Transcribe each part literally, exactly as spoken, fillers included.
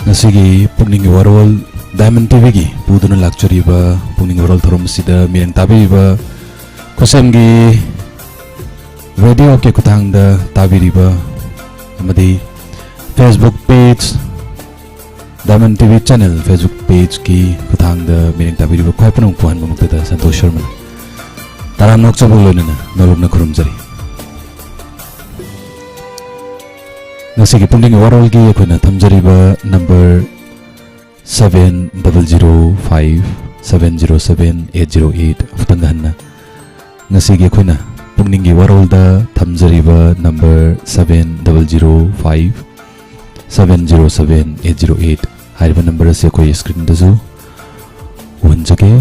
ꯉꯁꯤꯒꯤ ꯄꯨꯛꯅꯤꯡꯒꯤ ꯋꯥꯔꯣꯜ, Diamond ꯇꯤꯚꯤꯒꯤ ꯄꯨꯗꯨꯅ ꯂꯥꯛꯆꯔꯤꯕ ꯄꯨꯛꯅꯤꯡꯒꯤ ꯋꯥꯔꯣꯜ ꯊꯧꯔꯝ ꯑꯁꯤꯗ ꯃꯤꯠꯌꯦꯡ ꯇꯥꯕꯤꯔꯤꯕ ꯈꯨꯠꯁꯦꯝꯒꯤ ꯔꯦꯗꯤꯑꯣꯒꯤ ꯈꯨꯠꯊꯥꯡꯗ ꯇꯥꯕꯤꯔꯤꯕ ꯑꯃꯗꯤ Facebook page, Diamond TV channel Facebook pageꯀꯤ ꯈꯨꯠꯊꯥꯡꯗ ꯃꯤꯠꯌꯦꯡ ꯇꯥꯕꯤꯔꯤꯕ ꯈ꯭ꯋꯥꯏ ꯄꯨꯝꯅꯃꯛꯄꯨ ꯑꯍꯥꯟꯕꯃꯛꯇꯗ ꯁꯟꯇꯣꯁ ꯁꯔꯃꯅ ꯇꯔꯥꯝꯅ ꯑꯣꯛꯆꯕꯒ ꯂꯣꯏꯅꯅ ꯅꯣꯂꯨꯛꯅ ꯈꯨꯔꯨꯝꯖꯔꯤ꯫ ꯉꯁꯤꯒꯤ ꯄꯨꯛꯅꯤꯡꯒꯤ ꯋꯥꯔꯣꯜꯒꯤ ꯑꯩꯈꯣꯏꯅ ꯊꯝꯖꯔꯤꯕ number seven double zero five seven zero seven eight zero eight, ꯑꯃꯨꯛꯇꯪꯒ ꯍꯟꯅ, ꯉꯁꯤꯒꯤ ꯑꯩꯈꯣꯏꯅ ꯄꯨꯛꯅꯤꯡꯒꯤ ꯋꯥꯔꯣꯜꯗ ꯊꯝꯖꯔꯤꯕ number seven double zero five seven zero seven eight zero eight ꯍꯥꯏꯔꯤꯕ number ꯑꯁꯤ ꯑꯩꯈꯣꯏ screenꯗꯁꯨ ꯎꯍꯟꯖꯒꯦ꯫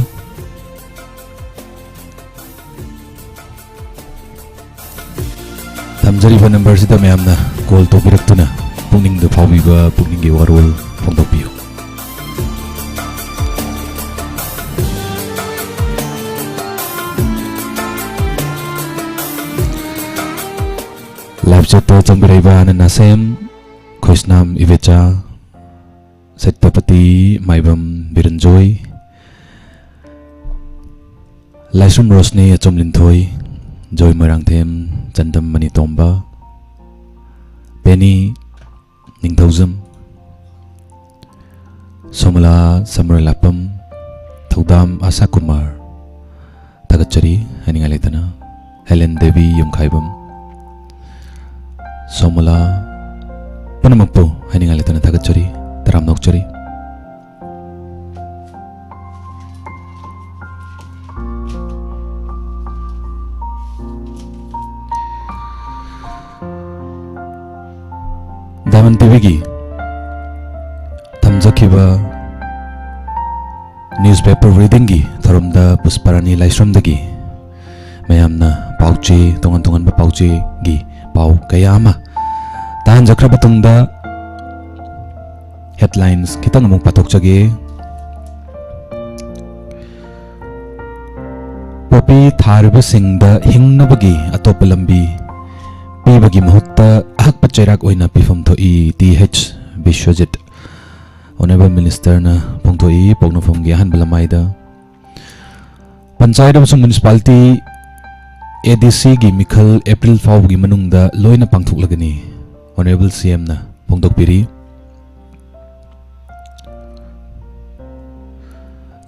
ꯊꯝꯖꯔꯤꯕ numberꯁꯤꯗ ꯃꯌꯥꯝꯅ call ꯇꯧꯕꯤꯔꯛꯇꯨꯅ ꯄꯨꯛꯅꯤꯡꯗ ꯐꯥꯎꯕꯤꯕ ꯄꯨꯛꯅꯤꯡꯒꯤ ꯋꯥꯔꯣꯜ ꯐꯣꯡꯗꯣꯛꯄꯤꯌꯨ꯫ Live chatꯇ ꯆꯪꯕꯤꯔꯛꯏꯕ ꯑꯅꯟ ꯑꯁꯦꯝ, ꯈꯣꯏꯁꯅꯥꯝ ꯏꯕꯦꯆꯥ, ꯁꯇ꯭ꯌꯄꯇꯤ ꯃꯥꯏꯕꯝ ꯕꯤꯔꯟꯖꯣꯏ, ꯂꯥꯏꯁ꯭ꯔꯝ ꯔꯣꯁꯅꯤ ꯑꯆꯣꯝ ꯂꯤꯟꯊꯣꯏ, ꯖꯣꯏ ꯃꯣꯏꯔꯥꯡꯊꯦꯝ, ꯆꯟꯗꯝ ꯃꯅꯤꯇꯣꯝꯕ, ꯄꯦꯅꯤ ꯅꯤꯡꯊꯧꯖꯝ, ꯁꯣꯃꯂꯥ ꯁꯝꯔꯣꯏꯂꯥꯛꯄꯝ, ꯊꯧꯗꯥꯝ ꯑꯥꯁꯥ ꯀꯨꯃꯥꯔ, ꯊꯥꯒꯠꯆꯔꯤ ꯍꯥꯏꯅꯤꯡꯉꯥꯏ ꯂꯩꯇꯅ, ꯍꯦꯂꯦꯟ ꯗꯦꯕꯤ ꯌꯨꯝꯈꯥꯏꯕꯝ, ꯁꯣꯃꯂꯥ, ꯄꯨꯝꯅꯃꯛꯄꯨ ꯍꯥꯏꯅꯤꯡꯉꯥꯏ ꯂꯩꯇꯅ ꯊꯥꯒꯠꯆꯔꯤ, ꯇꯔꯥꯝꯅ ꯑꯣꯛꯆꯔꯤ꯫ Diamond ꯇꯤꯚꯤꯒꯤ ꯊꯝꯖꯈꯤꯕ newspaper readingꯒꯤ ꯊꯧꯔꯝꯗ ꯄꯨꯁꯄꯥꯔꯥꯅꯤ ꯂꯥꯏꯁ꯭ꯔꯝꯗꯒꯤ ꯃꯌꯥꯝꯅ ꯄꯥꯎꯆꯦ, ꯇꯣꯉꯥꯟ ꯇꯣꯉꯥꯟꯕ ꯄꯥꯎꯆꯦꯒꯤ ꯄꯥꯎ ꯀꯌꯥ ꯑꯃ ꯇꯥꯍꯟꯖꯈ꯭ꯔꯕ ꯇꯨꯡꯗ, headlines ꯈꯤꯇꯪ ꯑꯃꯨꯛ ꯄꯥꯊꯣꯛꯆꯒꯦ꯫ ꯄꯣꯄꯤ ꯊꯥꯔꯤꯕꯁꯤꯡꯗ ꯍꯤꯡꯅꯕꯒꯤ ꯑꯇꯣꯞꯄ ꯂꯝꯕꯤ ꯄꯤꯕꯒꯤ ꯃꯍꯨꯠꯇ ꯑꯍꯛꯄ ꯆꯩꯔꯥꯛ ꯑꯣꯏꯅ ꯄꯤꯐꯝ ꯊꯣꯛꯏ, ꯇꯤ ꯑꯩꯆ ꯕꯤꯁ꯭ꯋꯖꯤꯠ꯫ Honourable Ministerꯅ ꯐꯣꯡꯗꯣꯛꯏ꯫ ꯄꯣꯛꯅꯐꯝꯒꯤ ꯑꯍꯥꯟꯕ ꯂꯃꯥꯏꯗ ꯄꯟꯆꯥꯌꯠ ꯑꯃꯁꯨꯡ municipality ADCꯒꯤ ꯃꯤꯈꯜ April ꯐꯥꯎꯕꯒꯤ ꯃꯅꯨꯡꯗ ꯂꯣꯏꯅ ꯄꯥꯡꯊꯣꯛꯂꯒꯅꯤ꯫ Honourable CMꯅ ꯐꯣꯡꯗꯣꯛꯄꯤꯔꯤ꯫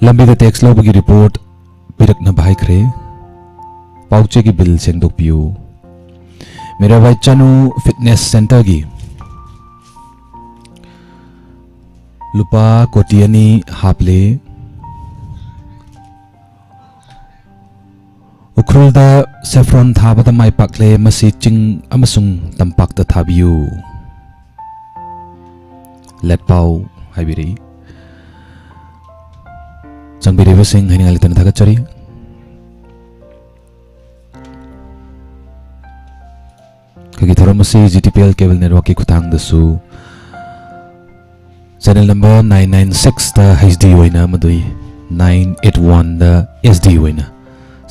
ꯂꯝꯕꯤꯗ tax ꯂꯧꯕꯒꯤ report ꯄꯤꯔꯛꯅꯕ ꯍꯥꯏꯈ꯭ꯔꯦ꯫ ꯄꯥꯎꯆꯦꯒꯤ bill ꯁꯦꯡꯗꯣꯛꯄꯤꯌꯨ꯫ ꯃꯤꯔꯥꯕꯥꯏ ꯆꯅꯨ fitness centreꯒꯤ ꯂꯨꯄꯥ ꯀꯣꯇꯤ ꯑꯅꯤ ꯍꯥꯞꯂꯦ꯫ ꯎꯈ꯭ꯔꯨꯜꯗ saffron ꯊꯥꯕꯗ ꯃꯥꯏ ꯄꯥꯛꯂꯦ꯫ ꯃꯁꯤ ꯆꯤꯡ ꯑꯃꯁꯨꯡ ꯇꯝꯄꯥꯛꯇ ꯊꯥꯕꯤꯌꯨ꯫ ꯂꯦꯠꯄꯥꯎ ꯍꯥꯏꯕꯤꯔꯛꯏ꯫ ꯆꯪꯕꯤꯔꯤꯕꯁꯤꯡ ꯍꯥꯏꯅꯤꯡꯉꯥꯏ ꯂꯩꯇꯅ ꯊꯥꯒꯠꯆꯔꯤ꯫ ꯑꯩꯈꯣꯏꯒꯤ ꯊꯧꯔꯝ ꯑꯁꯤ GTPL cable networkꯀꯤ ꯈꯨꯠꯊꯥꯡꯗꯁꯨ channel number nine nine sixꯇ HD ꯑꯣꯏꯅ ꯑꯃꯗꯤ nine eight oneꯗ SD ꯑꯣꯏꯅ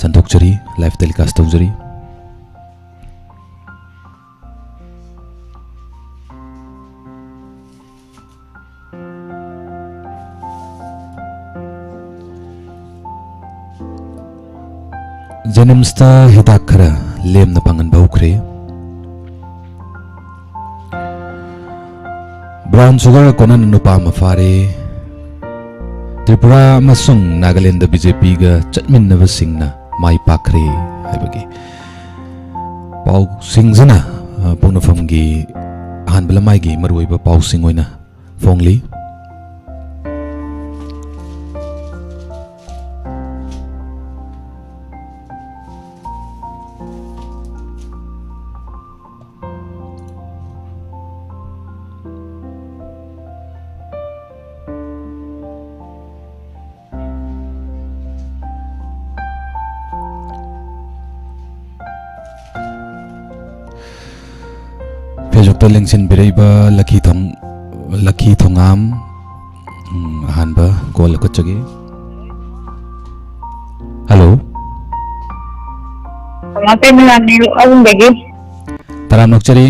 ꯁꯟꯗꯣꯛꯆꯔꯤ, live telecast ꯇꯧꯖꯔꯤ꯫ JNIMSꯇ ꯍꯤꯗꯥꯛ ꯈꯔ ꯂꯦꯝꯅ ꯐꯪꯍꯟꯕ ꯍꯧꯈ꯭ꯔꯦ꯫ Brown sugar ꯀꯣꯟꯅꯅ ꯅꯨꯄꯥ ꯑꯃ ꯐꯥꯔꯦ꯫ ꯇ꯭ꯔꯤꯄꯨꯔꯥ ꯑꯃꯁꯨꯡ ꯅꯥꯒꯥꯂꯦꯟꯗ BJPꯒ ꯆꯠꯃꯤꯟꯅꯕꯁꯤꯡꯅ ꯃꯥꯏ ꯄꯥꯛꯈ꯭ꯔꯦ ꯍꯥꯏꯕꯒꯤ ꯄꯥꯎꯁꯤꯡꯁꯤꯅ, ꯑ, ꯄꯣꯛꯅꯐꯝꯒꯤ ꯑꯍꯥꯟꯕ ꯂꯃꯥꯏꯒꯤ ꯃꯔꯨꯑꯣꯏꯕ ꯄꯥꯎꯁꯤꯡ ꯑꯣꯏꯅ ꯐꯣꯡꯂꯤ꯫ Facebookꯇ ꯂꯦꯡꯁꯤꯟꯕꯤꯔꯛꯏꯕ ꯂꯛꯈꯤ ꯊꯣꯡ-, ꯂꯛꯈꯤ ꯊꯣꯉꯥꯝ, ꯎꯝ, ꯑꯍꯥꯟꯕ call ꯂꯧꯈꯠꯆꯒꯦ꯫ Hello꯫ ꯃꯥꯄꯦꯝ ꯃꯂꯥꯡꯅꯤ, ꯑꯍꯨꯝꯗꯒꯤ꯫ ꯇꯔꯥꯝꯅ ꯑꯣꯛꯆꯔꯤ꯫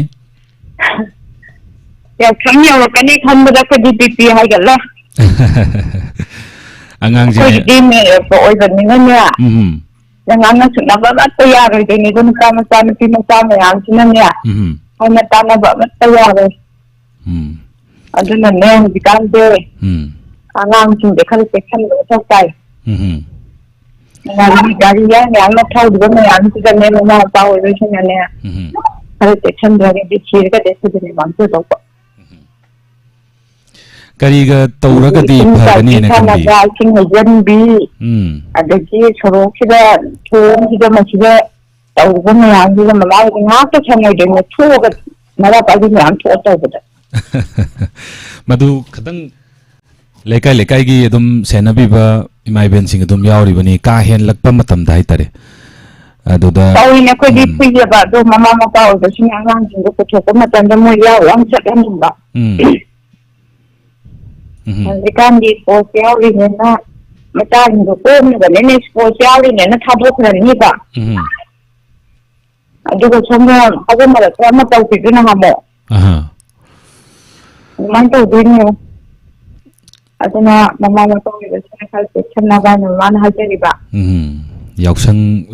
ꯌꯥꯎꯁꯪ ꯌꯧꯔꯛꯀꯅꯤ ꯈꯟꯕꯗ ꯑꯩꯈꯣꯏꯗꯤ ꯕꯤ ꯄꯤ ꯍꯥꯏꯒꯠꯂꯦ꯫ ꯑꯉꯥꯡꯁꯦ ꯑꯩꯈꯣꯏꯒꯤꯗꯤ ꯃꯦꯔꯦꯞꯀ ꯑꯣꯏꯕꯅꯤꯅꯅꯦ, ꯎꯝ꯫ ꯉꯥꯡꯅ ꯁꯛꯅꯕ ꯑꯃꯠꯇ ꯌꯥꯔꯣꯏꯗꯣꯏꯅꯦꯕ, ꯅꯨꯄꯥ ꯃꯆꯥ, ꯅꯨꯄꯤ ꯃꯆꯥ ꯃꯌꯥꯝꯁꯤꯅꯅꯦ, ꯎꯝ꯫ ꯍꯥꯏꯅ ꯇꯥꯅꯕ ꯑꯃꯠꯇ ꯌꯥꯔꯣꯏ꯫ ꯎꯝ꯫ ꯑꯗꯨꯅꯅꯦ ꯍꯧꯖꯤꯛꯀꯥꯟꯁꯦ ꯎꯝ꯫ ꯑꯉꯥꯡꯁꯤꯡꯁꯦ ꯈꯔ ꯆꯦꯛꯁꯤꯟꯕ ꯃꯊꯧ ꯇꯥꯏ꯫ ꯎꯝ꯫ ꯒꯥꯔꯤ, ꯒꯥꯔꯤ ꯌꯥꯡ ꯌꯥꯡꯅ ꯊꯧꯔꯤꯕ ꯃꯌꯥꯝꯁꯤꯗꯅꯦ, ꯃꯃꯥ ꯃꯄꯥ ꯑꯣꯏꯕꯁꯤꯡꯅꯅꯦ, ꯎꯝ꯫ ꯈꯔ ꯆꯦꯛꯁꯤꯟꯗ꯭ꯔꯒꯗꯤ ꯁꯤꯔꯒꯗꯤ ꯑꯩꯈꯣꯏꯗꯅꯦ ꯃꯥꯡꯖꯗꯧꯕ꯫ ꯀꯔꯤꯒ ꯇꯧꯔꯒꯗꯤ ꯏꯁꯤꯡ ꯐꯒꯅꯤꯅ ꯆꯥꯏꯕꯤ ꯈꯟꯕꯤ? ꯁꯥꯟꯅꯕ, ꯏꯁꯤꯡ ꯍꯩꯖꯤꯟꯕꯤ, ꯎꯝ꯫ ꯑꯗꯒꯤ ꯁꯣꯔꯣꯛꯁꯤꯗ, ꯊꯣꯡꯁꯤꯗ, ꯃꯁꯤꯗ ꯇꯧꯕ ꯃꯌꯥꯝꯁꯤꯗ ꯃꯃꯥ ꯍꯣꯏꯗꯤ ꯉꯥꯏꯍꯥꯛꯇ ꯁꯪꯉꯣꯏꯗꯣꯏꯅꯦ, ꯊꯣꯛꯑꯒ ꯃꯔꯥ ꯄꯥꯏꯕꯤ ꯃꯌꯥꯝ ꯊꯣꯛꯑ ꯇꯧꯕꯗ꯫ ꯃꯗꯨ ꯈꯇꯪ ꯂꯩꯀꯥꯏ ꯂꯩꯀꯥꯏꯒꯤ ꯑꯗꯨꯝ ꯁꯦꯟꯅꯕꯤꯕ ꯏꯃꯥ ꯏꯕꯦꯟꯁꯤꯡ ꯑꯗꯨꯝ ꯌꯥꯎꯔꯤꯕꯅꯤ, ꯀꯥ ꯍꯦꯜꯂꯛꯄ ꯃꯇꯝꯗ ꯍꯥꯏꯇꯥꯔꯦ꯫ ꯑꯗꯨꯗ ꯇꯧꯔꯤꯅꯦ ꯑꯩꯈꯣꯏꯗꯤ ꯎꯝ꯫ ꯐꯨꯏꯌꯦꯕ, ꯑꯗꯣ ꯃꯃꯥ ꯃꯄꯥ ꯑꯣꯏꯕꯁꯤꯡꯅ ꯑꯉꯥꯡꯁꯤꯡꯗꯣ ꯄꯨꯊꯣꯛꯄ ꯃꯇꯝꯗ ꯃꯣꯏ ꯌꯥꯎ ꯌꯥꯎ ꯆꯠꯍꯟꯅꯤꯡꯕ꯫ ꯎꯝ꯫ ꯎꯝ꯫ ꯍꯧꯖꯤꯛꯀꯥꯟꯗꯤ ꯁ꯭ꯄꯣꯔꯠꯁ ꯌꯥꯎꯔꯤꯅꯦꯅ, ꯃꯆꯥꯁꯤꯡꯗꯣ ꯀꯣꯝꯅꯕꯅꯤꯅ ꯁ꯭ꯄꯣꯔꯠꯁ ꯌꯥꯎꯔꯤꯅꯦꯅ ꯊꯥꯗꯣꯛꯈ꯭ꯔꯅꯤꯕ꯫ ꯎꯝ꯫ ꯑꯗꯨꯒ ꯁꯣꯝꯗ ꯍꯧꯒꯠ ꯃꯔꯛꯇ ꯑꯃ ꯇꯧꯈꯤꯗꯨꯅ ꯍꯥꯃꯣ꯫ ꯑꯍꯥ꯫ ꯑꯗꯨꯃꯥꯏꯅ ꯇꯧꯗꯣꯏꯅꯦ꯫ ꯑꯗꯨꯅ ꯃꯃꯥ ꯃꯄꯥ ꯑꯣꯏꯕꯁꯤꯡꯅ ꯈꯔ ꯆꯦꯛꯁꯤꯟꯅꯕ ꯍꯥꯏꯅ ꯃꯃꯥꯅ ꯍꯥꯏꯖꯔꯤꯕ꯫ ꯎꯝ꯫ ꯌꯥꯎꯁꯪ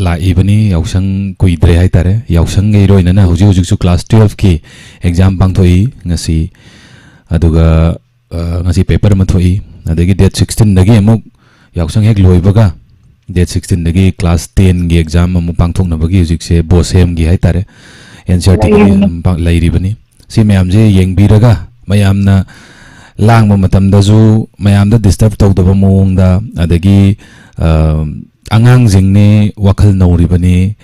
ꯂꯥꯛꯏꯕꯅꯤ, ꯌꯥꯎꯁꯪ ꯀꯨꯏꯗ꯭ꯔꯦ ꯍꯥꯏꯇꯥꯔꯦ꯫ ꯌꯥꯎꯁꯪꯒ ꯏꯔꯣꯏꯅꯅ ꯍꯧꯖꯤꯛ ꯍꯧꯖꯤꯛꯁꯨ class twelve ꯀꯤ exam ꯄꯥꯡꯊꯣꯛꯏ ꯉꯁꯤ꯫ ꯑꯗꯨꯒ ꯑ, ꯉꯁꯤ paper ꯑꯃ ꯊꯣꯛꯏ꯫ ꯑꯗꯒꯤ date sixteen ꯗꯒꯤ ꯑꯃꯨꯛ ꯌꯥꯎꯁꯪ ꯍꯦꯛ ꯂꯣꯏꯕꯒ date sixteen ꯗꯒꯤ class ten ꯒꯤ exam ꯑꯃꯨꯛ ꯄꯥꯡꯊꯣꯛꯅꯕꯒꯤ ꯍꯧꯖꯤꯛꯁꯦ ꯕꯣꯁꯦꯝꯒꯤ ꯍꯥꯏꯇꯥꯔꯦ, NCERT ꯒꯤ ꯂꯩꯔꯤꯅꯤ꯫ ꯑꯗꯨꯝ ꯄꯥꯡ-, ꯂꯩꯔꯤꯕꯅꯤ꯫ ꯁꯤ ꯃꯌꯥꯝꯁꯦ ꯌꯦꯡꯕꯤꯔꯒ ꯃꯌꯥꯝꯅ ꯂꯥꯡꯕ ꯃꯇꯝꯗꯁꯨ ꯃꯌꯥꯝꯗ disturb ꯇꯧꯗꯕ ꯃꯑꯣꯡꯗ, ꯑꯗꯒꯤ, ꯑ, ꯑꯉꯥꯡꯁꯤꯡꯅꯤ, ꯋꯥꯈꯜ ꯅꯧꯔꯤꯕꯅꯤ,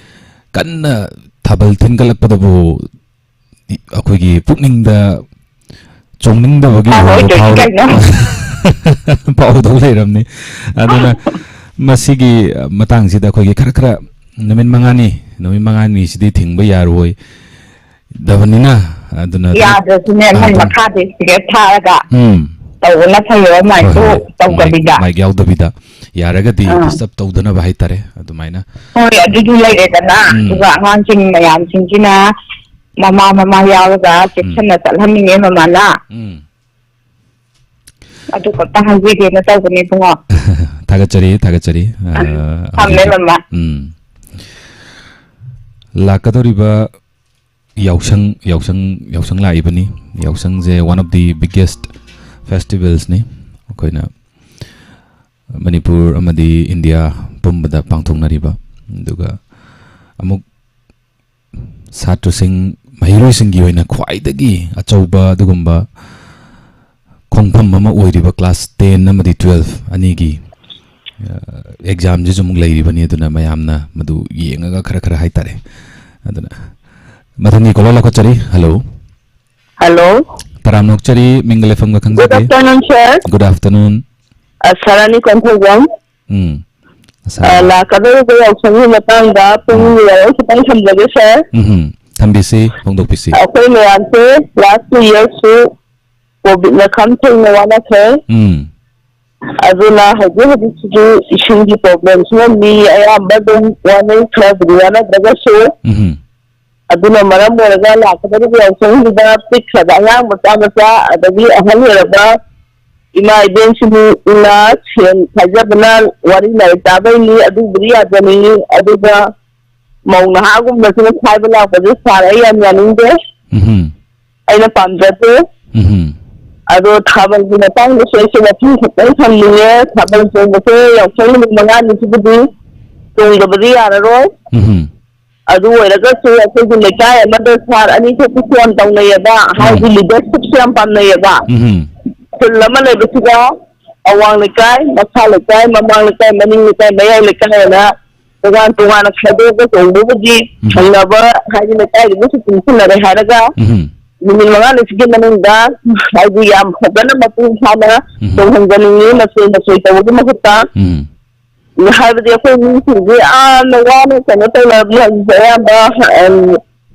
ꯀꯟꯅ ꯊꯥꯕꯜ ꯊꯤꯟꯒꯠꯂꯛꯄꯗꯕꯨ ꯑꯩꯈꯣꯏꯒꯤ ꯄꯨꯛꯅꯤꯡꯗ ꯆꯣꯡꯅꯤꯡꯗꯕꯒꯤ ꯐꯥꯎꯔꯣꯏꯗꯣꯏꯅꯤ ꯐꯥꯎꯔ-, ꯀꯩꯅꯣ꯫ ꯐꯥꯎꯗꯧ ꯂꯩꯔꯝꯅꯤ꯫ ꯑꯗꯨꯅ ꯃꯁꯤꯒꯤ ꯃꯇꯥꯡꯁꯤꯗ ꯑꯩꯈꯣꯏꯒꯤ ꯈꯔ ꯈꯔ ꯅꯨꯃꯤꯠ ꯃꯉꯥꯅꯤ, ꯅꯨꯃꯤꯠ ꯃꯉꯥꯅꯤꯁꯤꯗꯤ ꯊꯤꯡꯕ ꯌꯥꯔꯣꯏꯗꯕꯅꯤꯅ, ꯑꯗꯨꯅ ꯑꯗꯨꯝ ꯌꯥꯗ꯭ꯔꯁꯨꯅꯦ, ꯃꯣꯏ ꯑꯗꯨꯝ ꯃꯈꯥꯗꯤ ꯁꯤꯗ ꯊꯥꯔꯒ ꯎꯝ꯫ ꯇꯧꯕꯅ ꯐꯩꯌꯦꯕ, ꯍꯣꯏ, ꯃꯥꯏꯛꯇꯨ ꯍꯣꯏ꯫ ꯃꯥꯏꯛ, ꯇꯧꯗꯕꯤꯗ꯫ ꯃꯥꯏꯛ ꯌꯥꯎꯗꯕꯤꯗ꯫ ꯌꯥꯔꯒꯗꯤ ꯑꯥ꯫ Disturb ꯇꯧꯗꯅꯕ ꯍꯥꯏꯇꯥꯔꯦ, ꯑꯗꯨꯃꯥꯏꯅ꯫ ꯍꯣꯏ, ꯑꯗꯨꯗꯤ ꯂꯩꯔꯦꯗꯅ꯫ ꯎꯝ꯫ ꯑꯗꯨꯒ ꯑꯉꯥꯡꯁꯤꯡ ꯃꯌꯥꯝꯁꯤꯡꯁꯤꯅ ꯃꯃꯥ ꯃꯃꯥ ꯌꯥꯎꯔꯒ ꯆꯦꯛꯁꯤꯟꯅ ꯆꯠꯍꯟꯅꯤꯡꯉꯦ ꯃꯃꯥꯅ꯫ ꯎꯝ꯫ ꯑꯗꯨ ꯈꯛꯇ ꯍꯥꯏꯖꯒꯦꯅ ꯇꯧꯕꯅꯦ ꯏꯕꯨꯡꯉꯣ꯫ ꯊꯥꯒꯠꯆꯔꯤ, ꯊꯥꯒꯠꯆꯔꯤ꯫ ꯑ, ꯊꯝꯃꯦ ꯍꯧꯖꯤꯛ ꯃꯃꯥ꯫ ꯎꯝ꯫ ꯂꯥꯛꯀꯗꯧꯔꯤꯕ ꯌꯥꯎꯁꯪ, ꯌꯥꯎꯁꯪ, ꯌꯥꯎꯁꯪ ꯂꯥꯛꯏꯕꯅꯤ꯫ ꯌꯥꯎꯁꯪꯁꯦ one of the biggest festivalsꯅꯤ꯫ ꯑꯩꯈꯣꯏꯅ ꯃꯅꯤꯄꯨꯔ ꯑꯃꯗꯤ ꯏꯟꯗꯤꯌꯥ ꯄꯨꯝꯕꯗ ꯄꯥꯡꯊꯣꯛꯅꯔꯤꯕ, ꯑꯗꯨꯒ ꯑꯃꯨꯛ ꯁꯥꯇ꯭ꯔꯁꯤꯡ, ꯃꯍꯩꯔꯣꯏꯁꯤꯡꯒꯤ ꯑꯣꯏꯅ ꯈ꯭ꯋꯥꯏꯗꯒꯤ ꯑꯆꯧꯕ ꯑꯗꯨꯒꯨꯝꯕ ꯈꯣꯡꯐꯝ ꯑꯃ ꯑꯣꯏꯔꯤꯕ class ten ꯑꯃꯗꯤ twelve ꯑꯅꯤꯒꯤ, ꯑ, examꯁꯤꯁꯨ ꯑꯃꯨꯛ ꯂꯩꯔꯤꯕꯅꯤ꯫ ꯑꯗꯨꯅ ꯃꯌꯥꯝꯅ ꯃꯗꯨ ꯌꯦꯡꯉꯒ ꯈꯔ ꯈꯔ ꯍꯥꯏꯇꯥꯔꯦ꯫ ꯑꯗꯨꯅ ꯃꯊꯪꯒꯤ caller ꯂꯧꯈꯠꯆꯔꯤ꯫ Hello꯫ Hello꯫ ꯇꯔꯥꯝꯅ ꯑꯣꯛꯆꯔꯤ, ꯃꯤꯡꯒ ꯂꯩꯐꯝꯒ Good ꯈꯪꯖꯒꯦ꯫ Afternoon, sir꯫ Good afternoon꯫ ꯑ, ꯁꯥꯔ ꯑꯅꯤ ꯀꯣꯟꯊꯧꯖꯝ꯫ ꯎꯝ꯫ ꯑ, ꯁꯥꯔ꯫ ꯂꯥꯛꯀꯗꯧꯔꯤꯕ ꯌꯥꯎꯁꯪꯒꯤ ꯃꯇꯥꯡꯗ ꯄꯨꯛꯅꯤꯡ ꯎꯝ꯫ ꯋꯥꯔꯣꯜ ꯈꯤꯇꯪ ꯊꯝꯖꯒꯦ, ꯁꯥꯔ꯫ ꯎꯝ꯫ ꯊꯝꯕꯤꯁꯤ, ꯐꯣꯡꯗꯣꯛꯄꯤꯁꯤ꯫ ꯑꯩꯈꯣꯏ ꯃꯌꯥꯝꯁꯦ last two yearsꯁꯨ COVIDꯅ ꯈꯝ ꯊꯦꯡꯅ ꯋꯥꯅꯈ꯭ꯔꯦ꯫ ꯎꯝ꯫ ꯑꯗꯨꯅ ꯍꯧꯖꯤꯛ ꯍꯧꯖꯤꯛꯁꯤꯁꯨ ꯏꯁꯤꯡꯒꯤ problemꯁꯤꯅ ꯃꯤ ꯑꯌꯥꯝꯕ ꯑꯗꯨꯝ ꯋꯥꯅꯩ, ꯈꯔꯕꯨꯗꯤ ꯋꯥꯅꯗ꯭ꯔꯒꯁꯨ꯫ ꯎꯝ꯫ ꯑꯗꯨꯅ ꯃꯔꯝ ꯑꯣꯏꯔꯒ ꯂꯥꯛꯀꯗꯧꯔꯤꯕ ꯌꯥꯎꯁꯪꯁꯤꯗ ꯄꯤꯛꯈ꯭ꯔꯕ ꯑꯉꯥꯡ ꯃꯆꯥ ꯃꯆꯥ, ꯑꯗꯒꯤ ꯑꯍꯜ ꯑꯣꯏꯔꯕ ꯏꯃꯥ ꯏꯕꯦꯟꯁꯤꯡꯅ ꯁꯦꯟ ꯈꯥꯏꯖꯕꯅ ꯋꯥꯔꯤ ꯂꯥꯏꯔꯤꯛ ꯇꯥꯕꯩꯅꯤ, ꯑꯗꯨꯕꯨꯗꯤ ꯌꯥꯖꯅꯤꯡꯉꯤ꯫ ꯑꯗꯨꯒ ꯃꯧ ꯅꯍꯥꯒꯨꯝꯕꯁꯤꯅ ꯈꯥꯏꯕ ꯂꯥꯛꯄꯁꯦ ꯁꯥꯔ ꯑꯩ ꯌꯥꯝ ꯌꯥꯅꯤꯡꯗꯦ, ꯎꯝ꯫ ꯑꯩꯅ ꯄꯥꯝꯖꯗꯦ꯫ ꯎꯝ꯫ ꯑꯗꯣ ꯊꯥꯕꯜꯒꯤ ꯃꯇꯥꯡꯗꯁꯨ ꯑꯩꯁꯨ ꯋꯥꯐꯝ ꯈꯛꯇꯪ ꯊꯝꯅꯤꯡꯉꯦ꯫ ꯊꯥꯕꯜ ꯆꯣꯡꯕꯁꯦ ꯌꯥꯎꯁꯪ ꯅꯨꯃꯤꯠ ꯃꯉꯥꯅꯤꯁꯤꯕꯨꯗꯤ ꯆꯣꯡꯗꯕꯗꯤ ꯌꯥꯔꯔꯣꯏ꯫ ꯎꯝ꯫ ꯑꯗꯨ ꯑꯣꯏꯔꯒꯁꯨ ꯑꯩꯈꯣꯏꯒꯤ ꯂꯩꯀꯥꯏ ꯑꯃꯗ ꯁꯥꯔ ꯑꯅꯤ ꯊꯣꯛꯄꯤ ꯐꯣꯟ ꯇꯧꯅꯩꯌꯦꯕ, ꯎꯝ꯫ ꯍꯥꯏꯗꯤ leadershipꯁꯦ ꯌꯥꯝ ꯄꯥꯝꯅꯩꯌꯦꯕ꯫ ꯎꯝ꯫ ꯈꯨꯜ ꯑꯃ ꯂꯩꯕꯁꯤꯗ ꯑꯋꯥꯡ ꯂꯩꯀꯥꯏ, ꯃꯈꯥ ꯂꯩꯀꯥꯏ, ꯃꯃꯥꯡ ꯂꯩꯀꯥꯏ, ꯃꯅꯤꯡ ꯂꯩꯀꯥꯏ, ꯃꯌꯥꯏ ꯂꯩꯀꯥꯏ ꯍꯥꯏꯅ ꯇꯣꯉꯥꯟ ꯇꯣꯉꯥꯟꯅ ꯈꯥꯏꯗꯣꯛꯑꯒ ꯆꯣꯡꯕꯕꯨꯗꯤ ꯎꯝ꯫ ꯊꯪꯅꯕ ꯍꯥꯏꯗꯤ ꯂꯩꯀꯥꯏꯗꯨꯕꯨꯁꯨ ꯄꯨꯟꯁꯤꯟꯅꯔꯦ ꯍꯥꯏꯔꯒ ꯎꯝ꯫ ꯅꯨꯃꯤꯠ ꯃꯉꯥꯅꯤꯁꯤꯒꯤ ꯃꯅꯨꯡꯗ ꯍꯥꯏꯗꯤ ꯌꯥꯝ ꯐꯖꯅ ꯃꯄꯨꯡ ꯐꯥꯅ ꯎꯝ꯫ ꯆꯣꯡꯍꯟꯖꯅꯤꯡꯉꯤ, ꯃꯆꯣꯏ ꯃꯆꯣꯏ ꯇꯧꯕꯒꯤ ꯃꯍꯨꯠꯇ꯫ ꯎꯝ꯫ ꯍꯥꯏꯕꯗꯤ ꯑꯩꯈꯣꯏ ꯃꯤꯁꯤꯡꯁꯦ ꯌꯥꯝꯅ ꯋꯥꯅ ꯀꯩꯅꯣ ꯇꯧꯅꯕꯅꯤ ꯍꯧꯖꯤꯛꯁꯦ ꯑꯌꯥꯝꯕ, ꯑꯝ,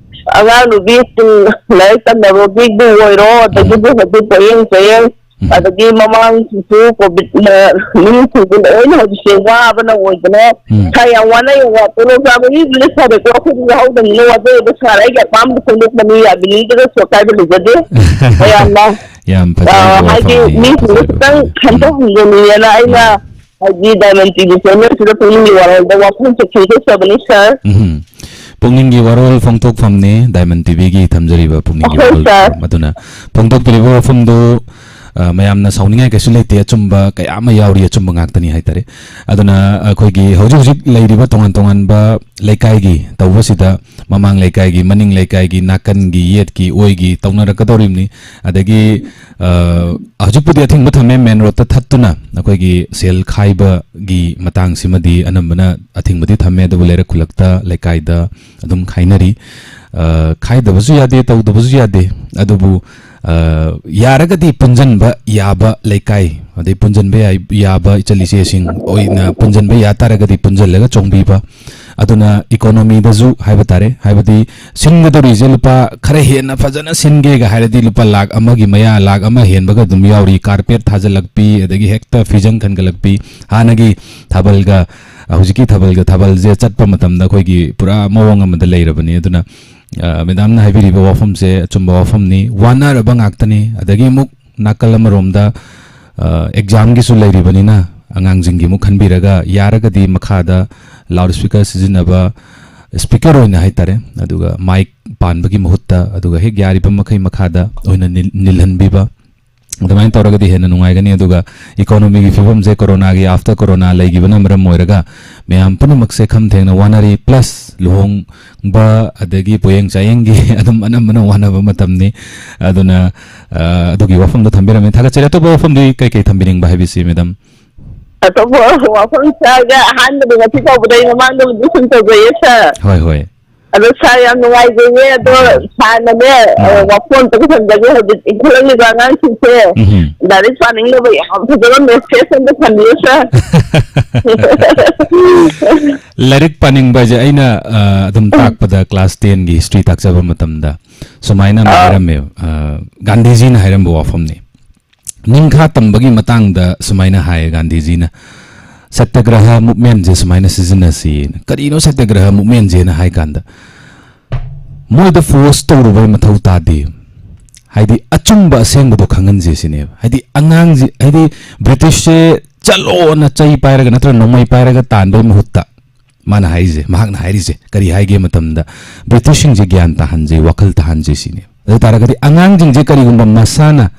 ꯑꯉꯥꯡ ꯅꯨꯕꯤꯁꯤꯡ ꯂꯥꯏꯔꯤꯛ ꯇꯝꯅꯕꯒꯤꯕꯨ ꯑꯣꯏꯔꯣ, ꯎꯝ꯫ ꯑꯗꯒꯤꯗꯤ ꯍꯧꯖꯤꯛ ꯄꯣꯌꯦꯡ ꯆꯣꯌꯦꯡ ꯎꯝ꯫ ꯑꯗꯒꯤ ꯃꯃꯥꯡꯁꯤꯁꯨ ꯀꯣꯚꯤꯗꯅ ꯃꯤꯁꯤꯡꯁꯦ ꯂꯣꯏꯅ ꯍꯧꯖꯤꯛꯁꯦ ꯋꯥꯕꯅ ꯑꯣꯏꯗꯅ ꯎꯝ꯫ ꯁꯥꯔ ꯌꯥꯝ ꯋꯥꯅꯩꯌꯦꯕ꯫ ꯇꯣꯂꯣꯞ ꯆꯥꯕ ꯃꯤꯕꯨꯗꯤ ꯐꯔꯦꯀꯣ, ꯑꯩꯈꯣꯏꯗꯤ ꯌꯥꯎꯍꯧꯗꯕꯅꯤꯅ ꯋꯥꯖꯩ꯫ ꯑꯗꯣ ꯁꯥꯔ ꯑꯩꯒꯤ ꯑꯄꯥꯝꯕ ꯐꯣꯡꯗꯣꯛꯄꯅꯤ, ꯌꯥꯕꯤꯅꯤꯡꯗ꯭ꯔꯒꯁꯨ ꯑꯀꯥꯏꯕ ꯂꯩꯖꯗꯦ꯫ ꯃꯌꯥꯝꯅ, ꯌꯥꯝ ꯐꯖꯕ ꯑ, ꯍꯥꯏꯗꯤ ꯋꯥꯐꯝꯅꯤ, ꯌꯥꯝ ꯃꯤꯁꯤꯡꯗꯣ ꯐꯖꯕ ꯈꯤꯇꯪ ꯋꯥꯐꯝꯅꯤ꯫ ꯎꯝ꯫ ꯈꯟꯊꯍꯟꯖꯅꯤꯡꯉꯦꯅ ꯑꯩꯅ ꯎꯝ꯫ ꯍꯥꯏꯗꯤ Diamond ꯇꯤ ꯚꯤ channel ꯁꯤꯗ ꯄꯨꯛꯅꯤꯡꯒꯤ ꯋꯥꯔꯣꯜꯗ ꯋꯥꯐꯝꯁꯦ ꯐꯣꯡꯗꯣꯛꯆꯕꯅꯤ, ꯁꯥꯔ꯫ ꯎꯝ꯫ ꯄꯨꯛꯅꯤꯡꯒꯤ ꯋꯥꯔꯣꯜ ꯐꯣꯡꯗꯣꯛꯐꯝꯅꯤ Diamond ꯇꯤ ꯚꯤꯒꯤ ꯊꯝꯖꯔꯤꯕ ꯄꯨꯛꯅꯤꯡꯒꯤ ꯑꯍꯣꯏ, ꯋꯥꯔꯣꯜ꯫ ꯁꯥꯔ꯫ ꯑꯗꯨꯅ ꯐꯣꯡꯗꯣꯛꯄꯤꯔꯤꯕ ꯋꯥꯐꯝꯗꯨ, ꯑ, ꯃꯌꯥꯝꯅ ꯁꯥꯎꯅꯤꯡꯉꯥꯏ ꯀꯩꯁꯨ ꯂꯩꯇꯦ, ꯑꯆꯨꯝꯕ ꯀꯌꯥ ꯑꯃ ꯌꯥꯎꯔꯤ, ꯑꯆꯨꯝꯕ ꯉꯥꯛꯇꯅꯤ ꯍꯥꯏꯇꯥꯔꯦ꯫ ꯑꯗꯨꯅ ꯑꯩꯈꯣꯏꯒꯤ ꯍꯧꯖꯤꯛ ꯍꯧꯖꯤꯛ ꯂꯩꯔꯤꯕ ꯇꯣꯉꯥꯟ ꯇꯣꯉꯥꯟꯕ ꯂꯩꯀꯥꯏꯒꯤ ꯇꯧꯕꯁꯤꯗ ꯃꯃꯥꯡ ꯂꯩꯀꯥꯏꯒꯤ, ꯃꯅꯤꯡ ꯂꯩꯀꯥꯏꯒꯤ, ꯅꯥꯀꯟꯒꯤ, ꯌꯦꯠꯀꯤ, ꯑꯣꯏꯒꯤ ꯇꯧꯅꯔꯛꯀꯗꯧꯔꯤꯕꯅꯤ꯫ ꯑꯗꯒꯤ, ꯑ, ꯍꯧꯖꯤꯛꯄꯨꯗꯤ ꯑꯊꯤꯡꯕ ꯊꯝꯃꯦ, ꯃꯦꯟ ꯔꯣꯗꯇ ꯊꯠꯇꯨꯅ ꯑꯩꯈꯣꯏꯒꯤ ꯁꯦꯜ ꯈꯥꯏꯕꯒꯤ ꯃꯇꯥꯡꯁꯤꯃꯗꯤ ꯑꯅꯝꯕꯅ ꯑꯊꯤꯡꯕꯗꯤ ꯊꯝꯃꯦ, ꯑꯗꯨꯕꯨ ꯂꯩꯔꯛ ꯈꯨꯜꯂꯛꯇ ꯂꯩꯀꯥꯏꯗ ꯑꯗꯨꯝ ꯈꯥꯏꯅꯔꯤ꯫ ꯑ, ꯈꯥꯏꯗꯕꯁꯨ ꯌꯥꯗꯦ, ꯇꯧꯗꯕꯁꯨ ꯌꯥꯗꯦ, ꯑꯗꯨꯕꯨ, ꯑ, ꯌꯥꯔꯒꯗꯤ ꯄꯨꯟꯖꯟꯕ ꯌꯥꯕ ꯂꯩꯀꯥꯏ, ꯑꯗꯩ ꯄꯨꯟꯖꯟꯕ ꯌꯥꯏ-, ꯌꯥꯕ ꯏꯆꯜ ꯏꯆꯦꯁꯤꯡ ꯑꯣꯏꯅ ꯄꯨꯟꯖꯟꯕ ꯌꯥ ꯇꯥꯔꯒꯗꯤ ꯄꯨꯟꯖꯜꯂꯒ ꯆꯣꯡꯕꯤꯕ, ꯑꯗꯨꯅ ꯏꯀꯣꯅꯣꯃꯤꯗꯁꯨ ꯍꯥꯏꯕ ꯇꯥꯔꯦ, ꯍꯥꯏꯕꯗꯤ ꯁꯤꯟꯒꯗꯧꯔꯤꯁꯦ ꯂꯨꯄꯥ ꯈꯔ ꯍꯦꯟꯅ ꯐꯖꯅ ꯁꯤꯟꯒꯦꯒ ꯍꯥꯏꯔꯗꯤ ꯂꯨꯄꯥ ꯂꯥꯈ ꯑꯃꯒꯤ ꯃꯌꯥ, ꯂꯥꯈ ꯑꯃ ꯍꯦꯟꯕꯒ ꯑꯗꯨꯝ ꯌꯥꯎꯔꯤ꯫ ꯀꯥꯔꯄꯦꯠ ꯊꯥꯖꯤꯜꯂꯛꯄꯤ, ꯑꯗꯒꯤ ꯍꯦꯛꯇ ꯐꯤꯖꯪ ꯈꯟꯒꯠꯂꯛꯄꯤ, ꯍꯥꯟꯅꯒꯤ ꯊꯥꯕꯜꯒ, ꯍꯧꯖꯤꯛꯀꯤ ꯊꯥꯕꯜꯒ, ꯊꯥꯕꯜꯁꯦ ꯆꯠꯄ ꯃꯇꯝꯗ ꯑꯩꯈꯣꯏꯒꯤ ꯄꯨꯔꯥ ꯃꯑꯣꯡ ꯑꯃꯗ ꯂꯩꯔꯕꯅꯤ꯫ ꯑꯗꯨꯅ, ꯑ, ꯃꯦꯗꯥꯝꯅ ꯍꯥꯏꯕꯤꯔꯤꯕ ꯋꯥꯐꯝꯁꯦ ꯑꯆꯨꯝꯕ ꯋꯥꯐꯝꯅꯤ, ꯋꯥꯅꯔꯕ ꯉꯥꯛꯇꯅꯤ꯫ ꯑꯗꯒꯤ ꯑꯃꯨꯛ ꯅꯥꯀꯜ ꯑꯃꯔꯣꯝꯗ, ꯑ, ꯑꯦꯛꯖꯥꯝꯒꯤꯁꯨ ꯂꯩꯔꯤꯕꯅꯤꯅ ꯑꯉꯥꯡꯁꯤꯡꯒꯤ ꯑꯃꯨꯛ ꯈꯟꯕꯤꯔꯒ ꯌꯥꯔꯒꯗꯤ ꯃꯈꯥꯗ ꯂꯥꯎꯠ ꯁ꯭ꯄꯤꯀꯔ ꯁꯤꯖꯤꯟꯅꯕ, ꯁ꯭ꯄꯤꯀꯔ ꯑꯣꯏꯅ ꯍꯥꯏꯇꯥꯔꯦ, ꯑꯗꯨꯒ ꯃꯥꯏꯛ ꯄꯥꯟꯕꯒꯤ ꯃꯍꯨꯠꯇ, ꯑꯗꯨꯒ ꯍꯦꯛ ꯌꯥꯔꯤꯕ ꯃꯈꯩ ꯃꯈꯥꯗ ꯑꯣꯏꯅ ꯅꯤꯜ-, ꯅꯤꯜꯍꯟꯕꯤꯕ, ꯑꯗꯨꯃꯥꯏꯅ ꯇꯧꯔꯒꯗꯤ ꯍꯦꯟꯅ ꯅꯨꯡꯉꯥꯏꯒꯅꯤ꯫ ꯑꯗꯨꯒ ꯏꯀꯣꯅꯣꯃꯤꯒꯤ ꯐꯤꯕꯝꯁꯦ ꯀꯣꯔꯣꯅꯥꯒꯤ, after ꯀꯣꯔꯣꯅꯥ ꯂꯩꯈꯤꯕꯅ ꯃꯔꯝ ꯑꯣꯏꯔꯒ ꯃꯌꯥꯝ ꯄꯨꯝꯅꯃꯛꯁꯦ ꯈꯝ ꯊꯦꯡꯅ ꯋꯥꯅꯔꯤ, plus ꯂꯨꯍꯣꯡꯕ ꯑꯗꯒꯤ ꯄꯣꯌꯦꯡ ꯆꯥꯌꯦꯡꯒꯤ ꯑꯗꯨꯝ ꯑꯅꯝꯕꯅ ꯋꯥꯅꯕ ꯃꯇꯝꯅꯤ꯫ ꯑꯗꯨꯅ, ꯑ, ꯑꯗꯨꯒꯤ ꯋꯥꯐꯝꯗꯣ ꯊꯝꯕꯤꯔꯝꯃꯦ꯫ ꯊꯥꯒꯠꯆꯔꯤ꯫ ꯑꯇꯣꯞꯄ ꯋꯥꯐꯝꯗꯤ ꯀꯩ ꯀꯩ ꯊꯝꯕꯤꯅꯤꯡꯕ ꯍꯥꯏꯕꯤꯁꯤ, ꯃꯦꯗꯥꯝ? ꯑꯇꯣꯞꯄ ꯋꯥꯐꯝ ꯁꯥꯔꯒ ꯑꯍꯥꯟꯕꯗ ꯉꯁꯤ ꯐꯥꯎꯕꯗ ꯑꯩ ꯃꯃꯥꯡꯗꯕꯨꯗꯤ ꯁꯨꯝ ꯇꯧꯖꯩꯌꯦ, ꯁꯥꯔ꯫ ꯍꯣꯏ, ꯍꯣꯏ꯫ ꯑꯗꯣ ꯁꯥꯔ, ꯌꯥꯝ ꯅꯨꯡꯉꯥꯏꯖꯩꯌꯦ꯫ ꯑꯗꯣ ꯎꯝ꯫ ꯁꯥꯔꯅꯅꯦ, ꯑ, ꯎꯝ꯫ ꯋꯥꯐꯝ ꯑꯝꯇꯒ ꯊꯝꯖꯒꯦ꯫ ꯍꯧꯖꯤꯛ ꯏꯟꯈꯠꯂꯛꯂꯤꯕ ꯑꯉꯥꯡꯁꯤꯡꯁꯦ ꯎꯝ꯫ ꯂꯥꯏꯔꯤꯛ ꯄꯥꯅꯤꯡꯅꯕ ꯌꯥꯝ ꯐꯖꯕ message ꯑꯝꯇ ꯊꯝꯕꯤꯌꯨ, ꯁꯥꯔ꯫ ꯂꯥꯏꯔꯤꯛ ꯄꯥꯅꯤꯡꯕ ꯍꯥꯏꯁꯦ ꯑꯩꯅ, ꯑ, ꯑꯗꯨꯝ ꯎꯝ꯫ ꯇꯥꯛꯄꯗ class ten ꯒꯤ history ꯇꯥꯛꯆꯕ ꯃꯇꯝꯗ ꯁꯨꯃꯥꯏꯅ ꯑꯃ ꯑꯥ꯫ ꯍꯥꯏꯔꯝꯃꯦ, ꯑ, ꯒꯥꯟꯙꯤꯖꯤꯅ ꯍꯥꯏꯔꯝꯕ ꯋꯥꯐꯝꯅꯤ꯫ ꯅꯤꯡꯈꯥ ꯇꯝꯕꯒꯤ ꯃꯇꯥꯡꯗ ꯁꯨꯃꯥꯏꯅ ꯍꯥꯏ ꯒꯥꯟꯙꯤꯖꯤꯅ, "ꯁꯇ꯭ꯌꯒ꯭ꯔꯍ ꯃꯨꯞꯃꯦꯟꯁꯦ ꯁꯨꯃꯥꯏꯅ ꯁꯤꯖꯤꯟꯅꯁꯤ"꯫ ꯀꯔꯤꯅꯣ ꯁꯇ꯭ꯌꯒ꯭ꯔꯍ ꯃꯨꯞꯃꯦꯟꯁꯦꯅ ꯍꯥꯏ ꯀꯥꯟꯗ, ꯃꯣꯏꯗ ꯐꯣꯔꯁ ꯇꯧꯔꯨꯕꯩ ꯃꯊꯧ ꯇꯥꯗꯦ꯫ ꯍꯥꯏꯗꯤ ꯑꯆꯨꯝꯕ ꯑꯁꯦꯡꯕꯗꯣ ꯈꯪꯍꯟꯁꯦ ꯁꯤꯅꯦꯕ꯫ ꯍꯥꯏꯗꯤ ꯑꯉꯥꯡꯁꯤ, ꯍꯥꯏꯗꯤ ꯕ꯭ꯔꯤꯇꯤꯁꯁꯦ ꯆꯠꯂꯣꯅ ꯆꯩ ꯄꯥꯏꯔꯒ ꯅꯠꯇ꯭ꯔꯒ ꯅꯣꯡꯃꯩ ꯄꯥꯏꯔꯒ ꯇꯥꯟꯕꯩ ꯃꯍꯨꯠꯇ, ꯃꯥꯅ ꯍꯥꯏꯔꯤꯁꯦ, ꯃꯍꯥꯛꯅ ꯍꯥꯏꯔꯤꯁꯦ ꯀꯔꯤ ꯍꯥꯏꯒꯦ ꯃꯇꯝꯗ, ꯕ꯭ꯔꯤꯇꯤꯁꯁꯤꯡꯁꯦ ꯒ꯭ꯌꯥꯟ ꯇꯥꯍꯟꯁꯦ, ꯋꯥꯈꯜ ꯇꯥꯍꯟꯁꯦ ꯁꯤꯅꯦ꯫ ꯑꯗꯨ ꯇꯥꯔꯒꯗꯤ ꯑꯉꯥꯡꯁꯤꯡꯁꯦ ꯀꯔꯤꯒꯨꯝꯕ ꯃꯁꯥꯅ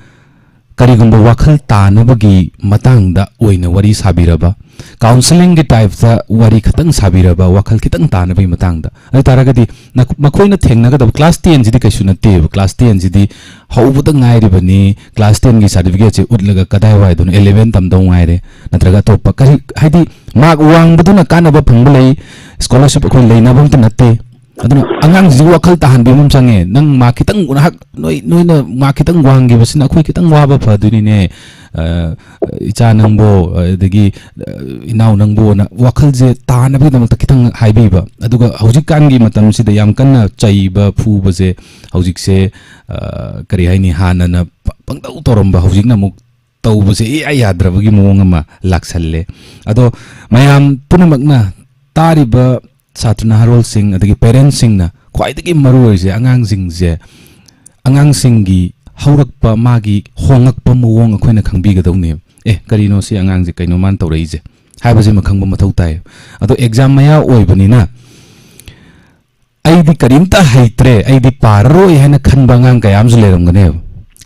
ꯀꯔꯤꯒꯨꯝꯕ ꯋꯥꯈꯜ ꯇꯥꯅꯕꯒꯤ ꯃꯇꯥꯡꯗ ꯑꯣꯏꯅ ꯋꯥꯔꯤ ꯁꯥꯕꯤꯔꯕ, ꯀꯥꯎꯟꯁꯤꯂꯤꯡꯒꯤ ꯇꯥꯏꯞꯇ ꯋꯥꯔꯤ ꯈꯇꯪ ꯁꯥꯕꯤꯔꯕ, ꯋꯥꯈꯜ ꯈꯤꯇꯪ ꯇꯥꯅꯕꯒꯤ ꯃꯇꯥꯡꯗ, ꯑꯗꯨ ꯇꯥꯔꯒꯗꯤ ꯅꯈ-, ꯃꯈꯣꯏꯅ ꯊꯦꯡꯅꯒꯗꯕ, ꯀ꯭ꯂꯥꯁ ꯇꯦꯟꯁꯤꯗꯤ ꯀꯩꯁꯨ ꯅꯠꯇꯦꯕ, ꯀ꯭ꯂꯥꯁ ꯇꯦꯟꯁꯤꯗꯤ ꯍꯧꯕꯗ ꯉꯥꯏꯔꯤꯕꯅꯤ, ꯀ꯭ꯂꯥꯁ ꯇꯦꯟꯒꯤ ꯁꯥꯔꯇꯤꯐꯤꯀꯦꯠꯁꯦ ꯎꯠꯂꯒ ꯀꯗꯥꯏꯋꯥꯏꯗꯅꯣ, ꯏꯂꯦꯚꯦꯟ ꯇꯝꯗꯧ ꯉꯥꯏꯔꯦ, ꯅꯠꯇ꯭ꯔꯒ ꯑꯇꯣꯞꯄ ꯀꯔꯤ, ꯍꯥꯏꯗꯤ ꯃꯥꯔꯛ ꯋꯥꯡꯕꯗꯨꯅ ꯀꯥꯟꯅꯕ ꯐꯪꯕ ꯂꯩ, ꯁ꯭ꯀꯣꯂꯔꯁꯤꯞ ꯑꯩꯈꯣꯏ ꯂꯩꯅꯕ ꯑꯝꯇ ꯅꯠꯇꯦ꯫ ꯑꯗꯨꯅ ꯑꯉꯥꯡꯁꯤꯡꯁꯤ ꯋꯥꯈꯜ ꯇꯥꯍꯟꯕꯤꯕ ꯑꯃ ꯆꯪꯉꯦ꯫ "ꯅꯪ ꯃꯥꯔꯛ ꯈꯤꯇꯪ ꯉꯥꯏꯍꯥꯛ, ꯅꯣꯏ, ꯅꯣꯏꯅ ꯃꯥꯔꯛ ꯈꯤꯇꯪ ꯋꯥꯡꯈꯤꯕꯁꯤꯅ ꯑꯩꯈꯣꯏ ꯈꯤꯇꯪ ꯋꯥꯕ ꯐꯗꯣꯏꯅꯤꯅꯦ, ꯑ, ꯏꯆꯥ ꯅꯪꯕꯣ, ꯑꯗꯒꯤ, ꯑ, ꯏꯅꯥꯎ ꯅꯪꯕꯣꯅ" ꯋꯥꯈꯜꯁꯦ ꯇꯥꯅꯕꯒꯤꯗꯃꯛꯇ ꯈꯤꯇꯪ ꯍꯥꯏꯕꯤꯕ꯫ ꯑꯗꯨꯒ ꯍꯧꯖꯤꯛꯀꯥꯟꯒꯤ ꯃꯇꯝꯁꯤꯗ ꯌꯥꯝ ꯀꯟꯅ ꯆꯩꯕ ꯐꯨꯕꯁꯦ ꯍꯧꯖꯤꯛꯁꯦ, ꯑ, ꯀꯔꯤ ꯍꯥꯏꯅꯤ, ꯍꯥꯟꯅꯅ ꯄ-, ꯄꯪꯇꯧ ꯇꯧꯔꯝꯕ, ꯍꯧꯖꯤꯛꯅ ꯑꯃꯨꯛ ꯇꯧꯕꯁꯦ ꯏꯌꯥ ꯌꯥꯗ꯭ꯔꯕꯒꯤ ꯃꯑꯣꯡ ꯑꯃ ꯂꯥꯛꯁꯜꯂꯦ꯫ ꯑꯗꯣ ꯃꯌꯥꯝ ꯄꯨꯝꯅꯃꯛꯅ, ꯇꯥꯔꯤꯕ ꯁꯥꯇ꯭ꯔ ꯅꯍꯥꯔꯣꯜꯁꯤꯡ ꯑꯗꯒꯤ ꯄꯦꯔꯦꯟꯁꯁꯤꯡꯅ ꯈ꯭ꯋꯥꯏꯗꯒꯤ ꯃꯔꯨ ꯑꯣꯏꯔꯤꯁꯦ ꯑꯉꯥꯡꯁꯤꯡꯁꯦ, ꯑꯉꯥꯡꯁꯤꯡꯒꯤ ꯍꯧꯔꯛꯄ, ꯃꯥꯒꯤ ꯍꯣꯡꯂꯛꯄ ꯃꯑꯣꯡ ꯑꯩꯈꯣꯏꯅ ꯈꯪꯕꯤꯒꯗꯧꯅꯦꯕ꯫ "ꯑꯦ, ꯀꯔꯤꯅꯣ ꯁꯤ ꯑꯉꯥꯡꯁꯦ, ꯀꯩꯅꯣ ꯃꯥꯅ ꯇꯧꯔꯛꯏꯁꯦ?" ꯍꯥꯏꯕꯁꯤꯃ ꯈꯪꯕ ꯃꯊꯧ ꯇꯥꯏ꯫ ꯑꯗꯣ ꯑꯦꯛꯖꯥꯝ ꯃꯌꯥ ꯑꯣꯏꯕꯅꯤꯅ, "ꯑꯩꯗꯤ ꯀꯔꯤꯝꯇ ꯍꯩꯇ꯭ꯔꯦ, ꯑꯩꯗꯤ ꯄꯥꯔꯔꯣꯏ" ꯍꯥꯏꯅ ꯈꯟꯕ ꯑꯉꯥꯡ ꯀꯌꯥ ꯑꯃꯁꯨ ꯂꯩꯔꯝꯒꯅꯦꯕ꯫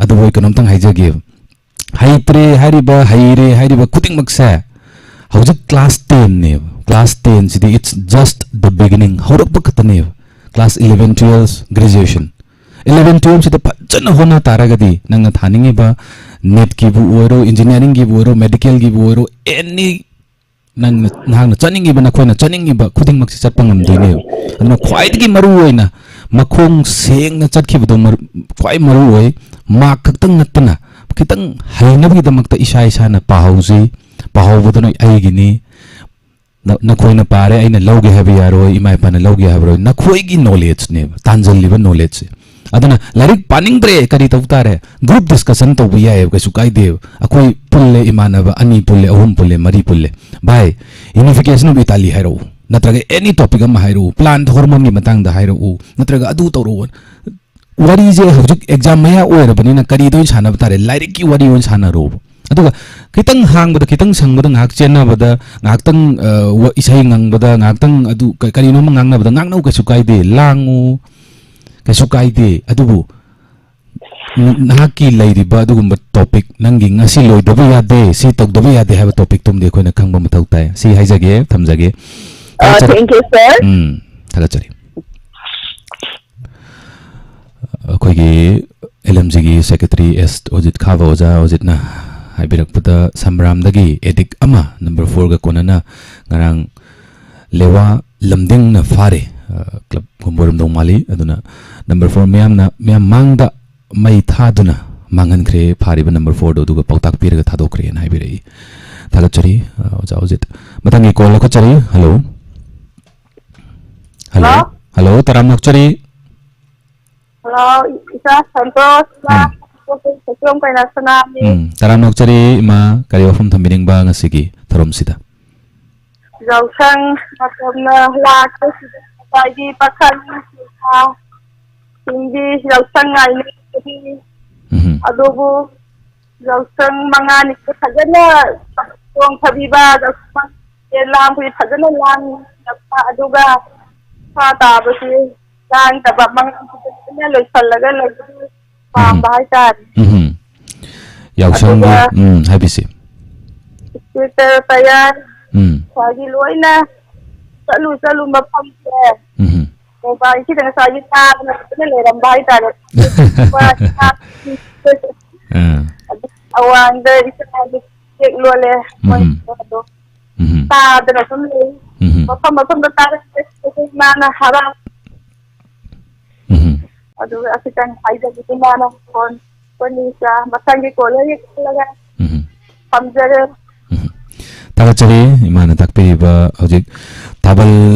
ꯑꯗꯨꯕꯨ ꯑꯩ ꯀꯩꯅꯣꯝꯇꯪ ꯍꯥꯏꯖꯒꯦꯕ, ꯍꯩꯇ꯭ꯔꯦ ꯍꯥꯏꯔꯤꯕ, ꯍꯩꯔꯦ ꯍꯥꯏꯔꯤꯕ ꯈꯨꯗꯤꯡꯃꯛꯁꯦ ꯍꯧꯖꯤꯛ ꯀ꯭ꯂꯥꯁ ꯇꯦꯟꯅꯦꯕ꯫ ꯀ꯭ꯂꯥꯁ ꯇꯦꯟꯁꯤꯗꯤ it's just the beginning, ꯍꯧꯔꯛꯄ ꯈꯛꯇꯅꯦꯕ꯫ Class eleven, twelve, graduation, eleven, ꯇꯨꯌꯦꯜꯐꯁꯤꯗ ꯐꯖꯅ ꯍꯣꯠꯅ ꯇꯥꯔꯒꯗꯤ, ꯅꯪꯅ ꯊꯥꯅꯤꯡꯉꯤꯕ ꯅꯦꯠꯀꯤꯕꯨ ꯑꯣꯏꯔꯣ, ꯏꯟꯖꯤꯅꯤꯌꯥꯔꯤꯡꯒꯤꯕꯨ ꯑꯣꯏꯔꯣ, ꯃꯦꯗꯤꯀꯦꯜꯒꯤꯕꯨ ꯑꯣꯏꯔꯣ, ꯑꯦꯅꯤ ꯅꯪꯅ, ꯅꯍꯥꯛꯅ ꯆꯠꯅꯤꯡꯉꯤꯕ, ꯅꯈꯣꯏꯅ ꯆꯠꯅꯤꯡꯉꯤꯕ ꯈꯨꯗꯤꯡꯃꯛꯁꯤ ꯆꯠꯄ ꯉꯝꯗꯣꯏꯅꯦꯕ꯫ ꯑꯗꯨꯅ ꯈ꯭ꯋꯥꯏꯗꯒꯤ ꯃꯔꯨ ꯑꯣꯏꯅ ꯃꯈꯣꯡ ꯁꯦꯡꯅ ꯆꯠꯈꯤꯕꯗꯣ ꯃꯔꯨ-, ꯈ꯭ꯋꯥꯏ ꯃꯔꯨ ꯑꯣꯏ꯫ ꯃꯥꯔꯛ ꯈꯛꯇꯪ ꯅꯠꯇꯅ ꯈꯤꯇꯪ ꯍꯩꯅꯕꯒꯤꯗꯃꯛꯇ ꯏꯁꯥ ꯏꯁꯥꯅ ꯄꯥꯍꯧꯁꯤ꯫ ꯄꯥꯍꯧꯕꯗꯨꯅ ꯑꯩꯒꯤꯅꯤ, ꯅ-, ꯅꯈꯣꯏꯅ ꯄꯥꯔꯦ, ꯑꯩꯅ ꯂꯧꯒꯦ ꯍꯥꯏꯕ ꯌꯥꯔꯣꯏ, ꯏꯃꯥ ꯏꯄꯥꯅ ꯂꯧꯒꯦ ꯍꯥꯏꯕꯔꯣꯏ꯫ ꯅꯈꯣꯏꯒꯤ ꯅꯣꯂꯦꯖꯅꯦꯕ, ꯇꯥꯟꯖꯜꯂꯤꯕ ꯅꯣꯂꯦꯖꯁꯦ꯫ ꯑꯗꯨꯅ ꯂꯥꯏꯔꯤꯛ ꯄꯥꯅꯤꯡꯗ꯭ꯔꯦ, ꯀꯔꯤ ꯇꯧ ꯇꯥꯔꯦ? Group discussion ꯇꯧꯕ ꯌꯥꯏꯌꯦꯕ, ꯀꯩꯁꯨ ꯀꯥꯏꯗꯦꯕ꯫ ꯑꯩꯈꯣꯏ ꯄꯨꯜꯂꯦ, ꯏꯃꯥꯟꯅꯕ ꯑꯅꯤ ꯄꯨꯜꯂꯦ, ꯑꯍꯨꯝ ꯄꯨꯜꯂꯦ, ꯃꯔꯤ ꯄꯨꯜꯂꯦ, ꯚꯥꯏ, Unification of Italy ꯍꯥꯏꯔꯛꯎ, ꯅꯠꯇ꯭ꯔꯒ any topic ꯑꯃ ꯍꯥꯏꯔꯛꯎ, plant hormone ꯒꯤ ꯃꯇꯥꯡꯗ ꯍꯥꯏꯔꯛꯎ, ꯅꯠꯇ꯭ꯔꯒ ꯑꯗꯨ ꯇꯧꯔꯛꯎ꯫ ꯋꯥꯔꯤꯁꯦ ꯍꯧꯖꯤꯛ exam ꯃꯌꯥ ꯑꯣꯏꯔꯕꯅꯤꯅ ꯀꯔꯤꯗ ꯑꯣꯏꯅ ꯁꯥꯟꯅꯕ ꯇꯥꯔꯦ? ꯂꯥꯏꯔꯤꯛꯀꯤ ꯋꯥꯔꯤ ꯑꯣꯏꯅ ꯁꯥꯟꯅꯔꯣꯕ꯫ ꯑꯗꯨꯒ ꯈꯤꯇꯪ ꯍꯥꯡꯕꯗ, ꯈꯤꯇꯪ ꯁꯪꯕꯗ ꯉꯥꯏꯍꯥꯛ ꯆꯦꯟꯅꯕꯗ, ꯉꯥꯏꯍꯥꯛꯇꯪ, ꯑ, ꯋꯥ-, ꯏꯁꯩ ꯉꯪꯕꯗ, ꯉꯥꯏꯍꯥꯛꯇꯪ ꯑꯗꯨ ꯀ-, ꯀꯔꯤꯅꯣꯝꯃ ꯉꯥꯡꯅꯕꯗ ꯉꯥꯡꯅꯧ, ꯀꯩꯁꯨ ꯀꯥꯏꯗꯦ, ꯂꯥꯡꯉꯨ, ꯀꯩꯁꯨ ꯀꯥꯏꯗꯦ꯫ ꯑꯗꯨꯕꯨ ꯅ-, ꯅꯍꯥꯛꯀꯤ ꯂꯩꯔꯤꯕ ꯑꯗꯨꯒꯨꯝꯕ topic, ꯅꯪꯒꯤ ꯉꯁꯤ ꯂꯣꯏꯗꯕ ꯌꯥꯗꯦ, ꯁꯤ ꯇꯧꯗꯕ ꯌꯥꯗꯦ ꯍꯥꯏꯕ topic ꯇꯨꯝꯗꯤ ꯑꯩꯈꯣꯏꯅ ꯈꯪꯕ ꯃꯊꯧ ꯇꯥꯏ꯫ ꯁꯤ ꯍꯥꯏꯖꯒꯦ, ꯊꯝꯖꯒꯦ꯫ ꯑ, ꯊꯥꯒꯠꯆꯔꯤ꯫ Thank you, sir. ꯎꯝ, ꯊꯥꯒꯠꯆꯔꯤ꯫ ꯑꯩꯈꯣꯏꯒꯤ L M G ꯒꯤ secretary S ꯑꯣꯖꯤꯠ ꯈꯥꯕ ꯑꯣꯖꯥ ꯑꯣꯖꯤꯠꯅ ꯍꯥꯏꯕꯤꯔꯛꯄꯗ, ꯁꯝꯕ꯭ꯔꯥꯝꯗꯒꯤ addict ꯑꯃ number four ꯒ ꯀꯣꯟꯅꯅ ꯉꯔꯥꯡ ꯂꯦꯋꯥ ꯂꯝꯗꯤꯡꯅ ꯐꯥꯔꯦ꯫ ꯑ, club ꯒꯨꯝꯕ ꯑꯣꯏꯔꯝꯗꯧ ꯃꯥꯜꯂꯤ꯫ ꯑꯗꯨꯅ number four ꯃꯌꯥꯝꯅ, ꯃꯌꯥꯝ ꯃꯥꯡꯗ ꯃꯩ ꯊꯥꯗꯨꯅ ꯃꯥꯡꯍꯟꯈ꯭ꯔꯦ ꯐꯥꯔꯤꯕ number four ꯗꯣ, ꯑꯗꯨꯒ ꯄꯥꯎꯇꯥꯛ ꯄꯤꯔꯒ ꯊꯥꯗꯣꯛꯈ꯭ꯔꯦꯅ ꯍꯥꯏꯕꯤꯔꯛꯏ꯫ ꯊꯥꯒꯠꯆꯔꯤ, ꯑ, ꯑꯣꯖꯥ ꯑꯣꯖꯤꯠ꯫ ꯃꯊꯪꯒꯤ call ꯂꯧꯈꯠꯆꯔꯤ꯫ Hello꯫ Hello꯫ Hello꯫ Hello, ꯇꯔꯥꯝꯅ ꯑꯣꯛꯆꯔꯤ꯫ Hello, ꯏꯆꯥ ꯁꯟꯇꯣꯁ, ꯏꯃꯥ, ꯎꯝ꯫ ꯁꯣꯝ ꯀꯩꯅꯥ ꯁꯅꯥꯅꯤ꯫ ꯎꯝ, ꯇꯔꯥꯝꯅ ꯑꯣꯛꯆꯔꯤ, ꯏꯃꯥ꯫ ꯀꯔꯤ ꯋꯥꯐꯝ ꯊꯝꯕꯤꯅꯤꯡꯕ ꯉꯁꯤꯒꯤ ꯊꯧꯔꯝꯁꯤꯗ? ꯌꯥꯎꯁꯪ ꯃꯇꯝꯅ ꯂꯥꯛꯄꯁꯤꯗ ꯉꯁꯥꯏꯒꯤ ꯄꯥꯈꯪ ꯁꯤꯡꯗꯤ ꯌꯥꯎꯁꯪ ꯉꯥꯏꯅꯕꯅꯤ꯫ ꯎꯝ꯫ ꯑꯗꯨꯕꯨ ꯌꯥꯎꯁꯪ ꯃꯉꯥꯅꯤꯁꯦ ꯐꯖꯅ ꯆꯣꯡꯊꯕꯤꯕ, ꯌꯥꯎꯁꯪ ꯃꯉꯥꯅꯤꯁꯦ ꯂꯥꯡꯕꯒꯤ ꯐꯖꯅ ꯂꯥꯡꯕ, ꯑꯗꯨꯒ ꯃꯈꯥ ꯇꯥꯕꯁꯤ ꯂꯥꯡꯗꯕ, ꯃꯉꯥꯅꯤꯁꯦ ꯐꯖꯅ ꯂꯣꯏꯁꯤꯜꯂꯒ ꯂꯩꯕꯗꯨ ꯄꯥꯝꯕ ꯎꯝ꯫ ꯍꯥꯏꯇꯥꯔꯦ꯫ ꯎꯝ꯫ ꯌꯥꯎꯁꯪꯒꯤ, ꯑꯗꯨꯒ ꯎꯝ, ꯍꯥꯏꯕꯤꯁꯤ꯫ Sweater ꯇꯌꯥꯔ, ꯎꯝ꯫ ꯉꯁꯥꯏꯒꯤ ꯂꯣꯏꯅ ꯆꯠꯂꯨ ꯆꯠꯂꯨ ꯃꯐꯝꯁꯦ꯫ ꯎꯝ꯫ Mobile ꯁꯤꯗ ꯉꯁꯥꯏꯒꯤ ꯇꯥꯗꯅ ꯐꯖꯅ ꯂꯩꯔꯝꯕ ꯍꯥꯏꯇꯥꯔꯦ꯫ ꯑꯥ꯫ ꯑꯗꯨ ꯑꯋꯥꯡꯗ ꯏꯆꯥ ꯅꯨꯄꯤ ꯆꯦꯛ ꯂꯣꯜꯂꯦ꯫ ꯃꯣꯏ ꯎꯝ꯫ ꯑꯗꯣ ꯎꯝ꯫ ꯇꯥꯗꯅ ꯁꯨꯝ ꯂꯩ꯫ ꯎꯝ꯫ ꯃꯐꯝ ꯃꯐꯝꯗ ꯇꯥꯔꯝꯃꯦ꯫ ꯑꯗꯨ ꯏꯃꯥꯅ ꯍꯔꯥꯎ ꯎꯝ꯫ ꯑꯗꯨꯒ ꯈꯤꯇꯪ ꯍꯥꯏꯖꯒꯦ, ꯏꯃꯥꯅ ꯐꯣꯟ, ꯐꯣꯟ ꯏꯆꯥ ꯃꯊꯪꯒꯤ call ꯍꯦꯛ ꯈꯜꯂꯒ ꯎꯝ꯫ ꯊꯝꯖꯔꯦ꯫ ꯎꯝ꯫ ꯊꯥꯒꯠꯆꯔꯤ, ꯏꯃꯥꯅ ꯇꯥꯛꯄꯤꯔꯤꯕ꯫ ꯍꯧꯖꯤꯛ ꯊꯥꯕꯜ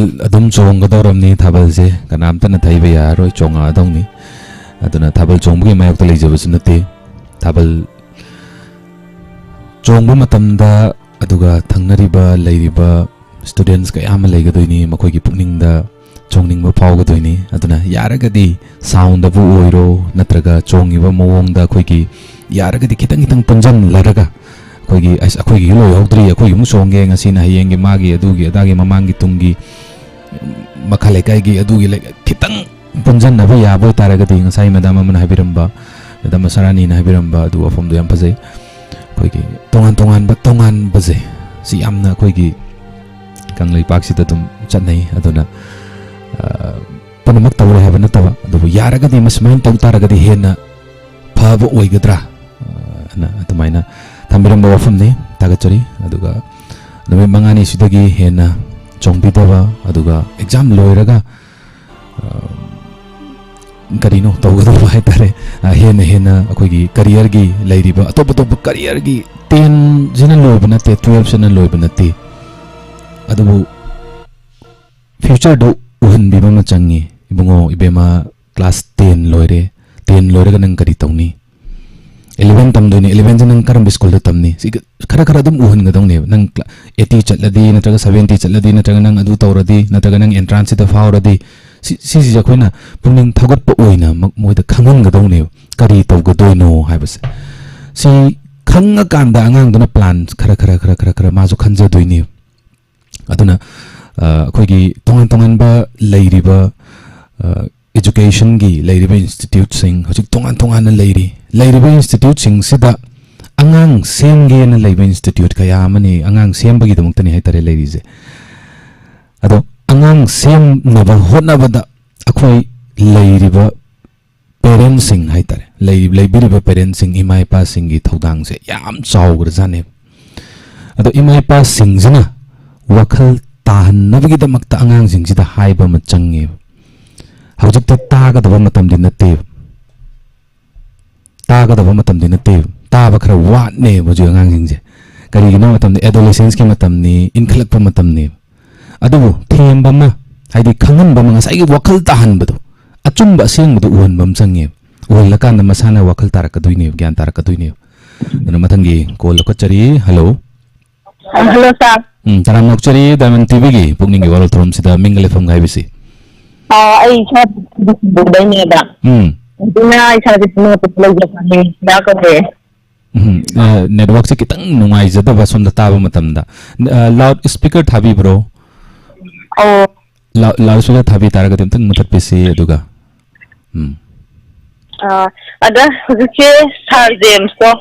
ꯑꯗꯨꯝ ꯆꯣꯡꯒꯗꯧꯔꯕꯅꯤ, ꯊꯥꯕꯜꯁꯦ ꯀꯅꯥꯝꯇꯅ ꯊꯩꯕ ꯌꯥꯔꯔꯣꯏ, ꯆꯣꯡꯉꯛꯑꯗꯧꯅꯤ꯫ ꯑꯗꯨꯅ ꯊꯥꯕꯜ ꯆꯣꯡꯕꯒꯤ ꯃꯥꯌꯣꯛꯇ ꯂꯩꯖꯕꯁꯨ ꯅꯠꯇꯦ꯫ ꯊꯥꯕꯜ ꯆꯣꯡꯕ ꯃꯇꯝꯗ ꯑꯗꯨꯒ ꯊꯪꯅꯔꯤꯕ ꯂꯩꯔꯤꯕ students ꯀꯌꯥ ꯑꯃ ꯂꯩꯒꯗꯣꯏꯅꯤ, ꯃꯈꯣꯏꯒꯤ ꯄꯨꯛꯅꯤꯡꯗ ꯆꯣꯡꯅꯤꯡꯕ ꯐꯥꯎꯒꯗꯣꯏꯅꯤ꯫ ꯑꯗꯨꯅ ꯌꯥꯔꯒꯗꯤ soundꯕꯨ ꯑꯣꯏꯔꯣ, ꯅꯠꯇ꯭ꯔꯒ ꯆꯣꯡꯉꯤꯕ ꯃꯑꯣꯡꯗ ꯑꯩꯈꯣꯏꯒꯤ ꯌꯥꯔꯒꯗꯤ ꯈꯤꯇꯪ ꯈꯤꯇꯪ ꯄꯨꯟꯁꯤꯜꯂꯔꯒ ꯑꯩꯈꯣꯏꯒꯤ, "ꯑꯁ, ꯑꯩꯈꯣꯏꯒꯤ ꯂꯣꯏꯍꯧꯗ꯭ꯔꯤ, ꯑꯩꯈꯣꯏꯒꯤ ꯑꯃꯨꯛ ꯆꯣꯡꯒꯦ ꯉꯁꯤꯅ, ꯍꯌꯦꯡꯒꯤ ꯃꯥꯒꯤ ꯑꯗꯨꯒꯤ ꯑꯗꯥꯒꯤ ꯃꯃꯥꯡꯒꯤ ꯇꯨꯡꯒꯤ ꯃꯈꯥ ꯂꯩꯀꯥꯏꯒꯤ ꯑꯗꯨꯒꯤ ꯂꯩ-," ꯈꯤꯇꯪ ꯄꯨꯟꯁꯤꯟꯅꯕ ꯌꯥꯕ ꯑꯣꯏꯇꯥꯔꯒꯗꯤ, ꯉꯁꯥꯏ madam ꯑꯃꯅ ꯍꯥꯏꯕꯤꯔꯝꯕ, madam ꯁꯔꯥꯅꯤꯅ ꯍꯥꯏꯕꯤꯔꯝꯕ ꯑꯗꯨ ꯋꯥꯐꯝꯗꯣ ꯌꯥꯝ ꯐꯖꯩ꯫ ꯑꯩꯈꯣꯏꯒꯤ ꯇꯣꯉꯥꯟ ꯇꯣꯉꯥꯟꯕ ꯇꯣꯉꯥꯟꯕꯁꯦ, ꯁꯤ ꯌꯥꯝꯅ ꯑꯩꯈꯣꯏꯒꯤ ꯀꯪꯂꯩꯄꯥꯛꯁꯤꯗ ꯑꯗꯨꯝ ꯆꯠꯅꯩ꯫ ꯑꯗꯨꯅ, ꯑ, ꯄꯨꯝꯅꯃꯛ ꯇꯧꯔꯦ ꯍꯥꯏꯕ ꯅꯠꯇꯕ, ꯑꯗꯨꯕꯨ ꯌꯥꯔꯒꯗꯤ ꯃꯁꯨꯃꯥꯏꯅ ꯇꯧ ꯇꯥꯔꯒꯗꯤ ꯍꯦꯟꯅ ꯐꯕ ꯑꯣꯏꯒꯗ꯭ꯔꯥ, ꯑ, ꯑꯅ ꯑꯗꯨꯃꯥꯏꯅ ꯊꯝꯕꯤꯔꯝꯕ ꯋꯥꯐꯝꯅꯤ꯫ ꯊꯥꯒꯠꯆꯔꯤ꯫ ꯑꯗꯨꯒ ꯅꯨꯃꯤꯠ ꯃꯉꯥꯅꯤꯁꯤꯗꯒꯤ ꯍꯦꯟꯅ ꯆꯣꯡꯕꯤꯗꯕ, ꯑꯗꯨꯒ exam ꯂꯣꯏꯔꯒ, ꯑ, ꯀꯔꯤꯅꯣ ꯇꯧꯒꯗꯧꯕ ꯍꯥꯏꯇꯥꯔꯦ, ꯑ, ꯍꯦꯟꯅ ꯍꯦꯟꯅ ꯑꯩꯈꯣꯏꯒꯤ careerꯒꯤ ꯂꯩꯔꯤꯕ ꯑꯇꯣꯞ ꯑꯇꯣꯞꯄ careerꯒꯤ, tenꯁꯤꯅ ꯂꯣꯏꯕ ꯅꯠꯇꯦ, twelveꯁꯤꯅ ꯂꯣꯏꯕ ꯅꯠꯇꯦ, ꯑꯗꯨꯕꯨ futureꯗꯨ ꯎꯍꯟꯕꯤꯕ ꯑꯃ ꯆꯪꯉꯤ꯫ "ꯏꯕꯨꯡꯉꯣ, ꯏꯕꯦꯝꯃ, class ten ꯂꯣꯏꯔꯦ, ten ꯂꯣꯏꯔꯒ ꯅꯪ ꯀꯔꯤ ꯇꯧꯅꯤ? Eleven ꯇꯝꯗꯣꯏꯅꯤ, elevenꯁꯦ ꯅꯪ ꯀꯔꯝꯕ schoolꯗ ꯇꯝꯅꯤ?" ꯁꯤ ꯈꯔ ꯈꯔ ꯑꯗꯨꯝ ꯎꯍꯟꯒꯗꯧꯅꯦꯕ꯫ ꯅꯪ cla-, eighty ꯆꯠꯂꯗꯤ, ꯅꯠꯇ꯭ꯔꯒ seventy ꯆꯠꯂꯗꯤ, ꯅꯠꯇ꯭ꯔꯒ ꯅꯪ ꯑꯗꯨ ꯇꯧꯔꯗꯤ, ꯅꯠꯇ꯭ꯔꯒ ꯅꯪ entranceꯁꯤꯗ ꯐꯥꯎꯔꯗꯤ, ꯁꯤ-, ꯁꯤꯁꯤꯁꯦ ꯑꯩꯈꯣꯏꯅ ꯄꯨꯛꯅꯤꯡ ꯊꯧꯒꯠꯄ ꯑꯣꯏꯅ ꯃ-, ꯃꯣꯏꯗ ꯈꯪꯍꯟꯒꯗꯧꯅꯦꯕ, ꯀꯔꯤ ꯇꯧꯒꯗꯣꯏꯅꯣ ꯍꯥꯏꯕꯁꯦ꯫ ꯁꯤ ꯈꯪꯉꯀꯥꯟꯗ ꯑꯉꯥꯡꯗꯨꯅ plan ꯈꯔ ꯈꯔ ꯈꯔ ꯈꯔ ꯈꯔ ꯃꯥꯁꯨ ꯈꯟꯖꯗꯣꯏꯅꯦꯕ꯫ ꯑꯗꯨꯅ, ꯑ, ꯑꯩꯈꯣꯏꯒꯤ ꯇꯣꯉꯥꯟ ꯇꯣꯉꯥꯟꯕ ꯂꯩꯔꯤꯕ, ꯑ, educationꯒꯤ ꯂꯩꯔꯤꯕ instituteꯁꯤꯡ ꯍꯧꯖꯤꯛ ꯇꯣꯉꯥꯟ ꯇꯣꯉꯥꯟꯅ ꯂꯩꯔꯤ꯫ ꯂꯩꯔꯤꯕ instituteꯁꯤꯡꯁꯤꯗ ꯑꯉꯥꯡ ꯁꯦꯝꯒꯦꯅ ꯂꯩꯕ institute ꯀꯌꯥ ꯑꯃꯅꯤ, ꯑꯉꯥꯡ ꯁꯦꯝꯕꯒꯤꯗꯃꯛꯇꯅꯤ ꯍꯥꯏꯇꯥꯔꯦ ꯂꯩꯔꯤꯁꯦ꯫ ꯑꯗꯣ ꯑꯉꯥꯡ ꯁꯦꯝꯅꯕ ꯍꯣꯠꯅꯕꯗ ꯑꯩꯈꯣꯏ ꯂꯩꯔꯤꯕ parentꯁꯤꯡ ꯍꯥꯏꯇꯥꯔꯦ, ꯂꯩ-, ꯂꯩꯕꯤꯔꯤꯕ parentꯁꯤꯡ, ꯏꯃꯥ ꯏꯄꯥꯁꯤꯡꯒꯤ ꯊꯧꯗꯥꯡꯁꯦ ꯌꯥꯝ ꯆꯥꯎꯈ꯭ꯔꯖꯥꯠꯅꯦꯕ꯫ ꯑꯗꯣ ꯏꯃꯥ ꯏꯄꯥꯁꯤꯡꯁꯤꯅ ꯋꯥꯈꯜ ꯇꯥꯍꯟꯅꯕꯒꯤꯗꯃꯛꯇ ꯑꯉꯥꯡꯁꯤꯡꯁꯤꯗ ꯍꯥꯏꯕ ꯑꯃ ꯆꯪꯉꯦꯕ꯫ ꯍꯧꯖꯤꯛꯇꯤ ꯇꯥꯒꯗꯕ ꯃꯇꯝꯗꯤ ꯅꯠꯇꯦꯕ꯫ ꯇꯥꯒꯗꯕ ꯃꯇꯝꯗꯤ ꯅꯠꯇꯦꯕ꯫ ꯇꯥꯕ ꯈꯔ ꯋꯥꯠꯅꯦꯕ ꯍꯧꯖꯤꯛ ꯑꯉꯥꯡꯁꯤꯡꯁꯦ꯫ ꯀꯔꯤꯒꯤꯅꯣ ꯃꯇꯝꯗ adolescenceꯀꯤ ꯃꯇꯝꯅꯤ, ꯏꯟꯈꯠꯂꯛꯄ ꯃꯇꯝꯅꯦꯕ꯫ ꯑꯗꯨꯕꯨ ꯊꯦꯝꯕ ꯑꯃ, ꯍꯥꯏꯗꯤ ꯈꯪꯍꯟꯕ ꯑꯃ, ꯉꯁꯥꯏꯒꯤ ꯋꯥꯈꯜ ꯇꯥꯍꯟꯕꯗꯣ, ꯑꯆꯨꯝꯕ ꯑꯁꯦꯡꯕꯗꯣ ꯎꯍꯟꯕ ꯑꯃ ꯆꯪꯉꯦꯕ꯫ ꯎꯍꯜꯂꯀꯥꯟꯗ ꯃꯁꯥꯅ ꯋꯥꯈꯜ ꯇꯥꯔꯛꯀꯗꯣꯏꯅꯦꯕ, ꯒ꯭ꯌꯥꯟ ꯇꯥꯔꯛꯀꯗꯣꯏꯅꯦꯕ꯫ ꯑꯗꯨꯅ ꯃꯊꯪꯒꯤ call ꯂꯧꯈꯠꯆꯔꯤ꯫ Hello꯫ ꯑ, hello, sir꯫ ꯎꯝ, ꯇꯔꯥꯝꯅ ꯑꯣꯛꯆꯔꯤ, Diamond ꯇꯤꯚꯤꯒꯤ ꯄꯨꯛꯅꯤꯡꯒꯤ ꯋꯥꯔꯣꯜ ꯊꯧꯔꯝꯁꯤꯗ ꯃꯤꯡꯒ ꯂꯩꯐꯝꯒ ꯍꯥꯏꯕꯤꯁꯤ꯫ ꯑ, ꯑꯩ ꯏꯁꯥ ꯗꯤꯁꯦꯝꯕꯔꯗꯩꯅꯦꯕ꯫ ꯎꯝ꯫ ꯑꯗꯨꯅ ꯏꯁꯥꯁꯦ ꯄꯨꯝꯅꯃꯛꯇ ꯂꯩꯖꯕꯅꯤ꯫ ꯏꯁꯥ ꯀꯧꯔꯦ꯫ ꯎꯝ, ꯑ, networkꯁꯦ ꯈꯤꯇꯪ ꯅꯨꯡꯉꯥꯏꯖꯗꯕ ꯁꯣꯝꯗ ꯇꯥꯕ ꯃꯇꯝꯗ꯫ ꯑ, loud speaker ꯊꯥꯕꯤꯕ꯭ꯔꯣ? ꯑꯧ꯫ Lou-, loud speaker ꯊꯥꯕꯤ ꯇꯥꯔꯒꯗꯤ ꯑꯝꯇꯪ ꯃꯨꯊꯠꯄꯤꯁꯤ, ꯑꯗꯨꯒ, ꯎꯝ꯫ ꯑ, ꯑꯗ ꯍꯧꯖꯤꯛꯁꯦ Sir ꯖꯦꯝꯁꯇꯣ꯫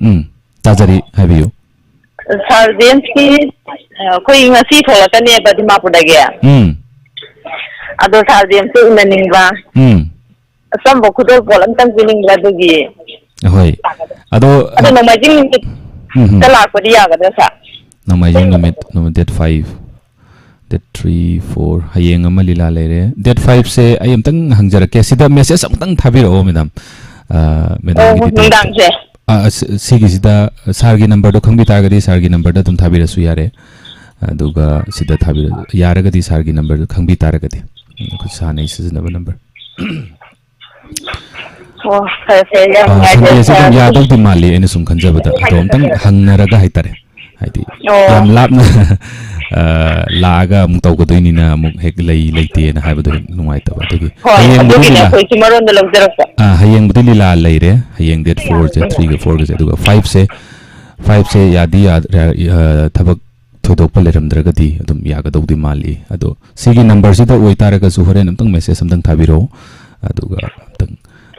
ꯎꯝ, ꯇꯥꯖꯔꯤ, ꯍꯥꯏꯕꯤꯌꯨ꯫ Sir ꯖꯦꯝꯁꯀꯤ, ꯑ, ꯑꯩꯈꯣꯏ ꯉꯁꯤ ꯊꯣꯛꯂꯛꯀꯅꯦꯕ ꯗꯤꯃꯥꯄꯨꯔꯗꯒꯤ꯫ ꯎꯝ꯫ ꯑꯗꯣ Sir ꯖꯦꯝꯁꯇꯣ ꯎꯅꯅꯤꯡꯕ꯫ ꯎꯝ꯫ ꯑꯆꯝꯕ ꯈꯨꯗꯣꯜꯄꯣꯠ ꯑꯝꯇꯪ ꯄꯤꯅꯤꯡꯕ ꯑꯗꯨꯒꯤ꯫ ꯍꯣꯏ꯫ ꯑꯗꯣ, ꯑꯗꯣ ꯑ, ꯅꯣꯡꯃꯥꯏꯖꯤꯡ ꯅꯨꯃꯤꯠꯇ ꯎꯝ, ꯎꯝ꯫ ꯂꯥꯛꯄꯗꯤ ꯌꯥꯒꯗ꯭ꯔꯥ, sir? ꯅꯣꯡꯃꯥꯏꯖꯤꯡ ꯅꯨꯃꯤꯠ, ꯅꯨꯃꯤꯠ date five, date three, four, ꯍꯌꯦꯡ ꯑꯃ ꯂꯤꯂꯥ ꯂꯩꯔꯦ꯫ Date fiveꯁꯦ ꯑꯩ ꯑꯝꯇꯪ ꯍꯪꯖꯔꯛꯀꯦ꯫ ꯁꯤꯗ message ꯑꯃꯨꯛꯇꯪ ꯊꯥꯕꯤꯔꯛꯑꯣ, madam꯫ ꯑ, madamꯒꯤ ꯑꯣ, detailsꯇ꯫ ꯅꯨꯡꯗꯥꯡꯁꯦ? ꯑ, ꯑ, ꯁꯤ-, ꯁꯤꯒꯤꯁꯤꯗ, sirꯒꯤ numberꯗꯣ ꯈꯪꯕꯤ ꯇꯥꯔꯒꯗꯤ sirꯒꯤ numberꯗ ꯑꯗꯨꯝ ꯊꯥꯕꯤꯔꯛꯑꯁꯨ ꯌꯥꯔꯦ꯫ ꯑꯗꯨꯒ ꯁꯤꯗ ꯊꯥꯕꯤꯔꯛ-, ꯌꯥꯔꯒꯗꯤ sirꯒꯤ numberꯗꯣ ꯈꯪꯕꯤ ꯇꯥꯔꯒꯗꯤ꯫ ꯎꯝ, ꯑꯩꯈꯣꯏ sirꯅ ꯑꯩ ꯁꯤꯖꯤꯟꯅꯕ number꯫ ꯑꯣ, ꯐꯔꯦ, ꯐꯔꯦ, ꯌꯥꯝ ꯑ, ꯅꯨꯡꯉꯥꯏꯖꯔꯦ, Sundayꯁꯦ ꯑꯗꯨꯝ sir꯫ ꯌꯥꯗꯧꯗꯤ ꯃꯥꯜꯂꯤ, ꯑꯩꯅ ꯁꯨꯝ ꯈꯟꯖꯕꯗ꯫ ꯑꯗꯣ ꯑꯝꯇꯪ ꯍꯪꯅꯔꯒ ꯍꯥꯏꯇꯥꯔꯦ꯫ ꯍꯥꯏꯗꯤ, ꯑꯣ꯫ ꯌꯥꯝ ꯂꯥꯞꯅ, ꯑ, ꯂꯥꯛꯑꯒ ꯑꯃꯨꯛ ꯇꯧꯒꯗꯣꯏꯅꯤꯅ ꯑꯃꯨꯛ ꯍꯦꯛ ꯂꯩ ꯂꯩꯇꯦꯅ ꯍꯥꯏꯕꯗꯣ ꯍꯦꯛ ꯅꯨꯡꯉꯥꯏꯇꯕ꯫ ꯑꯗꯨꯒꯤ ꯍꯣꯏ, ꯍꯌꯦꯡꯕꯨꯗꯤ ꯑꯗꯨꯒꯤꯅꯦ ꯂꯤꯂꯥ, ꯑꯩꯈꯣꯏꯁꯨ ꯃꯔꯣꯟꯗ ꯂꯧꯖꯔꯛꯄ꯫ ꯑ, ꯍꯌꯦꯡꯕꯨꯗꯤ ꯂꯤꯂꯥ ꯂꯩꯔꯦ꯫ ꯍꯌꯦꯡ date fourꯁꯦ, threeꯒ fourꯒꯁꯦ꯫ ꯑꯗꯨꯒ fiveꯁꯦ, fiveꯁꯦ ꯌꯥꯗꯤ ꯌꯥ-, ꯑ, ꯊꯕꯛ ꯊꯣꯏꯗꯣꯛꯄ ꯂꯩꯔꯝꯗ꯭ꯔꯒꯗꯤ ꯑꯗꯨꯝ ꯌꯥꯒꯗꯧꯗꯤ ꯃꯥꯜꯂꯤ꯫ ꯑꯗꯣ ꯁꯤꯒꯤ numberꯁꯤꯗ ꯑꯣꯏꯇꯥꯔꯒꯁꯨ ꯍꯣꯔꯦꯟ ꯑꯝꯇꯪ message ꯑꯝꯇꯪ ꯊꯥꯕꯤꯔꯛꯑꯣ꯫ ꯑꯗꯨꯒ ꯑꯝꯇꯪ,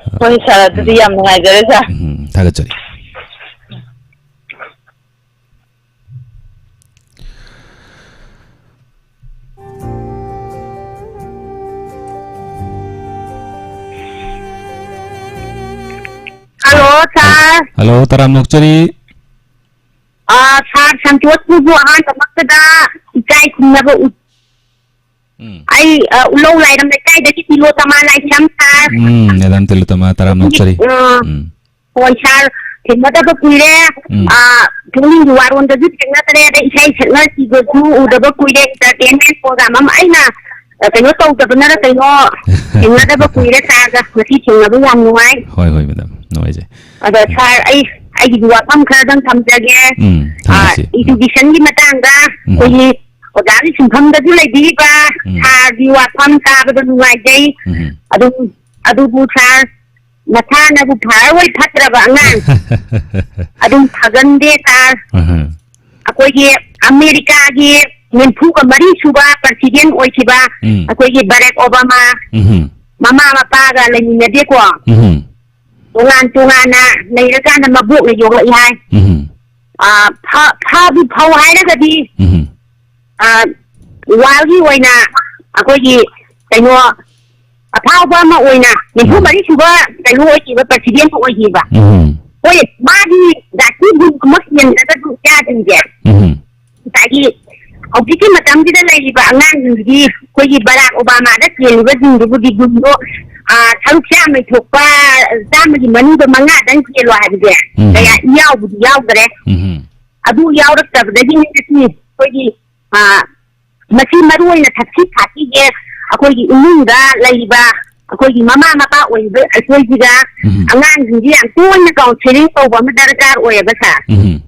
ꯑ, ꯍꯣꯏ, sir, ꯑꯗꯨꯗꯤ ꯎꯝ꯫ ꯌꯥꯝ ꯅꯨꯡꯉꯥꯏꯖꯔꯦ, sir꯫ ꯎꯝ, ꯊꯥꯒꯠꯆꯔꯤ꯫ Hello, sir꯫ Hello, ꯇꯔꯥꯝꯅ ꯑꯣꯛꯆꯔꯤ꯫ ꯑꯥ, sir ꯁꯟꯇꯣꯁꯄꯨꯁꯨ ꯑꯍꯥꯟꯕꯃꯛꯇꯗ ꯏꯀꯥꯏ ꯈꯨꯝꯅꯕ ꯎꯠ-, ꯎꯝ꯫ ꯑꯩ, ꯑ, ꯎꯂꯧ ꯂꯥꯏꯔꯝ ꯂꯩꯀꯥꯏꯗꯒꯤ ꯇꯤꯂꯣꯇꯃꯥ ꯂꯥꯏꯁ꯭ꯔꯝ, sir꯫ ꯎꯝ, madam ꯇꯤꯂꯣꯇꯃꯥ, ꯇꯔꯥꯝꯅ ꯑꯣꯛꯆꯔꯤ꯫ ꯑ, ꯎꯝ꯫ ꯍꯣꯏ, sir, ꯊꯦꯡꯅꯗꯕ ꯀꯨꯏꯔꯦ꯫ ꯎꯝ꯫ ꯑ, ꯄꯨꯛꯅꯤꯡꯒꯤ ꯋꯥꯔꯣꯟꯗꯁꯨ ꯊꯦꯡꯅꯗ꯭ꯔꯦ, ꯑꯗꯩ ꯏꯁꯩ ꯁꯛꯅ ꯁꯤꯕꯁꯨ ꯎꯗꯕ ꯀꯨꯏꯔꯦ, entertainment program ꯑꯃ ꯑꯩꯅ, ꯀꯩꯅꯣ ꯇꯧꯗꯕꯅꯔ ꯀꯩꯅꯣ, ꯊꯦꯡꯅꯗꯕ ꯀꯨꯏꯔꯦ ꯁꯥꯔꯒ꯫ ꯉꯁꯤ ꯊꯦꯡꯅꯕ ꯌꯥꯝ ꯅꯨꯡꯉꯥꯏ꯫ ꯍꯣꯏ, ꯍꯣꯏ, ꯃꯦꯗꯥꯝ, ꯅꯨꯡꯉꯥꯏꯖꯩ꯫ ꯑꯗꯣ ꯁꯥꯔ, ꯑꯩ, ꯑꯩꯒꯤꯗꯤ ꯋꯥꯐꯝ ꯈꯔꯗꯪ ꯊꯝꯖꯒꯦ꯫ ꯎꯝ, ꯑ, ꯊꯝꯖꯁꯤ꯫ ꯎꯝ꯫ ꯏꯗꯨꯀꯦꯁꯟꯒꯤ ꯃꯇꯥꯡꯗ ꯎꯝ꯫ ꯑꯩꯈꯣꯏꯒꯤ ꯑꯣꯖꯥꯒꯤ ꯁꯤꯟꯐꯝꯗꯁꯨ ꯂꯩꯕꯤꯔꯤꯕ ꯎꯝ꯫ ꯁꯥꯔꯒꯤ ꯋꯥꯐꯝ ꯇꯥꯕꯗ ꯅꯨꯡꯉꯥꯏꯖꯩ꯫ ꯎꯝ꯫ ꯑꯗꯨꯝ, ꯑꯗꯨꯕꯨ ꯁꯥꯔ, ꯃꯁꯥꯅꯕꯨ ꯐꯔꯣꯏ ꯐꯠꯇ꯭ꯔꯕ ꯑꯉꯥꯡ ꯑꯗꯨꯝ ꯐꯒꯟꯗꯦ ꯁꯥꯔ꯫ ꯑꯍ꯫ ꯑꯩꯈꯣꯏꯒꯤ ꯑꯃꯦꯔꯤꯀꯥꯒꯤ ꯅꯤꯐꯨꯒ ꯃꯔꯤ ꯁꯨꯕ ꯄ꯭ꯔꯁꯤꯗꯦꯟ ꯑꯣꯏꯈꯤꯕ ꯎꯝ꯫ ꯑꯩꯈꯣꯏꯒꯤ ꯕꯔꯦꯛ ꯑꯣꯕꯥꯃꯥ ꯎꯝ꯫ ꯃꯃꯥ ꯃꯄꯥꯒ ꯂꯩꯃꯤꯟꯅꯗꯦꯀꯣ꯫ ꯎꯝ꯫ ꯇꯣꯉꯥꯟ ꯇꯣꯉꯥꯟꯅ ꯂꯩꯔꯀꯥꯟꯗ ꯃꯕꯣꯛꯅ ꯌꯣꯛꯂꯛꯏ ꯍꯥꯏ꯫ ꯎꯝ꯫ ꯑ, ꯐ-, ꯐꯕꯨ ꯐꯧ ꯍꯥꯏꯔꯒꯗꯤ, ꯎꯝ꯫ ꯑ, ꯋꯥꯔꯜꯒꯤ ꯑꯣꯏꯅ ꯑꯩꯈꯣꯏꯒꯤ ꯀꯩꯅꯣ ꯑꯐꯥꯎꯕ ꯑꯃ ꯑꯣꯏꯅ ꯅꯤꯐꯨ ꯃꯔꯤ ꯁꯨꯕ ꯀꯩꯅꯣ ꯑꯣꯏꯈꯤꯕ, ꯄ꯭ꯔꯁꯤꯗꯦꯟ ꯑꯣꯏꯈꯤꯕ꯫ ꯎꯝ꯫ ꯍꯣꯏ, ꯃꯥꯒꯤ ꯖꯥꯇꯤ ꯒꯨꯟ ꯑꯃ ꯆꯦꯟꯗ꯭ꯔꯒꯁꯨ ꯏꯆꯥꯁꯤꯡꯁꯦ ꯎꯝ꯫ ꯉꯁꯥꯏꯒꯤ ꯍꯧꯖꯤꯛꯀꯤ ꯃꯇꯝꯁꯤꯗ ꯂꯩꯔꯤꯕ ꯑꯉꯥꯡꯁꯤꯡꯁꯤꯗꯤ ꯑꯩꯈꯣꯏꯒꯤ ꯕꯔꯥꯛ ꯑꯣꯕꯥꯃꯥꯗ ꯆꯦꯜꯂꯤꯕꯁꯤꯡꯗꯨꯕꯨꯗꯤ ꯒꯨꯟꯗꯣ, ꯑ, ꯁꯔꯨꯛ ꯆꯥꯝꯃꯩ ꯊꯣꯛꯄ, ꯆꯥꯝꯃꯒꯤ ꯃꯅꯨꯡꯗ ꯃꯉꯥꯗꯪ ꯆꯦꯜꯂꯣ ꯍꯥꯏꯕꯁꯦ ꯎꯝ꯫ ꯀꯌꯥ ꯏꯌꯥꯎꯕꯨꯗꯤ ꯌꯥꯎꯗ꯭ꯔꯦ꯫ ꯎꯝ꯫ ꯑꯗꯨ ꯌꯥꯎꯔꯛꯇꯕꯗꯒꯤꯅꯤ ꯉꯁꯤ ꯑꯩꯈꯣꯏꯒꯤ, ꯑ, ꯃꯁꯤ ꯃꯔꯨ ꯑꯣꯏꯅ ꯊꯛꯁꯤ ꯈꯥꯁꯤꯁꯦ ꯑꯩꯈꯣꯏꯒꯤ ꯏꯃꯨꯡꯗ ꯂꯩꯔꯤꯕ ꯑꯩꯈꯣꯏꯒꯤ ꯃꯃꯥ ꯃꯄꯥ ꯑꯣꯏꯔꯤꯕ ꯑꯩꯈꯣꯏꯁꯤꯒ ꯎꯝ꯫ ꯑꯉꯥꯡꯁꯤꯡꯁꯤ ꯌꯥꯝ ꯇꯣꯏꯅ ꯀꯥꯎꯟꯁꯦꯂꯤꯡ ꯇꯧꯕ ꯑꯃ ꯗꯔꯀꯥꯔ ꯑꯣꯏꯌꯦꯕ ꯁꯥꯔ꯫ ꯎꯝ꯫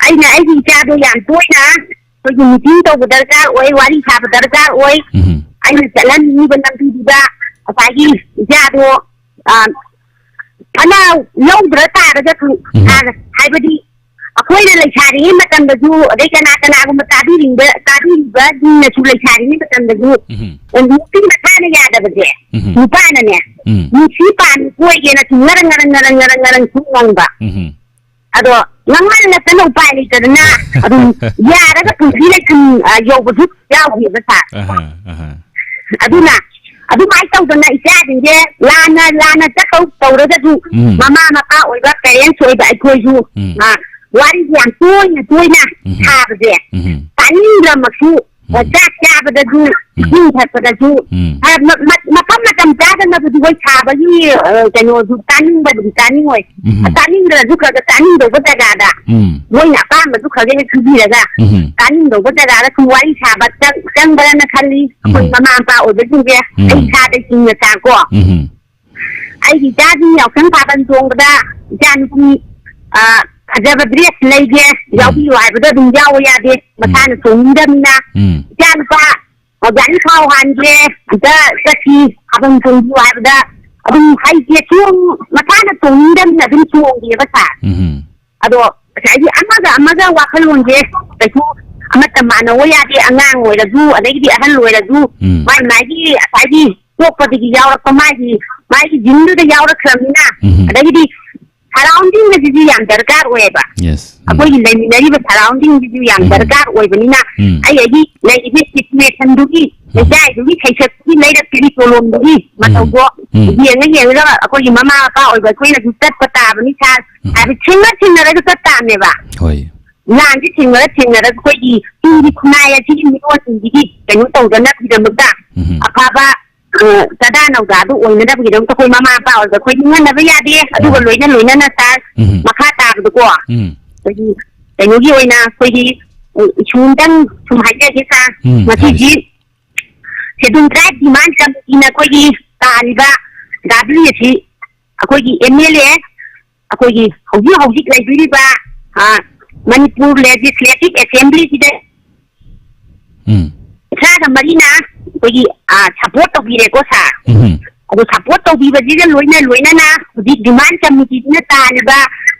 ꯑꯩꯅ ꯑꯩꯒꯤ ꯏꯆꯥꯗꯣ ꯌꯥꯝ ꯇꯣꯏꯅ ꯑꯩꯈꯣꯏꯒꯤ ꯃꯤꯇꯤꯡ ꯇꯧꯕ ꯗꯔꯀꯥꯔ ꯑꯣꯏ, ꯋꯥꯔꯤ ꯁꯥꯕ ꯗꯔꯀꯥꯔ ꯑꯣꯏ꯫ ꯎꯝ꯫ ꯑꯩꯅ ꯆꯠꯍꯟꯅꯤꯡꯉꯤꯕ ꯂꯝꯕꯤꯗꯨꯗ ꯉꯁꯥꯏꯒꯤ ꯏꯆꯥꯗꯣ, ꯑ, ꯐꯅ ꯂꯧꯗ꯭ꯔ ꯇꯥꯔꯒꯁꯨ, ꯎꯝ꯫ ꯁꯥꯔ, ꯍꯥꯏꯕꯗꯤ ꯑꯩꯈꯣꯏꯅ ꯂꯩꯁꯥꯔꯤꯉꯩ ꯃꯇꯝꯗꯁꯨ, ꯑꯗꯩ ꯀꯅꯥ ꯀꯅꯥꯒꯨꯝꯕ ꯇꯥꯕꯤꯔꯤꯕ, ꯇꯥꯕꯤꯔꯤꯕꯁꯤꯡꯅꯁꯨ ꯂꯩꯁꯥꯔꯤꯉꯩ ꯃꯇꯝꯗꯁꯨ, ꯎꯝ꯫ ꯅꯨꯄꯤ ꯃꯆꯥꯅ ꯌꯥꯗꯕꯁꯦ, ꯎꯝ꯫ ꯅꯨꯄꯥꯅꯅꯦ, ꯎꯝ꯫ ꯅꯨꯄꯤ ꯄꯥꯝꯃꯤ ꯀꯣꯏꯒꯦꯅ ꯁꯨꯝ ꯉꯔꯪ ꯉꯔꯪ ꯉꯔꯪ ꯉꯔꯪ ꯁꯨꯝ ꯉꯪꯕ꯫ ꯎꯝ꯫ ꯑꯗꯣ ꯉꯪꯃꯜꯂꯛꯇꯅ ꯎꯄꯥꯏ ꯂꯩꯇꯗꯅ ꯑꯗꯨꯝ ꯌꯥꯔꯒ ꯄꯨꯟꯁꯤ ꯂꯩꯁꯤꯟ, ꯑ, ꯌꯧꯕꯁꯨ ꯌꯥꯎꯈꯤꯕ ꯁꯥꯔ꯫ ꯑꯍꯥ, ꯑꯍꯥ꯫ ꯑꯗꯨꯅ ꯑꯗꯨꯃꯥꯏꯅ ꯇꯧꯗꯅ ꯏꯆꯥꯁꯤꯡꯁꯦ ꯂꯥꯟꯅ, ꯂꯥꯟꯅ ꯆꯠꯇꯧ ꯇꯧꯔꯒꯁꯨ ꯎꯝ꯫ ꯃꯃꯥ ꯃꯄꯥ ꯑꯣꯏꯕ, ꯄꯦꯔꯦꯟꯁ ꯑꯣꯏꯕ ꯑꯩꯈꯣꯏꯁꯨ, ꯎꯝ꯫ ꯑ, ꯋꯥꯔꯤꯁꯦ ꯌꯥꯝ ꯇꯣꯏꯅ ꯇꯣꯏꯅ ꯎꯝ꯫ ꯁꯥꯕꯁꯦ ꯎꯝ꯫ ꯇꯥꯅꯤꯡꯗ꯭ꯔꯃꯛꯁꯨ ꯎꯝ꯫ ꯆꯥꯛ ꯆꯥꯕꯗꯁꯨ, ꯎꯝ꯫ ꯏꯁꯤꯡ ꯊꯛꯄꯗꯁꯨ, ꯎꯝ꯫ ꯑ, ꯃ-, ꯃ-, ꯃꯐꯝ ꯃꯇꯝ ꯆꯥꯗꯅꯕꯨꯗꯤ ꯍꯣꯏ ꯁꯥꯕꯒꯤ, ꯑ, ꯀꯩꯅꯣꯁꯨ ꯆꯥꯅꯤꯡꯕꯗꯤ ꯆꯥꯅꯤꯡꯉꯣꯏ꯫ ꯎꯝ꯫ ꯆꯥꯅꯤꯡꯗ꯭ꯔꯁꯨ ꯈꯔ ꯈꯔ ꯆꯥꯅꯤꯡꯗꯧꯕ ꯖꯒꯥꯗ ꯎꯝ꯫ ꯃꯣꯏꯅ ꯑꯄꯥꯝꯕꯁꯨ ꯈꯔ ꯈꯔ ꯍꯦꯛ ꯄꯤꯕꯤꯔꯒ ꯎꯝ꯫ ꯆꯥꯅꯤꯡꯗꯧꯕ ꯖꯒꯥꯗ ꯁꯨꯝ ꯋꯥꯔꯤ ꯁꯥꯕ ꯆꯪ-, ꯆꯪꯕ꯭ꯔꯅ ꯈꯜꯂꯤ꯫ ꯑꯩꯈꯣꯏ ꯎꯝ꯫ ꯃꯃꯥ ꯃꯄꯥ ꯑꯣꯏꯕꯁꯤꯡꯁꯦ ꯎꯝ꯫ ꯑꯩ ꯏꯁꯥꯗ ꯆꯤꯡꯅ ꯆꯥꯀꯣ꯫ ꯎꯝ꯫ ꯑꯩꯒꯤ ꯏꯆꯥꯁꯤꯡ ꯌꯥꯎꯁꯪ ꯊꯥꯕꯜ ꯆꯣꯡꯕꯗ ꯏꯆꯥꯅꯨꯄꯤ, ꯑ, ꯐꯖꯕ dress ꯂꯩꯒꯦ, ꯎꯝ꯫ ꯌꯥꯎꯕꯤꯌꯨ ꯍꯥꯏꯕꯗꯣ ꯑꯗꯨꯝ ꯌꯥꯎꯕ ꯌꯥꯗꯦ꯫ ꯎꯝ꯫ ꯃꯁꯥꯅ ꯆꯣꯡꯅꯤꯡꯗꯕꯅꯤꯅ꯫ ꯎꯝ꯫ ꯏꯆꯥꯅꯨꯄꯥ, ꯑ, ꯒꯥꯔꯤ ꯊꯥꯎ ꯍꯥꯟꯒꯦ, ꯑꯝꯇ ꯆꯠꯁꯤ, ꯊꯥꯕꯜ ꯆꯣꯡꯕꯤꯌꯨ ꯍꯥꯏꯕꯗ ꯑꯗꯨꯝ ꯍꯩꯇꯦ, ꯆꯣꯡ-, ꯃꯁꯥꯅ ꯆꯣꯡꯅꯤꯡꯗꯕꯅꯤꯅ ꯑꯗꯨꯝ ꯆꯣꯡꯗꯦꯕ ꯁꯥꯔ꯫ ꯎꯝ꯫ ꯑꯗꯣ ꯉꯁꯥꯏꯒꯤ ꯑꯃꯒ ꯑꯃꯒ ꯋꯥꯈꯜꯂꯣꯟꯁꯦ ꯀꯩꯁꯨ ꯑꯃꯠꯇ ꯃꯥꯟꯅꯧ ꯌꯥꯗꯦ꯫ ꯑꯉꯥꯡ ꯑꯣꯏꯔꯁꯨ, ꯑꯗꯒꯤꯗꯤ ꯑꯍꯜ ꯑꯣꯏꯔꯁꯨ, ꯎꯝ꯫ ꯃꯥꯏ ꯃꯥꯏꯒꯤ ꯉꯁꯥꯏꯒꯤ ꯄꯣꯛꯄꯗꯒꯤ ꯌꯥꯎꯔꯛꯄ ꯃꯥꯒꯤ, ꯃꯥꯒꯤ geneꯗꯨꯗ ꯌꯥꯎꯔꯛꯈ꯭ꯔꯕꯅꯤꯅ, ꯎꯝ꯫ ꯑꯗꯒꯤꯗꯤ surroundingꯗꯁꯤꯁꯨ ꯌꯥꯝ ꯗꯔꯀꯥꯔ ꯑꯣꯏꯌꯦꯕ꯫ Yes꯫ ꯎꯝ꯫ ꯑꯩꯈꯣꯏꯒꯤ ꯂꯩꯃꯤꯟꯅꯔꯤꯕ surroundingꯁꯤꯁꯨ ꯌꯥꯝ ꯎꯝ꯫ ꯗꯔꯀꯥꯔ ꯑꯣꯏꯕꯅꯤꯅ, ꯎꯝ꯫ ꯑꯩ ꯑꯩꯒꯤ ꯂꯩꯔꯤꯕ situationꯗꯨꯒꯤ, ꯎꯝ꯫ ꯂꯩꯀꯥꯏꯗꯨꯒꯤ ꯁꯩꯁꯛꯇꯨꯒꯤ ꯂꯩꯔꯛꯇꯨꯒꯤ ꯇꯣꯂꯣꯝꯗꯨꯒꯤ ꯎꯝ꯫ ꯃꯇꯧꯗꯣ ꯎꯝ꯫ ꯌꯦꯡꯉ ꯌꯦꯡꯉꯒ ꯑꯩꯈꯣꯏꯒꯤ ꯃꯃꯥ ꯃꯄꯥ ꯑꯣꯏꯕ ꯑꯩꯈꯣꯏꯅꯁꯨ ꯆꯠꯄ ꯇꯥꯕꯅꯤ ꯁꯥꯔ꯫ ꯎꯝ꯫ ꯍꯥꯏꯕꯗꯤ ꯊꯦꯡꯅ ꯊꯦꯡꯅꯔꯒ ꯆꯠ ꯇꯥꯕꯅꯦꯕ꯫ ꯍꯣꯏ꯫ ꯂꯥꯟꯁꯤ ꯊꯦꯡꯅꯔ ꯊꯦꯡꯅꯔꯒ ꯑꯩꯈꯣꯏꯒꯤ ꯇꯨꯡꯒꯤ ꯈꯨꯟꯅꯥꯏ ꯑꯁꯤꯒꯤ ꯃꯤꯔꯣꯜꯁꯤꯡꯁꯤꯒꯤ ꯀꯩꯅꯣ ꯇꯧꯗꯅꯕꯒꯤꯗꯃꯛꯇ ꯎꯝ꯫ ꯑꯐꯕ, ꯑ, ꯆꯥꯗꯥ ꯅꯧꯗꯥꯗꯨ ꯑꯣꯏꯅꯅꯕꯒꯤꯗꯃꯛꯇ ꯑꯩꯈꯣꯏ ꯃꯃꯥ ꯃꯄꯥ ꯑꯣꯏꯕ ꯑꯩꯈꯣꯏ ꯅꯤꯡꯍꯟꯅꯕ ꯌꯥꯗꯦ꯫ ꯑꯗꯨꯒ ꯃꯥꯅꯤ꯫ ꯂꯣꯏꯅ ꯂꯣꯏꯅꯅ ꯁꯥꯔ, ꯎꯝ꯫ ꯃꯈꯥ ꯇꯥꯕꯗꯀꯣ ꯎꯝ꯫ ꯑꯩꯈꯣꯏꯒꯤ ꯀꯩꯅꯣꯒꯤ ꯑꯣꯏꯅ ꯑꯩꯈꯣꯏꯒꯤ, ꯎ, ꯏꯁꯨ ꯑꯝꯇꯪ ꯁꯨꯝ ꯍꯥꯏꯖꯒꯦ ꯁꯥꯔ꯫ ꯎꯝ, ꯉꯁꯤꯗꯤ ꯍꯥꯏꯕꯤꯌꯨ꯫ Scheduled Tribe Demand Committeeꯅ ꯑꯩꯈꯣꯏꯒꯤ ꯇꯥꯔꯤꯕ ꯒꯥꯕ꯭ꯔꯤ ꯑꯁꯤ ꯑꯩꯈꯣꯏꯒꯤ MLA, ꯑꯩꯈꯣꯏꯒꯤ ꯍꯧꯖꯤꯛ ꯍꯧꯖꯤꯛ ꯂꯩꯕꯤꯔꯤꯕ, ꯑ, ꯃꯅꯤꯄꯨꯔ Legislative Assemblyꯁꯤꯗ ꯎꯝ꯫ ꯀꯨꯟꯊ꯭ꯔꯥꯒ ꯃꯔꯤꯅ ꯑꯩꯈꯣꯏꯒꯤ, ꯑ, support ꯇꯧꯕꯤꯔꯦꯀꯣ ꯁꯥꯔ꯫ ꯎꯝ꯫ ꯑꯗꯣ support ꯇꯧꯕꯤꯕꯁꯤꯒ ꯂꯣꯏꯅ ꯂꯣꯏꯅꯅ ꯍꯧꯖꯤꯛ demand committeeꯁꯤꯅ ꯇꯥꯔꯤꯕ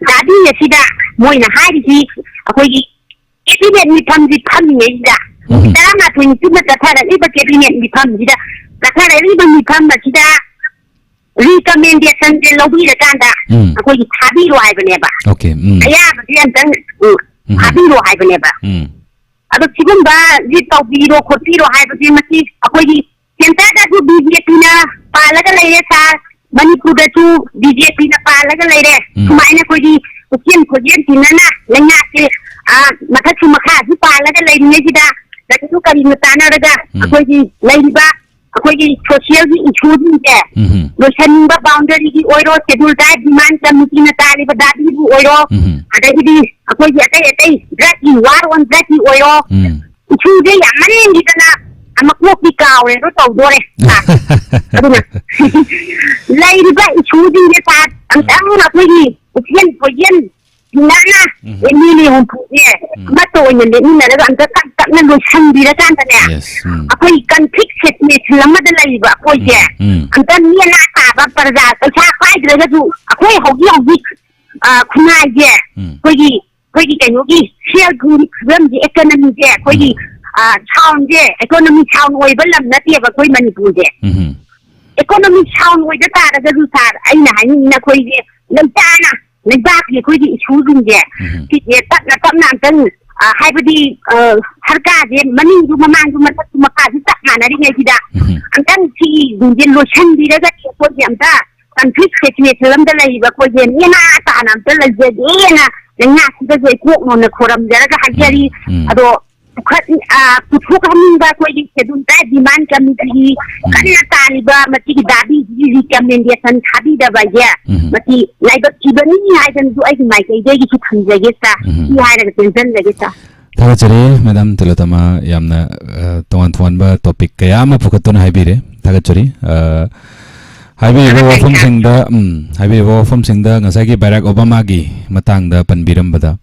ꯒꯥꯕ꯭ꯔꯤ ꯑꯁꯤꯗ ꯃꯣꯏꯅ ꯍꯥꯏꯔꯤꯁꯤ ꯑꯩꯈꯣꯏꯒꯤ cabinet ꯃꯤꯐꯝꯁꯤ ꯐꯝꯃꯤꯉꯩꯁꯤꯗ, ꯎꯝ꯫ ꯅꯨꯃꯤꯠ ꯇꯔꯥꯃꯥꯊꯣꯏ ꯅꯤꯐꯨꯅ ꯆꯠꯊꯔꯛꯂꯤꯕ cabinet ꯃꯤꯐꯝꯁꯤꯗ, ꯆꯠꯊꯔꯛꯂꯤꯕ ꯃꯤꯐꯝ ꯑꯁꯤꯗ recommendationꯁꯦ ꯂꯧꯕꯤꯔꯀꯥꯟꯗ ꯎꯝ꯫ ꯑꯩꯈꯣꯏꯒꯤ ꯊꯥꯕꯤꯔꯣ ꯍꯥꯏꯕꯅꯦꯕ꯫ Okay, ꯎꯝ꯫ ꯑꯌꯥꯕꯁꯤ ꯑꯝꯇꯪ, ꯎꯝ, ꯎꯝ꯫ ꯊꯥꯕꯤꯔꯣ ꯍꯥꯏꯕꯅꯦꯕ꯫ ꯎꯝ꯫ ꯑꯗꯣ ꯁꯤꯒꯨꯝꯕꯁꯤ ꯇꯧꯕꯤꯔꯣ ꯈꯣꯠꯄꯤꯔꯣ ꯍꯥꯏꯕꯁꯤ ꯃꯁꯤ ꯑꯩꯈꯣꯏꯒꯤ centreꯗꯁꯨ BJPꯅ ꯄꯥꯜꯂꯒ ꯂꯩꯔꯦ ꯁꯥꯔ, ꯃꯅꯤꯄꯨꯔꯗꯁꯨ BJPꯅ ꯄꯥꯜꯂꯒ ꯂꯩꯔꯦ꯫ ꯎꯝ꯫ ꯁꯨꯃꯥꯏꯅ ꯑꯩꯈꯣꯏꯒꯤ ꯄꯨꯛꯆꯦꯜ ꯈꯣꯏꯖꯦꯜ ꯇꯤꯟꯅꯅ ꯂꯩꯉꯥꯛꯁꯦ, ꯑ, ꯃꯊꯛꯁꯨ ꯃꯈꯥꯁꯨ ꯄꯥꯜꯂꯒ ꯂꯩꯔꯤꯉꯩꯁꯤꯗ ꯀꯔꯤꯅꯣ ꯀꯔꯤꯅꯣ ꯇꯥꯟꯅꯔꯒ ꯎꯝ꯫ ꯑꯩꯈꯣꯏꯒꯤ ꯂꯩꯔꯤꯕ ꯑꯩꯈꯣꯏꯒꯤ social ꯒꯤ issue ꯁꯤꯡꯁꯦ ꯎꯝ꯫ ꯂꯣꯏꯁꯤꯟꯅꯤꯡꯕ, boundary ꯒꯤ ꯑꯣꯏꯔꯣ, Scheduled Tribe demand committee ꯅ ꯇꯥꯜꯂꯤꯕ ꯗꯥꯕꯤ ꯕꯨ ꯑꯣꯏꯔꯣ, ꯎꯝ꯫ ꯑꯗꯒꯤꯗꯤ ꯑꯩꯈꯣꯏꯒꯤ ꯑꯇꯩ ꯑꯇꯩ drug ꯀꯤ, war on drug ꯀꯤ ꯑꯣꯏꯔꯣ, ꯎꯝ꯫ Issue ꯁꯦ ꯌꯥꯝꯃꯟꯈꯤꯗꯅ ꯃꯀꯣꯛꯇꯤ ꯀꯥꯎꯔꯦꯗꯣ ꯇꯧꯗꯣꯔꯦ꯫ ꯑꯗꯨꯅ ꯂꯩꯔꯤꯕ issue ꯁꯤꯡꯁꯦ ꯁꯥꯔ, ꯑꯝꯇꯪ ꯑꯩꯈꯣꯏꯒꯤ ꯄꯨꯛꯆꯦꯜ ꯈꯣꯏꯖꯦꯜ ꯅꯥꯟꯅ ꯎꯝ꯫ ꯑꯦꯝ ꯑꯦꯜ ꯑꯦ ꯍꯨꯝꯐꯨꯁꯦ ꯎꯝ꯫ ꯑꯃꯠꯇ ꯑꯣꯏꯅ ꯂꯦꯞꯃꯤꯟꯅꯔꯒ ꯑꯝꯇ ꯇꯞ ꯇꯞꯅ ꯂꯣꯏꯁꯤꯟꯕꯤꯔꯀꯥꯟꯗꯅꯦ, Yes, ꯎꯝ꯫ ꯑꯩꯈꯣꯏ conflict situation ꯑꯃꯗ ꯂꯩꯔꯤꯕ ꯑꯩꯈꯣꯏꯁꯦ ꯎꯝ, ꯎꯝ꯫ ꯑꯝꯇ ꯅꯦꯅꯥ ꯇꯥꯕ, ꯄ꯭ꯔꯖꯥ ꯄꯩꯁꯥ ꯄꯥꯏꯗ꯭ꯔꯒꯁꯨ ꯑꯩꯈꯣꯏ ꯍꯧꯖꯤꯛ ꯍꯧꯖꯤꯛ, ꯑ, ꯈꯨꯟꯅꯥꯏꯁꯦ ꯎꯝ꯫ ꯑꯩꯈꯣꯏꯒꯤ, ꯑꯩꯈꯣꯏꯒꯤ ꯀꯩꯅꯣꯒꯤ ꯁꯦꯜ ꯊꯨꯝꯒꯤ ꯐꯤꯕꯝꯁꯦ, economy ꯁꯦ ꯑꯩꯈꯣꯏꯒꯤ, ꯎꯝ꯫ ꯑ, sound ꯁꯦ, economy sound ꯑꯣꯏꯕ ꯂꯝ ꯅꯠꯇꯦꯕ ꯑꯩꯈꯣꯏ ꯃꯅꯤꯄꯨꯔꯁꯦ꯫ ꯎꯝ꯫ Economy sound ꯑꯣꯏꯗ ꯇꯥꯔꯒꯁꯨ ꯁꯥꯔ, ꯑꯩꯅ ꯍꯥꯏꯅꯤꯡꯉꯤꯅ ꯑꯩꯈꯣꯏꯁꯦ ꯂꯩꯇꯥꯅ ꯂꯩꯕꯥꯛꯀꯤ ꯑꯩꯈꯣꯏꯒꯤ issue ꯁꯤꯡꯁꯦ ꯎꯝ꯫ ꯁꯤꯁꯦ ꯇꯞꯅ ꯇꯞꯅ ꯑꯝꯇꯪ, ꯑ, ꯍꯥꯏꯕꯗꯤ, ꯑ, ꯁꯔꯀꯥꯔꯁꯦ ꯃꯅꯤꯡꯁꯨ ꯃꯃꯥꯡꯁꯨ ꯃꯊꯛꯁꯨ ꯃꯈꯥꯁꯨ ꯆꯞ ꯃꯥꯟꯅꯔꯤꯉꯩꯁꯤꯗ ꯎꯝ꯫ ꯑꯝꯇꯪ ꯁꯤꯒꯤꯁꯤꯡꯁꯦ ꯂꯣꯏꯁꯤꯟꯕꯤꯔꯒꯗꯤ ꯑꯩꯈꯣꯏꯁꯦ ꯑꯝꯇ conflict situation ꯑꯝꯇ ꯂꯩꯔꯤꯕ ꯑꯩꯈꯣꯏꯁꯦ ꯅꯦꯅꯥ ꯇꯥꯅ ꯑꯝꯇ ꯂꯩꯖꯒꯦꯅ ꯂꯩꯉꯥꯛꯁꯤꯗꯁꯨ ꯑꯩ ꯀꯣꯛ ꯅꯣꯟꯅ ꯈꯣꯏꯔꯝꯖꯔꯒ ꯍꯥꯏꯖꯔꯤ꯫ ꯎꯝ, ꯎꯝ꯫ ꯑꯗꯣ ꯄꯨꯈꯠ-, ꯑ, ꯄꯨꯊꯣꯛꯍꯟꯅꯤꯡꯕ ꯑꯩꯈꯣꯏꯒꯤ Scheduled Tribe demand committee ꯒꯤ ꯎꯝ꯫ ꯀꯟꯅ ꯇꯥꯜꯂꯤꯕ ꯃꯁꯤꯒꯤ ꯗꯥꯕꯤꯁꯤꯒꯤ recommendation ꯊꯥꯕꯤꯗꯕ ꯍꯥꯏꯁꯦ ꯎꯝ꯫ ꯃꯁꯤ ꯂꯥꯏꯕꯛ ꯊꯤꯕꯅꯤ ꯍꯥꯏꯗꯅꯁꯨ ꯑꯩꯒꯤ ꯃꯥꯏꯀꯩꯗꯒꯤꯁꯨ ꯊꯝꯖꯒꯦ ꯁꯥꯔ꯫ ꯎꯝ꯫ ꯁꯤ ꯍꯥꯏꯔꯒ ꯇꯦꯟꯁꯤꯟꯖꯒꯦ ꯁꯥꯔ꯫ ꯊꯥꯒꯠꯆꯔꯤ ꯃꯦꯗꯥꯝ ꯇꯤꯂꯣꯇꯃꯥ, ꯌꯥꯝꯅ, ꯑ, ꯇꯣꯉꯥꯟ ꯇꯣꯉꯥꯟꯕ topic ꯀꯌꯥ ꯑꯃ ꯄꯨꯈꯠꯇꯨꯅ ꯍꯥꯏꯕꯤꯔꯦ, ꯊꯥꯒꯠꯆꯔꯤ꯫ ꯑ, ꯍꯥꯏꯕꯤꯔꯤꯕ ꯊꯥꯒꯠꯆꯔꯤ ꯁꯥꯔ꯫ ꯋꯥꯐꯝꯁꯤꯡꯗ, ꯎꯝ, ꯍꯥꯏꯕꯤꯔꯤꯕ ꯋꯥꯐꯝꯁꯤꯡꯗ ꯉꯁꯥꯏꯒꯤ ꯕꯔꯥꯛ ꯑꯣꯕꯥꯃꯥꯒꯤ ꯃꯇꯥꯡꯗ ꯄꯟꯕꯤꯔꯝꯕꯗ,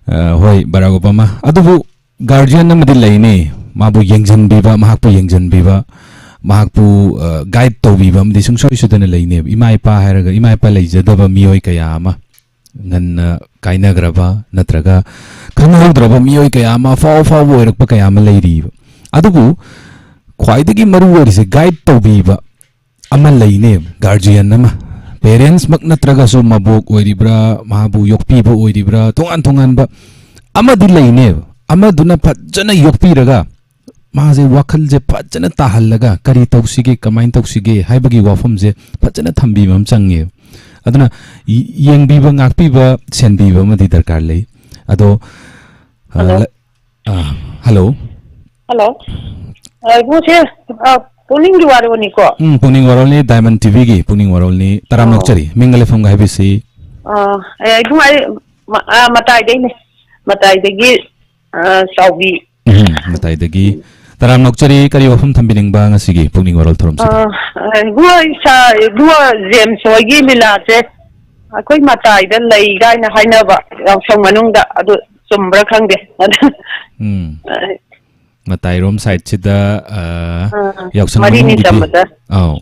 ꯑ, ꯍꯣꯏ, ꯕꯔꯥꯛ ꯑꯣꯕꯥꯃꯥ, ꯑꯗꯨꯕꯨ guardian ꯑꯃꯗꯤ ꯂꯩꯅꯤ, ꯃꯥꯕꯨ ꯌꯦꯡꯁꯤꯟꯕꯤꯕ, ꯃꯍꯥꯛꯄꯨ ꯌꯦꯡꯁꯤꯟꯕꯤꯕ, ꯃꯍꯥꯛꯄꯨ, ꯑ, guide ꯇꯧꯕꯤꯕ ꯑꯃꯗꯤ ꯁꯨꯡꯁꯣꯏ ꯁꯣꯏꯗꯅ ꯂꯩꯅꯦꯕ꯫ ꯏꯃꯥ ꯏꯄꯥ ꯍꯥꯏꯔꯒ ꯏꯃꯥ ꯏꯄꯥ ꯂꯩꯖꯗꯕ ꯃꯤꯑꯣꯏ ꯀꯌꯥ ꯑꯃ, ꯉꯟꯅ ꯀꯥꯏꯅꯈ꯭ꯔꯕ ꯅꯠꯇ꯭ꯔꯒ ꯈꯪꯍꯧꯗ꯭ꯔꯕ ꯃꯤꯑꯣꯏ ꯀꯌꯥ ꯑꯃ, ꯑꯐꯥꯎ ꯑꯐꯥꯎꯕ ꯑꯣꯏꯔꯛꯄ ꯀꯌꯥ ꯑꯃ ꯂꯩꯔꯤꯕ꯫ ꯑꯗꯨꯕꯨ ꯈ꯭ꯋꯥꯏꯗꯒꯤ ꯃꯔꯨ ꯑꯣꯏꯔꯤꯁꯦ guide ꯇꯧꯕꯤꯕ ꯑꯃ ꯂꯩꯅꯦꯕ, guardian ꯑꯃ꯫ Parents ꯃꯛ ꯅꯠꯇ꯭ꯔꯒꯁꯨ ꯃꯕꯣꯛ ꯑꯣꯏꯔꯤꯕ꯭ꯔꯥ, ꯃꯥꯕꯨ ꯌꯣꯛꯄꯤꯕ ꯑꯣꯏꯔꯤꯕ꯭ꯔꯥ, ꯇꯣꯉꯥꯟ ꯇꯣꯉꯥꯟꯕ ꯑꯃꯗꯤ ꯂꯩꯅꯦꯕ꯫ ꯑꯃꯗꯨꯅ ꯐꯖꯅ ꯌꯣꯛꯄꯤꯔꯒ ꯃꯥꯁꯦ ꯋꯥꯈꯜꯁꯦ ꯐꯖꯅ ꯇꯥꯍꯜꯂꯒ ꯀꯔꯤ ꯇꯧꯁꯤꯒꯦ, ꯀꯃꯥꯏꯅ ꯇꯧꯁꯤꯒꯦ ꯍꯥꯏꯕꯒꯤ ꯋꯥꯐꯝꯁꯦ ꯐꯖꯅ ꯊꯝꯕꯤꯕ ꯑꯃ ꯆꯪꯉꯦꯕ꯫ ꯑꯗꯨꯅ ꯌꯦ-, ꯌꯦꯡꯕꯤꯕ, ꯉꯥꯛꯄꯤꯕ, ꯁꯦꯟꯕꯤꯕ ꯑꯃꯗꯤ ꯗꯔꯀꯥꯔ ꯂꯩ꯫ ꯑꯗꯣ, ꯑ, hello? ꯂ-, ꯑ, hello? ꯍꯜꯂꯣ꯫ ꯑ, ꯏꯕꯨꯡꯉꯣ, ꯁꯦ, ꯑ, ꯄꯨꯛꯅꯤꯡꯒꯤ ꯋꯥꯔꯣꯜꯅꯤꯀꯣ? ꯎꯝ, ꯄꯨꯛꯅꯤꯡ ꯋꯥꯔꯣꯜꯅꯤ, ꯗꯥꯏꯃꯟ ꯇꯤꯚꯤꯒꯤ ꯄꯨꯛꯅꯤꯡ ꯋꯥꯔꯣꯜꯅꯤ꯫ ꯇꯔꯥꯝ ꯑꯣ꯫ ꯅꯣꯛꯆꯔꯤ꯫ ꯃꯤꯡꯒ ꯂꯩꯐꯝꯒ ꯍꯥꯏꯕꯤꯁꯤ꯫ ꯑ, ꯑꯦ, ꯏꯕꯨꯡꯉꯣ, ꯑꯩ ꯃ-, ꯑ, ꯃꯇꯥꯏꯗꯩꯅꯦ꯫ ꯃꯇꯥꯏꯗꯒꯤ, ꯑ, ꯆꯥꯎꯕꯤ꯫ ꯎꯝ, ꯃꯇꯥꯏꯗꯒꯤ꯫ ꯇꯔꯥꯝ ꯅꯣꯛꯆꯔꯤ꯫ ꯀꯔꯤ ꯋꯥꯐꯝ ꯊꯝꯕꯤꯅꯤꯡꯕ ꯉꯁꯤꯒꯤ ꯄꯨꯛꯅꯤꯡ ꯋꯥꯔꯣꯜ ꯊꯧꯔꯝꯁꯤꯗ? ꯑ, ꯑ, ꯏꯕꯨꯡꯉꯣ, ꯑꯩ ꯁꯥ-, ꯏꯕꯨꯡꯉꯣ ꯖꯦꯝꯁ ꯍꯣꯏꯒꯤ ꯂꯤꯂꯥꯁꯦ ꯑꯩꯈꯣꯏ ꯃꯇꯥꯏꯗ ꯂꯩ ꯀꯥꯏꯅ ꯍꯥꯏꯅꯕ ꯌꯥꯎꯁꯪ ꯃꯅꯨꯡꯗ, ꯑꯗꯨ ꯆꯨꯝꯕ꯭ꯔꯥ ꯈꯪꯗꯦ꯫ ꯑꯗꯨ, ꯎꯝ꯫ ꯑ, ꯃꯇꯥꯏꯔꯣꯝ ꯁꯥꯏꯠꯁꯤꯗ, ꯑ, ꯑꯥ, ꯌꯥꯎꯁꯪ ꯃꯔꯤꯅꯤ ꯃꯅꯨꯡꯒꯤꯗꯤ, ꯆꯟꯕꯗ꯫ ꯑꯧ꯫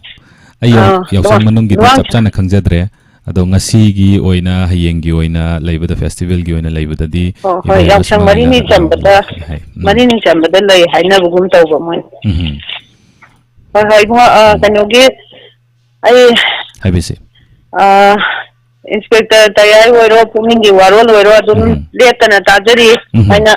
ꯑꯩ ꯌꯥꯎ-, ꯑꯥ, ꯌꯥꯎꯁꯪ ꯂꯨꯋꯥꯡ-, ꯃꯅꯨꯡꯒꯤꯗꯤ ꯂꯨꯋꯥꯡ-, ꯆꯞ ꯆꯥꯅ ꯈꯪꯖꯗ꯭ꯔꯦ꯫ ꯑꯗꯣ ꯉꯁꯤꯒꯤ ꯑꯣꯏꯅ, ꯍꯌꯦꯡꯒꯤ ꯑꯣꯏꯅ ꯂꯩꯕꯗ, ꯐꯦꯁꯇꯤꯚꯦꯜꯒꯤ ꯑꯣꯏꯅ ꯂꯩꯕꯗꯗꯤ ꯑꯣ, ꯍꯣꯏ, ꯏꯕꯨꯡꯉꯣꯅ ꯌꯥꯎꯁꯪ ꯁꯨꯃꯥꯏꯅ, ꯃꯔꯤꯅꯤ ꯑ, ꯆꯟꯕꯗ, ꯍꯥꯏ, ꯎꯝ꯫ ꯃꯔꯤꯅꯤ ꯆꯟꯕꯗ ꯂꯩ ꯍꯥꯏꯅꯕꯒꯨꯝ ꯇꯧꯕ ꯃꯣꯏ꯫ ꯎꯝ꯫ ꯍꯣꯏ, ꯍꯣꯏ, ꯏꯕꯨꯡꯉꯣ, ꯑ, ꯎꯝ꯫ ꯀꯩꯅꯣꯒꯤ, ꯑꯩ, ꯍꯥꯏꯕꯤꯁꯤ꯫ ꯑ, ꯏꯟꯁꯄꯦꯛꯇꯔ ꯇꯌꯥꯏ ꯑꯣꯏꯔꯣ, ꯄꯨꯛꯅꯤꯡꯒꯤ ꯋꯥꯔꯣꯜ ꯑꯣꯏꯔꯣ, ꯑꯗꯨꯝ ꯎꯝ꯫ ꯂꯦꯞꯇꯅ ꯇꯥꯖꯔꯤ ꯎꯝ꯫ ꯍꯥꯏꯅ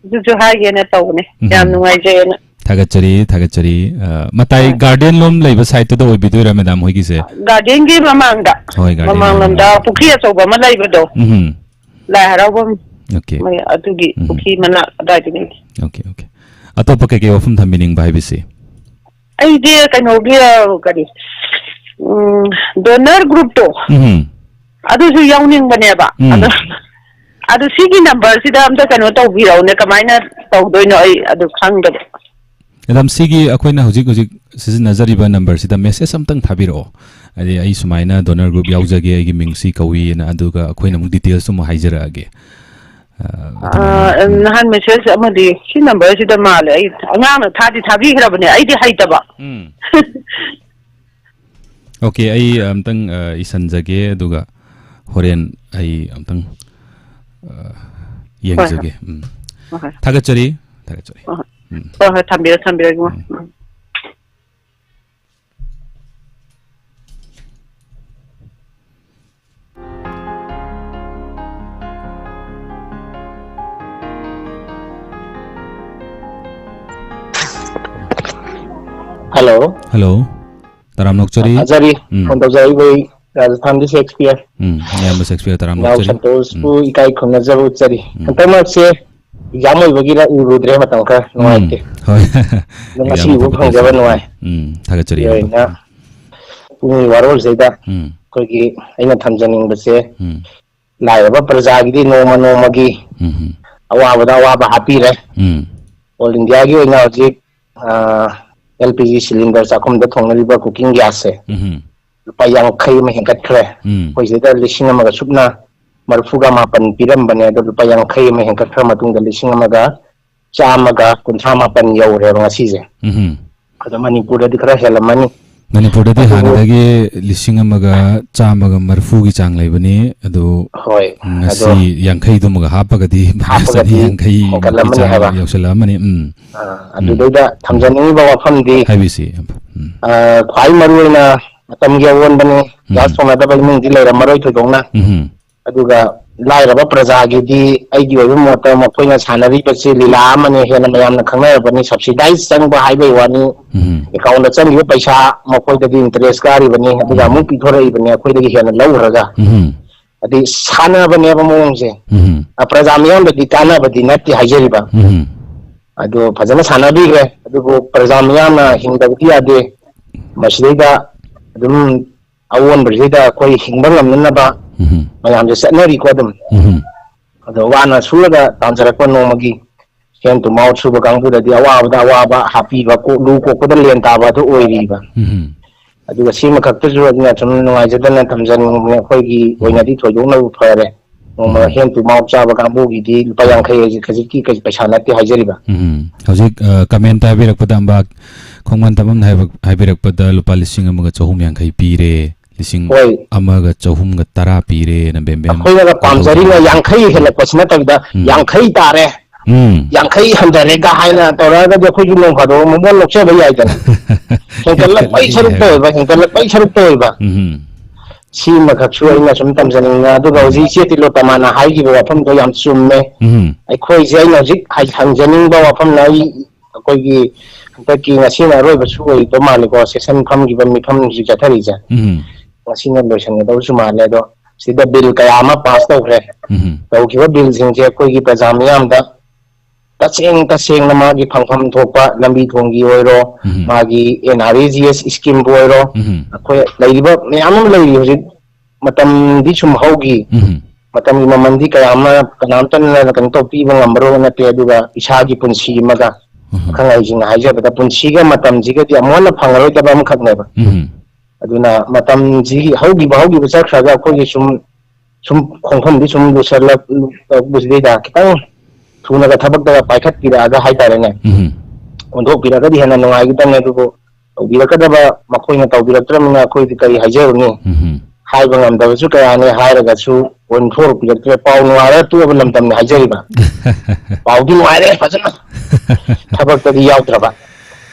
ꯑꯗꯨꯁꯨ ꯍꯥꯏꯒꯦꯅ ꯇꯧꯕꯅꯦ꯫ ꯎꯝ꯫ ꯌꯥꯝ ꯅꯨꯡꯉꯥꯏꯖꯩ ꯑꯅ꯫ ꯊꯥꯒꯠꯆꯔꯤ, ꯊꯥꯒꯠꯆꯔꯤ꯫ ꯑ, ꯃꯇꯥꯏ ꯍꯣꯏ꯫ ꯒꯥꯔꯗꯦꯟ ꯂꯣꯝ ꯂꯩꯕ ꯁꯥꯏꯠꯇꯨꯗ ꯑꯣꯏꯕꯤꯗꯣꯏꯔꯥ, ꯃꯦꯗꯥꯝ ꯍꯣꯏꯒꯤꯁꯦ? ꯒꯥꯔꯗꯦꯟꯒꯤ ꯃꯃꯥꯡꯗ, ꯍꯣꯏ, ꯒꯥꯔꯗꯦꯟꯒꯤ ꯃꯃꯥꯡꯂꯣꯝꯗ ꯃꯃꯥꯡꯗ꯫ ꯄꯨꯈ꯭ꯔꯤ ꯑꯆꯧꯕ ꯑꯃ ꯂꯩꯕꯗꯣ, ꯎꯝ꯫ ꯂꯥꯏ ꯍꯔꯥꯎꯐꯝ ꯑꯣꯀꯦ꯫ ꯃꯣꯏ ꯑꯗꯨꯒꯤ ꯎꯝ꯫ ꯄꯨꯈ꯭ꯔꯤ ꯃꯅꯥꯛ ꯑꯗꯥꯏꯗꯒꯤꯅꯤ꯫ Okay, okay. ꯑꯇꯣꯞꯄ ꯀꯩꯀꯩ ꯋꯥꯐꯝ ꯊꯝꯕꯤꯅꯤꯡꯕ ꯍꯥꯏꯕꯁꯤ? ꯑꯩꯗꯤ ꯀꯩꯅꯣꯒꯤ, ꯑ, ꯀꯔꯤ, ꯎꯝ, donor groupꯇꯣ, ꯎꯝ꯫ ꯑꯗꯨꯁꯨ ꯌꯥꯎꯅꯤꯡꯕꯅꯦꯕ꯫ ꯎꯝ꯫ ꯑꯗꯣ, ꯑꯗꯨ ꯁꯤꯒꯤ numberꯁꯤꯗ ꯑꯝꯇ ꯀꯩꯅꯣ ꯇꯧꯕꯤꯔꯛꯎꯅꯦ, ꯀꯃꯥꯏꯅ ꯇꯧꯗꯣꯏꯅꯣ? ꯑꯩ ꯑꯗꯨ ꯈꯪꯗꯕ꯫ ꯃꯦꯗꯥꯝ, ꯁꯤꯒꯤ ꯑꯩꯈꯣꯏꯅ ꯍꯧꯖꯤꯛ ꯍꯧꯖꯤꯛ ꯁꯤꯖꯤꯟꯅꯖꯔꯤꯕ numberꯁꯤꯗ message ꯑꯝꯇꯪ ꯊꯥꯕꯤꯔꯛꯑꯣ꯫ ꯍꯥꯏꯗꯤ, "ꯑꯩ ꯁꯨꯃꯥꯏꯅ donor group ꯌꯥꯎꯖꯒꯦ, ꯑꯩꯒꯤ ꯃꯤꯡ ꯁꯤ ꯀꯧꯏꯅ", ꯑꯗꯨꯒ ꯑꯩꯈꯣꯏꯅ ꯑꯃꯨꯛ details ꯑꯃꯨꯛ ꯍꯥꯏꯖꯔꯛꯑꯒꯦ꯫ ꯑ, ꯑ, ꯑꯗꯨꯃꯥꯏꯅ, ꯎꯝ꯫ ꯅꯍꯥꯟ message ꯑꯃꯗꯤ ꯁꯤ numberꯁꯤꯗ ꯃꯥꯜꯂꯦ꯫ ꯑꯩ ꯑꯉꯥꯡꯅ ꯊꯥꯗꯤ ꯊꯥꯕꯤꯈ꯭ꯔꯕꯅꯦ, ꯑꯩꯗꯤ ꯍꯩꯇꯕ꯫ ꯎꯝ꯫ ꯑꯣꯀꯦ, ꯑꯩ ꯑꯝꯇꯪ, ꯑ, ꯏꯁꯟꯖꯒꯦ, ꯑꯗꯨꯒ ꯍꯣꯔꯦꯟ ꯑꯩ ꯑꯝꯇꯪ, ꯑ, ꯍꯣꯏ, ꯍꯣꯏ꯫ ꯌꯦꯡꯖꯒꯦ꯫ ꯎꯝ꯫ ꯍꯣꯏ, ꯍꯣꯏ꯫ ꯊꯥꯒꯠꯆꯔꯤ, ꯊꯥꯒꯠꯆꯔꯤ꯫ ꯍꯣꯏ, ꯍꯣꯏ꯫ ꯎꯝ꯫ ꯍꯣꯏ, ꯍꯣꯏ, ꯊꯝꯕꯤꯔꯣ, ꯊꯝꯕꯤꯔꯣ, ꯏꯕꯨꯡꯉꯣ꯫ ꯎꯝ꯫ ꯎꯝ꯫ ꯍꯜꯂꯣ꯫ ꯍꯜꯂꯣ꯫ ꯇꯔꯥꯝ ꯅꯣꯛꯆꯔꯤ꯫ ꯊꯥꯖꯔꯤ꯫ ꯎꯝ꯫ ꯐꯣꯟ ꯇꯧꯖꯔꯛꯏꯕ ꯑꯩ ꯔꯥꯖꯁꯊꯥꯟꯒꯤ ꯁꯦꯛꯁꯄꯤꯌꯔ꯫ ꯎꯝ, ꯏꯌꯥꯝꯕ ꯁꯦꯛꯁꯄꯤꯌꯔ, ꯇꯔꯥꯝ ꯏꯅꯥꯎ ꯅꯣꯛꯆꯔꯤ꯫ ꯁꯟꯇꯣꯁꯄꯨ ꯎꯝ꯫ ꯏꯀꯥꯏ ꯈꯨꯝꯅꯖꯕ ꯎꯠꯆꯔꯤ꯫ ꯎꯝ꯫ ꯍꯟꯗꯛ ꯃꯔꯛꯁꯦ ꯑꯦꯛꯖꯥꯝ ꯑꯣꯏꯕꯒꯤꯔ ꯎꯔꯨꯗ꯭ꯔꯦ ꯃꯇꯝ ꯈꯔ ꯎꯝ, ꯅꯨꯡꯉꯥꯏꯇꯦ꯫ ꯍꯣꯏ꯫ ꯑꯗꯣ ꯉꯁꯤ ꯌꯥꯝꯅ ꯎꯕ ꯐꯪꯖꯕ ꯅꯨꯡꯉꯥꯏ꯫ ꯎꯝ, ꯊꯥꯒꯠꯆꯔꯤ, ꯁꯤ ꯑꯣꯏꯅ ꯏꯌꯥꯝꯕ꯫ ꯄꯨꯡ ꯋꯥꯔꯣꯜꯁꯤꯗ ꯎꯝ꯫ ꯑꯩꯈꯣꯏꯒꯤ ꯑꯩꯅ ꯊꯝꯖꯅꯤꯡꯕꯁꯦ, ꯎꯝ꯫ ꯂꯥꯏꯔꯕ ꯄ꯭ꯔꯖꯥꯒꯤꯗꯤ ꯅꯣꯡꯃ ꯅꯣꯡꯃꯒꯤ ꯎꯝ꯫ ꯑꯋꯥꯕꯗ ꯑꯋꯥꯕ ꯍꯥꯞꯄꯤꯔꯦ꯫ ꯎꯝ꯫ ꯑꯣꯜ ꯏꯟꯗꯤꯌꯥꯒꯤ ꯑꯣꯏꯅ ꯍꯧꯖꯤꯛ, ꯑ, ꯑꯦꯜ ꯄꯤ ꯖꯤ ꯁꯤꯂꯤꯟꯗꯔ ꯆꯥꯛꯈꯨꯝꯗ ꯊꯣꯡꯅꯔꯤꯕ ꯀꯨꯀꯤꯡ ꯒ꯭ꯌꯥꯁꯁꯦ ꯎꯝ꯫ ꯂꯨꯄꯥ ꯌꯥꯡꯈꯩ ꯑꯃ ꯍꯦꯟꯒꯠꯈ꯭ꯔꯦ꯫ ꯎꯝ꯫ ꯑꯩꯈꯣꯏ ꯁꯤꯗ ꯂꯤꯁꯤꯡ ꯑꯃꯒ ꯁꯨꯞꯅ ꯃꯔꯤꯐꯨꯒ ꯃꯥꯄꯟ ꯄꯤꯔꯝꯕꯅꯦ, ꯑꯗꯣ ꯂꯨꯄꯥ ꯌꯥꯡꯈꯩ ꯑꯃ ꯍꯦꯟꯒꯠꯈ꯭ꯔ ꯃꯇꯨꯡꯗ ꯂꯤꯁꯤꯡ ꯑꯃꯒ ꯆꯥꯝꯃꯒ ꯀꯨꯟꯊ꯭ꯔꯥ ꯃꯥꯄꯟ ꯌꯧꯔꯦꯕ ꯉꯁꯤꯁꯦ꯫ ꯎꯝ꯫ ꯑꯗꯣ ꯃꯅꯤꯄꯨꯔꯗꯗꯤ ꯈꯔ ꯍꯦꯜꯂꯝꯃꯅꯤ꯫ ꯃꯅꯤꯄꯨꯔꯗꯗꯤ ꯑꯗꯨꯕꯨ ꯍꯥꯟꯅꯗꯒꯤ ꯂꯤꯁꯤꯡ ꯑꯃꯒ ꯆꯥꯝꯃꯒ ꯃꯔꯤꯐꯨꯒꯤ ꯆꯥꯡ ꯂꯩꯕꯅꯤ, ꯑꯗꯨ ꯍꯣꯏ, ꯉꯁꯤ ꯑꯗꯣ ꯌꯥꯡꯈꯩꯗꯨꯃꯒ ꯍꯥꯞꯄꯒꯗꯤ ꯍꯥꯞꯄꯒꯗꯤ ꯆꯅꯤ ꯌꯥꯡꯈꯩꯃꯨꯛꯀꯤ ꯍꯦꯟꯒꯠꯂꯝꯃꯅꯤ ꯆꯥꯡ ꯍꯥꯏꯕ꯫ ꯌꯧꯁꯤꯜꯂꯛꯑꯃꯅꯤ꯫ ꯎꯝ꯫ ꯑꯥ, ꯎꯝ꯫ ꯑꯗꯨꯗꯩꯗ ꯊꯝꯖꯅꯤꯡꯉꯤꯕ ꯋꯥꯐꯝꯗꯤ, ꯍꯥꯏꯕꯤꯁꯤ, ꯏꯌꯥꯝꯕ꯫ ꯎꯝ꯫ ꯑꯥ, ꯈ꯭ꯋꯥꯏ ꯃꯔꯨꯑꯣꯏꯅ ꯃꯇꯝꯒꯤ ꯑꯑꯣꯟꯕꯅꯤ꯫ ꯎꯝ꯫ ꯒ꯭ꯌꯥꯁ ꯊꯣꯡꯅꯗꯕ ꯏꯃꯨꯡꯗꯤ ꯂꯩꯔꯝꯃꯔꯣꯏ ꯊꯣꯏꯗꯣꯛꯅ꯫ ꯎꯝ꯫ ꯑꯗꯨꯒ ꯂꯥꯏꯔꯕ ꯄ꯭ꯔꯖꯥꯒꯤꯗꯤ ꯑꯩꯒꯤ ꯑꯣꯏꯕ ꯃꯣꯠꯇ ꯃꯈꯣꯏꯅ ꯁꯥꯟꯅꯔꯤꯕꯁꯤ ꯂꯤꯂꯥ ꯑꯃꯅꯤ, ꯍꯦꯟꯅ ꯃꯌꯥꯝꯅ ꯈꯪꯅꯔꯕꯅꯤ꯫ ꯁꯕꯁꯤꯗꯥꯏꯁ ꯆꯪꯕ ꯍꯥꯏꯕꯒꯤ ꯋꯥꯅꯤ, ꯎꯝ꯫ ꯑꯦꯀꯥꯎꯟꯗ ꯆꯪꯈꯤꯕ ꯄꯩꯁꯥ ꯃꯈꯣꯏꯗꯗꯤ ꯏꯟꯇꯔꯦꯁ ꯀꯥꯔꯤꯕꯅꯤ, ꯑꯗꯨꯒ ꯎꯝ꯫ ꯑꯃꯨꯛ ꯄꯤꯊꯣꯔꯛꯏꯕꯅꯤ ꯑꯩꯈꯣꯏꯗꯒꯤ ꯍꯦꯟꯅ ꯂꯧꯈ꯭ꯔꯒ꯫ ꯎꯝ꯫ ꯑꯗꯩ ꯁꯥꯟꯅꯕꯅꯦꯕ ꯃꯑꯣꯡꯁꯦ꯫ ꯎꯝ꯫ ꯑ, ꯄ꯭ꯔꯖꯥ ꯃꯤꯌꯥꯝꯗꯗꯤ ꯀꯥꯟꯅꯕꯗꯤ ꯅꯠꯇꯦ ꯍꯥꯏꯖꯔꯤꯕ꯫ ꯎꯝ꯫ ꯑꯗꯨ ꯐꯖꯅ ꯁꯥꯟꯅꯕꯤꯈ꯭ꯔꯦ, ꯑꯗꯨꯕꯨ ꯄ꯭ꯔꯖꯥ ꯃꯤꯌꯥꯝꯅ ꯍꯤꯡꯗꯕꯗꯤ ꯌꯥꯗꯦ꯫ ꯃꯁꯤꯗꯩꯗ ꯑꯗꯨꯝ ꯑꯑꯣꯟꯕꯁꯤꯗꯩꯗ ꯑꯩꯈꯣꯏ ꯍꯤꯡꯕ ꯉꯝꯅꯅꯕ ꯎꯝ꯫ ꯃꯌꯥꯝꯁꯦ ꯆꯠꯅꯔꯤꯀꯣ ꯑꯗꯨꯝ꯫ ꯎꯝ꯫ ꯑꯗꯣ ꯋꯥꯅ ꯁꯨꯔꯒ ꯇꯥꯟꯖꯔꯛꯄ ꯅꯣꯡꯃꯒꯤ hand to mouth ꯁꯨꯕ ꯀꯥꯡꯕꯨꯗꯗꯤ ꯑꯋꯥꯕꯗ ꯑꯋꯥꯕ ꯍꯥꯞꯄꯤꯕ, ꯀꯣꯛ-, ꯂꯨ ꯀꯣꯛꯄꯗ ꯂꯦꯟ ꯇꯥꯕ ꯑꯗꯨ ꯑꯣꯏꯔꯤꯕ꯫ ꯎꯝ꯫ ꯑꯗꯨꯒ ꯁꯤꯃꯈꯛꯇꯁꯨ ꯑꯩꯅ ꯁꯨꯝ ꯅꯨꯡꯉꯥꯏꯖꯗꯅ ꯊꯝꯖꯅꯤꯡꯕꯅꯤ, ꯑꯩꯈꯣꯏꯒꯤ ꯎꯝ꯫ ꯑꯣꯏꯅꯗꯤ ꯊꯣꯏꯗꯣꯛꯅꯕꯨ ꯐꯔꯦ꯫ ꯅꯣꯡꯃ ꯎꯝ꯫ Hand to mouth ꯆꯥꯕ ꯀꯥꯡꯕꯨꯒꯤꯗꯤ ꯂꯨꯄꯥ ꯌꯥꯡꯈꯩ ꯍꯥꯏꯁꯦ ꯈꯖꯤꯛꯀꯤ ꯀꯩ-, ꯄꯩꯁꯥ ꯅꯠꯇꯦ ꯍꯥꯏꯖꯔꯤꯕ꯫ ꯎꯝ꯫ ꯍꯧꯖꯤꯛ, ꯑ, comment ꯍꯥꯏꯕꯤꯔꯛꯄꯗ ꯑꯝꯕ ꯈꯣꯡꯃꯟ ꯇꯝꯕꯝꯅ ꯍꯥꯏꯕ-, ꯍꯥꯏꯕꯤꯔꯛꯄꯗ ꯂꯨꯄꯥ ꯂꯤꯁꯤꯡ ꯑꯃꯒ ꯆꯍꯨꯝ ꯌꯥꯡꯈꯩ ꯄꯤꯔꯦ, ꯂꯤꯁꯤꯡ ꯍꯣꯏ꯫ ꯑꯃꯒ ꯆꯍꯨꯝꯒ ꯇꯔꯥ ꯄꯤꯔꯦꯅ ꯕꯦꯝꯕꯦꯝ ꯑꯩꯈꯣꯏꯅꯒ ꯄꯥꯝꯖꯔꯤꯅ ꯇꯧꯗꯅ꯫ ꯌꯥꯡꯈꯩ ꯍꯦꯜꯂꯛꯄꯁꯤ ꯅꯠꯇꯕꯤꯗ, ꯎꯝ꯫ ꯌꯥꯡꯈꯩ ꯇꯥꯔꯦ, ꯎꯝ꯫ ꯌꯥꯡꯈꯩ ꯍꯟꯊꯔꯦꯒ ꯍꯥꯏꯅ ꯇꯧꯔꯛꯑꯒꯗꯤ ꯑꯩꯈꯣꯏꯁꯨ ꯅꯣꯡ ꯐꯥꯗꯣꯛ ꯃꯃꯣꯟ ꯅꯣꯛꯆꯕ ꯌꯥꯏꯗꯅ꯫ ꯍꯦꯟꯒꯠꯂꯛꯄꯩ ꯌꯥꯏ ꯁꯔꯨꯛꯇ ꯍꯥꯏꯕ꯫ ꯑꯣꯏꯕ, ꯍꯦꯟꯒꯠꯂꯛꯄꯩ ꯁꯔꯨꯛꯇ ꯑꯣꯏꯕ꯫ ꯎꯝ꯫ ꯁꯤꯃꯈꯛꯁꯨ ꯑꯩꯅ ꯁꯨꯝ ꯇꯝꯖꯅꯤꯡꯉꯦ꯫ ꯑꯗꯨꯒ ꯎꯝ꯫ ꯍꯧꯖꯤꯛ ꯏꯆꯦ ꯇꯤꯂꯣꯇꯃꯥꯅ ꯍꯥꯏꯈꯤꯕ ꯋꯥꯐꯝꯗꯣ ꯌꯥꯝ ꯆꯨꯝꯃꯦ꯫ ꯎꯝ꯫ ꯑꯩꯈꯣꯏꯁꯦ, ꯑꯩꯅ ꯍꯧꯖꯤꯛ ꯍꯥꯏ-, ꯍꯪꯖꯅꯤꯡꯕ ꯋꯥꯐꯝꯅ, ꯑꯩ, ꯑꯩꯈꯣꯏꯒꯤ ꯍꯟꯗꯛꯀꯤ ꯉꯁꯤꯅ ꯑꯔꯣꯏꯕꯁꯨ ꯑꯣꯏꯕ ꯃꯥꯜꯂꯦꯀꯣ, session ꯐꯝꯈꯤꯕ ꯃꯤꯐꯝ ꯍꯧꯖꯤꯛ ꯆꯠꯊꯔꯤꯁꯦ꯫ ꯎꯝ꯫ ꯉꯁꯤꯅ ꯂꯣꯏꯁꯤꯟꯒꯗꯕꯁꯨ ꯃꯥꯜꯂꯦ꯫ ꯑꯗꯣ ꯁꯤꯗ bill ꯀꯌꯥ ꯑꯃ pass ꯇꯧꯈ꯭ꯔꯦ꯫ ꯎꯝ꯫ ꯇꯧꯈꯤꯕ billꯁꯤꯡꯁꯦ ꯑꯩꯈꯣꯏꯒꯤ ꯄ꯭ꯔꯖꯥ ꯃꯤꯌꯥꯝꯗ ꯇꯁꯦꯡ ꯇꯁꯦꯡꯅ ꯃꯥꯒꯤ ꯐꯪꯐꯝ ꯊꯣꯛꯄ ꯂꯝꯕꯤ ꯊꯣꯡꯒꯤ ꯑꯣꯏꯔꯣ, ꯎꯝ꯫ ꯃꯥꯒꯤ N R E G S scheme ꯕꯨ ꯑꯣꯏꯔꯣ, ꯎꯝ꯫ ꯑꯩꯈꯣꯏ ꯂꯩꯔꯤꯕ ꯃꯌꯥꯝ ꯑꯃ ꯂꯩꯔꯤ ꯍꯧꯖꯤꯛ꯫ ꯃꯇꯝꯗꯤ ꯁꯨꯝ ꯍꯧꯈꯤ, ꯎꯝ꯫ ꯃꯇꯝꯒꯤ ꯃꯃꯜꯗꯤ ꯀꯌꯥ ꯑꯃ ꯀꯅꯥꯝꯇꯅ ꯀꯩꯅꯣ ꯇꯧ ꯄꯤꯕ ꯉꯝꯕꯔꯣ ꯅꯠꯇꯦ꯫ ꯑꯗꯨꯒ ꯏꯁꯥꯒꯤ ꯄꯨꯟꯁꯤ ꯑꯃꯒ, ꯎꯝ꯫ ꯑꯈꯪ ꯑꯍꯩꯁꯤꯡꯅ ꯍꯥꯏꯖꯕꯗ, ꯄꯨꯟꯁꯤꯒ ꯃꯇꯝꯁꯤꯒꯗꯤ ꯑꯃꯨꯛ ꯍꯟꯅ ꯐꯪꯉꯔꯣꯏꯗꯕ ꯑꯃꯈꯛꯅꯦꯕ꯫ ꯎꯝ꯫ ꯑꯗꯨꯅ ꯃꯇꯝꯁꯤ ꯍꯧꯈꯤꯕ ꯍꯧꯈꯤꯕ ꯆꯠꯈ꯭ꯔꯒ ꯑꯩꯈꯣꯏꯒꯤ ꯁꯨꯝ ꯁꯨꯝ ꯈꯣꯡꯐꯝꯗꯤ ꯁꯨꯝ ꯂꯨꯁꯜꯂꯛꯄꯁꯤꯗꯩꯗ ꯈꯤꯇꯪ ꯊꯨꯅꯒ ꯊꯕꯛꯇꯒ ꯄꯥꯏꯈꯠꯄꯤꯔꯛꯑꯒ ꯍꯥꯏꯇꯥꯔꯦꯅꯦ, ꯎꯝ꯫ ꯑꯣꯟꯊꯣꯛꯄꯤꯔꯒꯗꯤ ꯍꯦꯟꯅ ꯅꯨꯡꯉꯥꯏꯒꯗꯕꯅꯦ꯫ ꯑꯗꯨꯕꯨ ꯇꯧꯕꯤꯔꯛꯀꯗꯕ ꯃꯈꯣꯏꯅ ꯇꯧꯕꯤꯔꯛꯇ꯭ꯔꯕꯅꯤꯅ ꯑꯩꯈꯣꯏꯗꯤ ꯀꯔꯤ ꯍꯥꯏꯖꯔꯨꯅꯤ? ꯎꯝ꯫ ꯍꯥꯏꯕ ꯉꯝꯗꯕꯁꯨ ꯀꯌꯥꯅꯤ꯫ ꯍꯥꯏꯔꯒꯁꯨ ꯑꯣꯟꯊꯣꯔꯛꯄꯤꯔꯛꯇ꯭ꯔꯦ꯫ ꯄꯥꯎ ꯅꯨꯡꯉꯥꯏꯔꯒ ꯇꯣꯛꯑꯕ ꯂꯝꯗꯝꯅꯤ ꯍꯥꯏꯖꯔꯤꯕ꯫ ꯄꯥꯎꯗꯤ ꯅꯨꯡꯉꯥꯏꯔꯦ ꯐꯖꯅ, ꯊꯕꯛꯇꯗꯤ ꯌꯥꯎꯗ꯭ꯔꯕ꯫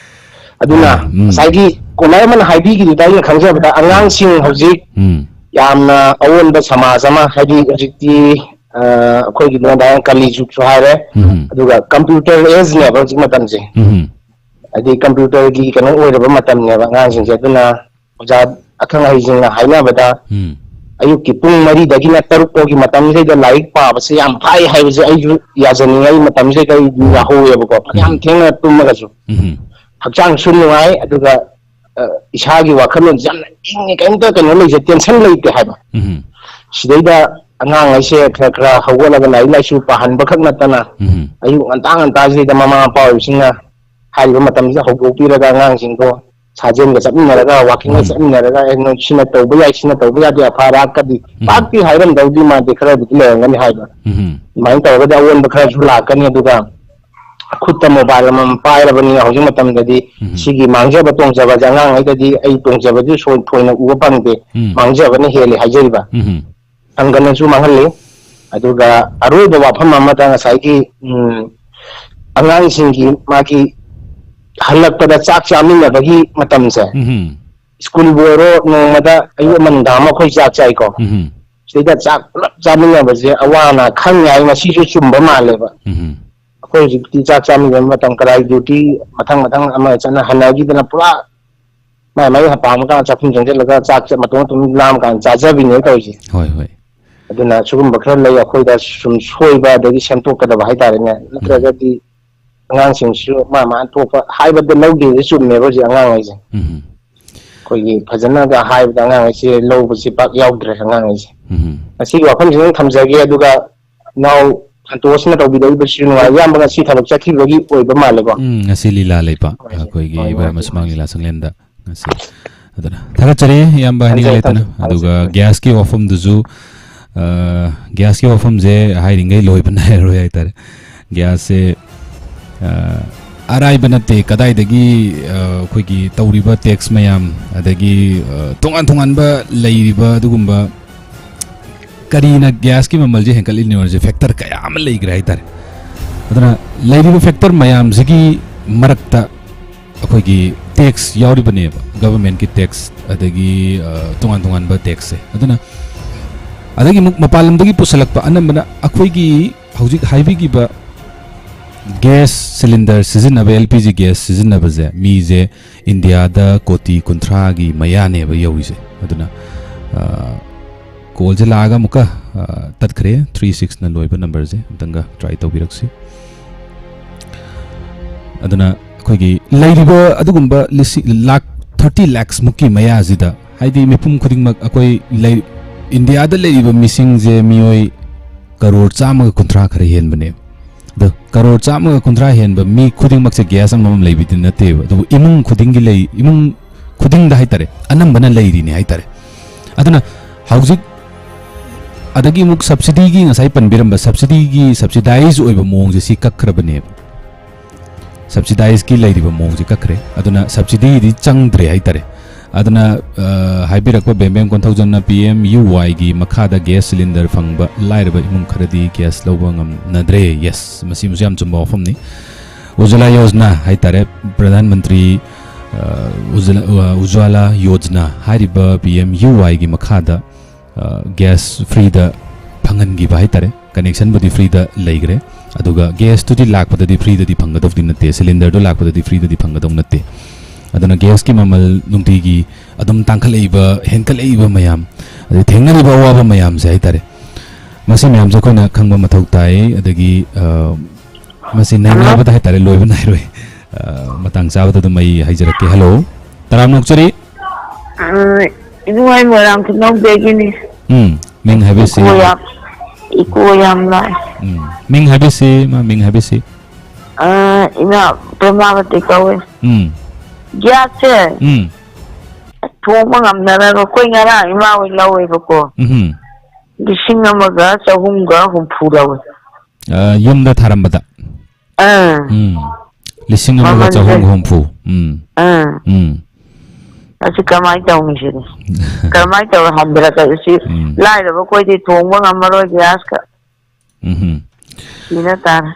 ꯑꯗꯨꯅ ꯎꯝ꯫ ꯉꯁꯥꯏꯒꯤ ꯀꯣꯂꯔ ꯑꯃꯅ ꯍꯥꯏꯕꯤꯈꯤꯕꯗ ꯑꯩꯅ ꯈꯪꯖꯕꯗ ꯑꯉꯥꯡꯁꯤꯡ ꯍꯧꯖꯤꯛ ꯎꯝ꯫ ꯌꯥꯝꯅ ꯑꯑꯣꯟꯕ ꯁꯃꯥꯖ ꯑꯃ, ꯍꯥꯏꯗꯤ ꯍꯧꯖꯤꯛꯇꯤ, ꯑ, ꯑꯩꯈꯣꯏꯒꯤ ꯂꯣꯟꯗ ꯍꯥꯏꯔꯒ ꯀꯂꯤ ꯖꯨꯒꯁꯨ ꯍꯥꯏꯔꯦ, ꯎꯝ꯫ ꯑꯗꯨꯒ computer age ꯅꯦꯕ ꯍꯧꯖꯤꯛ ꯃꯇꯝꯁꯦ꯫ ꯎꯝ꯫ ꯍꯥꯏꯗꯤ computer ꯒꯤ ꯀꯩꯅꯣ ꯑꯣꯏꯔꯕ ꯃꯇꯝꯅꯦꯕ ꯑꯉꯥꯡꯁꯤꯡꯁꯦ꯫ ꯑꯗꯨꯅ ꯑꯣꯖꯥ ꯑꯈꯪ ꯑꯍꯩꯁꯤꯡꯅ ꯍꯥꯏꯅꯕꯗ ꯎꯝ꯫ ꯑꯌꯨꯛꯀꯤ ꯄꯨꯡ ꯃꯔꯤꯗꯒꯤꯅ ꯇꯔꯨꯛ ꯐꯥꯎꯒꯤ ꯃꯇꯝꯁꯤꯗꯩꯗ ꯂꯥꯏꯔꯤꯛ ꯄꯥꯕꯁꯦ ꯌꯥꯝ ꯐꯥꯏ ꯍꯥꯏꯕꯁꯦ ꯑꯩꯁꯨ ꯌꯥꯖꯅꯤꯡꯉꯤ꯫ ꯑꯩ ꯃꯇꯝꯁꯤꯗꯩꯗ ꯑꯩ ꯎꯝ꯫ ꯌꯥꯍꯧꯋꯦꯕꯀꯣ, ꯐꯅꯌꯥꯝ ꯎꯝ꯫ ꯊꯦꯡꯅ ꯇꯨꯝꯃꯒꯁꯨ꯫ ꯎꯝ꯫ ꯍꯛꯆꯥꯡꯁꯨ ꯅꯨꯡꯉꯥꯏ, ꯑꯗꯨꯒ, ꯑ, ꯏꯁꯥꯒꯤ ꯋꯥꯈꯜꯂꯣꯟꯁꯦ ꯌꯥꯝꯅ ꯏꯪꯉꯦ, ꯀꯔꯤꯝꯇ ꯀꯩꯅꯣ ꯂꯩꯖ-, tension ꯂꯩꯇꯦ ꯍꯥꯏꯕ꯫ ꯎꯝ꯫ ꯁꯤꯗꯩꯗ ꯑꯉꯥꯡ ꯍꯥꯏꯁꯦ ꯈꯔ ꯈꯔ ꯍꯧꯒꯠꯂꯒ ꯂꯥꯏꯔꯤꯛ ꯂꯥꯏꯁꯨ ꯄꯥꯍꯟꯕ ꯈꯛ ꯅꯠꯇꯅ, ꯎꯝ꯫ ꯑꯌꯨꯛ ꯉꯟꯇꯥ ꯉꯟꯇꯥꯁꯤꯗꯩꯗ ꯃꯃꯥ ꯃꯄꯥ ꯑꯣꯏꯕꯁꯤꯡꯅ ꯍꯥꯏꯔꯤꯕ ꯃꯇꯝꯁꯤꯗ ꯍꯧꯗꯣꯛꯄꯤꯔꯒ ꯑꯉꯥꯡꯁꯤꯡꯗꯣ ꯁꯥꯖꯦꯜꯒ ꯆꯠꯃꯤꯟꯅꯔꯒ, ꯋꯥꯀꯤꯡꯒ ꯎꯝ꯫ ꯆꯠꯃꯤꯟꯅꯔꯒ, "ꯑꯦ, ꯅꯣꯏ ꯁꯤꯅ ꯇꯧꯕ ꯌꯥꯏ, ꯁꯤꯅ ꯇꯧꯕ ꯌꯥꯗꯦ, ꯑꯐ ꯑꯔꯥꯛꯀꯗꯤ" ꯎꯝ꯫ ꯄꯥꯛꯇꯤ ꯍꯥꯏꯔꯝꯗꯧꯗꯤ ꯃꯥꯟꯗꯦ, ꯈꯔꯕꯨꯗꯤ ꯂꯩꯔꯝꯒꯅꯤ ꯍꯥꯏꯕ꯫ ꯎꯝ꯫ ꯑꯗꯨꯃꯥꯏꯅ ꯇꯧꯔꯒꯗꯤ ꯑꯑꯣꯟꯕ ꯈꯔꯁꯨ ꯂꯥꯛꯀꯅꯤ꯫ ꯑꯗꯨꯒ ꯈꯨꯠꯇ mobile ꯑꯃꯃꯝ ꯄꯥꯏꯔꯕꯅꯤꯅ ꯍꯧꯖꯤꯛ ꯃꯇꯝꯗꯗꯤ ꯎꯝ꯫ ꯁꯤꯒꯤ ꯃꯥꯡꯖꯕ ꯇꯣꯡꯖꯕꯁꯦ ꯑꯉꯥꯡꯉꯩꯗꯗꯤ ꯑꯩ ꯇꯣꯡꯖꯕꯗꯨ ꯁꯣꯏ-, ꯊꯣꯏꯅ ꯎꯕ ꯐꯪꯗꯦ, ꯎꯝ꯫ ꯃꯥꯡꯖꯕꯅ ꯍꯦꯜꯂꯤ ꯍꯥꯏꯖꯔꯤꯕ꯫ ꯎꯝ꯫ ꯁꯪꯒꯅꯁꯨ ꯃꯥꯡꯍꯜꯂꯤ꯫ ꯑꯗꯨꯒ ꯑꯔꯣꯏꯕ ꯋꯥꯐꯝ ꯑꯃꯗ ꯉꯁꯥꯏꯒꯤ, ꯎꯝ, ꯑꯉꯥꯡꯁꯤꯡꯒꯤ ꯃꯥꯒꯤ ꯍꯜꯂꯛꯄꯗ ꯆꯥꯛ ꯆꯥꯃꯤꯟꯅꯕꯒꯤ ꯃꯇꯝꯁꯦ, ꯎꯝ꯫ ꯁ꯭ꯀꯨꯜꯕꯨ ꯑꯣꯏꯔꯣ, ꯅꯣꯡꯃꯗ ꯑꯌꯨꯛ ꯑꯃ ꯅꯨꯡꯗꯥꯡ ꯑꯃ ꯑꯩꯈꯣꯏ ꯆꯥꯛ ꯆꯥꯏꯀꯣ꯫ ꯎꯝ꯫ ꯁꯤꯗꯩꯗ ꯆꯥꯛ ꯄꯨꯂꯞ ꯆꯥꯃꯤꯟꯅꯕꯁꯦ ꯑꯋꯥ ꯑꯅꯥ ꯈꯪꯉꯦ ꯍꯥꯏ, ꯃꯁꯤꯁꯨ ꯆꯨꯝꯕ ꯃꯥꯜꯂꯦꯕ꯫ ꯎꯝ꯫ ꯑꯩꯈꯣꯏ ꯍꯧꯖꯤꯛꯇꯤ ꯆꯥꯛ ꯆꯥꯃꯤꯟꯅꯕ ꯃꯇꯝ ꯀꯗꯥꯏ duty ꯃꯊꯪ ꯃꯊꯪ ꯑꯃ ꯆꯠꯅ ꯍꯟꯅꯈꯤꯗꯅ ꯄꯨꯔꯥ ꯃꯥꯏ ꯃꯥꯏ ꯄꯥꯝꯃꯀꯥꯟꯗ ꯆꯥꯛꯈꯨꯝ ꯆꯪꯁꯤꯜꯂꯒ ꯆꯥꯛ ꯆ-, ꯃꯇꯣꯝ ꯃꯇꯣꯝ ꯂꯥꯝꯃꯀꯥꯟꯗ ꯆꯥꯖꯕꯤꯅꯦꯕ ꯇꯧꯔꯤꯁꯦ꯫ ꯍꯣꯏ, ꯍꯣꯏ꯫ ꯑꯗꯨꯅ ꯁꯤꯒꯨꯝꯕ ꯈꯔ ꯂꯩ ꯑꯩꯈꯣꯏꯗ ꯁꯨꯝ ꯁꯣꯏꯕ, ꯑꯗꯒꯤ ꯁꯦꯝꯗꯣꯛꯀꯗꯕ ꯍꯥꯏꯇꯥꯔꯦꯅꯦ꯫ ꯅꯠꯇ꯭ꯔꯒꯗꯤ ꯑꯉꯥꯡꯁꯤꯡꯁꯨ ꯃꯥ ꯃꯥꯅ ꯊꯣꯛꯄ ꯍꯥꯏꯕꯗ ꯂꯧꯗꯦꯁꯦ ꯆꯨꯝꯃꯦꯕ ꯍꯧꯖꯤꯛ ꯑꯉꯥꯡ ꯍꯥꯏꯁꯦ꯫ ꯎꯝ꯫ ꯑꯩꯈꯣꯏꯒꯤ ꯐꯖꯅꯒ ꯍꯥꯏꯕꯗ ꯑꯉꯥꯡ ꯍꯥꯏꯁꯦ ꯂꯧꯕꯁꯦ ꯄꯥꯛ ꯌꯥꯎꯗ꯭ꯔꯦ ꯑꯉꯥꯡ ꯍꯥꯏꯁꯦ꯫ ꯎꯝ꯫ ꯃꯁꯤꯒꯤ ꯋꯥꯐꯝꯁꯤꯗꯪ ꯊꯝꯖꯒꯦ꯫ ꯑꯗꯨꯒ ꯅꯥꯎ ꯁꯟꯇꯣꯁꯅ ꯇꯧꯕꯤꯔꯛꯏꯕꯁꯤꯁꯨ ꯅꯨꯡꯉꯥꯏ꯫ ꯏꯌꯥꯝꯕ ꯉꯁꯤ ꯊꯕꯛ ꯆꯠꯈꯤꯕꯒꯤ ꯑꯣꯏꯕ ꯃꯥꯜꯂꯦꯀꯣ꯫ ꯎꯝ, ꯉꯁꯤ ꯂꯤꯂꯥ ꯂꯩꯕ, ꯍꯣꯏ, ꯍꯣꯏ, ꯑꯩꯈꯣꯏꯒꯤ ꯍꯣꯏ, ꯏꯕꯣꯌꯥꯏꯃ ꯍꯣꯏ꯫ ꯁꯨꯃꯥꯡ ꯂꯤꯂꯥ ꯁꯪꯂꯦꯟꯗ ꯉꯁꯤ꯫ ꯑꯗꯨꯅ ꯊꯥꯒꯠꯆꯔꯤ ꯏꯌꯥꯝꯕ ꯍꯥꯏꯅꯤꯡꯉꯥꯏ ꯊꯝꯖꯔꯦ, ꯂꯩꯇꯅ꯫ ꯊꯝꯖꯔꯦ, ꯑꯗꯨꯒ ꯊꯝꯖꯔꯦ꯫ ꯒ꯭ꯌꯥꯁꯀꯤ ꯋꯥꯐꯝꯗꯨꯁꯨ, ꯑ, ꯒ꯭ꯌꯥꯁꯀꯤ ꯋꯥꯐꯝꯁꯦ ꯍꯥꯏꯔꯤꯉꯩ ꯂꯣꯏꯕ ꯅꯥꯏꯔꯔꯣꯏ ꯍꯥꯏꯇꯥꯔꯦ꯫ ꯒ꯭ꯌꯥꯁꯁꯦ, ꯑ, ꯑꯔꯥꯏꯕ ꯅꯠꯇꯦ꯫ ꯀꯗꯥꯏꯗꯒꯤ, ꯑ, ꯑꯩꯈꯣꯏꯒꯤ ꯇꯧꯔꯤꯕ ꯇꯦꯛꯁ ꯃꯌꯥꯝ, ꯑꯗꯒꯤ, ꯑ, ꯇꯣꯉꯥꯟ ꯇꯣꯉꯥꯟꯕ ꯂꯩꯔꯤꯕ ꯑꯗꯨꯒꯨꯝꯕ ꯀꯔꯤꯅ ꯒ꯭ꯌꯥꯁꯀꯤ ꯃꯃꯜꯁꯦ ꯍꯦꯟꯒꯠꯂꯤꯅꯣ ꯍꯥꯏꯁꯦ ꯐꯦꯛꯇꯔ ꯀꯌꯥ ꯑꯃ ꯂꯩꯈ꯭ꯔꯦ ꯍꯥꯏꯇꯥꯔꯦ꯫ ꯑꯗꯨꯅ ꯂꯩꯔꯤꯕ ꯐꯦꯛꯇꯔ ꯃꯌꯥꯝꯁꯤꯒꯤ ꯃꯔꯛꯇ ꯑꯩꯈꯣꯏꯒꯤ ꯇꯦꯛꯁ ꯌꯥꯎꯔꯤꯕꯅꯦꯕ, ꯒꯚꯔꯟꯃꯦꯟꯠꯀꯤ ꯇꯦꯛꯁ, ꯑꯗꯒꯤ, ꯑ, ꯇꯣꯉꯥꯟ ꯇꯣꯉꯥꯟꯕ ꯇꯦꯛꯁꯁꯦ꯫ ꯑꯗꯨꯅ ꯑꯗꯒꯤ ꯑꯃꯨꯛ ꯃꯄꯥꯟ ꯂꯝꯗꯒꯤ ꯄꯨꯁꯜꯂꯛꯄ, ꯑꯅꯝꯕꯅ ꯑꯩꯈꯣꯏꯒꯤ ꯍꯧꯖꯤꯛ ꯍꯥꯏꯕꯤꯈꯤꯕ ꯒ꯭ꯌꯥꯁ ꯁꯤꯂꯤꯟꯗꯔ ꯁꯤꯖꯤꯟꯅꯕ, ꯑꯦꯜ ꯄꯤ ꯖꯤ ꯒ꯭ꯌꯥꯁ ꯁꯤꯖꯤꯟꯅꯕꯁꯦ ꯃꯤꯁꯦ ꯏꯟꯗꯤꯌꯥꯗ ꯀꯣꯇꯤ ꯀꯨꯟꯊ꯭ꯔꯥꯒꯤ ꯃꯌꯥꯅꯦꯕ ꯌꯧꯔꯤꯁꯦ꯫ ꯑꯗꯨꯅ, ꯑ, ꯀꯣꯜꯁꯦ ꯂꯥꯛꯑꯒ ꯑꯃꯨꯛꯀ, ꯑ, ꯇꯠꯈ꯭ꯔꯦ꯫ ꯊ꯭ꯔꯤ ꯁꯤꯛꯁꯅ ꯂꯣꯏꯕ ꯅꯝꯕꯔꯁꯦ ꯑꯝꯇꯪꯒ ꯇ꯭ꯔꯥꯏ ꯇꯧꯕꯤꯔꯛꯁꯤ꯫ ꯑꯗꯨꯅ ꯑꯩꯈꯣꯏꯒꯤ ꯂꯩꯔꯤꯕ ꯑꯗꯨꯒꯨꯝꯕ ꯂꯤꯁꯤꯡ, ꯂꯥꯈ ꯊꯥꯔꯇꯤ ꯂꯥꯈꯁ ꯃꯨꯛꯀꯤ ꯃꯌꯥꯁꯤꯗ, ꯍꯥꯏꯗꯤ ꯃꯤꯄꯨꯝ ꯈꯨꯗꯤꯡꯃꯛ ꯑꯩꯈꯣꯏ ꯂꯩ-, ꯏꯟꯗꯤꯌꯥꯗ ꯂꯩꯔꯤꯕ ꯃꯤꯁꯤꯡꯁꯦ ꯃꯤꯑꯣꯏ ꯀꯔꯣꯔ ꯆꯥꯝꯃꯒ ꯀꯨꯟꯊ꯭ꯔꯥ ꯈꯔ ꯍꯦꯟꯕꯅꯦ꯫ ꯑꯗꯣ ꯀꯔꯣꯔ ꯆꯥꯝꯃꯒ ꯀꯨꯟꯊ꯭ꯔꯥ ꯍꯦꯟꯕ ꯃꯤ ꯈꯨꯗꯤꯡꯃꯛꯁꯦ ꯒ꯭ꯌꯥꯁ ꯑꯃꯃꯝ ꯂꯩꯕꯗꯤ ꯅꯠꯇꯦꯕ, ꯑꯗꯨꯕꯨ ꯏꯃꯨꯡ ꯈꯨꯗꯤꯡꯒꯤ ꯂꯩ, ꯏꯃꯨꯡ ꯈꯨꯗꯤꯡꯗ ꯍꯥꯏꯇꯥꯔꯦ, ꯑꯅꯝꯕꯅ ꯂꯩꯔꯤꯅꯦ ꯍꯥꯏꯇꯥꯔꯦ꯫ ꯑꯗꯨꯅ ꯍꯧꯖꯤꯛ ꯑꯗꯒꯤ ꯑꯃꯨꯛ ꯁꯕꯁꯤꯗꯤꯒꯤ, ꯉꯁꯥꯏ ꯄꯟꯕꯤꯔꯝꯕ ꯁꯕꯁꯤꯗꯤꯒꯤ, ꯁꯕꯁꯤꯗꯥꯏꯖ ꯑꯣꯏꯕ ꯃꯑꯣꯡꯁꯦ ꯁꯤ ꯀꯛꯈ꯭ꯔꯕꯅꯦꯕ꯫ ꯁꯕꯁꯤꯗꯥꯏꯖꯀꯤ ꯂꯩꯔꯤꯕ ꯃꯑꯣꯡꯁꯦ ꯀꯛꯈ꯭ꯔꯦ꯫ ꯑꯗꯨꯅ ꯁꯕꯁꯤꯗꯤꯗꯤ ꯆꯪꯗ꯭ꯔꯦ ꯍꯥꯏꯇꯥꯔꯦ꯫ ꯑꯗꯨꯅ, ꯑ, ꯍꯥꯏꯕꯤꯔꯛꯄ ꯕꯦꯝꯕꯦꯝ ꯀꯣꯟꯊꯧꯖꯝꯅ ꯄꯤ ꯑꯦꯝ ꯌꯨ ꯋꯥꯏꯒꯤ ꯃꯈꯥꯗ ꯒ꯭ꯌꯥꯁ ꯁꯤꯂꯤꯟꯗꯔ ꯐꯪꯕ ꯂꯥꯏꯔꯕ ꯏꯃꯨꯡ ꯈꯔꯗꯤ ꯒ꯭ꯌꯥꯁ ꯂꯧꯕ ꯉꯝꯅꯗ꯭ꯔꯦ꯫ ꯌꯦꯁ, ꯃꯁꯤꯃꯁꯨ ꯌꯥꯝ ꯆꯨꯝꯕ ꯋꯥꯐꯝꯅꯤ꯫ ꯎꯖꯂꯥ ꯌꯣꯖꯅꯥ ꯍꯥꯏꯇꯥꯔꯦ, ꯄ꯭ꯔꯙꯥꯟ ꯃꯟꯇ꯭ꯔꯤ, ꯑ, ꯎꯖꯂꯥ, ꯑ, ꯎꯖ꯭ꯋꯥꯂꯥ ꯌꯣꯖꯅꯥ ꯍꯥꯏꯔꯤꯕ ꯄꯤ ꯑꯦꯝ ꯌꯨ ꯋꯥꯏꯒꯤ ꯃꯈꯥꯗ, ꯑ, ꯒ꯭ꯌꯥꯁ ꯐ꯭ꯔꯤꯗ ꯐꯪꯍꯟꯈꯤꯕ ꯍꯥꯏꯇꯥꯔꯦ꯫ ꯀꯅꯦꯛꯁꯟꯕꯨꯗꯤ ꯐ꯭ꯔꯤꯗ ꯂꯩꯈ꯭ꯔꯦ, ꯑꯗꯨꯒ ꯒ꯭ꯌꯥꯁꯇꯨꯗꯤ ꯂꯥꯛꯄꯗꯗꯤ ꯐ꯭ꯔꯤꯗꯗꯤ ꯐꯪꯒꯗꯧꯗꯤ ꯅꯠꯇꯦ, ꯁꯤꯂꯤꯟꯗꯔꯗꯣ ꯂꯥꯛꯄꯗꯗꯤ ꯐ꯭ꯔꯤꯗꯗꯤ ꯐꯪꯒꯗꯧ ꯅꯠꯇꯦ꯫ ꯑꯗꯨꯅ ꯒ꯭ꯌꯥꯁꯀꯤ ꯃꯃꯜ ꯅꯨꯡꯇꯤꯒꯤ ꯑꯗꯨꯝ ꯇꯥꯡꯈꯠꯂꯛꯏꯕ, ꯍꯦꯟꯀꯠꯂꯛꯏꯕ ꯃꯌꯥꯝ, ꯑꯗꯩ ꯊꯦꯡꯅꯔꯤꯕ ꯑꯋꯥꯕ ꯃꯌꯥꯝꯁꯦ ꯍꯥꯏꯇꯥꯔꯦ, ꯃꯁꯤ ꯃꯌꯥꯝꯁꯦ ꯑꯩꯈꯣꯏꯅ ꯈꯪꯕ ꯃꯊꯧ ꯇꯥꯏ꯫ ꯑꯗꯒꯤ, ꯑ, ꯃꯁꯤ ꯅꯩꯅꯕꯗ ꯍꯥꯏꯇꯥꯔꯦ, ꯂꯣꯏꯕ ꯅꯥꯏꯔꯣꯏ꯫ ꯑ, ꯃꯇꯥꯡ ꯆꯥꯕꯗ ꯑꯗꯨꯝ ꯑꯩ ꯍꯥꯏꯖꯔꯛꯀꯦ꯫ ꯍꯜꯂꯣ, ꯇꯔꯥꯝꯅ ꯑꯣꯛꯆꯔꯤ꯫ ꯑ, ꯏꯕꯨꯡꯉꯣ, ꯑꯩ ꯃꯣꯏꯔꯥꯡ ꯈꯨꯅꯧꯗꯒꯤꯅꯤ꯫ ꯎꯝ, ꯃꯤꯡ ꯍꯥꯏꯕꯤꯁꯤ꯫ ꯏꯀꯣ ꯌꯥꯝ, ꯏꯀꯣ ꯌꯥꯝ ꯂꯥꯛꯑꯦ꯫ ꯎꯝ, ꯃꯤꯡ ꯍꯥꯏꯕꯤꯁꯤ, ꯃꯥ ꯃꯤꯡ ꯍꯥꯏꯕꯤꯁꯤ꯫ ꯑ, ꯏꯃꯥ ꯄ꯭ꯔꯦꯃꯥꯕꯇꯤ ꯀꯧꯋꯦ꯫ ꯎꯝ꯫ ꯒ꯭ꯌꯥꯁꯁꯦ ꯎꯝ꯫ ꯊꯣꯡꯕ ꯉꯝꯅꯔꯒ ꯑꯩꯈꯣꯏ ꯉꯔꯥꯡ ꯏꯃꯥ ꯍꯣꯏ ꯂꯧꯋꯦꯕꯀꯣ꯫ ꯎꯝ꯫ ꯂꯤꯁꯤꯡ ꯑꯃꯒ ꯆꯍꯨꯝꯒ ꯍꯨꯝꯐꯨ ꯂꯧꯋꯦ꯫ ꯑ, ꯌꯨꯝꯗ ꯊꯥꯔꯝꯕꯗ? ꯑꯥ꯫ ꯎꯝ꯫ ꯂꯤꯁꯤꯡ ꯑꯃꯒ ꯃꯃꯜꯁꯦ꯫ ꯆꯍꯨꯝꯒ ꯍꯨꯝꯐꯨ꯫ ꯎꯝ꯫ ꯑꯥ꯫ ꯎꯝ꯫ ꯑꯁꯤ ꯀꯃꯥꯏꯅ ꯇꯧꯅꯤ ꯁꯤꯅꯤ? ꯀꯃꯥꯏꯅ ꯇꯧꯔ ꯍꯟꯊꯔꯛꯀꯅꯤ? ꯁꯤ ꯎꯝ꯫ ꯂꯥꯏꯔꯕ ꯑꯩꯈꯣꯏꯗꯤ ꯊꯣꯡꯕ ꯉꯝꯃꯔꯣꯏ ꯒ꯭ꯌꯥꯁꯀ꯫ ꯎꯝ꯫ ꯁꯤꯅ ꯇꯥꯔꯦ꯫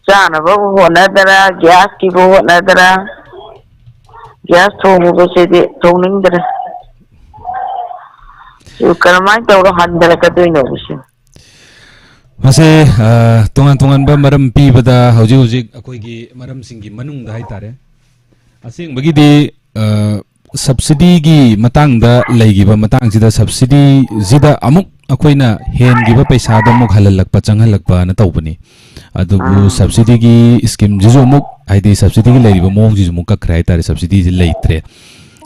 ꯆꯥꯅꯕꯕꯨ ꯍꯣꯠꯅꯗꯔꯥ, ꯒ꯭ꯌꯥꯁꯀꯤꯕꯨ ꯍꯣꯠꯅꯗꯔꯥ, ꯒ꯭ꯌꯥꯁ ꯊꯣꯡꯉꯨꯕꯁꯤꯗꯤ ꯊꯣꯡꯅꯤꯡꯗ꯭ꯔꯦ꯫ ꯁꯤ ꯀꯔꯝꯍꯥꯏꯅ ꯇꯧꯔ ꯍꯟꯊꯔꯛꯀꯗꯣꯏꯅꯣꯕ ꯁꯤ? ꯃꯁꯦ, ꯑ, ꯇꯣꯉꯥꯟ ꯇꯣꯉꯥꯟꯕ ꯃꯔꯝ ꯄꯤꯕꯗ ꯍꯧꯖꯤꯛ ꯍꯧꯖꯤꯛ ꯑꯩꯈꯣꯏꯒꯤ ꯃꯔꯝꯁꯤꯡꯒꯤ ꯃꯅꯨꯡꯗ ꯍꯥꯏꯇꯥꯔꯦ, ꯑꯁꯦꯡꯕꯒꯤꯗꯤ, ꯑ, subsidyꯒꯤ ꯃꯇꯥꯡꯗ ꯂꯩꯈꯤꯕ ꯃꯇꯥꯡꯁꯤꯗ, subsidyꯁꯤꯗ ꯑꯃꯨꯛ ꯑꯩꯈꯣꯏꯅ ꯍꯦꯟꯈꯤꯕ ꯄꯩꯁꯥꯗꯣ ꯑꯃꯨꯛ ꯍꯜꯍꯜꯂꯛꯄ, ꯆꯪꯍꯜꯂꯛꯄꯅ ꯇꯧꯕꯅꯤ꯫ ꯑꯗꯨꯕꯨ ꯑꯥ꯫ Subsidyꯒꯤ schemeꯁꯤꯁꯨ ꯑꯃꯨꯛ, ꯍꯥꯏꯗꯤ subsidyꯒꯤ ꯂꯩꯔꯤꯕ ꯃꯑꯣꯡꯁꯤꯁꯨ ꯑꯃꯨꯛ ꯀꯛꯈ꯭ꯔꯦ ꯍꯥꯏꯇꯥꯔꯦ, subsidyꯁꯤ ꯂꯩꯇ꯭ꯔꯦ꯫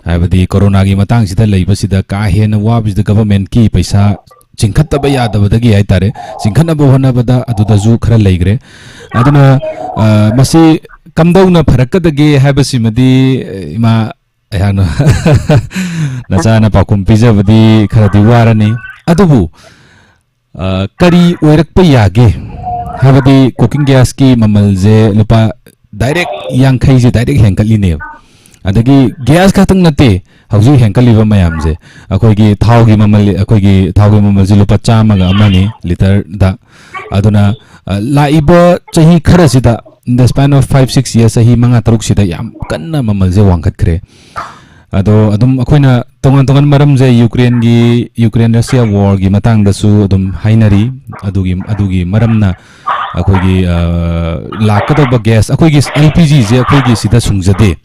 ꯍꯥꯏꯕꯗꯤ ꯀꯣꯔꯣꯅꯥꯒꯤ ꯃꯇꯥꯡꯁꯤꯗ ꯂꯩꯕꯁꯤꯗ ꯀꯥ ꯍꯦꯟꯅ ꯋꯥꯕꯁꯤꯗ governmentꯀꯤ ꯄꯩꯁꯥ ꯆꯤꯡꯈꯠꯇꯕ ꯌꯥꯗꯕꯗꯒꯤ ꯍꯥꯏꯇꯥꯔꯦ, ꯆꯤꯡꯈꯠꯅꯕ ꯍꯣꯠꯅꯕꯗ ꯑꯗꯨꯗꯁꯨ ꯈꯔ ꯂꯩꯈ꯭ꯔꯦ꯫ ꯑꯗꯨꯅ, ꯑ, ꯃꯁꯤ ꯀꯝꯗꯧꯅ ꯐꯔꯛꯀꯗꯒꯦ ꯍꯥꯏꯕꯁꯤꯃꯗꯤ, ꯏꯃꯥ, ꯑꯩꯍꯥꯛꯅ ꯅꯆꯥꯅ ꯄꯥꯎꯈꯨꯝ ꯄꯤꯖꯕꯗꯤ ꯈꯔꯗꯤ ꯋꯥꯔꯅꯤ꯫ ꯑꯗꯨꯕꯨ, ꯑ, ꯀꯔꯤ ꯑꯣꯏꯔꯛꯄ ꯌꯥꯒꯦ? ꯍꯥꯏꯕꯗꯤ cooking gasꯀꯤ ꯃꯃꯜꯁꯦ ꯂꯨꯄꯥ direct ꯌꯥꯡꯈꯩꯁꯦ direct ꯍꯦꯟꯒꯠꯂꯤꯅꯦꯕ꯫ ꯑꯗꯒꯤ gas ꯈꯛꯇꯪ ꯅꯠꯇꯦ, ꯍꯧꯖꯤꯛ ꯍꯦꯟꯒꯠꯂꯤꯕ ꯃꯌꯥꯝꯁꯦ, ꯑꯩꯈꯣꯏꯒꯤ ꯊꯥꯎꯒꯤ ꯃꯃꯜ, ꯑꯩꯈꯣꯏꯒꯤ ꯊꯥꯎꯒꯤ ꯃꯃꯜꯁꯦ ꯂꯨꯄꯥ ꯆꯥꯝꯃꯒ ꯑꯃꯅꯤ ꯂꯤꯇꯔꯗ꯫ ꯑꯗꯨꯅ, ꯑ, ꯂꯥꯛꯏꯕ ꯆꯍꯤ ꯈꯔꯁꯤꯗ, in the span of five, six years, ꯆꯍꯤ ꯃꯉꯥ ꯇꯔꯨꯛꯁꯤꯗ ꯌꯥꯝ ꯀꯟꯅ ꯃꯃꯜꯁꯦ ꯋꯥꯡꯈꯠꯈ꯭ꯔꯦ꯫ ꯑꯗꯣ ꯑꯗꯨꯝ ꯑꯩꯈꯣꯏꯅ ꯇꯣꯉꯥꯟ ꯇꯣꯉꯥꯟꯕ ꯃꯔꯝꯁꯦ, ꯌꯨꯀ꯭ꯔꯦꯟꯒꯤ, ꯌꯨꯀ꯭ꯔꯦꯟ ꯔꯁꯤꯌꯥ warꯒꯤ ꯃꯇꯥꯡꯗꯁꯨ ꯑꯗꯨꯝ ꯍꯥꯏꯅꯔꯤ꯫ ꯑꯗꯨꯒꯤ, ꯑꯗꯨꯒꯤ ꯃꯔꯝꯅ ꯑꯩꯈꯣꯏꯒꯤ, ꯑ, ꯂꯥꯛꯀꯗꯧꯕ gas, ꯑꯩꯈꯣꯏꯒꯤ L P Gꯁꯦ ꯑꯩꯈꯣꯏꯒꯤ ꯁꯤꯗ ꯁꯨꯡꯖꯗꯦ꯫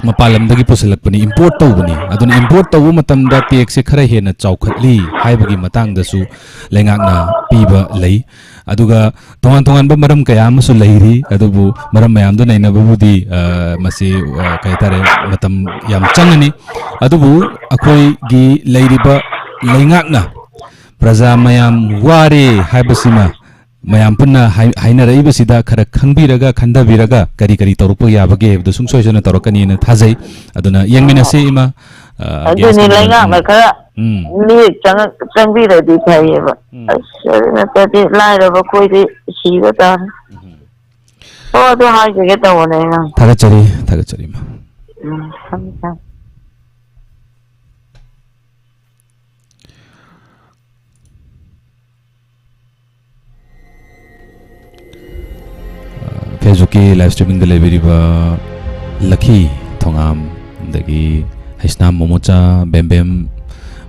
ꯃꯄꯥꯟ ꯂꯝꯗꯒꯤ ꯄꯨꯁꯤꯜꯂꯛꯄꯅꯤ, import ꯇꯧꯕꯅꯤ꯫ ꯑꯗꯨꯅ import ꯇꯧꯕ ꯃꯇꯝꯗ tax ꯁꯦ ꯈꯔ ꯍꯦꯟꯅ ꯆꯥꯎꯈꯠꯂꯤ ꯍꯥꯏꯕꯒꯤ ꯃꯇꯥꯡꯗꯁꯨ ꯂꯩꯉꯥꯛꯅ ꯄꯤꯕ ꯂꯩ꯫ ꯑꯗꯨꯒ ꯇꯣꯉꯥꯟ ꯇꯣꯉꯥꯟꯕ ꯃꯔꯝ ꯀꯌꯥ ꯑꯃꯁꯨ ꯂꯩꯔꯤ, ꯑꯗꯨꯕꯨ ꯃꯔꯝ ꯃꯌꯥꯝꯗꯨ ꯅꯩꯅꯕꯕꯨꯗꯤ, ꯑ, ꯃꯁꯤ, ꯑ, ꯀꯩ ꯍꯥꯏꯇꯥꯔꯦ, ꯃꯇꯝ ꯌꯥꯝ ꯆꯪꯉꯅꯤ꯫ ꯑꯗꯨꯕꯨ ꯑꯩꯈꯣꯏꯒꯤ ꯂꯩꯔꯤꯕ ꯂꯩꯉꯥꯛꯅ ꯄ꯭ꯔꯖꯥ ꯃꯌꯥꯝ ꯋꯥꯔꯦ ꯍꯥꯏꯕꯁꯤꯃ ꯃꯌꯥꯝ ꯄꯨꯟꯅ ꯍꯥꯏ-, ꯍꯥꯏꯅꯔꯛꯏꯕꯁꯤꯗ ꯈꯔ ꯈꯪꯕꯤꯔꯒ, ꯈꯟꯊꯕꯤꯔꯒ ꯀꯔꯤ ꯀꯔꯤ ꯇꯧꯔꯛꯄ ꯌꯥꯕꯒꯦ ꯍꯥꯏꯕꯗꯨ ꯁꯨꯡꯁꯣꯏ ꯁꯣꯏꯗꯅ ꯇꯧꯔꯛꯀꯅꯤꯅ ꯊꯥꯖꯩ꯫ ꯑꯗꯨꯅ ꯌꯦꯡꯃꯤꯟꯅꯁꯤ, ꯏꯃꯥ꯫ ꯑ, ꯑꯗꯨꯅꯤ, ꯒ꯭ꯌꯥꯁ ꯂꯩꯉꯥꯛꯅ ꯈꯔ ꯎꯝ꯫ ꯃꯤꯠꯌꯦꯡ ꯆꯪꯉꯛ-, ꯆꯪꯕꯤꯔꯗꯤ ꯐꯩꯌꯦꯕ꯫ ꯎꯝ꯫ ꯑꯁ, ꯑꯗꯨ ꯅꯠꯇ꯭ꯔꯗꯤ ꯂꯥꯏꯔꯕ ꯑꯩꯈꯣꯏꯗꯤ ꯁꯤꯕ ꯇꯥꯔꯦ꯫ ꯎꯝ꯫ ꯑꯣ, ꯑꯗꯨ ꯍꯥꯏꯖꯒꯦ ꯇꯧꯕꯅꯦ ꯑꯩꯅ꯫ ꯊꯥꯒꯠꯆꯔꯤ, ꯊꯥꯒꯠꯆꯔꯤ, ꯏꯃꯥ꯫ ꯎꯝ, ꯊꯝꯃꯦ, ꯊꯝꯃꯦ꯫ Facebook ꯀꯤ live streaming ꯗ ꯂꯩꯕꯤꯔꯤꯕ ꯂꯈꯤ ꯊꯣꯉꯥꯝ, ꯑꯗꯒꯤ ꯍꯩꯁꯅꯥꯝ ꯃꯣꯃꯣꯆꯥ, ꯕꯦꯝꯕꯦꯝ,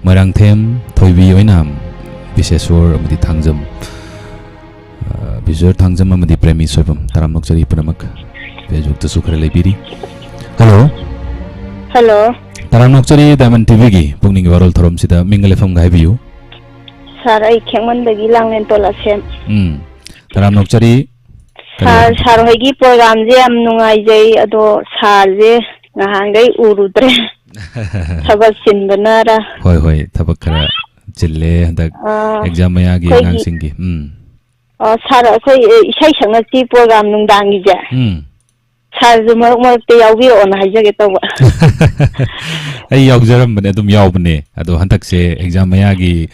ꯃꯣꯏꯔꯥꯡꯊꯦꯝ, ꯊꯣꯏꯕꯤ ꯑꯣꯏꯅꯥꯝ, ꯕꯤꯁꯦꯁꯣꯔ ꯑꯃꯗꯤ ꯊꯥꯡꯖꯝ꯫ ꯑ, ꯕꯤꯖꯣꯏ ꯊꯥꯡꯖꯝ ꯑꯃꯗꯤ ꯄ꯭ꯔꯦꯃꯤ ꯁꯣꯏꯕꯝ, ꯇꯔꯥꯝꯅ ꯑꯣꯛꯆꯔꯤ ꯄꯨꯝꯅꯃꯛ꯫ Facebook ꯇꯁꯨ ꯈꯔ ꯂꯩꯕꯤꯔꯤ꯫ ꯍꯜꯂꯣ꯫ ꯍꯜꯂꯣ꯫ ꯇꯔꯥꯝꯅ ꯑꯣꯛꯆꯔꯤ Diamond T V ꯒꯤ ꯄꯨꯛꯅꯤꯡꯒꯤ ꯋꯥꯔꯣꯜ ꯊꯧꯔꯝꯁꯤꯗ ꯃꯤꯡꯒ ꯂꯩꯐꯝꯒ ꯍꯥꯏꯕꯤꯌꯨ꯫ ꯁꯥꯔ, ꯑꯩ ꯈꯦꯛꯃꯟꯗꯒꯤ ꯂꯥꯡꯂꯦꯟ ꯇꯣꯂꯥꯁꯦꯝ꯫ ꯎꯝ꯫ ꯇꯔꯥꯝꯅ ꯑꯣꯛꯆꯔꯤ꯫ ꯀꯔꯤ ꯁꯥꯔ, ꯍꯥꯏꯕꯤꯌꯨ? ꯁꯥꯔ ꯍꯣꯏꯒꯤ program ꯁꯦ ꯌꯥꯝ ꯅꯨꯡꯉꯥꯏꯖꯩ, ꯑꯗꯣ ꯁꯥꯔꯁꯦ ꯉꯍꯥꯟꯈꯩ ꯎꯔꯨꯗ꯭ꯔꯦ꯫ ꯊꯕꯛ ꯆꯤꯟꯕꯅꯔ? ꯍꯣꯏ, ꯍꯣꯏ, ꯊꯕꯛ ꯈꯔ ꯆꯤꯜꯂꯦ ꯍꯟꯗꯛ ꯑꯥ, exam ꯃꯌꯥꯒꯤ ꯑꯩꯈꯣꯏꯒꯤ ꯑꯉꯥꯡꯁꯤꯡꯒꯤ꯫ ꯎꯝ꯫ ꯑ, ꯁꯥꯔ, ꯑꯩꯈꯣꯏ, ꯑ, ꯏꯁꯩ ꯁꯛꯅꯁꯤ program ꯅꯨꯡꯗꯥꯡꯒꯤꯁꯦ꯫ ꯎꯝ꯫ ꯁꯥꯔꯁꯨ ꯃꯔꯛ ꯃꯔꯛꯇ ꯌꯥꯎꯕꯤꯔꯛꯑꯣꯅ ꯍꯥꯏꯖꯒꯦ ꯇꯧꯕ꯫ ꯑꯩ ꯌꯥꯎꯖꯔꯝꯕꯅꯦ, ꯑꯗꯨꯝ ꯌꯥꯎꯕꯅꯦ꯫ ꯑꯗꯣ ꯍꯟꯗꯛꯁꯦ exam ꯃꯌꯥꯒꯤ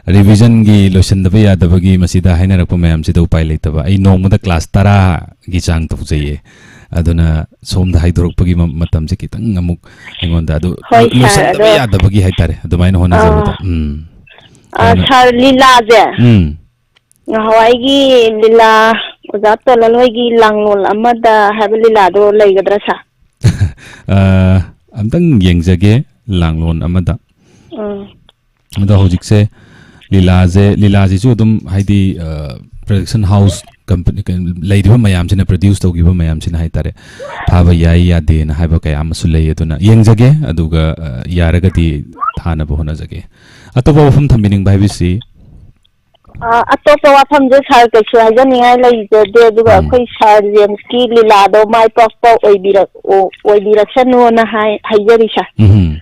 revision ꯒꯤ ꯂꯣꯏꯁꯤꯟꯗꯕ ꯌꯥꯗꯕꯒꯤ ꯃꯁꯤꯗ ꯍꯥꯏꯅꯔꯛꯄ ꯃꯌꯥꯝꯁꯤꯗ ꯎꯄꯥꯏ ꯂꯩꯇꯕ꯫ ꯑꯩ ꯅꯣꯡꯃꯗ class ꯇꯔꯥꯒꯤ ꯆꯥꯡ ꯇꯧꯖꯩꯌꯦ꯫ ꯑꯗꯨꯅ ꯁꯣꯝꯗ ꯍꯥꯏꯗꯣꯔꯛꯄꯒꯤ ꯃ-, ꯃꯇꯝꯁꯦ ꯈꯤꯇꯪ ꯑꯃꯨꯛ ꯑꯩꯉꯣꯟꯗ ꯑꯗꯨ ꯍꯣꯏ, ꯂꯣ-, ꯁꯥꯔ, ꯂꯣꯏꯁꯤꯟꯗꯕ ꯑꯗꯣ, ꯌꯥꯗꯕꯒꯤ ꯍꯥꯏꯇꯥꯔꯦ꯫ ꯑꯗꯨꯃꯥꯏꯅ ꯍꯣꯠꯅꯖꯕꯗ꯫ ꯑꯥ, ꯎꯝ꯫ ꯑꯥ, ꯑꯗꯨꯅ ꯁꯥꯔ, ꯂꯤꯂꯥꯁꯦ꯫ ꯎꯝ꯫ ꯉꯍꯥꯟꯋꯥꯏꯒꯤ ꯂꯤꯂꯥ ꯑꯣꯖꯥ ꯇꯣꯂꯜ ꯍꯣꯏꯒꯤ ꯂꯥꯡꯂꯣꯜ ꯑꯃꯗ ꯍꯥꯏꯕ ꯂꯤꯂꯥꯗꯣ ꯂꯩꯒꯗ꯭ꯔꯥ, ꯁꯥꯔ? ꯑ, ꯑꯝꯇꯪ ꯌꯦꯡꯖꯒꯦ, ꯂꯥꯡꯂꯣꯟ ꯑꯃꯗ꯫ ꯎꯝ꯫ ꯑꯗꯣ ꯍꯧꯖꯤꯛꯁꯦ ꯂꯤꯂꯥꯁꯦ, ꯂꯤꯂꯥꯁꯤꯁꯨ ꯑꯗꯨꯝ ꯍꯥꯏꯗꯤ, ꯑ, production house ꯀꯝꯄꯅꯤ, ꯀꯩ-, ꯂꯩꯔꯤꯕ ꯃꯌꯥꯝꯁꯤꯅ, ꯄ꯭ꯔꯗ꯭ꯌꯨꯁ ꯇꯧꯈꯤꯕ ꯃꯌꯥꯝꯁꯤꯅ ꯍꯥꯏꯇꯥꯔꯦ, ꯊꯥꯕ ꯌꯥꯏ ꯌꯥꯗꯦꯅ ꯍꯥꯏꯕ ꯀꯌꯥ ꯑꯃꯁꯨ ꯂꯩ꯫ ꯑꯗꯨꯅ ꯌꯦꯡꯖꯒꯦ, ꯑꯗꯨꯒ, ꯑ, ꯌꯥꯔꯒꯗꯤ ꯊꯥꯅꯕ ꯍꯣꯠꯅꯖꯒꯦ꯫ ꯑꯇꯣꯞꯄ ꯋꯥꯐꯝ ꯊꯝꯕꯤꯅꯤꯡꯕ ꯍꯥꯏꯕꯁꯤ? ꯑ, ꯑꯇꯣꯞꯄ ꯋꯥꯐꯝꯁꯦ ꯁꯥꯔ ꯀꯩꯁꯨ ꯍꯥꯏꯖꯅꯤꯡꯉꯥꯏ ꯂꯩꯖꯗꯦ, ꯑꯗꯨꯒ ꯎꯝ꯫ ꯑꯩꯈꯣꯏ ꯁꯥꯔ ꯖꯦꯝꯁꯀꯤ ꯂꯤꯂꯥꯗꯣ ꯃꯥꯏ ꯄꯥꯛꯄ ꯑꯣꯏꯕꯤꯔꯛ-, ꯑꯣ-, ꯑꯣꯏꯕꯤꯔꯛꯁꯅꯣꯅ ꯍꯥꯏ-, ꯍꯥꯏꯖꯔꯤ ꯁꯥꯔ꯫ ꯎꯝ꯫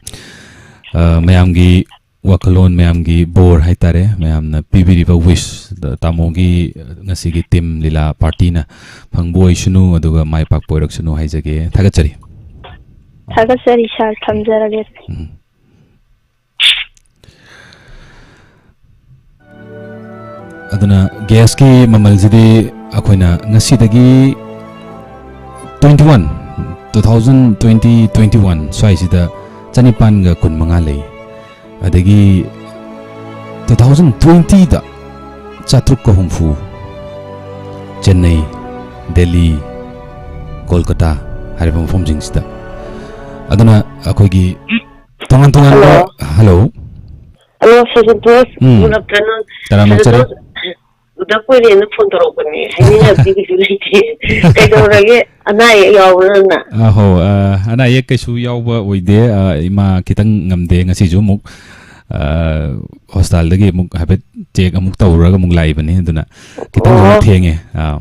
ꯑ, ꯃꯌꯥꯝꯒꯤ ꯋꯥꯈꯜꯂꯣꯟ, ꯃꯌꯥꯝꯒꯤ ꯕꯣꯔ ꯍꯥꯏꯇꯥꯔꯦ, ꯃꯌꯥꯝꯅ ꯄꯤꯕꯤꯔꯤꯕ ꯋꯤꯁ, ꯇꯥꯃꯣꯒꯤ ꯉꯁꯤꯒꯤ ꯇꯤꯝ ꯂꯤꯂꯥ ꯄꯥꯔꯇꯤꯅ ꯐꯪꯕ ꯑꯣꯏꯁꯅꯨ, ꯑꯗꯨꯒ ꯃꯥꯏ ꯄꯥꯛꯄ ꯑꯣꯏꯔꯛꯁꯅꯨ ꯍꯥꯏꯖꯒꯦ꯫ ꯊꯥꯒꯠꯆꯔꯤ꯫ ꯊꯥꯒꯠꯆꯔꯤ ꯁꯥꯔ, ꯊꯝꯖꯔꯒꯦ꯫ ꯎꯝ꯫ ꯑꯗꯨꯅ ꯒ꯭ꯌꯥꯁꯀꯤ ꯃꯃꯜꯁꯤꯗꯤ ꯑꯩꯈꯣꯏꯅ ꯉꯁꯤꯗꯒꯤ twenty one, two thousand twenty, twenty one ꯁ꯭ꯋꯥꯏꯁꯤꯗ ꯆꯅꯤꯄꯥꯟꯒ ꯀꯨꯟꯃꯉꯥ ꯂꯩ꯫ ꯑꯗꯒꯤ two thousand twenty ꯗ ꯆꯥꯇ꯭ꯔꯨꯛꯀ ꯍꯨꯝꯐꯨ꯫ ꯆꯦꯟꯅꯩ, ꯗꯦꯜꯂꯤ, ꯀꯣꯜꯀꯇꯥ ꯍꯥꯏꯔꯤꯕ ꯃꯐꯝꯁꯤꯡꯁꯤꯗ꯫ ꯑꯗꯨꯅ ꯑꯩꯈꯣꯏꯒꯤ ꯇꯣꯉꯥꯟ ꯇꯣꯉꯥꯟꯕ, hello. Hello. Hello, sir Santosh. Um. Good afternoon꯫ ꯇꯔꯥꯝꯅ ꯁꯔ ꯑꯣꯛꯆꯔꯤ꯫ ꯁꯟꯇꯣꯁ, ꯎꯗ ꯀꯨꯏꯔꯦꯅ ꯐꯣꯟ ꯇꯧꯔꯛꯄꯅꯦ꯫ ꯍꯥꯏꯅꯤꯡꯉꯥꯏꯗꯤ ꯀꯩꯁꯨ ꯂꯩꯇꯦ꯫ ꯀꯩꯗꯧꯔꯒꯦ? ꯑꯅꯥ ꯑꯌꯦꯛ ꯌꯥꯎꯕ꯭ꯔꯣ ꯅꯪꯅ? ꯑ, ꯍꯣ, ꯑ, ꯑꯅꯥ ꯑꯌꯦꯛ ꯀꯩꯁꯨ ꯌꯥꯎꯕ ꯑꯣꯏꯗꯦ꯫ ꯑ, ꯏꯃꯥ ꯈꯤꯇꯪ ꯉꯝꯗꯦ꯫ ꯉꯁꯤꯁꯨ ꯑꯃꯨꯛ, ꯑ, ꯍꯣꯁꯄꯤꯇꯥꯜꯗꯒꯤ ꯑꯃꯨꯛ ꯍꯥꯏꯐꯦꯠ ꯆꯦꯛ ꯑꯃꯨꯛ ꯇꯧꯔꯨꯔꯒ ꯑꯃꯨꯛ ꯂꯥꯛꯏꯕꯅꯤ꯫ ꯑꯗꯨꯅ ꯈꯤꯇꯪ ꯑꯃꯨꯛ ꯑꯣ꯫ ꯊꯦꯡꯉꯦ꯫ ꯑ꯫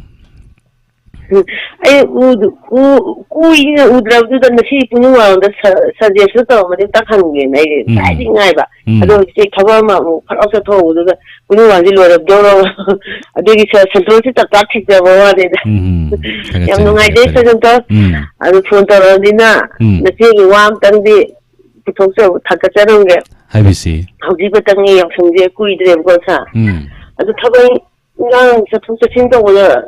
ꯎꯝ, ꯑꯩ ꯎꯗ-, ꯎ-, ꯀꯨꯏꯅ ꯎꯗ꯭ꯔꯕꯗꯨꯗ ꯉꯁꯤ ꯄꯨꯡ ꯃꯃꯥꯡꯗ ꯁ-, ꯁꯖꯦꯁꯁꯨ ꯇꯧꯔꯝꯃꯗꯤ ꯑꯝꯇ ꯍꯪꯒꯦꯅ ꯑꯩꯁꯦ ꯎꯝ꯫ ꯉꯁꯥꯏꯗꯩ ꯉꯥꯏꯕ꯫ ꯎꯝ꯫ ꯑꯗꯣ ꯍꯧꯖꯤꯛꯇꯤ ꯊꯕꯛ ꯑꯃ ꯑꯃꯨꯛ ꯐꯠ ꯂꯥꯎ ꯆꯠꯊꯣꯛꯎꯕꯗꯨꯗ ꯄꯨꯡ ꯃꯃꯥꯡꯗꯤ ꯂꯣꯏꯔꯝꯗꯧꯔꯕ꯫ ꯑꯗꯨꯒꯤ ꯁ-, ꯁꯟꯇꯣꯁꯁꯤ ꯇꯞ ꯇꯥꯛ ꯊꯤꯖꯕ ꯋꯥꯅꯤꯗ꯫ ꯎꯝ, ꯎꯝ꯫ ꯌꯥꯝ ꯊꯥꯒꯠꯆꯔꯤ, ꯅꯨꯡꯉꯥꯏꯖꯩ ꯊꯥꯒꯠꯆꯔꯤ꯫ ꯁꯖꯦꯁꯇꯣ꯫ ꯎꯝ꯫ ꯑꯗꯨ ꯐꯣꯟ ꯇꯧꯔꯛꯑꯕꯅꯤꯅ ꯎꯝ꯫ ꯅꯆꯦꯒꯤ ꯋꯥ ꯑꯝꯇꯪꯗꯤ ꯄꯨꯊꯣꯛꯆ-, ꯊꯥꯒꯠꯆꯔꯝꯒꯦ꯫ ꯍꯥꯏꯕꯤꯁꯤ꯫ ꯍꯧꯖꯤꯛ ꯃꯇꯝꯒꯤ ꯌꯥꯎꯁꯪꯁꯦ ꯀꯨꯏꯗ꯭ꯔꯦꯕꯀꯣ ꯁꯥꯔ꯫ ꯎꯝ꯫ ꯑꯗꯨ ꯊꯕꯛ ꯏꯟꯈꯥꯡ ꯆꯠꯊꯣꯛ ꯆꯠꯁꯤꯟ ꯇꯧꯕꯗ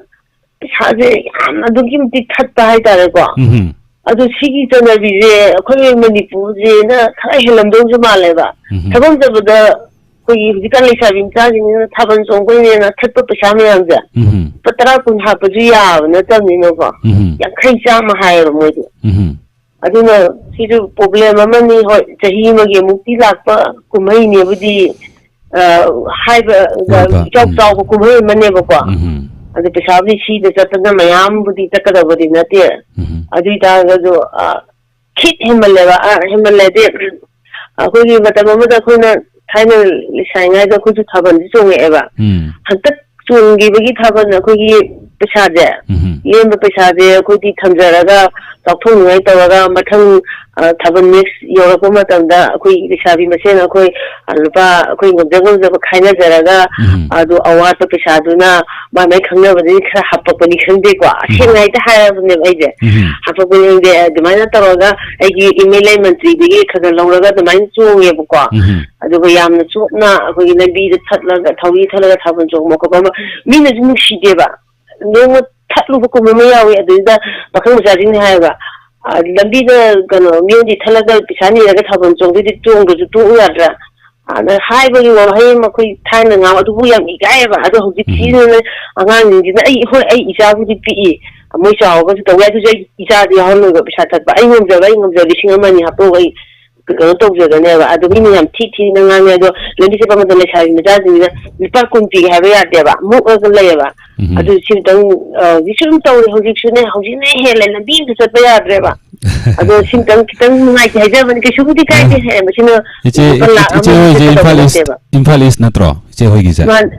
ꯄꯩꯁꯥꯁꯦ ꯌꯥꯝꯅ ꯑꯗꯨꯛꯀꯤ ꯃꯇꯤꯛ ꯊꯠꯄ ꯍꯥꯏꯇꯥꯔꯦꯀꯣ꯫ ꯎꯝꯍꯨꯝ꯫ ꯑꯗꯨ ꯁꯤꯒꯤ ꯆꯠꯅꯕꯤꯁꯦ ꯑꯩꯈꯣꯏ ꯃꯅꯤꯄꯨꯔꯁꯤꯅ ꯈꯔ ꯍꯦꯜꯂꯝꯗꯧꯁꯨ ꯃꯥꯜꯂꯦꯕ꯫ ꯎꯝꯍꯨꯝ꯫ ꯊꯕꯛ ꯑꯃ ꯆꯠꯄꯗ ꯑꯩꯈꯣꯏꯒꯤ ꯍꯧꯖꯤꯛꯀꯥꯟ ꯂꯩꯁꯥꯕꯤ ꯃꯆꯥꯁꯤꯡꯁꯤꯅ ꯊꯥꯕꯜ ꯆꯣꯡꯕꯩꯅꯦꯅ ꯊꯠꯄ ꯄꯩꯁꯥ ꯃꯌꯥꯝꯁꯦ ꯎꯝꯍꯨꯝ꯫ ꯂꯨꯄꯥ ꯇꯔꯥ ꯀꯨꯟ ꯍꯥꯞꯄꯁꯨ ꯌꯥꯕ ꯅꯠꯇꯕꯅꯤꯅꯀꯣ꯫ ꯎꯝꯍꯨꯝ꯫ ꯌꯥꯡꯈꯩ ꯆꯥꯝꯃ ꯍꯥꯏꯌꯦꯕ ꯃꯣꯏꯗꯤ꯫ ꯎꯝꯍꯨꯝ꯫ ꯑꯗꯨꯅ ꯁꯤꯁꯨ ꯄ꯭ꯔꯣꯕ꯭ꯂꯦꯝ ꯑꯃꯅꯤ꯫ ꯍꯣꯏ, ꯆꯍꯤ ꯑꯃꯒꯤ ꯑꯃꯨꯛꯇꯤ ꯂꯥꯛꯄ ꯀꯨꯝꯍꯩꯅꯦꯕꯨꯗꯤ, ꯑ, ꯍꯥꯏꯕ, ꯑꯣꯏꯕ, ꯏꯆꯥꯎ ꯎꯝ꯫ ꯆꯥꯎꯕ ꯀꯨꯝꯍꯩ ꯑꯃꯅꯦꯕꯀꯣ꯫ ꯎꯝ꯫ ꯑꯗꯨ ꯄꯩꯁꯥꯕꯨꯗꯤ ꯁꯤꯗ ꯆꯠꯇꯅ ꯃꯌꯥꯝꯕꯨꯗꯤ ꯆꯠꯀꯗꯕꯗꯤ ꯅꯠꯇꯦ꯫ ꯎꯝ꯫ ꯑꯗꯨ ꯑꯣꯏꯇꯥꯔꯒꯁꯨ, ꯑ, ꯈꯤꯠ ꯍꯦꯟꯃꯜꯂꯦꯕ꯫ ꯑ, ꯍꯦꯟꯃꯜꯂꯦꯗꯤ, ꯑꯩꯈꯣꯏꯒꯤ ꯃꯇꯝ ꯑꯃꯗ ꯑꯩꯈꯣꯏꯅ ꯊꯥꯏꯅ ꯂꯩꯁꯥꯔꯤꯉꯩꯗ ꯑꯩꯈꯣꯏꯁꯨ ꯊꯥꯕꯜꯁꯦ ꯆꯣꯡꯉꯛꯑꯦꯕ꯫ ꯎꯝ꯫ ꯍꯟꯗꯛ ꯆꯣꯡꯈꯤꯕꯒꯤ ꯊꯥꯕꯜ ꯑꯩꯈꯣꯏꯒꯤ ꯄꯩꯁꯥꯁꯦ, ꯎꯝ꯫ ꯂꯦꯝꯕ ꯄꯩꯁꯥꯁꯦ ꯑꯩꯈꯣꯏꯗꯤ ꯊꯝꯖꯔꯒ ꯆꯥꯎꯊꯣꯛꯅꯤꯡꯉꯥꯏ ꯇꯧꯔꯒ ꯃꯊꯪ, ꯑ, ꯊꯥꯕꯜ next ꯌꯧꯔꯛꯄ ꯃꯇꯝꯗ ꯑꯩꯈꯣꯏ ꯂꯩꯁꯥꯕꯤ ꯃꯁꯦꯟ ꯑꯩꯈꯣꯏ, ꯑ, ꯂꯨꯄꯥ ꯑꯩꯈꯣꯏ ꯉꯝꯖ ꯉꯝꯖꯕ ꯈꯥꯏꯅꯖꯔꯒ ꯎꯝ꯫ ꯑꯗꯨ ꯑꯋꯥꯠꯄ ꯄꯩꯁꯥꯗꯨꯅ ꯃꯥꯏ ꯃꯥꯏ ꯈꯪꯅꯕꯗꯒꯤ ꯈꯔ ꯍꯥꯞꯄꯛꯄꯅꯤ ꯈꯪꯗꯦꯀꯣ꯫ ꯎꯝ꯫ ꯑꯁꯦꯡꯅ ꯍꯦꯛꯇ ꯍꯥꯏꯔꯕꯅꯦꯕ ꯑꯩꯁꯦ꯫ ꯎꯝ꯫ ꯍꯥꯞꯄꯛꯄꯅꯤ ꯈꯪꯗꯦ, ꯑꯗꯨꯃꯥꯏꯅ ꯇꯧꯔꯒ ꯑꯩꯒꯤ M L A ꯃꯟꯇ꯭ꯔꯤꯗꯒꯤ ꯈꯔ ꯈꯔ ꯂꯧꯔꯒ ꯑꯗꯨꯃꯥꯏꯅ ꯆꯣꯡꯉꯦꯕꯀꯣ꯫ ꯎꯝ꯫ ꯑꯗꯨꯒ ꯌꯥꯝꯅ ꯆꯣꯞꯅ ꯑꯩꯈꯣꯏꯒꯤ ꯂꯝꯕꯤꯗ ꯊꯠꯂꯒ, ꯊꯧꯔꯤ ꯊꯠꯂꯒ ꯊꯥꯕꯜ ꯆꯣꯡꯕ ꯈꯣꯠꯄ ꯑꯃ, ꯃꯤꯅꯁꯨ ꯅꯨꯡꯁꯤꯗꯦꯕ꯫ ꯅꯣꯡꯃ ꯊꯠꯂꯨꯕ ꯀꯨꯝ ꯑꯃ ꯌꯥꯎꯏ, ꯑꯗꯨꯗ ꯄꯥꯈꯪ ꯃꯆꯥꯁꯤꯡꯅ ꯍꯥꯏꯌꯦꯕ, "ꯑ, ꯂꯝꯕꯤꯗ, ꯀꯩꯅꯣ, ꯃꯤꯉꯣꯟꯗꯤ ꯊꯠꯂꯒ ꯄꯩꯁꯥ ꯅꯤꯔꯒ ꯊꯥꯕꯜ ꯆꯣꯡꯗꯣꯏꯗꯤ ꯆꯣꯡꯗ꯭ꯔꯁꯨ ꯇꯣꯛꯎ ꯌꯥꯗ꯭ꯔꯥ?" ꯑꯗ ꯍꯥꯏꯕꯒꯤ ꯋꯥꯍꯩ ꯑꯃ ꯑꯩꯈꯣꯏ ꯊꯥꯏꯅ ꯉꯥꯡ ꯑꯗꯨꯕꯨ ꯌꯥꯝ ꯏꯀꯥꯏꯌꯦꯕ꯫ ꯑꯗꯣ ꯍꯧꯖꯤꯛꯁꯤ ꯎꯝ꯫ ꯑꯉꯥꯡꯁꯤꯡꯁꯤꯅ, ꯑꯩ, ꯍꯣꯏ, ꯑꯩ ꯏꯆꯥꯕꯨꯗꯤ ꯄꯤꯛꯏ, ꯃꯣꯏ ꯆꯥꯎꯔꯒꯁꯨ ꯇꯧ ꯌꯥꯏ, ꯑꯗꯨꯁꯨ ꯑꯩ ꯏꯆꯥꯗꯤ ꯌꯥꯎꯍꯜꯂꯣꯏꯕ ꯄꯩꯁꯥ ꯊꯠꯄ꯫ ꯑꯩ ꯉꯝꯖꯕ, ꯑꯩ ꯉꯝꯖꯕ ꯂꯤꯁꯤꯡ ꯑꯃ ꯑꯅꯤ ꯍꯥꯞꯄꯛꯑꯒ ꯑꯩ ꯀꯩꯅꯣ ꯇꯧꯖꯒꯅꯦꯕ꯫ ꯑꯗꯣ ꯃꯤꯅ ꯌꯥꯝ ꯊꯤ ꯊꯤꯅ ꯉꯥꯡꯉꯦ꯫ ꯑꯗꯣ ꯂꯝꯕꯤ ꯆꯠꯄ ꯃꯇꯝꯗ ꯂꯩꯁꯥꯕꯤ ꯃꯆꯥꯁꯤꯡꯁꯤꯅ ꯂꯨꯄꯥ ꯀꯨꯟ ꯄꯤꯒꯦ ꯍꯥꯏꯕ ꯌꯥꯗꯦꯕ, ꯃꯨꯛꯑꯒ ꯂꯩꯌꯦꯕ꯫ ꯎꯝ꯫ ꯑꯗꯨ ꯁꯤꯝꯇꯪ, ꯑ, ꯍꯧꯖꯤꯛꯁꯨ ꯑꯗꯨꯝ ꯇꯧꯔꯤ, ꯍꯧꯖꯤꯛꯁꯨꯅꯦ, ꯍꯧꯖꯤꯛꯅ ꯍꯦꯜꯂꯦ, ꯂꯝꯕꯤ ꯑꯝꯇ ꯆꯠꯄ ꯌꯥꯗ꯭ꯔꯦꯕ꯫ ꯑꯗꯣ ꯁꯤꯝꯇꯪ ꯈꯤꯇꯪ ꯅꯨꯡꯉꯥꯏꯇꯦ ꯍꯥꯏꯖꯕꯅꯤ, ꯀꯩꯁꯨꯕꯨꯗꯤ ꯀꯥꯏꯗꯦ꯫ ꯑ, ꯃꯁꯤꯅ ꯏꯆꯦ, ꯂꯨꯄꯥ ꯏ-, ꯂꯥꯛ ꯏꯆꯦ ꯑꯃ ꯍꯣꯏꯁꯦ ꯆꯠꯀꯗꯕ ꯏꯝꯐꯥꯜ ꯏꯁ, ꯅꯠꯇꯦꯕ꯫ ꯏꯝꯐꯥꯜ ꯏꯁ ꯅꯠꯇ꯭ꯔꯣ, ꯏꯆꯦ ꯍꯣꯏꯒꯤꯁꯦ? ꯃꯥꯅꯦ꯫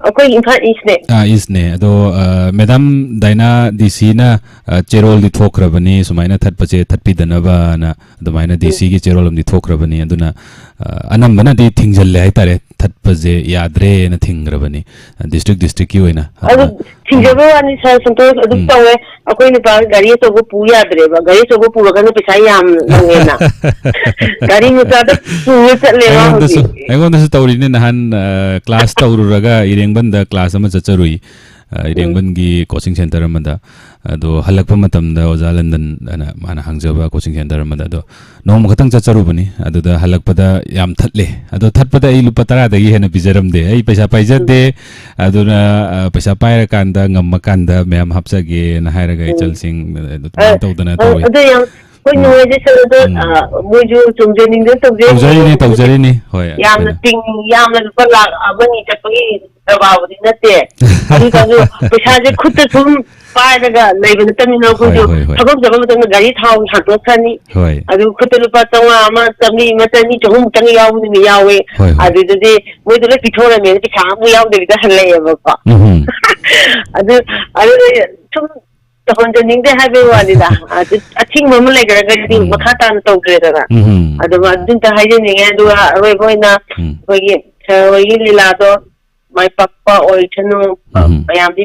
ꯑꯩꯈꯣꯏ ꯏꯝꯐꯥꯜ ꯏꯁꯅꯦ꯫ ꯑꯥ, ꯏꯁꯅꯦ꯫ ꯑꯗꯣ, ꯑ, ꯃꯦꯗꯥꯝ ꯗꯥꯏꯅꯥ, ꯗꯤ ꯁꯤꯅ, ꯑ, ꯆꯦꯔꯣꯜꯗꯤ ꯊꯣꯛꯈ꯭ꯔꯕꯅꯤ, ꯁꯨꯃꯥꯏꯅ ꯊꯠꯄꯁꯦ ꯊꯠꯄꯤꯗꯅꯕꯅ, ꯑꯗꯨꯃꯥꯏꯅ ꯎꯝ꯫ ꯗꯤ ꯁꯤꯒꯤ ꯆꯦꯔꯣꯜ ꯑꯃꯗꯤ ꯊꯣꯛꯈ꯭ꯔꯕꯅꯤ꯫ ꯑꯗꯨꯅ, ꯑ, ꯑꯅꯝꯕꯅꯗꯤ ꯊꯤꯡꯖꯤꯜꯂꯦ ꯍꯥꯏꯇꯥꯔꯦ, ꯊꯠꯄꯁꯦ ꯌꯥꯗ꯭ꯔꯦꯅ ꯊꯤꯡꯈ꯭ꯔꯕꯅꯤ, ꯑ, ꯗꯤꯁꯇ꯭ꯔꯤꯛ ꯗꯤꯁꯇ꯭ꯔꯤꯛꯀꯤ ꯑꯣꯏꯅ꯫ ꯑꯗꯨ ꯑꯗꯨꯅ ꯊꯤꯡꯖꯕ ꯋꯥꯅꯤ, ꯁꯥꯔ ꯁꯟꯇꯣꯁ, ꯑꯗꯨꯝ ꯎꯝ꯫ ꯇꯧꯋꯦ꯫ ꯑꯩꯈꯣꯏ ꯅꯨꯄꯥ ꯒꯥꯔꯤ ꯑꯆꯧꯕ ꯄꯨ ꯌꯥꯗ꯭ꯔꯦꯕ, ꯒꯥꯔꯤ ꯑꯆꯧꯕ ꯄꯨꯔꯒꯅ ꯄꯩꯁꯥ ꯌꯥꯝ ꯂꯧꯋꯦꯅ꯫ ꯒꯥꯔꯤ ꯃꯆꯥꯗ ꯄꯨꯔ ꯆꯠꯂꯦꯕ ꯑꯩꯉꯣꯟꯗꯁꯨ, ꯍꯧꯖꯤꯛ꯫ ꯑꯩꯉꯣꯟꯗꯁꯨ ꯇꯧꯔꯤꯅꯦ꯫ ꯅꯍꯥꯟ, ꯑ, ꯀ꯭ꯂꯥꯁ ꯇꯧꯔꯨꯔꯒ ꯏꯔꯦꯡꯕꯟꯗ ꯀ꯭ꯂꯥꯁ ꯑꯃ ꯆꯠꯆꯔꯨꯏ꯫ ꯑ, ꯎꯝ꯫ ꯏꯔꯦꯡꯕꯟꯒꯤ ꯀꯣꯆꯤꯡ ꯁꯦꯟꯇꯔ ꯑꯃꯗ꯫ ꯑꯗꯣ ꯍꯜꯂꯛꯄ ꯃꯇꯝꯗ ꯑꯣꯖꯥ ꯂꯟꯗꯟ ꯑꯅ ꯃꯥꯅ ꯍꯥꯡꯖꯕ ꯀꯣꯆꯤꯡ ꯁꯦꯟꯇꯔ ꯑꯃꯗ꯫ ꯑꯗꯣ ꯅꯣꯡꯃ ꯈꯛꯇꯪ ꯆꯠꯆꯔꯨꯕꯅꯤ꯫ ꯑꯗꯨꯗ ꯍꯜꯂꯛꯄꯗ ꯌꯥꯝ ꯊꯠꯂꯦ꯫ ꯑꯗꯣ ꯊꯠꯄꯗ ꯑꯩ ꯂꯨꯄꯥ ꯇꯔꯥꯗꯒꯤ ꯍꯦꯟꯅ ꯄꯤꯖꯔꯝꯗꯦ꯫ ꯑꯩ ꯄꯩꯁꯥ ꯄꯥꯏꯖꯗꯦ꯫ ꯎꯝ꯫ ꯑꯗꯨꯅ, ꯑ, ꯄꯩꯁꯥ ꯄꯥꯏꯔꯀꯥꯟꯗ, ꯉꯝꯃꯀꯥꯟꯗ ꯃꯌꯥꯝ ꯍꯥꯞꯆꯒꯦꯅ ꯍꯥꯏꯔꯒ ꯎꯝ꯫ ꯏꯆꯜꯁꯤꯡ, ꯑ, ꯑꯗꯨꯃꯥꯏꯅ ꯑ, ꯇꯧꯗꯅ ꯑ, ꯇꯧꯋꯤ꯫ ꯑꯗꯨ ꯌꯥꯝ ꯑꯩꯈꯣꯏ ꯎꯝ꯫ ꯅꯨꯡꯉꯥꯏꯖꯩ ꯁꯔ, ꯑꯗꯣ, ꯎꯝ꯫ ꯑ, ꯃꯣꯏꯁꯨ ꯆꯨꯝꯖꯅꯤꯡꯗꯅ ꯇꯧꯖꯩ꯫ ꯇꯧꯖꯔꯤꯅꯤ, ꯇꯧꯖꯔꯤꯅꯤ꯫ ꯍꯣꯏ, ꯌꯥꯝꯅ ꯑꯩꯈꯣꯏꯅ ꯇꯤꯡ-, ꯌꯥꯝꯅ ꯂꯨꯄꯥ ꯂꯥꯈ ꯑꯃ ꯑꯅꯤ ꯆꯠꯄꯒꯤ ꯀꯔꯕꯥꯔꯕꯨꯗꯤ ꯅꯠꯇꯦ꯫ ꯑꯗꯨꯇꯁꯨ ꯄꯩꯁꯥꯁꯦ ꯈꯨꯠꯇ ꯁꯨꯝ ꯄꯥꯏꯔꯒ ꯂꯩꯕ ꯅꯠꯇꯕꯅꯤꯅ, ꯍꯣꯏ, ꯑꯩꯈꯣꯏꯁꯨ ꯍꯣꯏ, ꯍꯣꯏ꯫ ꯊꯕꯛ ꯆꯠꯄ ꯃꯇꯝꯗ ꯒꯥꯔꯤ ꯊꯥꯎ ꯍꯥꯟꯗꯣꯛꯈ꯭ꯔꯅꯤ꯫ ꯍꯣꯏ꯫ ꯑꯗꯨ ꯈꯨꯠꯇ ꯂꯨꯄꯥ ꯆꯥꯝꯃꯉꯥ ꯑꯃ, ꯆꯥꯝꯃꯔꯤ ꯑꯃ, ꯆꯅꯤ, ꯆꯍꯨꯝ ꯈꯛꯇꯪ ꯌꯥꯎꯕ ꯅꯨꯃꯤꯠ ꯌꯥꯎꯋꯦ꯫ ꯍꯣꯏ, ꯍꯣꯏ꯫ ꯑꯗꯨꯗꯗꯤ ꯃꯣꯏꯗ ꯂꯣꯏ ꯄꯤꯊꯣꯛꯔꯝꯃꯦꯅ ꯄꯩꯁꯥ ꯑꯃꯐꯥꯎ ꯌꯥꯎꯗꯕꯤꯗ ꯍꯜꯂꯛꯑꯦꯕꯀꯣ꯫ ꯎꯝ꯫ ꯑꯗꯨ, ꯑꯗꯨ ꯁꯨꯝ ꯇꯧꯍꯟꯖꯅꯤꯡꯗꯦ ꯍꯥꯏꯕꯒꯤ ꯋꯥꯅꯤꯗ꯫ ꯑꯗꯨ ꯑꯊꯤꯡꯕ ꯑꯃ ꯂꯩꯈ꯭ꯔꯒꯗꯤ ꯎꯝ꯫ ꯃꯈꯥ ꯇꯥꯅ ꯇꯧꯗ꯭ꯔꯦꯗꯅ꯫ ꯎꯝ꯫ ꯑꯗꯨꯝ ꯑꯗꯨꯝꯇ ꯍꯥꯏꯖꯅꯤꯡꯉꯦ꯫ ꯑꯗꯨꯒ ꯑꯔꯣꯏꯕ ꯑꯣꯏꯅ ꯎꯝ꯫ ꯑꯩꯈꯣꯏꯒꯤ ꯁꯔ ꯍꯣꯏꯒꯤ ꯂꯤꯂꯥꯗꯣ ꯃꯥꯏ ꯄꯥꯛꯄ ꯑꯣꯏꯁꯅꯨ, ꯎꯝ꯫ ꯃꯌꯥꯝꯗꯤ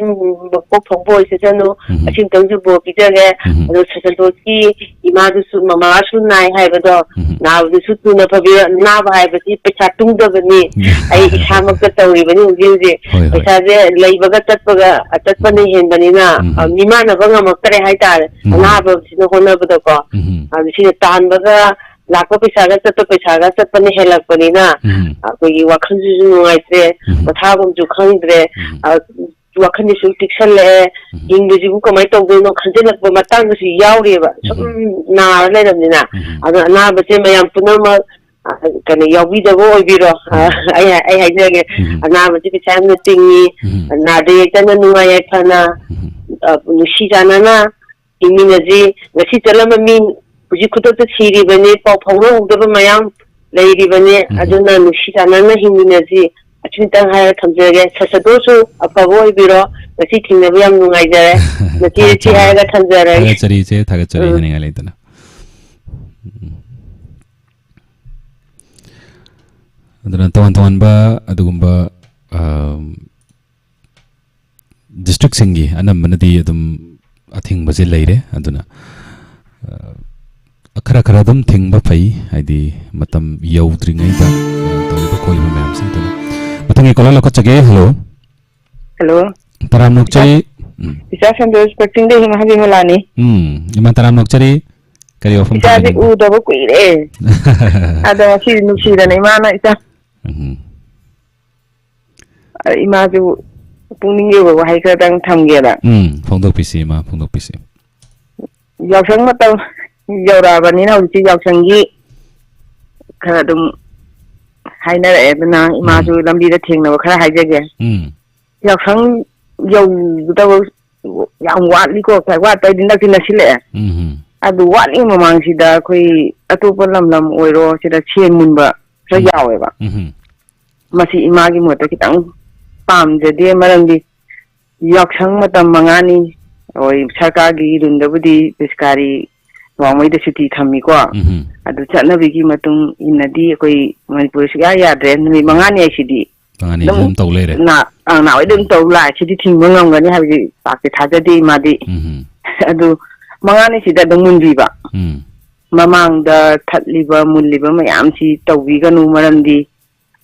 ꯃꯀꯣꯛ ꯊꯣꯡꯕ ꯑꯣꯏꯁꯁꯅꯨ꯫ ꯎꯝ꯫ ꯑꯁꯤꯝꯇꯪꯁꯨ ꯕꯣꯔ ꯄꯤꯖꯒꯦ꯫ ꯎꯝ꯫ ꯑꯗꯣ ꯁꯔ ꯁꯟꯇꯣꯁꯀꯤ ꯏꯃꯥꯗꯨꯁꯨ ꯃꯃꯥꯁꯨ ꯅꯥꯏ ꯍꯥꯏꯕꯗꯣ, ꯎꯝ꯫ ꯅꯥꯕꯗꯨꯁꯨ ꯊꯨꯅ ꯐꯕꯤꯔꯣ꯫ ꯅꯥꯕ ꯍꯥꯏꯕꯁꯤ ꯄꯩꯁꯥ ꯇꯨꯡꯗꯕꯅꯤ꯫ ꯑꯩ ꯏꯁꯥꯃꯛꯇ ꯇꯧꯔꯤꯕꯅꯤ ꯍꯧꯖꯤꯛ ꯍꯧꯖꯤꯛ꯫ ꯍꯣꯏ, ꯍꯣꯏ꯫ ꯄꯩꯁꯥꯁꯦ ꯂꯩꯕꯒ ꯆꯠꯄꯒ, ꯆꯠꯄꯅ ꯎꯝ꯫ ꯍꯦꯟꯕꯅꯤꯅ, ꯎꯝ꯫ ꯑ, ꯃꯤꯃꯥꯟꯅꯕ ꯉꯝꯃꯛꯇꯔꯦ ꯍꯥꯏꯇꯥꯔꯦ꯫ ꯎꯝ꯫ ꯑꯅꯥꯕꯁꯤꯅ ꯍꯣꯠꯅꯕꯗꯀꯣ꯫ ꯎꯝ꯫ ꯑꯗꯨ ꯁꯤꯅ ꯇꯥꯟꯕꯒ ꯂꯥꯛꯄ ꯄꯩꯁꯥꯒ ꯆꯠꯄ ꯄꯩꯁꯥꯒ ꯆꯠꯄꯅ ꯍꯦꯜꯂꯛꯄꯅꯤꯅ, ꯎꯝ꯫ ꯑꯩꯈꯣꯏꯒꯤ ꯋꯥꯈꯜꯁꯤꯁꯨ ꯅꯨꯡꯉꯥꯏꯇ꯭ꯔꯦ, ꯎꯝ꯫ ꯄꯣꯊꯥꯐꯝꯁꯨ ꯈꯪꯗ꯭ꯔꯦ꯫ ꯎꯝ꯫ ꯑ, ꯋꯥꯈꯜꯁꯦ ꯁꯨꯝ ꯄꯤꯛꯁꯜꯂꯛꯑꯦ꯫ ꯎꯝ꯫ ꯍꯤꯡꯕꯁꯤꯕꯨ ꯀꯃꯥꯏꯅ ꯇꯧꯗꯣꯏꯅꯣ ꯈꯟꯖꯤꯜꯂꯛꯄ ꯃꯇꯥꯡꯗꯁꯨ ꯌꯥꯎꯔꯤꯑꯕ꯫ ꯁꯨꯝ ꯎꯝ꯫ ꯅꯥꯔ ꯂꯩꯔꯕꯅꯤꯅ꯫ ꯎꯝ꯫ ꯑꯗꯣ ꯑꯅꯥꯕꯁꯦ ꯃꯌꯥꯝ ꯄꯨꯝꯅꯃꯛ, ꯑ, ꯀꯩꯅꯣ, ꯌꯥꯎꯕꯤꯗꯕ ꯑꯣꯏꯕꯤꯔꯣ꯫ ꯑ, ꯎꯝ꯫ ꯑꯩ, ꯑꯩ ꯍꯥꯏꯖꯔꯒꯦ, ꯎꯝ꯫ ꯑꯅꯥꯕꯁꯦ ꯄꯩꯁꯥ ꯌꯥꯝꯅ ꯇꯤꯡꯉꯤ, ꯎꯝ꯫ ꯅꯥꯗ ꯌꯦꯛꯇꯅ ꯅꯨꯡꯉꯥꯏ ꯌꯥꯏꯐꯅ, ꯎꯝ꯫ ꯑ, ꯅꯨꯡꯁꯤ ꯆꯥꯟꯅꯅ ꯍꯤꯡꯃꯤꯟꯅꯁꯤ꯫ ꯉꯁꯤ ꯆꯠꯂꯝꯕ ꯃꯤ ꯍꯧꯖꯤꯛ ꯈꯨꯗꯛꯇ ꯁꯤꯔꯤꯕꯅꯤ, ꯄꯥꯎ ꯐꯥꯎꯅꯍꯧꯗꯕ ꯃꯌꯥꯝ ꯂꯩꯔꯤꯕꯅꯤ꯫ ꯎꯝ꯫ ꯑꯗꯨꯅ ꯅꯨꯡꯁꯤ ꯆꯥꯟꯅꯅ ꯍꯤꯡꯃꯤꯟꯅꯁꯤ꯫ ꯑꯁꯤꯇꯪ ꯍꯥꯏꯔ ꯊꯝꯖꯔꯒꯦ꯫ ꯁꯁꯗꯣꯁꯨ ꯑꯐꯕ ꯑꯣꯏꯕꯤꯔꯣ꯫ ꯉꯁꯤ ꯊꯦꯡꯅꯕ ꯌꯥꯝ ꯅꯨꯡꯉꯥꯏꯖꯔꯦ꯫ ꯅꯆꯦ ꯁꯤ ꯊꯥꯒꯠꯆꯔꯤ꯫ ꯍꯥꯏꯔꯒ ꯊꯝꯖꯔꯒꯦ꯫ ꯊꯥꯒꯠꯆꯔꯤ, ꯏꯆꯦ, ꯊꯥꯒꯠꯆꯔꯤ, ꯎꯝ꯫ ꯍꯥꯏꯅꯤꯡꯉꯥꯏ ꯂꯩꯇꯅ꯫ ꯎꯝ꯫ ꯑꯗꯨꯅ ꯇꯣꯉꯥꯟ ꯇꯣꯉꯥꯟꯕ ꯑꯗꯨꯒꯨꯝꯕ, ꯑ, ꯗꯤꯁꯇ꯭ꯔꯤꯛꯁꯤꯡꯒꯤ ꯑꯅꯝꯕꯅꯗꯤ ꯑꯗꯨꯝ ꯑꯊꯤꯡꯕꯁꯦ ꯂꯩꯔꯦ꯫ ꯑꯗꯨꯅ, ꯑ, ꯈꯔ ꯈꯔ ꯑꯗꯨꯝ ꯊꯤꯡꯕ ꯐꯩ, ꯍꯥꯏꯗꯤ ꯃꯇꯝ ꯌꯧꯗ꯭ꯔꯤꯉꯩꯗ, ꯑ, ꯇꯧꯔꯤꯕ ꯈꯣꯠꯂꯤꯕ ꯃꯌꯥꯝꯁꯤꯡꯗꯨꯅ꯫ ꯃꯊꯪꯒꯤ ꯀꯣꯂꯔ ꯂꯧꯈꯠꯆꯒꯦ꯫ ꯍꯜꯂꯣ꯫ ꯍꯜꯂꯣ꯫ ꯇꯔꯥꯝꯅ ꯑꯣꯛꯆꯔꯤ꯫ ꯎꯝ꯫ ꯏꯆꯥ ꯁꯟꯇꯣꯁ ꯀꯛꯆꯤꯡꯗꯒꯤ ꯍꯦꯃꯥ ꯍꯕꯤꯃꯂꯥꯅꯤ꯫ ꯎꯝ, ꯏꯃꯥ ꯇꯔꯥꯝꯅ ꯑꯣꯛꯆꯔꯤ꯫ ꯀꯔꯤ ꯋꯥꯐꯝ ꯏꯆꯥꯁꯦ ꯊꯝꯕꯤꯅꯤꯡꯕ? ꯎꯗꯕ ꯀꯨꯏꯔꯦ꯫ ꯑꯗꯣ ꯉꯁꯤꯗꯤ ꯅꯨꯡꯁꯤꯗꯅ ꯏꯃꯥꯅ ꯏꯆꯥ ꯎꯝ꯫ ꯑ, ꯏꯃꯥꯁꯨ ꯄꯨꯛꯅꯤꯡꯒꯤ ꯑꯣꯏꯕ ꯋꯥꯍꯩ ꯈꯔꯗꯪ ꯊꯝꯒꯦꯅ꯫ ꯎꯝ, ꯐꯣꯡꯗꯣꯛꯄꯤꯁꯤ, ꯏꯃꯥ, ꯐꯣꯡꯗꯣꯛꯄꯤꯁꯤ꯫ ꯌꯥꯎꯁꯪ ꯃꯇꯝ, ꯌꯧꯔꯛꯑꯕꯅꯤꯅ ꯍꯧꯖꯤꯛꯇꯤ ꯌꯥꯎꯁꯪꯒꯤ ꯈꯔ ꯑꯗꯨꯝ ꯍꯥꯏꯅꯔꯛꯑꯦ꯫ ꯑꯗꯨꯅ ꯏꯃꯥꯁꯨ ꯎꯝ꯫ ꯂꯝꯕꯤꯗ ꯊꯦꯡꯅꯕ ꯈꯔ ꯍꯥꯏꯖꯒꯦ꯫ ꯎꯝ꯫ ꯌꯥꯎꯁꯪ ꯌꯧꯒꯗꯕ ꯌꯥꯝ ꯋꯥꯠꯂꯤꯀꯣ, ꯈꯔ ꯋꯥꯠꯄ ꯍꯥꯏꯗꯤ ꯅꯛꯇꯤ ꯅꯛꯁꯤꯜꯂꯛꯑꯦ꯫ ꯎꯝ꯫ ꯑꯗꯨ ꯋꯥꯠꯂꯤ ꯃꯃꯥꯡꯁꯤꯗ ꯑꯩꯈꯣꯏ ꯑꯇꯣꯞꯄ ꯂꯝ ꯂꯝ ꯑꯣꯏꯔꯣ, ꯁꯤꯗ ꯁꯦꯟ ꯃꯨꯟꯕ ꯈꯔ ꯎꯝ꯫ ꯌꯥꯎꯋꯦꯕ꯫ ꯎꯝ꯫ ꯃꯁꯤ ꯏꯃꯥꯒꯤ ꯃꯣꯠꯇ ꯈꯤꯇꯪ ꯄꯥꯝꯖꯗꯦ, ꯃꯔꯝꯗꯤ ꯌꯥꯎꯁꯪ ꯃꯇꯝ ꯃꯉꯥꯅꯤ, ꯍꯣꯏ, ꯁꯔꯀꯥꯔꯒꯤ ꯔꯨꯜꯗꯕꯨꯗꯤ ꯄꯤꯆꯀꯥꯔꯤ ꯋꯥꯡꯃꯩꯗ ꯁꯨꯇꯤ ꯊꯝꯃꯤꯀꯣ꯫ ꯎꯝ꯫ ꯑꯗꯨ ꯆꯠꯅꯕꯤꯒꯤ ꯃꯇꯨꯡ ꯏꯟꯅꯗꯤ ꯑꯩꯈꯣꯏ ꯃꯅꯤꯄꯨꯔ ꯁꯨꯛꯌꯥ ꯌꯥꯗ꯭ꯔꯦ꯫ ꯅꯨꯃꯤꯠ ꯃꯉꯥꯅꯤ ꯍꯥꯏꯁꯤꯗꯤ ꯃꯉꯥꯅꯤꯁꯤ ꯑꯗꯨꯝ ꯑꯗꯨꯝ ꯇꯧ ꯂꯩꯔꯦ꯫ ꯅꯥ-, ꯑ, ꯅꯍꯥꯟꯋꯥꯏꯗꯩ ꯑꯗꯨꯝ ꯎꯝ꯫ ꯇꯧ ꯂꯥꯛꯑꯦ꯫ ꯁꯤꯗꯤ ꯊꯤꯡꯕ ꯉꯝꯒꯅꯤ ꯍꯥꯏꯕꯁꯤ ꯄꯥꯛꯇꯤ ꯊꯥꯖꯗꯦ ꯏꯃꯥꯗꯤ꯫ ꯎꯝ꯫ ꯑꯗꯨ ꯃꯉꯥꯅꯤꯁꯤꯗ ꯑꯗꯨꯝ ꯃꯨꯟꯕꯤꯕ꯫ ꯎꯝ꯫ ꯃꯃꯥꯡꯗ ꯊꯠꯂꯤꯕ, ꯃꯨꯜꯂꯤꯕ ꯃꯌꯥꯝꯁꯤ ꯇꯧꯕꯤꯒꯅꯨ, ꯃꯔꯝꯗꯤ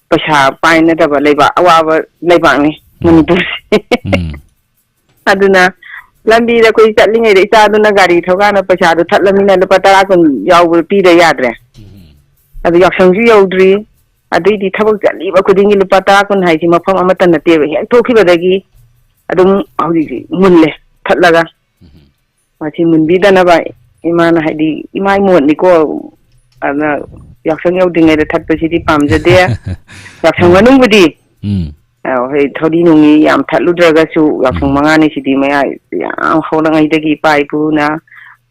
ꯄꯩꯁꯥ ꯄꯥꯏꯅꯗꯕ ꯂꯩꯕꯥꯛ, ꯑꯋꯥꯕ ꯂꯩꯕꯥꯛꯅꯤ ꯎꯝ꯫ ꯃꯅꯤꯄꯨꯔꯁꯦ꯫ ꯎꯝ꯫ ꯑꯗꯨꯅ ꯂꯝꯕꯤꯗ ꯑꯩꯈꯣꯏ ꯆꯠꯂꯤꯉꯩꯗ ꯏꯆꯥꯗꯨꯅ ꯒꯥꯔꯤ ꯊꯧꯀꯥꯟꯗ ꯄꯩꯁꯥꯗꯨ ꯊꯠꯂꯃꯤꯅ ꯂꯨꯄꯥ ꯇꯔꯥ ꯀꯨꯟ ꯌꯥꯎꯕ ꯄꯤꯗ ꯌꯥꯗ꯭ꯔꯦ꯫ ꯎꯝ꯫ ꯑꯗꯨ ꯌꯥꯎꯁꯪꯁꯨ ꯌꯧꯗ꯭ꯔꯤ, ꯑꯗꯨꯏꯗꯤ ꯊꯕꯛ ꯆꯠꯂꯤꯕ ꯈꯨꯗꯤꯡꯒꯤ ꯂꯨꯄꯥ ꯇꯔꯥ ꯀꯨꯟ ꯍꯥꯏꯁꯤ ꯃꯐꯝ ꯑꯃꯠꯇ ꯅꯠꯇꯦꯕ꯫ ꯍꯦꯛ ꯊꯣꯛꯈꯤꯕꯗꯒꯤ ꯑꯗꯨꯝ ꯍꯧꯖꯤꯛꯁꯤ ꯃꯨꯜꯂꯦ, ꯊꯠꯂꯒ꯫ ꯎꯝ꯫ ꯃꯁꯤ ꯃꯨꯟꯕꯤꯗꯅꯕ ꯏꯃꯥꯅ, ꯍꯥꯏꯗꯤ, ꯏꯃꯥꯏ ꯃꯣꯠꯅꯤꯀꯣ, ꯑꯗꯨꯅ ꯌꯥꯎꯁꯪ ꯌꯧꯗ꯭ꯔꯤꯉꯩꯗ ꯊꯠꯄꯁꯤꯗꯤ ꯄꯥꯝꯖꯗꯦ꯫ ꯌꯥꯎꯁꯪ ꯎꯝ꯫ ꯃꯅꯨꯡꯕꯨꯗꯤ, ꯎꯝ꯫ ꯑ, ꯍꯣꯏ, ꯊꯧꯔꯤ ꯅꯨꯡꯔꯤ ꯌꯥꯝ ꯊꯠꯂꯨꯗ꯭ꯔꯒꯁꯨ, ꯌꯥꯎꯁꯪ ꯎꯝ꯫ ꯃꯉꯥꯅꯤꯁꯤꯗꯤ ꯃꯌꯥ ꯌꯥꯝ ꯍꯧꯔꯤꯉꯩꯗꯒꯤ ꯏꯄꯥ ꯏꯄꯨꯅ,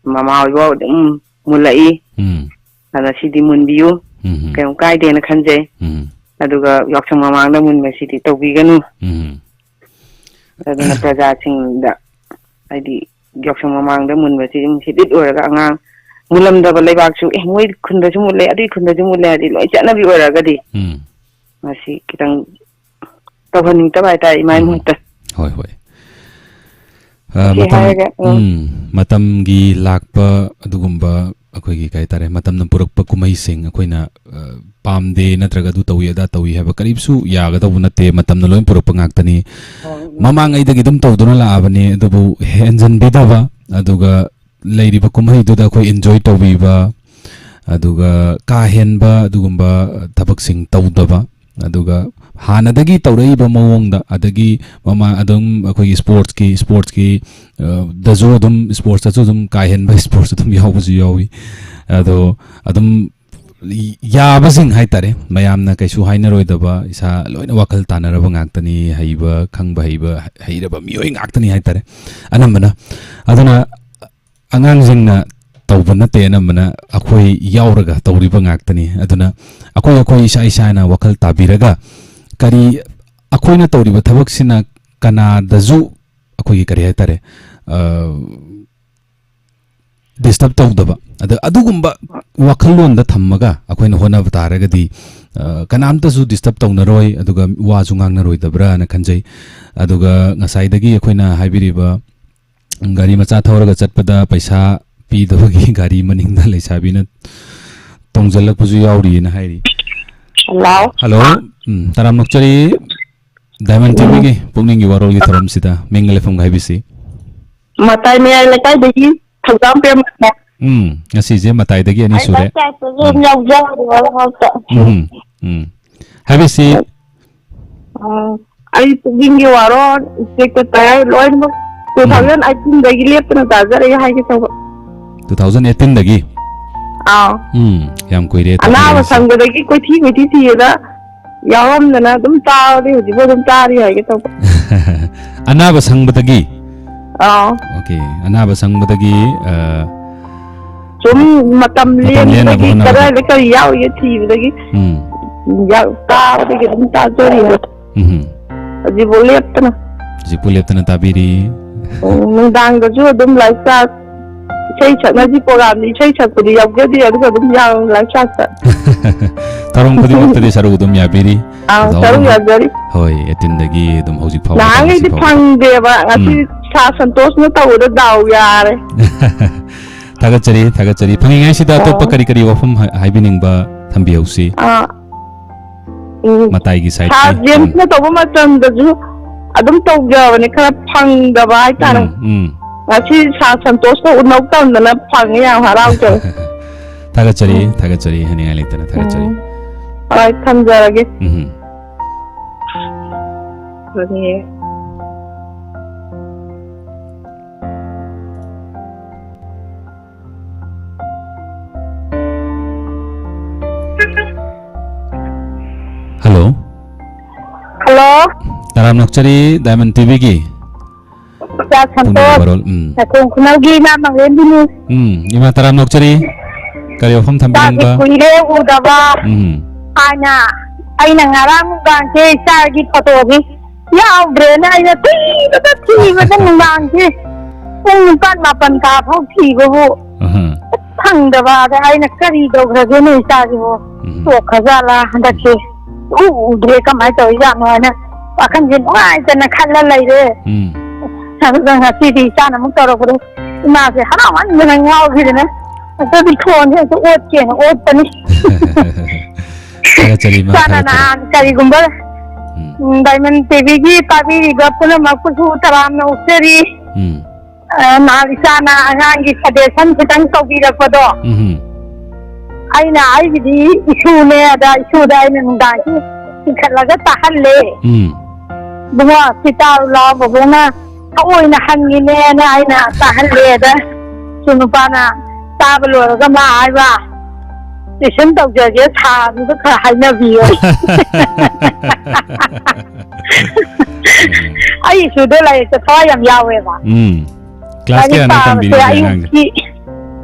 ꯃꯃꯥ ꯍꯣꯏꯐꯥꯎ ꯑꯗꯨꯝ ꯃꯨꯜꯂꯛꯏ꯫ ꯎꯝ꯫ ꯑꯗ ꯁꯤꯗꯤ ꯃꯨꯟꯕꯤꯌꯨ, ꯎꯝ꯫ ꯀꯩꯝ ꯀꯥꯏꯗꯦꯅ ꯈꯟꯖꯩ꯫ ꯎꯝ꯫ ꯑꯗꯨꯒ ꯌꯥꯎꯁꯪ ꯃꯃꯥꯡꯗ ꯃꯨꯟꯕꯁꯤꯗꯤ ꯇꯧꯕꯤꯒꯅꯨ꯫ ꯎꯝ꯫ ꯑꯗꯨꯅ ꯄ꯭ꯔꯖꯥꯁꯤꯡꯗ, ꯍꯥꯏꯗꯤ, ꯌꯥꯎꯁꯪ ꯃꯃꯥꯡꯗ ꯃꯨꯟꯕꯁꯤ ꯑꯗꯨꯝ ꯍꯦꯕꯤꯠ ꯑꯣꯏꯔꯒ, ꯑꯉꯥꯡ ꯃꯨꯜꯂꯝꯗꯕ ꯂꯩꯕꯥꯛꯁꯨ, "ꯑꯦ, ꯃꯣꯏ ꯈꯨꯟꯗꯁꯨ ꯃꯨꯜꯂꯦ, ꯑꯗꯨꯏ ꯈꯨꯟꯗꯁꯨ ꯃꯨꯜꯂꯦ" ꯍꯥꯏꯗꯤ ꯂꯣꯏ ꯆꯠꯅꯕꯤ ꯑꯣꯏꯔꯒꯗꯤ, ꯎꯝ꯫ ꯃꯁꯤ ꯈꯤꯇꯪ ꯇꯧꯍꯟꯅꯤꯡꯗꯕ ꯍꯥꯏꯇꯥꯔꯦ, ꯏꯃꯥꯏ ꯎꯝ꯫ ꯃꯍꯨꯠꯇ꯫ ꯍꯣꯏ, ꯍꯣꯏ꯫ ꯑ, ꯁꯤ ꯃꯇꯝ, ꯍꯥꯏꯔꯒ, ꯎꯝ꯫ ꯎꯝ, ꯃꯇꯝꯒꯤ ꯂꯥꯛꯄ ꯑꯗꯨꯒꯨꯝꯕ, ꯑꯩꯈꯣꯏꯒꯤ, ꯀꯩ ꯍꯥꯏꯇꯥꯔꯦ, ꯃꯇꯝꯅ ꯄꯨꯔꯛꯄ ꯀꯨꯝꯍꯩꯁꯤꯡ ꯑꯩꯈꯣꯏꯅ, ꯑ, ꯄꯥꯝꯗꯦ ꯅꯠꯇ꯭ꯔꯒ ꯑꯗꯨ ꯇꯧꯏ ꯑꯗꯥ ꯇꯧꯏ ꯍꯥꯏꯕ ꯀꯔꯤꯁꯨ ꯌꯥꯒꯗꯧꯕ ꯅꯠꯇꯦ, ꯃꯇꯝꯅ ꯂꯣꯏ ꯄꯨꯔꯛꯄ ꯉꯥꯛꯇꯅꯤ꯫ ꯍꯣꯏ꯫ ꯃꯃꯥꯡꯉꯩꯗꯒꯤ ꯑꯗꯨꯝ ꯇꯧꯗꯨꯅ ꯂꯥꯛꯑꯕꯅꯤ, ꯑꯗꯨꯕꯨ ꯍꯦꯟꯖꯟꯕꯤꯗꯕ, ꯑꯗꯨꯒ ꯂꯩꯔꯤꯕ ꯀꯨꯝꯍꯩꯗꯨꯗ ꯑꯩꯈꯣꯏ enjoy ꯇꯧꯕꯤꯕ, ꯑꯗꯨꯒ ꯀꯥ ꯍꯦꯟꯕ ꯑꯗꯨꯒꯨꯝꯕ ꯊꯕꯛꯁꯤꯡ ꯇꯧꯗꯕ, ꯑꯗꯨꯒ ꯍꯥꯟꯅꯗꯒꯤ ꯇꯧꯔꯛꯏꯕ ꯃꯑꯣꯡꯗ, ꯑꯗꯒꯤ ꯃꯃꯥꯡ ꯑꯗꯨꯝ ꯑꯩꯈꯣꯏꯒꯤ sportsꯀꯤ, sportsꯀꯤ, ꯑ, ꯗꯁꯨ ꯑꯗꯨꯝ, sportsꯇꯁꯨ ꯑꯗꯨꯝ ꯀꯥ ꯍꯦꯟꯕ sports ꯑꯗꯨꯝ ꯌꯥꯎꯕꯁꯨ ꯌꯥꯎꯏ꯫ ꯑꯗꯣ ꯑꯗꯨꯝ ꯌꯥꯕꯁꯤꯡ ꯍꯥꯏꯇꯥꯔꯦ, ꯃꯌꯥꯝꯅ ꯀꯩꯁꯨ ꯍꯥꯏꯅꯔꯣꯏꯗꯕ, ꯏꯁꯥ ꯂꯣꯏꯅ ꯋꯥꯈꯜ ꯇꯥꯅꯔꯕ ꯉꯥꯛꯇꯅꯤ, ꯍꯩꯕ, ꯈꯪꯕ ꯍꯩꯕ, ꯍꯩꯔꯕ ꯃꯤꯑꯣꯏ ꯉꯥꯛꯇꯅꯤ ꯍꯥꯏꯇꯥꯔꯦ, ꯑꯅꯝꯕꯅ꯫ ꯑꯗꯨꯅ ꯑꯉꯥꯡꯁꯤꯡꯅ ꯇꯧꯕ ꯅꯠꯇꯦ, ꯑꯅꯝꯕꯅ ꯑꯩꯈꯣꯏ ꯌꯥꯎꯔꯒ ꯇꯧꯔꯤꯕ ꯉꯥꯛꯇꯅꯤ꯫ ꯑꯗꯨꯅ ꯑꯩꯈꯣꯏ, ꯑꯩꯈꯣꯏ ꯏꯁꯥ ꯏꯁꯥꯅ ꯋꯥꯈꯜ ꯇꯥꯕꯤꯔꯒ, ꯀꯔꯤ ꯑꯩꯈꯣꯏꯅ ꯇꯧꯔꯤꯕ ꯊꯕꯛꯁꯤꯅ ꯀꯅꯥꯗꯁꯨ ꯑꯩꯈꯣꯏꯒꯤ, ꯀꯔꯤ ꯍꯥꯏꯇꯥꯔꯦ, ꯑ, disturb ꯇꯧꯗꯕ, ꯑꯗ ꯑꯗꯨꯒꯨꯝꯕ ꯋꯥꯈꯜꯂꯣꯟꯗ ꯊꯝꯃꯒ ꯑꯩꯈꯣꯏꯅ ꯍꯣꯠꯅꯕ ꯇꯥꯔꯒꯗꯤ, ꯑ, ꯀꯅꯥꯝꯇꯁꯨ disturb ꯇꯧꯅꯔꯣꯏ, ꯑꯗꯨꯒ ꯋꯥꯁꯨ ꯉꯥꯡꯅꯔꯣꯏꯗꯕ꯭ꯔꯥꯅ ꯈꯟꯖꯩ꯫ ꯑꯗꯨꯒ ꯉꯁꯥꯏꯗꯒꯤ ꯑꯩꯈꯣꯏꯅ ꯍꯥꯏꯕꯤꯔꯤꯕ ꯒꯥꯔꯤ ꯃꯆꯥ ꯊꯧꯔꯒ ꯆꯠꯄꯗ ꯄꯩꯁꯥ ꯄꯤꯗꯕꯒꯤ ꯒꯥꯔꯤ ꯃꯅꯤꯡꯗ ꯂꯩꯁꯥꯕꯤꯅ ꯇꯣꯡꯁꯤꯜꯂꯛꯄꯁꯨ ꯌꯥꯎꯔꯤꯅ ꯍꯥꯏꯔꯤ꯫ ꯍꯜꯂꯣ꯫ ꯍꯜꯂꯣ꯫ ꯎꯝ, ꯇꯔꯥꯝ ꯅꯣꯛꯆꯔꯤ꯫ Diamond ꯎꯝ꯫ TVꯒꯤ ꯄꯨꯛꯅꯤꯡꯒꯤ ꯋꯥꯔꯣꯜꯒꯤ ꯊꯧꯔꯝꯁꯤꯗ ꯃꯤꯡꯒ ꯂꯩꯐꯝꯒ ꯍꯥꯏꯕꯤꯁꯤ꯫ ꯃꯇꯥꯏ ꯃꯌꯥꯏ ꯂꯩꯀꯥꯏꯗꯒꯤ ꯊꯧꯖꯥꯝ ꯄ꯭ꯔꯦꯝ꯫ ꯎꯝ, ꯉꯁꯤꯁꯦ ꯃꯇꯥꯏꯗꯒꯤ ꯑꯅꯤ ꯁꯨꯔꯦ꯫ ꯎꯝ꯫ ꯌꯥꯎꯖꯕꯅꯦ ꯃꯔꯛ ꯃꯔꯛꯇ꯫ ꯎꯝ, ꯎꯝ꯫ ꯍꯥꯏꯕꯤꯁꯤ꯫ ꯑꯥ, ꯑꯩ ꯄꯨꯛꯅꯤꯡꯒꯤ ꯋꯥꯔꯣꯜ, ꯎꯆꯦꯛꯇ ꯇꯥꯏ ꯂꯣꯏꯅꯃꯛ two thousand eighteenꯗꯒꯤ ꯂꯦꯞꯇꯅ ꯇꯥꯖꯔꯛꯑꯦ ꯍꯥꯏꯒꯦ ꯇꯧꯕ꯫ Two thousand eighteenꯗꯒꯤ? ꯑꯥ꯫ ꯎꯝ, ꯌꯥꯝ ꯀꯨꯏꯔꯦ ꯑꯅꯥꯕ ꯇꯥꯕꯤꯔꯛꯏꯁꯦ꯫ ꯁꯪꯕꯗꯒꯤ ꯀꯣꯏꯊꯤ ꯀꯣꯏꯊꯤ ꯊꯤꯕꯗ ꯌꯥꯎꯔꯝꯗꯅ ꯑꯗꯨꯝ ꯇꯥꯔꯗꯤ ꯍꯧꯖꯤꯛꯐꯥꯎ ꯑꯗꯨꯝ ꯇꯥꯔꯤ ꯍꯥꯏꯒꯦ ꯇꯧꯕ꯫ ꯑꯅꯥꯕ ꯁꯪꯕꯗꯒꯤ? ꯑꯥ꯫ Okay, ꯑꯅꯥꯕ ꯁꯪꯕꯗꯒꯤ, ꯑ, ꯁꯨꯝ ꯃꯇꯝ ꯃꯇꯝ ꯂꯦꯟꯕ ꯂꯦꯟꯕꯒꯤ ꯍꯣꯠꯅꯕꯗ꯫ ꯀꯗꯥꯏꯗ ꯀꯔꯤ ꯌꯥꯎꯔꯤꯒꯦ ꯊꯤꯕꯗꯒꯤ ꯎꯝ꯫ ꯌꯥꯎ-, ꯇꯥꯕꯗꯒꯤ ꯑꯗꯨꯝ ꯇꯥꯖꯔꯤ꯫ ꯎꯝ꯫ ꯍꯧꯖꯤꯛꯐꯥꯎ ꯂꯦꯞꯇꯅ꯫ ꯍꯧꯖꯤꯛꯄꯨ ꯂꯦꯞꯇꯅ ꯇꯥꯕꯤꯔꯤ꯫ ꯎꯝ, ꯅꯨꯡꯗꯥꯡꯗꯁꯨ ꯑꯗꯨꯝ live chat ꯏꯁꯩ ꯁꯛꯅꯁꯤ programꯗꯤ ꯏꯁꯩ ꯁꯛꯄꯗꯤ ꯌꯥꯎꯖꯗꯦ, ꯑꯗꯨꯒ ꯑꯗꯨꯝ ꯌꯥꯎ-, live chatꯇ꯫ ꯊꯧꯔꯝ ꯈꯨꯗꯤꯡꯃꯛꯇꯗꯤ ꯁꯔꯨꯛ ꯑꯗꯨꯝ ꯌꯥꯕꯤꯔꯤ꯫ ꯑꯥ, ꯁꯔꯨꯛ two thousand ꯌꯥꯖꯔꯤ꯫ ꯍꯣꯏ, eighteenꯗꯒꯤ ꯑꯗꯨꯝ ꯍꯧꯖꯤꯛ ꯐꯥꯎꯕ ꯅꯍꯥꯟꯈꯩꯗꯤ ꯇꯧꯔꯤꯁꯤ ꯐꯥꯎꯕ꯫ ꯐꯪꯗꯦꯕ, ꯉꯁꯤ ꯎꯝ꯫ ꯁꯥꯔ ꯁꯟꯇꯣꯁꯅ ꯇꯧꯕꯗ ꯗꯥꯎ ꯌꯥꯔꯦ꯫ ꯊꯥꯒꯠꯆꯔꯤ, ꯊꯥꯒꯠꯆꯔꯤ꯫ ꯐꯪꯉꯤꯉꯩꯁꯤꯗ ꯑꯇꯣꯞꯄ ꯑꯥ꯫ ꯀꯔꯤ ꯀꯔꯤ ꯋꯥꯐꯝ ꯍꯥꯏ-, ꯍꯥꯏꯕꯤꯅꯤꯡꯕ ꯊꯝꯕꯤꯍꯧꯁꯤ? ꯑꯥ꯫ ꯎꯝ꯫ ꯃꯇꯥꯏꯒꯤ sideꯀꯤ꯫ ꯁꯥꯔ ꯖꯦꯝꯁꯅ ꯇꯧꯕ ꯃꯇꯝꯗꯁꯨ ꯑꯗꯨꯝ ꯇꯧꯖꯕꯅꯦ, ꯈꯔ ꯐꯪꯗꯕ ꯍꯥꯏꯇꯥꯔꯦ꯫ ꯎꯝ, ꯎꯝ꯫ ꯉꯁꯤ ꯁꯥꯔ ꯁꯟꯇꯣꯁꯀ ꯎꯅꯧ ꯇꯝꯗꯅ ꯐꯪꯉꯦ, ꯌꯥꯝ ꯍꯔꯥꯎꯖꯔꯦ꯫ ꯊꯥꯒꯠꯆꯔꯤ, ꯎꯝ꯫ ꯊꯥꯒꯠꯆꯔꯤ, ꯍꯥꯏꯅꯤꯡꯉꯥꯏ ꯂꯩꯇꯅ ꯊꯥꯒꯠꯆꯔꯤ꯫ ꯎꯝ꯫ ꯍꯣꯏ, ꯊꯝꯖꯔꯒꯦ꯫ ꯎꯝ꯫ ꯐꯔꯦ꯫ ꯍꯜꯂꯣ꯫ ꯍꯜꯂꯣ꯫ ꯇꯔꯥꯝꯅ ꯑꯣꯛꯆꯔꯤ ꯗꯥꯏꯃꯟ ꯇꯤꯚꯤꯒꯤ꯫ ꯏꯆꯥ ꯄꯨꯡ ꯁꯟꯇꯣꯁ꯫ ꯕꯥꯔꯣ, ꯎꯝ꯫ ꯅꯥꯀꯣꯡ ꯈꯨꯅꯧꯒꯤ ꯏꯃꯥ ꯃꯪꯂꯦꯝꯕꯤꯅꯤ꯫ ꯎꯝ, ꯏꯃꯥ ꯇꯔꯥꯝꯅ ꯑꯣꯛꯆꯔꯤ꯫ ꯀꯔꯤ ꯋꯥꯐꯝ ꯏꯆꯥꯁꯦ ꯊꯝꯕꯤꯅꯤꯡꯕ? ꯀꯨꯏꯔꯦ ꯎꯗꯕ꯫ ꯎꯝ꯫ ꯍꯥꯏꯅ ꯑꯩꯅ ꯉꯔꯥꯡ ꯅꯨꯡꯗꯥꯡꯁꯦ ꯏꯆꯥꯒꯤ ꯐꯣꯇꯣꯁꯤ ꯌꯥꯎꯗ꯭ꯔꯦꯅ ꯑꯩꯅ ꯊꯤꯕꯗ ꯊꯤꯕꯗ ꯅꯨꯡꯗꯥꯡꯁꯦ ꯄꯨꯡ ꯅꯤꯄꯥꯟ ꯃꯥꯄꯟ ꯇꯥ ꯐꯥꯎ ꯊꯤꯕꯕꯨ ꯑꯍ꯫ ꯐꯪꯗꯕ꯫ ꯑꯗ ꯑꯩꯅ ꯀꯔꯤ ꯇꯧꯈ꯭ꯔꯒꯦꯅꯦ ꯏꯆꯥꯁꯤꯕꯨ? ꯎꯝ꯫ ꯇꯣꯛꯈ꯭ꯔꯖꯥꯠꯂꯥ ꯍꯟꯗꯛꯁꯦ? ꯎ ꯎꯗ꯭ꯔꯦ, ꯀꯃꯥꯏꯅ ꯇꯧꯔꯤꯖꯥꯠꯅꯣ ꯍꯥꯏꯅ ꯋꯥꯈꯜꯁꯦ ꯅꯨꯡꯉꯥꯏꯇꯅ ꯈꯜꯂ ꯂꯩꯔꯦ꯫ ꯎꯝ꯫ ꯑꯗꯨꯒ ꯉꯁꯤꯗꯤ ꯏꯆꯥꯅ ꯑꯃꯨꯛ ꯇꯧꯔꯛꯄꯗ ꯏꯃꯥꯁꯦ ꯍꯔꯥꯎꯃꯟꯗꯅ ꯉꯥꯎꯈꯤꯗꯅ ꯑꯗꯨꯗꯤ ꯐꯣꯟꯁꯦ ꯑꯝꯇ ꯑꯣꯠꯀꯦꯅ ꯑꯣꯠꯄꯅꯤ꯫ ꯊꯥꯒꯠꯆꯔꯤ, ꯏꯃꯥ, ꯏꯆꯥꯅ ꯊꯥꯒꯠꯆꯔꯤ꯫ ꯅꯍꯥꯟ ꯀꯔꯤꯒꯨꯝꯕ, ꯎꯝ꯫ ꯎꯝ, ꯗꯥꯏꯃꯟ ꯇꯤꯚꯤꯒꯤ ꯇꯥꯕꯤꯔꯤꯕ ꯄꯨꯝꯅꯃꯛꯄꯨꯁꯨ ꯇꯔꯥꯝꯅ ꯑꯣꯛꯆꯔꯤ꯫ ꯎꯝ꯫ ꯑ, ꯅꯍꯥꯟ ꯏꯆꯥꯅ ꯑꯉꯥꯡꯒꯤ suggestion ꯈꯤꯇꯪ ꯇꯧꯕꯤꯔꯛꯄꯗꯣ, ꯎꯝ꯫ ꯑꯩꯅ ꯑꯩꯒꯤꯗꯤ ꯏꯁꯨꯅꯦ, ꯑꯗ ꯏꯁꯨꯗ ꯑꯩꯅ ꯅꯨꯡꯗꯥꯡꯁꯤ ꯆꯤꯡꯈꯠꯂꯒ ꯇꯥꯍꯜꯂꯦ꯫ ꯎꯝ꯫ "ꯏꯕꯨꯡꯉꯣ, ꯁꯤ ꯇꯥꯔꯨ ꯂꯥꯎ, ꯕꯕꯣꯛꯅ ꯊꯑꯣꯏꯅ ꯍꯪꯉꯤꯅꯦꯅ" ꯑꯩꯅ ꯇꯥꯍꯜꯂꯦ꯫ ꯑꯗ ꯁꯨ ꯅꯨꯄꯥꯅ ꯇꯥꯕ ꯂꯣꯏꯔꯒ ꯃꯥ ꯍꯥꯏꯕ, "Tuition ꯇꯧꯖꯒꯦ, ꯁꯥꯔꯗꯨꯗ ꯈꯔ ꯍꯥꯏꯅꯕꯤꯌꯣ"꯫ ꯑꯩ ꯏꯁꯨꯗꯣ ꯂꯥꯏꯔꯤꯛꯇ ꯊꯋꯥꯏ ꯌꯥꯝ ꯌꯥꯎꯋꯦꯕ꯫ ꯎꯝ꯫ Class ꯂꯥꯏꯔꯤꯛ ꯀꯌꯥꯅꯣ ꯄꯥꯕꯁꯦ ꯇꯝꯕꯤꯔꯤꯁꯦ ꯑꯉꯥꯡꯁꯦ? ꯑꯌꯨꯛꯀꯤ,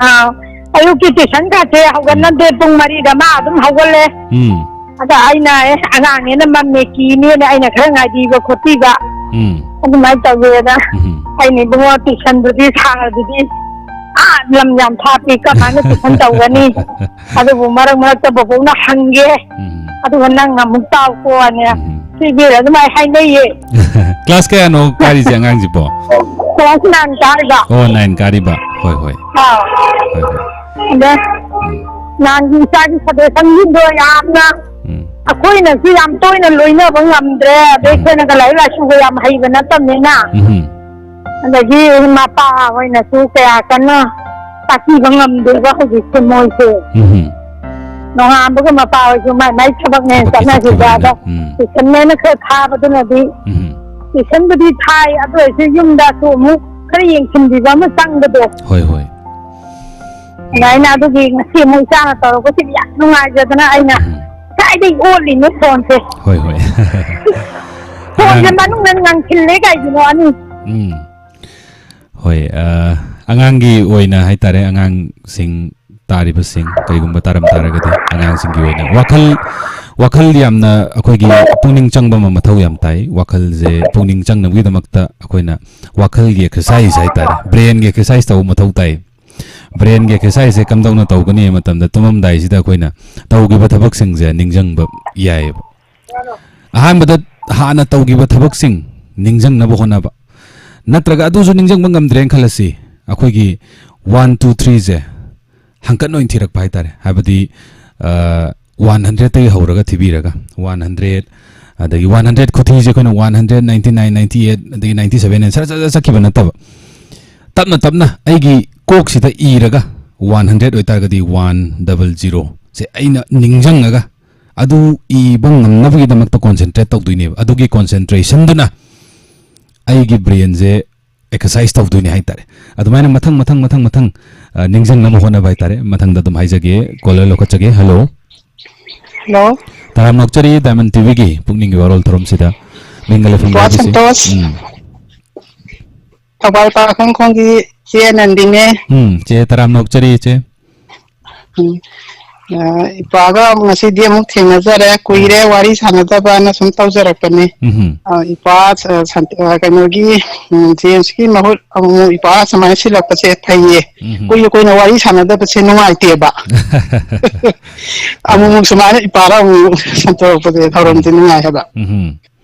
ꯑꯥ, ꯑꯌꯨꯛꯀꯤ tuition ꯀꯥꯁꯦ ꯍꯧꯒꯠꯅꯗꯦ, ꯎꯝ꯫ ꯄꯨꯡ ꯃꯔꯤꯗ ꯃꯥ ꯑꯗꯨꯝ ꯍꯧꯒꯠꯂꯦ꯫ ꯎꯝ꯫ ꯑꯗ ꯑꯩꯅ, "ꯑꯦ, ꯑꯉꯥꯡꯅꯦꯅ ꯃꯝꯃꯦ, ꯀꯤꯅꯦꯅ" ꯑꯩꯅ ꯈꯔ ꯉꯥꯏꯕꯤꯕ ꯈꯣꯠꯄꯤꯕ꯫ ꯎꯝ꯫ ꯑꯗꯨꯃꯥꯏꯅ ꯇꯧꯋꯦꯅ꯫ ꯎꯝ꯫ ꯑꯩꯅ, "ꯏꯕꯨꯡꯉꯣ, tuitionꯗꯨꯗꯤ ꯁꯥꯔꯗꯨꯗꯤ ꯑꯥ ꯂꯝ ꯌꯥꯝ ꯊꯥꯞꯄꯤ, ꯀꯃꯥꯏꯅ tuition ꯇꯧꯒꯅꯤ?" ꯑꯗꯨꯕꯨ ꯃꯔꯛ ꯃꯔꯛꯇ ꯕꯕꯣꯛꯅ ꯍꯪꯒꯦ꯫ ꯎꯝ꯫ ꯑꯗꯨꯒ ꯅꯪ ꯑꯃꯨꯛ ꯇꯥꯎꯀꯣꯅꯦ꯫ ꯎꯝ꯫ ꯁꯤ ꯏꯕꯦꯝꯃ ꯑꯗꯨꯃꯥꯏꯅ ꯍꯥꯏꯅꯩꯌꯦ꯫ Class ꯀꯌꯥꯅꯣ ꯀꯥꯔꯤꯁꯦ ꯑꯉꯥꯡꯁꯤꯕꯣ? Class nine ꯀꯥꯔꯤꯕ꯫ ꯑꯣ, nine ꯀꯥꯔꯤꯕ꯫ ꯍꯣꯏ, ꯍꯣꯏ꯫ ꯑꯥ꯫ ꯍꯣꯏ, ꯍꯣꯏ꯫ ꯑꯗ ꯎꯝ꯫ ꯅꯍꯥꯟꯒꯤ ꯏꯆꯥꯒꯤ suggestionꯒꯤꯗꯣ ꯌꯥꯝꯅ ꯎꯝ꯫ ꯑꯩꯈꯣꯏꯅꯁꯨ ꯌꯥꯝ ꯇꯣꯏꯅ ꯂꯣꯏꯅꯕ ꯉꯝꯗ꯭ꯔꯦ꯫ ꯑꯗꯩ ꯎꯝ꯫ ꯑꯩꯈꯣꯏꯅꯒ ꯂꯥꯏꯔꯤꯛ ꯂꯥꯏꯁꯨꯒ ꯌꯥꯝ ꯍꯩꯕ ꯅꯠꯇꯕꯅꯤꯅ꯫ ꯎꯝ꯫ ꯑꯗꯒꯤ ꯃꯄꯥ ꯍꯣꯏꯅꯁꯨ ꯀꯌꯥ ꯀꯟꯅ ꯇꯥꯛꯄꯤꯕ ꯉꯝꯗꯦꯕ ꯍꯧꯖꯤꯛꯁꯦ ꯃꯣꯏꯁꯦ꯫ ꯎꯝ꯫ ꯅꯣꯡꯉꯥꯟꯕꯒ ꯃꯄꯥ ꯍꯣꯏꯁꯨ ꯃꯥꯏ ꯃꯥꯏ ꯊꯕꯛꯅꯦꯅ ꯊꯕꯛꯀꯤ ꯆꯠꯅꯈꯤꯕ꯫ ꯆꯠꯈꯤꯕꯅꯤꯅ꯫ ꯑꯗꯣ ꯎꯝ꯫ ꯇꯨꯏꯁꯟꯅꯦꯅ ꯈꯔ ꯊꯥꯕꯗꯨꯅꯗꯤ, ꯎꯝ꯫ ꯇꯨꯏꯁꯟꯕꯨꯗꯤ ꯊꯥꯏ, ꯑꯗꯨ ꯑꯣꯏꯔꯁꯨ ꯌꯨꯝꯗꯁꯨ ꯑꯃꯨꯛ ꯈꯔ ꯌꯦꯡꯁꯤꯟꯕꯤꯕ ꯑꯃ ꯆꯪꯕꯗꯣ꯫ ꯍꯣꯏ, ꯍꯣꯏ꯫ ꯑꯗꯨꯃꯥꯏꯅ ꯑꯗꯨꯒꯤ ꯉꯁꯤ ꯑꯃꯨꯛ ꯏꯆꯥꯅ ꯇꯧꯔꯛꯄꯁꯤꯗꯤ ꯌꯥꯝ ꯅꯨꯡꯉꯥꯏꯖꯗꯅ ꯑꯩꯅ ꯎꯝ꯫ ꯉꯁꯥꯏꯗꯩ ꯑꯣꯠꯂꯤꯅꯦ ꯐꯣꯟꯁꯦ꯫ ꯍꯣꯏ, ꯍꯣꯏ꯫ ꯐꯣꯟꯁꯦ ꯑꯉꯥꯡ ꯃꯅꯨꯡꯗ ꯉꯪꯁꯤꯜꯂꯦ ꯀꯩꯒꯤꯅꯣ ꯑꯅꯤ꯫ ꯎꯝ꯫ ꯍꯣꯏ, ꯑ, ꯑꯉꯥꯡꯒꯤ ꯑꯣꯏꯅ ꯍꯥꯏꯇꯥꯔꯦ, ꯑꯉꯥꯡꯁꯤꯡ ꯇꯥꯔꯤꯕꯁꯤꯡ ꯀꯔꯤꯒꯨꯝꯕ ꯇꯥꯔꯝ ꯇꯥꯔꯒꯗꯤ ꯑꯉꯥꯡꯁꯤꯡꯒꯤ ꯑꯣꯏꯅ ꯋꯥꯈꯜ, ꯋꯥꯈꯜ ꯌꯥꯝꯅ ꯑꯩꯈꯣꯏꯒꯤ ꯄꯨꯛꯅꯤꯡ ꯆꯪꯕ ꯑꯃ ꯃꯊꯧ ꯌꯥꯝ ꯇꯥꯏ꯫ ꯋꯥꯈꯜꯁꯦ ꯄꯨꯛꯅꯤꯡ ꯆꯪꯅꯕꯒꯤꯗꯃꯛꯇ ꯑꯩꯈꯣꯏꯅ ꯋꯥꯈꯜꯒꯤ exercise ꯍꯥꯏꯇꯥꯔꯦ, brainꯒꯤ exercise ꯇꯧꯕ ꯃꯊꯧ ꯇꯥꯏ꯫ Brainꯒꯤ exerciseꯁꯦ ꯀꯝꯗꯧꯅ ꯇꯧꯒꯅꯤ ꯍꯥꯏꯕ ꯃꯇꯝꯗ ꯇꯨꯝꯃꯝꯗꯥꯏꯁꯤꯗ ꯑꯩꯈꯣꯏꯅ ꯇꯧꯈꯤꯕ ꯊꯕꯛꯁꯤꯡꯁꯦ ꯅꯤꯡꯁꯤꯡꯕ ꯌꯥꯏꯑꯕ꯫ ꯑꯍꯥꯟꯕꯗ ꯍꯥꯟꯅ ꯇꯧꯈꯤꯕ ꯊꯕꯛꯁꯤꯡ ꯅꯤꯡꯁꯤꯡꯅꯕ ꯍꯣꯠꯅꯕ, ꯅꯠꯇ꯭ꯔꯒ ꯑꯗꯨꯁꯨ ꯅꯤꯡꯁꯤꯡꯕ ꯉꯝꯗ꯭ꯔꯦꯅ ꯈꯜꯂꯁꯤ, ꯑꯩꯈꯣꯏꯒꯤ one, two, threeꯁꯦ ꯍꯪꯀꯠ ꯑꯣꯏꯅ ꯊꯤꯔꯛꯄ ꯍꯥꯏꯇꯥꯔꯦ꯫ ꯍꯥꯏꯕꯗꯤ, ꯑ, one hundredꯇꯒꯤ ꯍꯧꯔꯒ ꯊꯤꯕꯤꯔꯒ, one hundred, ꯑꯗꯒꯤ one hundred ꯈꯨꯊꯤꯁꯦ ꯑꯩꯈꯣꯏꯅ one hundred, ninety nine, ninety eight, ꯑꯗꯒꯤ ninety seven ꯍꯥꯏꯅ ꯁꯠ ꯁꯠ ꯁꯠ ꯆꯠꯈꯤꯕ ꯅꯠꯇꯕ, ꯇꯞꯅ ꯇꯞꯅ ꯑꯩꯒꯤ ꯀꯣꯛꯁꯤꯗ ꯏꯔꯒ, one hundred ꯑꯣꯏꯇꯥꯔꯒꯗꯤ one double zero ꯁꯦ ꯑꯩꯅ ꯅꯤꯡꯁꯤꯡꯉꯒ ꯑꯗꯨ ꯏꯕ ꯉꯝꯅꯕꯒꯤꯗꯃꯛꯇ concentrate ꯇꯧꯗꯣꯏꯅꯦꯕ꯫ ꯑꯗꯨꯒꯤ concentrationꯗꯨꯅ ꯑꯩꯒꯤ brainꯁꯦ exercise ꯇꯧꯗꯣꯏꯅꯦ ꯍꯥꯏꯇꯥꯔꯦ꯫ ꯑꯗꯨꯃꯥꯏꯅ ꯃꯊꯪ, ꯃꯊꯪ, ꯃꯊꯪ, ꯃꯊꯪ, ꯑ, ꯅꯤꯡꯁꯤꯡꯅꯕ ꯍꯣꯠꯅꯕ ꯍꯥꯏꯇꯥꯔꯦ꯫ ꯃꯊꯪꯗ ꯑꯗꯨꯝ ꯍꯥꯏꯖꯒꯦ, caller ꯂꯧꯈꯠꯆꯒꯦ꯫ Hello꯫ Hello꯫ ꯇꯔꯥꯝꯅ ꯑꯣꯛꯆꯔꯤ Diamond TVꯒꯤ ꯄꯨꯛꯅꯤꯡꯒꯤ ꯋꯥꯔꯣꯜ ꯊꯧꯔꯝꯁꯤꯗ꯫ ꯃꯤꯡꯒ ꯂꯩꯐꯝꯒ ꯄꯨꯋꯥ ꯍꯥꯏꯕꯤꯁꯤ꯫ ꯁꯟꯇꯣꯁ꯫ ꯎꯝ꯫ ꯊꯧꯕꯥꯜ ꯄꯥꯈꯪꯈꯣꯡꯒꯤ ꯆꯦ ꯅꯟꯗꯤꯅꯦ꯫ ꯎꯝ, ꯆꯦ ꯇꯔꯥꯝꯅ ꯑꯣꯛꯆꯔꯤ, ꯏꯆꯦ꯫ ꯎꯝ꯫ ꯑ, ꯏꯄꯥꯒ ꯉꯁꯤꯗꯤ ꯑꯃꯨꯛ ꯊꯦꯡꯅꯖꯔꯦ꯫ ꯀꯨꯏꯔꯦ ꯎꯝ꯫ ꯋꯥꯔꯤ ꯁꯥꯟꯅꯗꯕꯅ ꯁꯨꯝ ꯇꯧꯖꯔꯛꯄꯅꯦ꯫ ꯎꯝꯍꯨꯝ꯫ ꯑ, ꯏꯄꯥ, ꯑ, ꯁꯟ-, ꯑ, ꯀꯩꯅꯣꯒꯤ, ꯎꯝ, ꯖꯦꯝꯁꯀꯤ ꯃꯍꯨꯠ ꯑꯃꯨꯛ ꯏꯄꯥ ꯁꯨꯃꯥꯏꯅ ꯁꯤꯜꯂꯛꯄꯁꯦ ꯐꯩꯌꯦ꯫ ꯎꯝꯍꯨꯝ꯫ ꯀꯨꯏꯅ ꯀꯨꯏꯅ ꯋꯥꯔꯤ ꯁꯥꯟꯅꯗꯕꯁꯦ ꯅꯨꯡꯉꯥꯏꯇꯦꯕ꯫ ꯑꯃꯨꯛꯃꯨꯛ ꯁꯨꯃꯥꯏꯅ ꯏꯄꯥꯗ ꯑꯃꯨꯛ ꯁꯟꯇꯣꯔꯛꯄꯁꯦ ꯊꯧꯔꯝꯁꯦ ꯎꯝ꯫ ꯅꯨꯡꯉꯥꯏ ꯍꯥꯏꯕ꯫ ꯎꯝꯍꯨꯝ꯫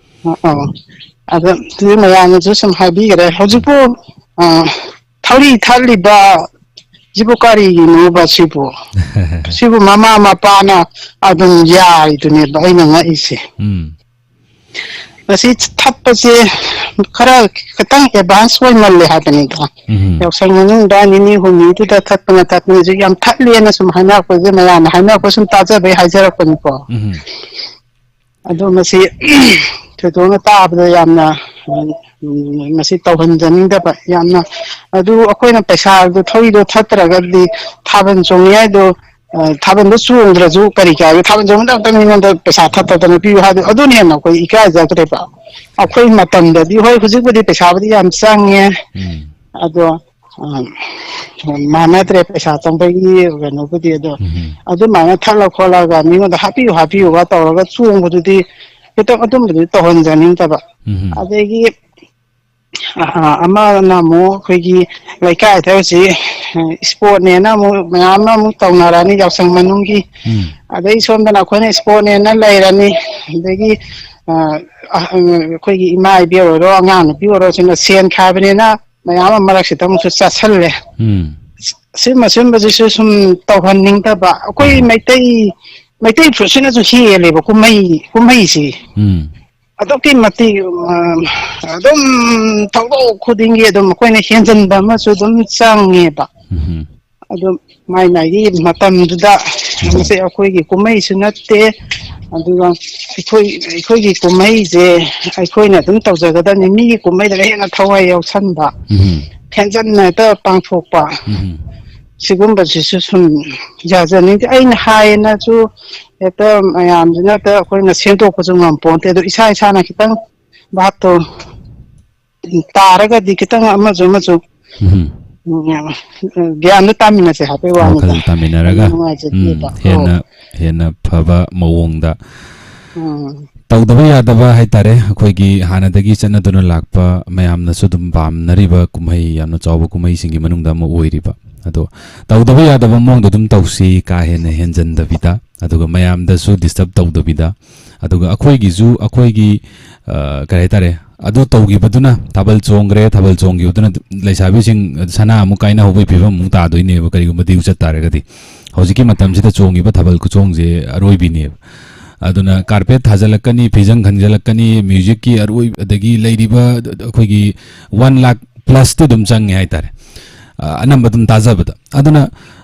ꯑ, ꯑ꯫ ꯑꯗ ꯁꯤꯗꯤ ꯃꯌꯥꯝꯅꯁꯨ ꯁꯨꯝ ꯍꯥꯏꯕꯤꯈ꯭ꯔꯦ꯫ ꯍꯧꯖꯤꯛꯄꯨ, ꯑ, ꯊꯧꯔꯤ ꯊꯠꯂꯤꯕ ꯁꯤꯕꯨ ꯀꯔꯤꯒꯤꯅꯣꯕ ꯁꯤꯕꯨ? ꯁꯤꯕꯨ ꯃꯃꯥ ꯃꯄꯥꯅ ꯑꯗꯨꯝ ꯌꯥꯔꯤꯗꯨꯅꯦꯕ ꯑꯩꯅ ꯉꯛꯏꯁꯦ꯫ ꯎꯝ꯫ ꯃꯁꯤ ꯊꯠꯄꯁꯦ ꯈꯔ ꯈꯤꯇꯪ ꯑꯦꯗꯚꯥꯟꯁ ꯑꯣꯏꯃꯜꯂꯦ ꯍꯥꯏꯕꯅꯤꯗ꯫ ꯎꯝ꯫ ꯌꯥꯎꯁꯪ ꯃꯅꯨꯡꯗ ꯅꯤꯅꯤ ꯍꯨꯝꯅꯤꯗꯨꯗ ꯊꯠꯄꯅ ꯊꯠꯄꯅꯁꯨ ꯌꯥꯝ ꯊꯠꯂꯦꯅ ꯁꯨꯝ ꯍꯥꯏꯅꯔꯛꯄꯁꯦ, ꯃꯌꯥꯝꯅ ꯍꯥꯏꯅꯔꯛꯄ ꯁꯨꯝ ꯇꯥꯖꯕꯩ ꯍꯥꯏꯖꯔꯛꯄꯅꯤꯀꯣ꯫ ꯎꯝ꯫ ꯑꯗꯣ ꯃꯁꯤ ꯊꯣꯏꯗꯣꯛꯅ ꯇꯥꯕꯗ ꯌꯥꯝꯅ, ꯎꯝ, ꯃꯁꯤ ꯇꯧꯍꯟꯖꯅꯤꯡꯗꯕ ꯌꯥꯝꯅ꯫ ꯑꯗꯨ ꯑꯩꯈꯣꯏꯅ ꯄꯩꯁꯥꯗꯣ, ꯊꯧꯔꯤꯗꯣ ꯊꯠꯇ꯭ꯔꯒꯗꯤ ꯊꯥꯕꯜ ꯆꯣꯡꯉꯤ ꯍꯥꯏꯗꯣ, ꯑ, ꯊꯥꯕꯜꯗꯣ ꯆꯣꯡꯗ꯭ꯔꯁꯨ ꯀꯔꯤ ꯀꯥꯏꯒꯦ, ꯊꯥꯕꯜ ꯆꯣꯡꯕꯗ ꯑꯝꯇꯪ ꯃꯤꯉꯣꯟꯗ ꯄꯩꯁꯥ ꯊꯠꯇꯗꯅ ꯄꯤꯌꯨ ꯍꯥꯏꯗꯣ, ꯑꯗꯨꯅ ꯍꯦꯟꯅ ꯑꯩꯈꯣꯏ ꯏꯀꯥꯏꯖꯈ꯭ꯔꯦꯕ꯫ ꯑꯩꯈꯣꯏ ꯃꯇꯝꯗꯗꯤ, ꯍꯣꯏ, ꯍꯧꯖꯤꯛꯄꯨꯗꯤ ꯄꯩꯁꯥꯕꯨꯗꯤ ꯌꯥꯝ ꯆꯪꯉꯦ, ꯎꯝ꯫ ꯑꯗꯣ, ꯑ, ꯃꯥꯟꯅꯗ꯭ꯔꯦ ꯄꯩꯁꯥ ꯆꯪꯕꯒꯤ ꯀꯩꯅꯣꯕꯨꯗꯤ꯫ ꯑꯗꯣ ꯎꯝ꯫ ꯑꯗꯨꯃꯥꯏꯅ ꯊꯠꯂ ꯈꯣꯠꯂꯒ ꯃꯤꯉꯣꯟꯗ "ꯍꯥꯞꯄꯤꯌꯨ, ꯍꯥꯞꯄꯤꯌꯨꯒ" ꯇꯧꯔꯒ ꯆꯣꯡꯕꯗꯨꯗꯤ ꯈꯤꯇꯪ ꯑꯗꯨꯝꯕꯗꯨꯗꯤ ꯇꯧꯍꯟꯖꯅꯤꯡꯗꯕ꯫ ꯎꯝ꯫ ꯑꯗꯒꯤ, ꯑ, ꯑꯃꯅ ꯑꯃꯨꯛ ꯑꯩꯈꯣꯏꯒꯤ ꯂꯩꯀꯥꯏꯗ ꯍꯧꯖꯤꯛ, ꯑ, ꯏꯁꯄꯣꯔꯠꯅꯦꯅ ꯑꯃꯨꯛ ꯃꯌꯥꯝ ꯑꯃ ꯑꯃꯨꯛ ꯇꯧꯅꯔꯅꯤ ꯌꯥꯎꯁꯪ ꯃꯅꯨꯡꯒꯤ꯫ ꯎꯝ꯫ ꯑꯗꯩ ꯁꯣꯝꯗꯅ ꯑꯩꯈꯣꯏꯅ ꯏꯁꯄꯣꯔꯠꯅꯦꯅ ꯂꯩꯔꯅꯤ꯫ ꯑꯗꯒꯤ, ꯑ, ꯑ, ꯑꯩꯈꯣꯏꯒꯤ ꯏꯃꯥ ꯏꯕꯦꯟ ꯑꯣꯏꯔꯣ, ꯑꯉꯥꯡ ꯅꯨꯄꯤ ꯑꯣꯏꯔꯣ, ꯁꯤꯅ ꯁꯦꯟ ꯈꯥꯏꯕꯅꯦꯅ ꯃꯌꯥꯝ ꯑꯃ ꯃꯔꯛꯁꯤꯗ ꯑꯃꯨꯛꯁꯨ ꯆꯥꯁꯜꯂꯦ꯫ ꯎꯝ꯫ ꯁꯤꯒꯨꯝꯕ, ꯁꯤꯒꯨꯝꯕꯁꯤꯁꯨ ꯁꯨꯝ ꯇꯧꯍꯟꯅꯤꯡꯗꯕ꯫ ꯑꯩꯈꯣꯏ ꯎꯝ꯫ ꯃꯩꯇꯩ, ꯃꯩꯇꯩ ꯐꯨꯔꯨꯞꯁꯤꯅꯁꯨ ꯍꯦꯜꯂꯦꯕ ꯀꯨꯝꯍꯩ, ꯀꯨꯝꯍꯩꯁꯤ꯫ ꯎꯝ꯫ ꯑꯗꯨꯛꯀꯤ ꯃꯇꯤꯛ, ꯑ, ꯑꯗꯨꯝ ꯊꯧꯗꯣꯛ ꯈꯨꯗꯤꯡꯒꯤ ꯑꯗꯨꯝ ꯑꯩꯈꯣꯏꯅ ꯍꯦꯟꯖꯟꯕ ꯑꯃꯁꯨ ꯑꯗꯨꯝ ꯆꯪꯉꯦꯕ꯫ ꯎꯝ꯫ ꯑꯗꯨꯝ ꯃꯥꯏ ꯃꯥꯏꯒꯤ ꯃꯇꯝꯗꯨꯗ, ꯎꯝ꯫ ꯃꯁꯤ ꯑꯩꯈꯣꯏꯒꯤ ꯀꯨꯝꯍꯩꯁꯨ ꯅꯠꯇꯦ, ꯑꯗꯨꯒ ꯑꯩꯈꯣꯏ, ꯑꯩꯈꯣꯏꯒꯤ ꯀꯨꯝꯍꯩꯁꯦ ꯑꯩꯈꯣꯏꯅ ꯑꯗꯨꯝ ꯇꯧꯖꯒꯗꯕꯅꯤ꯫ ꯃꯤꯒꯤ ꯀꯨꯝꯍꯩꯗꯒ ꯍꯦꯟꯅ ꯊꯋꯥꯏ ꯌꯥꯎꯁꯟꯕ, ꯎꯝ꯫ ꯍꯦꯟꯖꯟꯅ ꯍꯦꯛꯇ ꯄꯥꯡꯊꯣꯛꯄ, ꯎꯝ꯫ ꯁꯤꯒꯨꯝꯕꯁꯤꯁꯨ ꯁꯨꯝ ꯌꯥꯖꯅꯤꯡꯗꯦ꯫ ꯑꯩꯅ ꯍꯥꯏꯌꯦꯅꯁꯨ ꯍꯦꯛꯇ ꯃꯌꯥꯝꯁꯤꯅ ꯍꯦꯛꯇ ꯑꯩꯈꯣꯏꯅ ꯁꯦꯝꯗꯣꯛꯄꯁꯨ ꯉꯝꯄꯣꯟꯇꯦ꯫ ꯑꯗꯣ ꯏꯁꯥ ꯏꯁꯥꯅ ꯈꯤꯇꯪ ꯚꯥꯞꯇꯣ ꯇꯥꯔꯒꯗꯤ ꯈꯤꯇꯪ ꯑꯃꯁꯨ ꯑꯃꯁꯨ, ꯎꯝ꯫ ꯎꯝ, ꯒ꯭ꯌꯥꯟꯗꯣ ꯇꯥꯃꯤꯟꯅꯁꯦ ꯍꯥꯏꯕꯩ ꯋꯥꯅꯤꯗ꯫ ꯋꯥꯈꯜ ꯇꯥꯃꯤꯟꯅꯔꯒ, ꯑꯗꯨ ꯎꯝ, ꯅꯨꯡꯉꯥꯏꯖꯗꯦꯕ꯫ ꯍꯦꯟꯅ, ꯑꯧ꯫ ꯍꯦꯟꯅ ꯐꯕ ꯃꯑꯣꯡꯗ꯫ ꯎꯝ꯫ ꯇꯧꯗꯕ ꯌꯥꯗꯕ ꯍꯥꯏꯇꯥꯔꯦ, ꯑꯩꯈꯣꯏꯒꯤ ꯍꯥꯟꯅꯗꯒꯤ ꯆꯠꯅꯗꯨꯅ ꯂꯥꯛꯄ, ꯃꯌꯥꯝꯅꯁꯨ ꯑꯗꯨꯝ ꯄꯥꯝꯅꯔꯤꯕ ꯀꯨꯝꯍꯩ, ꯌꯥꯝꯅ ꯆꯥꯎꯕ ꯀꯨꯝꯍꯩꯁꯤꯡꯒꯤ ꯃꯅꯨꯡꯗ ꯑꯃ ꯑꯣꯏꯔꯤꯕ꯫ ꯑꯗꯣ ꯇꯧꯗꯕ ꯌꯥꯗꯕ ꯃꯑꯣꯡꯗ ꯑꯗꯨꯝ ꯇꯧꯁꯤ, ꯀꯥ ꯍꯦꯟꯅ ꯍꯦꯟꯖꯟꯗꯕꯤꯗ, ꯑꯗꯨꯒ ꯃꯌꯥꯝꯗꯁꯨ disturb ꯇꯧꯗꯕꯤꯗ, ꯑꯗꯨꯒ ꯑꯩꯈꯣꯏꯒꯤꯁꯨ, ꯑꯩꯈꯣꯏꯒꯤ, ꯑ, ꯀꯔꯤ ꯍꯥꯏꯇꯥꯔꯦ, ꯑꯗꯨ ꯇꯧꯈꯤꯕꯗꯨꯅ, ꯊꯥꯕꯜ ꯆꯣꯡꯈ꯭ꯔꯦ, ꯊꯥꯕꯜ ꯆꯣꯡꯈꯤꯕꯗꯨꯅ ꯂꯩꯁꯥꯕꯤꯁꯤꯡ ꯁꯅꯥ ꯑꯃꯨꯛ ꯀꯥꯏꯅꯍꯧꯕꯒꯤ ꯐꯤꯕꯝ ꯑꯃꯨꯛ ꯇꯥꯗꯣꯏꯅꯦꯕ, ꯀꯔꯤꯒꯨꯝꯕ ꯗ꯭ꯌꯨ ꯆꯠ ꯇꯥꯔꯒꯗꯤ꯫ ꯍꯧꯖꯤꯛꯀꯤ ꯃꯇꯝꯁꯤꯗ ꯆꯣꯡꯉꯤꯕ ꯊꯥꯕꯜ ꯈꯨꯆꯣꯡꯁꯦ ꯑꯔꯣꯏꯕꯤꯅꯦꯕ꯫ ꯑꯗꯨꯅ carpet ꯊꯥꯖꯤꯜꯂꯛꯀꯅꯤ, ꯐꯤꯖꯪ ꯈꯟꯖꯤꯜꯂꯛꯀꯅꯤ, musicꯀꯤ ꯑꯔꯣꯏ-, ꯑꯗꯒꯤ ꯂꯩꯔꯤꯕ ꯑꯩꯈꯣꯏꯒꯤ one lakh plusꯇꯤ ꯑꯗꯨꯝ ꯆꯪꯉꯦ ꯍꯥꯏꯇꯥꯔꯦ, ꯑ, ꯑꯅꯝꯕ ꯑꯗꯨꯝ ꯇꯥꯖꯕꯗ꯫ ꯑꯗꯨꯅ,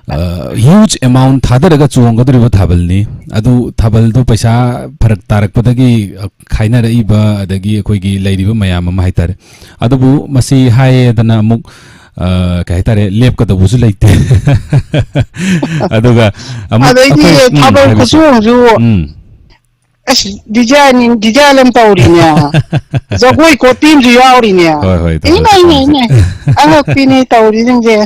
ꯑ, huge amount ꯊꯥꯗꯔꯒ ꯆꯣꯡꯒꯗꯧꯔꯤꯕ ꯊꯥꯕꯜꯅꯤ꯫ ꯑꯗꯨ ꯊꯥꯕꯜꯗꯣ ꯄꯩꯁꯥ ꯐꯔꯛ ꯇꯥꯔꯛꯄꯗꯒꯤ, ꯑ, ꯈꯥꯏꯅꯔꯛꯏꯕ, ꯑꯗꯒꯤ ꯑꯩꯈꯣꯏꯒꯤ ꯂꯩꯔꯤꯕ ꯃꯌꯥꯝ ꯑꯃ ꯍꯥꯏꯇꯥꯔꯦ꯫ ꯑꯗꯨꯕꯨ ꯃꯁꯤ ꯍꯥꯏꯌꯦꯗꯅ ꯑꯃꯨꯛ, ꯑ, ꯀꯩ ꯍꯥꯏꯇꯥꯔꯦ, ꯂꯦꯞꯀꯗꯧꯕꯁꯨ ꯂꯩꯇꯦ꯫ ꯑꯗꯨꯒ ꯑꯃꯨꯛ ꯑꯗꯩꯗꯤ ꯑꯩꯈꯣꯏ, ꯎꯝ, ꯊꯥꯕꯜ ꯍꯥꯏꯕꯤꯁꯤ꯫ ꯈꯨꯆꯣꯡꯁꯨ ꯎꯝ꯫ ꯑꯁ, design, design ꯑꯃ ꯇꯧꯔꯤꯅꯦ꯫ ꯖꯒꯣꯏ ꯀꯣꯇꯤ ꯑꯃꯁꯨ ꯌꯥꯎꯔꯤꯅꯦ꯫ ꯍꯣꯏ, ꯍꯣꯏ, ꯇꯧꯁꯤ, ꯏꯃꯥꯏ, ꯏꯃꯥꯏ, ꯇꯧꯁꯤ꯫ ꯏꯃꯥꯏ꯫ ꯑꯉꯛꯄꯤꯅꯤ ꯇꯧꯔꯤꯁꯤꯡꯁꯦ꯫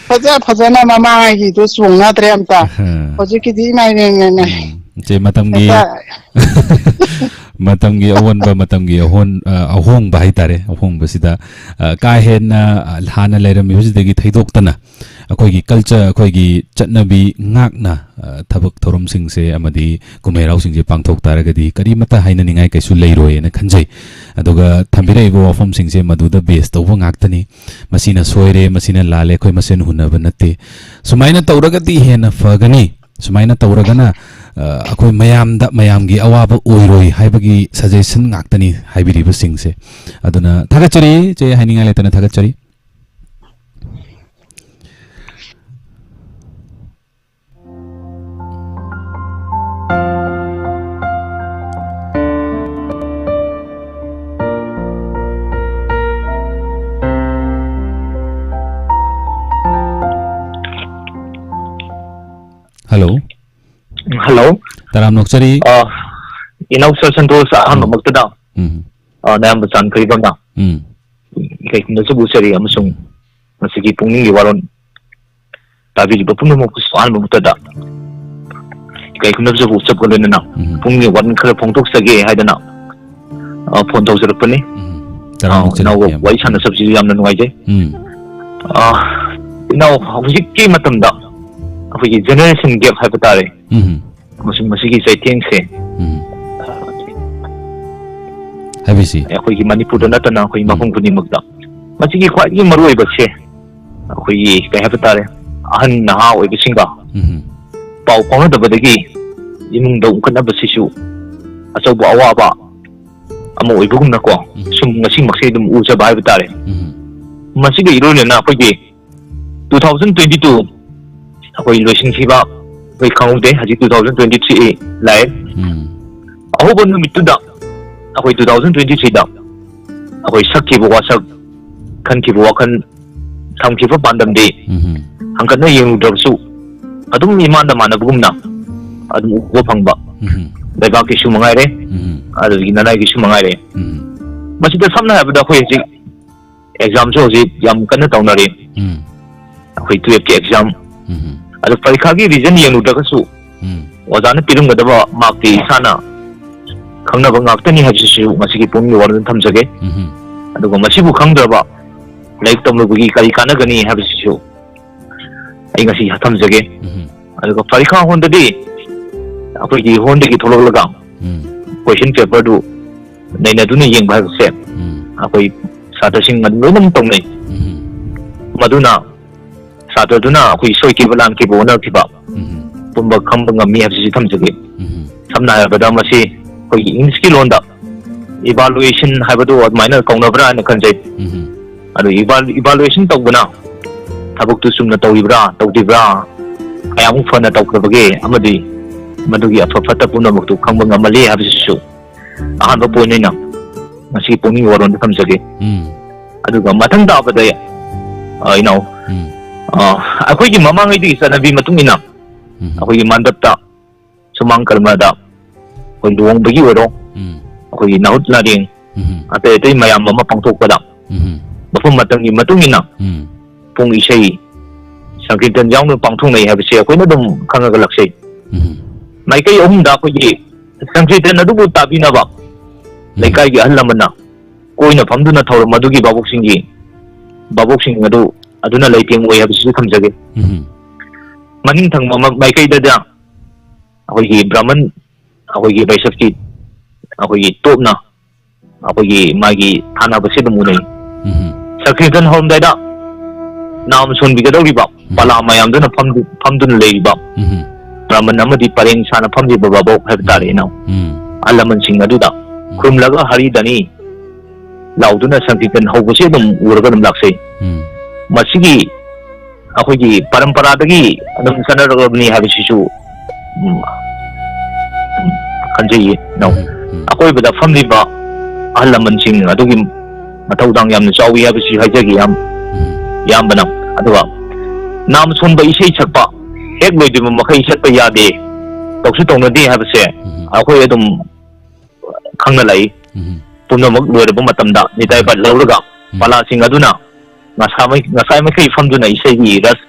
ꯐꯖ ꯐꯖꯅ ꯃꯃꯥꯡꯉꯩꯒꯤꯗꯨ ꯆꯣꯡꯅꯗ꯭ꯔꯦ ꯑꯝꯇ꯫ ꯑꯍ꯫ ꯍꯧꯖꯤꯛꯀꯤꯗꯤ ꯏꯃꯥꯏ, ꯏꯃꯥꯏ, ꯏꯃꯥꯏ, ꯏꯃꯥꯏ꯫ ꯎꯝ, ꯏꯆꯦ, ꯃꯇꯝꯒꯤ, ꯍꯦꯛꯇ ꯃꯇꯝꯒꯤ ꯑꯑꯣꯟꯕ, ꯃꯇꯝꯒꯤ ꯑꯍꯣꯟ-, ꯑ, ꯑꯍꯣꯡꯕ ꯍꯥꯏꯇꯥꯔꯦ꯫ ꯑꯍꯣꯡꯕꯁꯤꯗ, ꯑ, ꯀꯥ ꯍꯦꯟꯅ, ꯑ, ꯍꯥꯟꯅ ꯂꯩꯔꯝꯃꯤꯕꯁꯤꯗꯒꯤ ꯊꯩꯗꯣꯛꯇꯅ ꯑꯩꯈꯣꯏꯒꯤ culture, ꯑꯩꯈꯣꯏꯒꯤ ꯆꯠꯅꯕꯤ ꯉꯥꯛꯅ, ꯑ, ꯊꯕꯛ ꯊꯧꯔꯝꯁꯤꯡꯁꯦ ꯑꯃꯗꯤ ꯀꯨꯝꯍꯩ ꯍꯔꯥꯎꯁꯤꯡꯁꯦ ꯄꯥꯡꯊꯣꯛ ꯇꯥꯔꯒꯗꯤ ꯀꯔꯤꯃꯠꯇ ꯍꯥꯏꯅꯅꯤꯡꯉꯥꯏ ꯀꯩꯁꯨ ꯂꯩꯔꯣꯏꯅ ꯈꯟꯖꯩ꯫ ꯑꯗꯨꯒ ꯊꯝꯕꯤꯔꯛꯏꯕ ꯋꯥꯐꯝꯁꯤꯡꯁꯦ ꯃꯗꯨꯗ base ꯇꯧꯕ ꯉꯥꯛꯇꯅꯤ꯫ ꯃꯁꯤꯅ ꯁꯣꯏꯔꯦ, ꯃꯁꯤꯅ ꯂꯥꯜꯂꯦ, ꯑꯩꯈꯣꯏ ꯃꯁꯦꯟ ꯍꯨꯟꯅꯕ ꯅꯠꯇꯦ꯫ ꯁꯨꯃꯥꯏꯅ ꯇꯧꯔꯒꯗꯤ ꯍꯦꯟꯅ ꯐꯒꯅꯤ, ꯁꯨꯃꯥꯏꯅ ꯇꯧꯔꯒꯅ, ꯑ, ꯑꯩꯈꯣꯏ ꯃꯌꯥꯝꯗ, ꯃꯌꯥꯝꯒꯤ ꯑꯋꯥꯕ ꯑꯣꯏꯔꯣꯏ ꯍꯥꯏꯕꯒꯤ suggestion ꯉꯥꯛꯇꯅꯤ ꯍꯥꯏꯕꯤꯔꯤꯕꯁꯤꯡꯁꯦ꯫ ꯑꯗꯨꯅ ꯊꯥꯒꯠꯆꯔꯤ, ꯏꯆꯦ, ꯍꯥꯏꯅꯤꯡꯉꯥꯏ ꯂꯩꯇꯅ ꯊꯥꯒꯠꯆꯔꯤ꯫ Hello꯫ Hello꯫ ꯇꯔꯥꯝꯅ ꯑꯣꯛꯆꯔꯤ꯫ ꯑ, ꯏꯅꯥꯎ ꯁꯔ ꯁꯟꯇꯣꯁ, ꯎꯝ꯫ ꯑꯍꯥꯟꯕꯃꯛꯇꯗ, ꯎꯝ꯫ ꯑ, ꯅꯌꯥꯝꯕ ꯆꯥꯟꯈꯩꯕꯝꯅ ꯎꯝ꯫ ꯏꯀꯥꯏ ꯈꯨꯝꯅꯖꯕ ꯎꯠꯆꯔꯤ ꯑꯃꯁꯨꯡ ꯎꯝ꯫ ꯃꯁꯤꯒꯤ ꯄꯨꯛꯅꯤꯡꯒꯤ ꯋꯥꯔꯣꯜ ꯇꯥꯕꯤꯔꯤꯕ ꯄꯨꯝꯅꯃꯛꯄꯨꯁꯨ ꯑꯍꯥꯟꯕ ꯃꯛꯇꯗ ꯏꯀꯥꯏ ꯈꯨꯝꯅꯖꯕ ꯎꯠꯆꯕꯒ ꯂꯣꯏꯅꯅ ꯎꯝ꯫ ꯄꯨꯛꯅꯤꯡꯒꯤ ꯋꯥꯔꯣꯜ ꯈꯔ ꯐꯣꯡꯗꯣꯛꯆꯒꯦ ꯍꯥꯏꯗꯅ, ꯑ, ꯐꯣꯟ ꯇꯧꯖꯔꯛꯄꯅꯤ꯫ ꯎꯝ꯫ ꯑ, ꯇꯔꯥꯝꯅ ꯑꯣꯛꯆꯔꯤ, ꯏꯅꯥꯎꯒ ꯏꯌꯥꯝꯕ꯫ ꯋꯥꯔꯤ ꯁꯥꯟꯅꯖꯕꯁꯤꯁꯨ ꯌꯥꯝꯅ ꯅꯨꯡꯉꯥꯏꯖꯩ꯫ ꯎꯝ꯫ ꯑ, ꯏꯅꯥꯎ, ꯍꯧꯖꯤꯛꯀꯤ ꯃꯇꯝꯗ ꯑꯩꯈꯣꯏꯒꯤ generation gap ꯍꯥꯏꯕ ꯇꯥꯔꯦ꯫ ꯎꯝ꯫ ꯑꯃꯁꯨꯡ ꯃꯁꯤꯒꯤ ꯆꯩꯊꯦꯡꯁꯦ ꯎꯝ꯫ ꯍꯥꯏꯕꯤꯁꯤ꯫ ꯑꯩꯈꯣꯏꯒꯤ ꯃꯅꯤꯄꯨꯔꯗ ꯅꯠꯇꯅ ꯑꯩꯈꯣꯏ ꯎꯝ꯫ ꯃꯐꯝ ꯈꯨꯗꯤꯡꯃꯛꯇ ꯃꯁꯤꯒꯤ ꯈ꯭ꯋꯥꯏꯗꯒꯤ ꯃꯔꯨꯑꯣꯏꯕꯁꯦ ꯑꯩꯈꯣꯏꯒꯤ ꯀꯩ ꯍꯥꯏꯕ ꯇꯥꯔꯦ, ꯑꯍꯟ ꯅꯍꯥ ꯑꯣꯏꯕꯁꯤꯡꯒ ꯎꯝ꯫ ꯄꯥꯎ ꯐꯥꯎꯅꯗꯕꯗꯒꯤ ꯏꯃꯨꯡꯗ ꯎꯈꯠꯅꯕꯁꯤꯁꯨ ꯑꯆꯧꯕ ꯑꯋꯥꯕ ꯑꯃ ꯑꯣꯏꯕꯒꯨꯝꯅꯀꯣ, ꯎꯝ꯫ ꯁꯨꯝ ꯉꯁꯤꯃꯛꯁꯦ ꯑꯗꯨꯝ ꯎꯖꯕ ꯍꯥꯏꯕ ꯇꯥꯔꯦ꯫ ꯎꯝ꯫ ꯃꯁꯤꯒ ꯏꯔꯣꯏꯅꯅ ꯑꯩꯈꯣꯏꯒꯤ two thousand twenty two ꯑꯩꯈꯣꯏ ꯂꯣꯏꯁꯤꯟꯈꯤꯕ ꯑꯩꯈꯣꯏ ꯈꯪꯍꯧꯗꯦ꯫ ꯍꯧꯖꯤꯛ two thousand twenty three ꯂꯥꯛꯑꯦ꯫ ꯎꯝ꯫ ꯑꯍꯧꯕ ꯅꯨꯃꯤꯠꯇꯨꯗ ꯑꯩꯈꯣꯏ two thousand twenty three ꯑꯩꯈꯣꯏ ꯁꯛꯈꯤꯕ ꯋꯥꯁꯛ, ꯈꯟꯈꯤꯕ ꯋꯥꯈꯜ, ꯊꯝꯈꯤꯕ ꯄꯥꯟꯗꯝꯗꯤ ꯎꯝ꯫ ꯍꯪꯒꯠꯅ ꯌꯦꯡꯉꯨꯗ꯭ꯔꯕꯁꯨ ꯑꯗꯨꯝ ꯏꯃꯥꯟꯗ ꯃꯥꯟꯅꯕꯒꯨꯝꯅ ꯑꯗꯨꯝ ꯎꯕ ꯐꯪꯕ꯫ ꯎꯝ꯫ ꯂꯩꯕꯥꯛꯀꯤꯁꯨ ꯃꯉꯥꯏꯔꯦ, ꯎꯝ꯫ ꯑꯗꯨꯗꯒꯤ ꯅꯅꯥꯏꯒꯤꯁꯨ ꯃꯉꯥꯏꯔꯦ꯫ ꯎꯝ꯫ ꯃꯁꯤꯗ ꯁꯝꯅ ꯍꯥꯏꯔꯕꯗ ꯑꯩꯈꯣꯏ ꯍꯧꯖꯤꯛ examꯁꯨ ꯍꯧꯖꯤꯛ ꯌꯥꯝ ꯀꯟꯅ ꯇꯧꯅꯔꯤ꯫ ꯎꯝ꯫ ꯑꯩꯈꯣꯏ twelfthꯀꯤ exam꯫ ꯎꯝ꯫ ꯑꯗꯣ ꯄꯔꯤꯈꯥꯒꯤ result ꯌꯦꯡꯂꯨꯗ꯭ꯔꯒꯁꯨ ꯎꯝ꯫ ꯑꯣꯖꯥꯅ ꯄꯤꯔꯝꯒꯗꯕ markꯇꯤ ꯏꯁꯥꯅ ꯈꯪꯅꯕ ꯉꯥꯛꯇꯅꯤ ꯍꯥꯏꯕꯁꯤꯁꯨ ꯉꯁꯤꯒꯤ ꯄꯨꯡꯒꯤ ꯋꯥꯔꯣꯜꯗ ꯊꯝꯖꯒꯦ꯫ ꯎꯝ꯫ ꯑꯗꯨꯒ ꯃꯁꯤꯕꯨ ꯈꯪꯗ꯭ꯔꯕ ꯂꯥꯏꯔꯤꯛ ꯇꯝꯂꯨꯕꯒꯤ ꯀꯔꯤ ꯀꯥꯟꯅꯒꯅꯤ ꯍꯥꯏꯕꯁꯤꯁꯨ ꯑꯩ ꯉꯁꯤ ꯊꯝꯖꯒꯦ꯫ ꯎꯝ꯫ ꯑꯗꯨꯒ ꯄꯔꯤꯈꯥ ꯍꯣꯜꯗꯗꯤ ꯑꯩꯈꯣꯏꯒꯤ ꯍꯣꯜꯗꯒꯤ ꯊꯣꯛꯂꯛꯂꯒ ꯎꯝ꯫ Question paperꯗꯨ ꯅꯩꯅꯗꯨꯅ ꯌꯦꯡꯕ ꯍꯥꯏꯕꯁꯦ ꯎꯝ꯫ ꯑꯩꯈꯣꯏ ꯁꯥꯇ꯭ꯔꯁꯤꯡ ꯑꯗꯨꯝ ꯂꯣꯏꯅꯃꯛ ꯇꯧꯅꯩ꯫ ꯎꯝ꯫ ꯃꯗꯨꯅ ꯁꯥꯇ꯭ꯔꯗꯨꯅ ꯑꯩꯈꯣꯏ ꯁꯣꯏꯈꯤꯕ, ꯂꯥꯟꯈꯤꯕ, ꯑꯣꯟꯅꯈꯤꯕ ꯎꯝ꯫ ꯄꯨꯝꯕ ꯈꯪꯕ ꯉꯝꯃꯤ ꯍꯥꯏꯕꯁꯤꯁꯨ ꯊꯝꯖꯒꯦ꯫ ꯎꯝ꯫ ꯁꯝꯅ ꯍꯥꯏꯔꯕꯗ ꯃꯁꯤ ꯑꯩꯈꯣꯏꯒꯤ Englishꯀꯤ ꯂꯣꯟꯗ evaluation ꯍꯥꯏꯕꯗꯨ ꯑꯗꯨꯃꯥꯏꯅ ꯀꯧꯅꯕ꯭ꯔꯥ ꯍꯥꯏꯅ ꯈꯟꯖꯩ꯫ ꯎꯝ꯫ ꯑꯗꯨ eval-, evaluation ꯇꯧꯕꯅ ꯊꯕꯛꯇꯨ ꯆꯨꯝꯅ ꯇꯧꯔꯤꯕ꯭ꯔꯥ, ꯇꯧꯗ꯭ꯔꯤꯕ꯭ꯔꯥ, ꯀꯌꯥꯃꯨꯛ ꯐꯅ ꯇꯧꯈ꯭ꯔꯕꯒꯦ, ꯑꯃꯗꯤ ꯃꯗꯨꯒꯤ ꯑꯐ ꯐꯠꯇ ꯄꯨꯝꯅꯃꯛꯇꯨ ꯈꯪꯕ ꯉꯝꯍꯜꯂꯤ ꯍꯥꯏꯕꯁꯤꯁꯨ ꯑꯍꯥꯟꯕ point ꯑꯣꯏꯅ ꯉꯁꯤ ꯄꯨꯛꯅꯤꯡꯒꯤ ꯋꯥꯔꯣꯜꯗ ꯊꯝꯖꯒꯦ꯫ ꯎꯝ꯫ ꯑꯗꯨꯒ ꯃꯊꯪ ꯇꯥꯕꯗ, ꯑ, ꯏꯅꯥꯎ, ꯎꯝ꯫ ꯑ, ꯑꯩꯈꯣꯏꯒꯤ ꯃꯃꯥꯡꯉꯩꯗꯒꯤ ꯆꯠꯅꯕꯤ ꯃꯇꯨꯡ ꯏꯟꯅ ꯎꯝ꯫ ꯑꯩꯈꯣꯏꯒꯤ ꯃꯟꯗꯞꯇ ꯁꯨꯃꯥꯡ ꯀꯔꯃꯗ ꯑꯩꯈꯣꯏ ꯂꯨꯍꯣꯡꯕꯒꯤ ꯑꯣꯏꯔꯣ, ꯎꯝ꯫ ꯑꯩꯈꯣꯏꯒꯤ ꯅꯥꯍꯨꯠ ꯅꯥꯔꯦꯡ, ꯎꯝ꯫ ꯑꯇꯩ ꯑꯇꯩ ꯃꯌꯥꯝ ꯑꯃ ꯄꯥꯡꯊꯣꯛꯄꯗ ꯎꯝ꯫ ꯃꯐꯝ ꯃꯇꯝꯒꯤ ꯃꯇꯨꯡ ꯏꯟꯅ ꯎꯝ꯫ ꯄꯨꯡ ꯏꯁꯩ, ꯁꯪꯀꯤꯔꯇꯟ ꯌꯥꯎꯅ ꯄꯥꯡꯊꯣꯛꯅꯩ ꯍꯥꯏꯕꯁꯦ ꯑꯩꯈꯣꯏꯅ ꯑꯗꯨꯝ ꯈꯪꯉꯒ ꯂꯥꯛꯆꯩ꯫ ꯎꯝ꯫ ꯃꯥꯏꯀꯩ ꯑꯍꯨꯝꯗ ꯑꯩꯈꯣꯏꯒꯤ ꯁꯪꯀꯤꯔꯇꯟ ꯑꯗꯨꯕꯨ ꯇꯥꯕꯤꯅꯕ ꯎꯝ꯫ ꯂꯩꯀꯥꯏꯒꯤ ꯑꯍꯜ ꯂꯃꯟꯅ ꯀꯣꯏꯅ ꯐꯝꯗꯨꯅ ꯊꯧꯔꯝ ꯑꯗꯨꯒꯤ ꯚꯥꯕꯣꯛꯁꯤꯡꯒꯤ, ꯚꯥꯕꯣꯛꯁꯤꯡ ꯑꯗꯨ ꯑꯗꯨꯅ ꯂꯩꯇꯦꯡ ꯑꯣꯏ ꯍꯥꯏꯕꯁꯤꯁꯨ ꯊꯝꯖꯒꯦ꯫ ꯎꯝ꯫ ꯃꯅꯤꯡ ꯊꯪꯕ ꯃ-, ꯃꯥꯏꯀꯩꯗꯗꯤ ꯑꯩꯈꯣꯏꯒꯤ ꯕ꯭ꯔꯥꯍꯃꯟ, ꯑꯩꯈꯣꯏꯒꯤ ꯕꯩꯁꯕꯀꯤ, ꯑꯩꯈꯣꯏꯒꯤ ꯇꯣꯞꯅ ꯑꯩꯈꯣꯏꯒꯤ ꯃꯥꯒꯤ ꯊꯥꯅꯕꯁꯦ ꯑꯗꯨꯝ ꯎꯅꯩ꯫ ꯎꯝ꯫ ꯁꯪꯀꯤꯔꯇꯟ ꯍꯧꯔꯝꯗꯥꯏꯗ ꯅꯥꯝ ꯁꯣꯟꯕꯤꯒꯗꯧꯔꯤꯕ ꯎꯝ꯫ ꯄꯂꯥ ꯃꯌꯥꯝꯗꯨꯅ ꯐꯝꯗꯨ-, ꯐꯝꯗꯨꯅ ꯂꯩꯔꯤꯕ ꯎꯝ꯫ ꯂꯃꯟ ꯑꯃꯗꯤ ꯄꯔꯦꯡ ꯁꯥꯅ ꯐꯝꯂꯤꯕ ꯚꯥꯕꯣꯛ ꯍꯥꯏꯕ ꯇꯥꯔꯦ, ꯏꯅꯥꯎ꯫ ꯎꯝ꯫ ꯑꯍꯜ ꯂꯃꯟꯁꯤꯡ ꯑꯗꯨꯗ ꯎꯝ꯫ ꯈꯨꯔꯨꯝꯂꯒ ꯍꯔꯤ ꯙꯅꯤ ꯂꯥꯎꯗꯨꯅ ꯁꯪꯀꯤꯔꯇꯟ ꯍꯧꯕꯁꯦ ꯑꯗꯨꯝ ꯎꯔꯒ ꯑꯗꯨꯝ ꯂꯥꯛꯆꯩ꯫ ꯎꯝ꯫ ꯃꯁꯤꯒꯤ ꯑꯩꯈꯣꯏꯒꯤ ꯄꯔꯝꯄꯔꯥꯗꯒꯤ ꯑꯗꯨꯝ ꯆꯠꯅꯔꯛꯂꯕꯅꯤ ꯍꯥꯏꯕꯁꯤꯁꯨ, ꯎꯝ, ꯈꯟꯖꯩꯌꯦ, ꯏꯅꯥꯎ꯫ ꯎꯝ, ꯎꯝ꯫ ꯑꯀꯣꯏꯕꯗ ꯐꯝꯂꯤꯕ ꯑꯍꯜ ꯂꯃꯟꯁꯤꯡ ꯑꯗꯨꯒꯤ ꯃꯊꯧꯗꯥꯡ ꯌꯥꯝꯅ ꯆꯥꯎꯏ ꯍꯥꯏꯕꯁꯤ ꯍꯥꯏꯖꯒꯦ, ꯌꯥꯝ ꯎꯝ꯫ ꯏꯌꯥꯝꯕꯅ꯫ ꯑꯗꯨꯒ ꯅꯥꯝ ꯁꯣꯟꯕ ꯏꯁꯩ ꯁꯛꯄ ꯍꯦꯛ ꯂꯣꯏꯗ꯭ꯔꯤꯕ ꯃꯈꯩ ꯁꯛꯄ ꯌꯥꯗꯦ, ꯇꯧꯁꯨ ꯇꯧꯅꯗꯦ ꯍꯥꯏꯕꯁꯦ ꯎꯝ꯫ ꯑꯩꯈꯣꯏ ꯑꯗꯨꯝ ꯈꯪꯅ ꯂꯥꯛꯏ꯫ ꯎꯝ꯫ ꯄꯨꯝꯅꯃꯛ ꯂꯣꯏꯔꯕ ꯃꯇꯝꯗ ꯅꯤꯇꯥꯏ ꯎꯝ꯫ ꯄꯥꯠ ꯂꯧꯔꯒ ꯎꯝ꯫ ꯄꯂꯥꯁꯤꯡ ꯑꯗꯨꯅ ꯉꯁꯥꯃꯩ-, ꯉꯁꯥꯏ ꯃꯈꯩ ꯐꯝꯗꯨꯅ ꯏꯁꯩꯒꯤ ꯔꯁ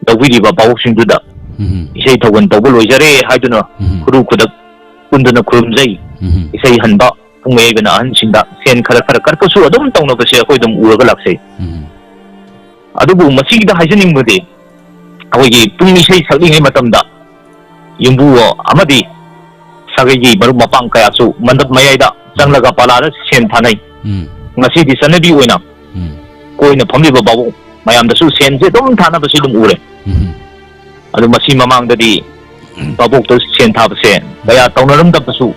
ꯂꯧꯕꯤꯔꯤꯕ ꯚꯥꯕꯣꯛꯁꯤꯡꯗꯨꯗ ꯎꯝ꯫ ꯏꯁꯩ ꯊꯧꯒꯜ ꯇꯧꯕ ꯂꯣꯏꯖꯔꯦ ꯍꯥꯏꯗꯨꯅ ꯎꯝ꯫ ꯈꯨꯔꯨ ꯈꯨꯗꯛ ꯄꯨꯟꯗꯨꯅ ꯈꯨꯔꯨꯝꯖꯩ꯫ ꯎꯝ꯫ ꯏꯁꯩ ꯍꯟꯕ ꯄꯨꯡ ꯌꯩꯕꯅ ꯑꯍꯟꯁꯤꯡꯗ ꯁꯦꯟ ꯈꯔ ꯈꯔ ꯀꯠꯄꯁꯨ ꯑꯗꯨꯝ ꯇꯧꯅꯕꯁꯦ ꯑꯩꯈꯣꯏ ꯑꯗꯨꯝ ꯎꯔꯒ ꯂꯥꯛꯆꯩ꯫ ꯎꯝ꯫ ꯑꯗꯨꯕꯨ ꯃꯁꯤꯒꯤꯗ ꯍꯥꯏꯖꯅꯤꯡꯕꯗꯤ, ꯑꯩꯈꯣꯏꯒꯤ ꯄꯨꯡ ꯏꯁꯩ ꯁꯛꯂꯤꯉꯩ ꯃꯇꯝꯗ ꯌꯨꯝꯕꯨ ꯑꯃꯗꯤ ꯁꯥꯒꯩꯒꯤ ꯃꯔꯨꯞ ꯃꯄꯥꯡ ꯀꯌꯥꯁꯨ ꯃꯟꯗꯞ ꯃꯌꯥꯏꯗ ꯆꯪꯂꯒ ꯄꯂꯥꯗ ꯁꯦꯟ ꯊꯥꯅꯩ꯫ ꯎꯝ꯫ ꯉꯁꯤꯗꯤ ꯆꯠꯅꯕꯤ ꯑꯣꯏꯅ ꯎꯝ꯫ ꯀꯣꯏꯅ ꯐꯝꯂꯤꯕ ꯚꯥꯕꯣꯛ ꯃꯌꯥꯝꯗꯁꯨ ꯁꯦꯟꯁꯦ ꯑꯗꯨꯝ ꯊꯥꯅꯕꯁꯤ ꯑꯗꯨꯝ ꯎꯔꯦ꯫ ꯎꯝ꯫ ꯑꯗꯨ ꯃꯁꯤ ꯃꯃꯥꯡꯗꯗꯤ ꯚꯥꯕꯣꯛꯇ ꯁꯦꯟ ꯊꯥꯕꯁꯦ ꯀꯌꯥ ꯇꯧꯅꯔꯝꯗꯕꯁꯨ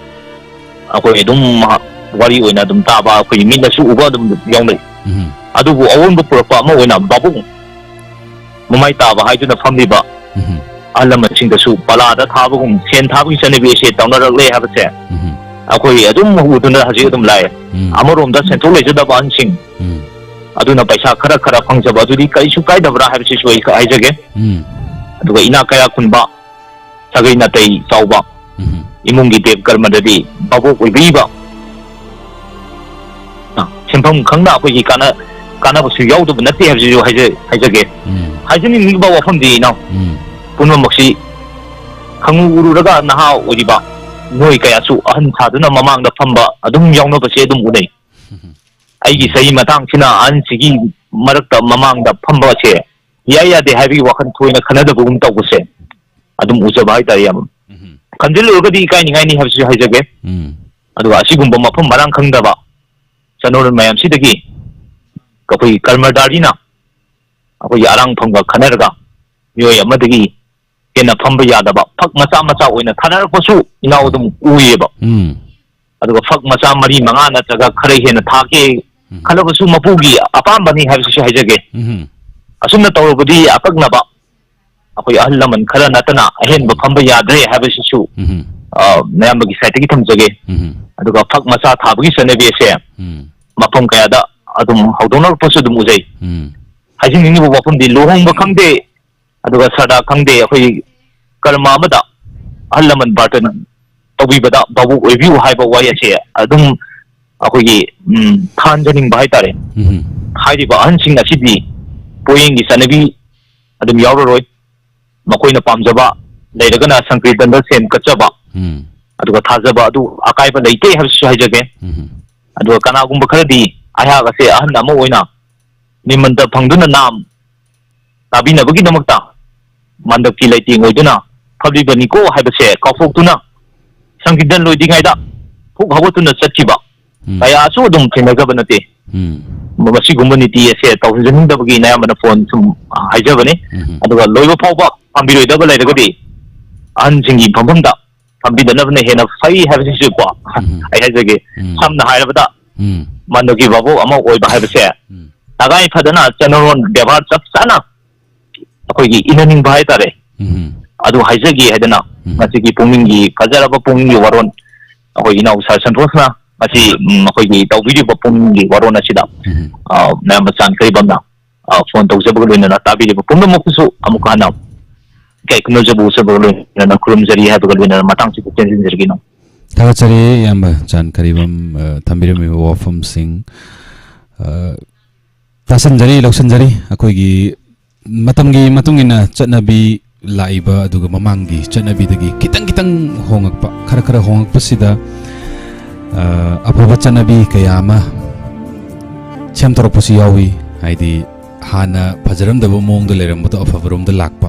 ꯑꯩꯈꯣꯏ ꯑꯗꯨꯝ ꯋꯥꯔꯤ ꯑꯣꯏꯅ ꯑꯗꯨꯝ ꯇꯥꯕ, ꯑꯩꯈꯣꯏꯒꯤ ꯃꯤꯠꯅꯁꯨ ꯎꯕ ꯑꯗꯨꯝ ꯌꯥꯎꯅꯩ꯫ ꯎꯝ꯫ ꯑꯗꯨꯕꯨ ꯑꯑꯣꯟꯕ ꯄꯨꯔꯛꯄ ꯑꯃ ꯑꯣꯏꯅ ꯚꯥꯕꯣꯛ ꯃꯃꯥꯏ ꯇꯥꯕ ꯍꯥꯏꯗꯨꯅ ꯐꯝꯂꯤꯕ ꯎꯝ꯫ ꯑꯍꯜ ꯂꯃꯟꯁꯤꯡꯗꯁꯨ ꯄꯂꯥꯗ ꯊꯥꯕꯒꯨꯝ ꯁꯦꯟ ꯊꯥꯕꯒꯤ ꯆꯠꯅꯕꯤ ꯑꯁꯦ ꯇꯧꯅꯔꯛꯂꯦ ꯍꯥꯏꯕꯁꯦ ꯎꯝ꯫ ꯑꯩꯈꯣꯏ ꯑꯗꯨꯝ ꯎꯗꯨꯅ ꯍꯧꯖꯤꯛ ꯑꯗꯨꯝ ꯂꯥꯛꯑꯦ꯫ ꯎꯝ꯫ ꯑꯃꯔꯣꯝꯗ ꯁꯦꯟꯊꯣꯛ ꯂꯩꯖꯗꯕ ꯑꯍꯟꯁꯤꯡ ꯎꯝ꯫ ꯑꯗꯨꯅ ꯄꯩꯁꯥ ꯈꯔ ꯈꯔ ꯐꯪꯖꯕ ꯑꯗꯨꯗꯤ ꯀꯔꯤꯁꯨ ꯀꯥꯏꯗꯕ꯭ꯔꯥ ꯍꯥꯏꯕꯁꯤꯁꯨ ꯑꯩ ꯍꯥꯏꯖꯒꯦ꯫ ꯎꯝ꯫ ꯑꯗꯨꯒ ꯏꯅꯥꯛ ꯀꯌꯥ ꯈꯨꯟꯕ, ꯁꯥꯒꯩ ꯅꯥꯇꯩ ꯆꯥꯎꯕ ꯎꯝ꯫ ꯏꯃꯨꯡꯒꯤ ꯗꯦꯕ ꯀꯔꯃꯗꯗꯤ ꯚꯥꯕꯣꯛ ꯑꯣꯏꯕꯤꯔꯤꯕ ꯁꯦꯟꯐꯝ ꯈꯪꯅ ꯑꯩꯈꯣꯏꯒꯤ ꯀꯥꯟꯅ-, ꯀꯥꯟꯅꯕꯁꯨ ꯌꯥꯎꯗꯕ ꯅꯠꯇꯦ ꯍꯥꯏꯕꯁꯤꯁꯨ ꯍꯥꯏꯖ-, ꯍꯥꯏꯖꯒꯦ꯫ ꯎꯝ꯫ ꯍꯥꯏꯖꯅꯤꯡꯉꯤꯕ ꯋꯥꯐꯝꯗꯤ, ꯏꯅꯥꯎ, ꯎꯝ꯫ ꯄꯨꯝꯅꯃꯛꯁꯤ ꯈꯪꯎ ꯎꯔꯨꯔꯒ ꯅꯍꯥ ꯑꯣꯏꯔꯤꯕ ꯃꯤꯑꯣꯏ ꯀꯌꯥꯁꯨ ꯑꯍꯟ ꯁꯥꯗꯨꯅ ꯃꯃꯥꯡꯗ ꯐꯝꯕ ꯑꯗꯨꯝ ꯌꯥꯎꯅꯕꯁꯦ ꯑꯗꯨꯝ ꯎꯅꯩ꯫ ꯑꯩꯒꯤ ꯆꯍꯤ ꯃꯇꯥꯡꯁꯤꯅ ꯑꯍꯟꯁꯤꯒꯤ ꯃꯔꯛꯇ ꯃꯃꯥꯡꯗ ꯐꯝꯕ ꯑꯁꯦ ꯏꯌꯥ ꯌꯥꯗꯦ ꯍꯥꯏꯕꯒꯤ ꯋꯥꯈꯜ ꯊꯣꯏꯅ ꯈꯟꯅꯗꯕꯒꯨꯝ ꯇꯧꯕꯁꯦ ꯑꯗꯨꯝ ꯎꯖꯕ ꯍꯥꯏꯇꯥꯔꯦ, ꯏꯌꯥꯝꯕ꯫ ꯎꯝ꯫ ꯈꯟꯖꯤꯜꯂꯨꯔꯒꯗꯤ ꯏꯀꯥꯏꯅꯤꯡꯉꯥꯏꯅꯤ ꯍꯥꯏꯕꯁꯤꯁꯨ ꯍꯥꯏꯖꯒꯦ꯫ ꯎꯝ꯫ ꯑꯗꯨꯒ ꯑꯁꯤꯒꯨꯝꯕ ꯃꯐꯝ ꯃꯔꯥꯡ ꯈꯪꯗꯕ ꯆꯠꯅꯔꯣꯜ ꯃꯌꯥꯝꯁꯤꯗꯒꯤ ꯑꯩꯈꯣꯏꯒꯤ ꯀꯔꯃꯗꯥꯔꯤꯅ ꯑꯩꯈꯣꯏꯒꯤ ꯑꯔꯥꯡꯐꯝꯒ ꯈꯟꯅꯔꯒ ꯃꯤꯑꯣꯏ ꯑꯃꯗꯒꯤ ꯍꯦꯟꯅ ꯐꯝꯕ ꯌꯥꯗꯕ ꯐꯛ ꯃꯆꯥ ꯃꯆꯥ ꯑꯣꯏꯅ ꯊꯥꯅꯔꯛꯄꯁꯨ ꯏꯅꯥꯎ ꯑꯗꯨꯝ ꯎꯏꯌꯦꯕ꯫ ꯎꯝ꯫ ꯑꯗꯨꯒ ꯐꯛ ꯃꯆꯥ ꯃꯔꯤ ꯃꯉꯥ ꯅꯠꯇ꯭ꯔꯒ ꯈꯔ ꯍꯦꯟꯅ ꯊꯥꯒꯦ ꯎꯝ꯫ ꯈꯜꯂꯕꯁꯨ ꯃꯄꯨꯒꯤ ꯑꯄꯥꯝꯕꯅꯤ ꯍꯥꯏꯕꯁꯤꯁꯨ ꯍꯥꯏꯖꯒꯦ꯫ ꯎꯝ꯫ ꯑꯁꯨꯝꯅ ꯇꯧꯔꯕꯗꯤ ꯑꯀꯛꯅꯕ ꯑꯩꯈꯣꯏ ꯑꯍꯜ ꯂꯃꯟ ꯈꯔ ꯅꯠꯇꯅ ꯑꯍꯦꯟꯕ ꯎꯝ꯫ ꯐꯝꯕ ꯌꯥꯗ꯭ꯔꯦ ꯍꯥꯏꯕꯁꯤꯁꯨ, ꯎꯝ꯫ ꯑ, ꯃꯌꯥꯝꯕꯒꯤ ꯁꯥꯏꯠꯇꯒꯤ ꯊꯝꯖꯒꯦ꯫ ꯎꯝ꯫ ꯑꯗꯨꯒ ꯐꯛ ꯃꯆꯥ ꯊꯥꯕꯒꯤ ꯆꯠꯅꯕꯤ ꯑꯁꯦ ꯎꯝ꯫ ꯃꯐꯝ ꯀꯌꯥꯗ ꯑꯗꯨꯝ ꯍꯧꯗꯣꯛꯅꯔꯛꯄꯁꯨ ꯑꯗꯨꯝ ꯎꯖꯩ꯫ ꯎꯝ꯫ ꯍꯥꯏꯖꯅꯤꯡꯉꯤꯕ ꯋꯥꯐꯝꯗꯤ ꯂꯨꯍꯣꯡꯕ ꯈꯪꯗꯦ, ꯑꯗꯨꯒ ꯁꯔꯗꯥ ꯈꯪꯗꯦ, ꯑꯩꯈꯣꯏ ꯀꯔꯃ ꯑꯃꯗ ꯑꯍꯜ ꯂꯃꯟ ꯕꯥꯔꯇꯟ ꯇꯧꯕꯤꯕꯗ ꯚꯥꯕꯨꯛ ꯑꯣꯏꯕꯤꯌꯨ ꯍꯥꯏꯕ ꯋꯥꯍꯩ ꯑꯁꯦ ꯑꯗꯨꯝ ꯑꯩꯈꯣꯏꯒꯤ, ꯎꯝ, ꯊꯥꯟꯖꯅꯤꯡꯕ ꯍꯥꯏꯇꯥꯔꯦ꯫ ꯎꯝ꯫ ꯍꯥꯏꯔꯤꯕ ꯑꯍꯟꯁꯤꯡ ꯑꯁꯤꯗꯤ ꯄꯣꯌꯦꯡꯒꯤ ꯆꯠꯅꯕꯤ ꯑꯗꯨꯝ ꯌꯥꯎꯔꯔꯣꯏ꯫ ꯃꯈꯣꯏꯅ ꯄꯥꯝꯖꯕ ꯂꯩꯔꯒꯅ ꯁꯪꯀ꯭ꯔꯤꯇꯟꯗ ꯁꯦꯟ ꯀꯠꯆꯕ, ꯎꯝ꯫ ꯑꯗꯨꯒ ꯊꯥꯖꯕ ꯑꯗꯨ ꯑꯀꯥꯏꯕ ꯂꯩꯇꯦ ꯍꯥꯏꯕꯁꯤꯁꯨ ꯍꯥꯏꯖꯒꯦ꯫ ꯎꯝ꯫ ꯑꯗꯨꯒ ꯀꯅꯥꯒꯨꯝꯕ ꯈꯔꯗꯤ ꯑꯩꯍꯥꯛ ꯑꯁꯦ ꯑꯍꯟ ꯑꯃ ꯑꯣꯏꯅ ꯅꯤꯃꯟꯇ ꯐꯪꯗꯨꯅ ꯅꯥꯝ ꯇꯥꯕꯤꯅꯕꯒꯤꯗꯃꯛꯇ ꯃꯟꯗꯞꯀꯤ ꯂꯩꯇꯦꯡ ꯑꯣꯏꯗꯨꯅ ꯐꯝꯂꯤꯕꯅꯤꯀꯣ ꯍꯥꯏꯕꯁꯦ ꯀꯥꯎꯊꯣꯛꯇꯨꯅ ꯁꯪꯀꯤꯔꯇꯟ ꯂꯣꯏꯗ꯭ꯔꯤꯉꯩꯗ ꯐꯨꯛ ꯍꯧꯒꯠꯇꯨꯅ ꯆꯠꯈꯤꯕ ꯎꯝ꯫ ꯀꯌꯥꯁꯨ ꯑꯗꯨꯝ ꯊꯦꯡꯅꯖꯕ ꯅꯠꯇꯦ꯫ ꯎꯝ꯫ ꯃꯁꯤꯒꯨꯝꯕ ꯅꯤꯇꯤ ꯑꯁꯦ ꯇꯧꯍꯟꯖꯅꯤꯡꯗꯕꯒꯤ ꯑꯌꯥꯝꯕꯅ ꯐꯣꯟ ꯁꯨꯝ ꯍꯥꯏꯖꯕꯅꯤ꯫ ꯎꯝ꯫ ꯑꯗꯨꯒ ꯂꯣꯏꯕ ꯐꯥꯎꯕ ꯐꯝꯕꯤꯔꯣꯏꯗꯕ ꯂꯩꯔꯒꯗꯤ ꯑꯍꯟꯁꯤꯡꯒꯤ ꯐꯝꯐꯝꯗ ꯐꯝꯕꯤꯗꯅꯕꯅ ꯍꯦꯟꯅ ꯐꯩ ꯍꯥꯏꯕꯁꯤꯁꯨꯀꯣ ꯎꯝ꯫ ꯑꯩ ꯍꯥꯏꯖꯒꯦ꯫ ꯎꯝ꯫ ꯁꯝꯅ ꯍꯥꯏꯔꯕꯗ ꯎꯝ꯫ ꯃꯟꯗꯞꯀꯤ ꯚꯥꯕꯣꯛ ꯑꯃ ꯑꯣꯏꯕ ꯍꯥꯏꯕꯁꯦ ꯎꯝ꯫ ꯇꯉꯥꯏ ꯐꯗꯅ ꯆꯠꯅꯔꯣꯟ ꯕꯦꯕꯥꯔ ꯆꯞ ꯆꯥꯅ ꯑꯩꯈꯣꯏꯒꯤ ꯏꯅꯅꯤꯡꯕ ꯍꯥꯏꯇꯥꯔꯦ꯫ ꯎꯝ꯫ ꯑꯗꯨ ꯍꯥꯏꯖꯒꯦ ꯍꯥꯏꯗꯅ ꯎꯝ꯫ ꯉꯁꯤꯒꯤ ꯄꯨꯛꯅꯤꯡꯒꯤ ꯐꯖꯔꯕ ꯄꯨꯛꯅꯤꯡꯒꯤ ꯋꯥꯔꯣꯜ ꯑꯩꯈꯣꯏ ꯏꯅꯥꯎ ꯁꯥꯔ ꯁꯟꯇꯣꯁꯅ ꯉꯁꯤ, ꯎꯝ, ꯑꯩꯈꯣꯏꯒꯤ ꯇꯧꯕꯤꯔꯤꯕ ꯄꯨꯛꯅꯤꯡꯒꯤ ꯋꯥꯔꯣꯜ ꯑꯁꯤꯗ, ꯎꯝ꯫ ꯑ, ꯃꯌꯥꯝꯕ ꯆꯥꯟ ꯀꯔꯤꯕꯝꯅ, ꯑ, ꯐꯣꯟ ꯇꯧꯖꯕꯒ ꯂꯣꯏꯅꯅ ꯇꯥꯕꯤꯔꯤꯕ ꯄꯨꯝꯅꯃꯛꯄꯨꯁꯨ ꯑꯃꯨꯛꯀ ꯍꯟꯅ ꯏꯀꯥꯏ ꯈꯨꯝꯅꯖꯕ ꯎꯠꯆꯕꯒ ꯂꯣꯏꯅꯅ ꯈꯨꯔꯨꯝꯖꯔꯤ ꯍꯥꯏꯕꯒ ꯂꯣꯏꯅꯅ ꯃꯇꯥꯡꯁꯤꯗ ꯇꯦꯟꯁꯤꯟꯖꯔꯒꯦ ꯏꯅꯥꯎ꯫ ꯊꯥꯒꯠꯆꯔꯤ ꯏꯌꯥꯝꯕ ꯆꯥꯟ ꯀꯔꯤꯕꯝ, ꯑ, ꯊꯝꯕꯤꯔꯝꯃꯤꯕ ꯋꯥꯐꯝꯁꯤꯡ, ꯑ, ꯇꯥꯁꯟꯖꯔꯤ, ꯂꯧꯁꯤꯟꯖꯔꯤ꯫ ꯑꯩꯈꯣꯏꯒꯤ ꯃꯇꯝꯒꯤ ꯃꯇꯨꯡ ꯏꯟꯅ ꯆꯠꯅꯕꯤ ꯂꯥꯛꯏꯕ, ꯑꯗꯨꯒ ꯃꯃꯥꯡꯒꯤ ꯆꯠꯅꯕꯤꯗꯒꯤ ꯈꯤꯇꯪ ꯈꯤꯇꯪ ꯍꯣꯡꯉꯛꯄ, ꯈꯔ ꯈꯔ ꯍꯣꯡꯉꯛꯄꯁꯤꯗ, ꯑ, ꯑꯐꯕ ꯆꯠꯅꯕꯤ ꯀꯌꯥ ꯑꯃ ꯁꯦꯝꯗꯣꯔꯛꯄꯁꯨ ꯌꯥꯎꯏ꯫ ꯍꯥꯏꯗꯤ ꯍꯥꯟꯅ ꯐꯖꯔꯝꯗꯕ ꯃꯑꯣꯡꯗ ꯂꯩꯔꯝꯕꯗꯣ ꯑꯐꯕꯔꯣꯝꯗ ꯂꯥꯛꯄ,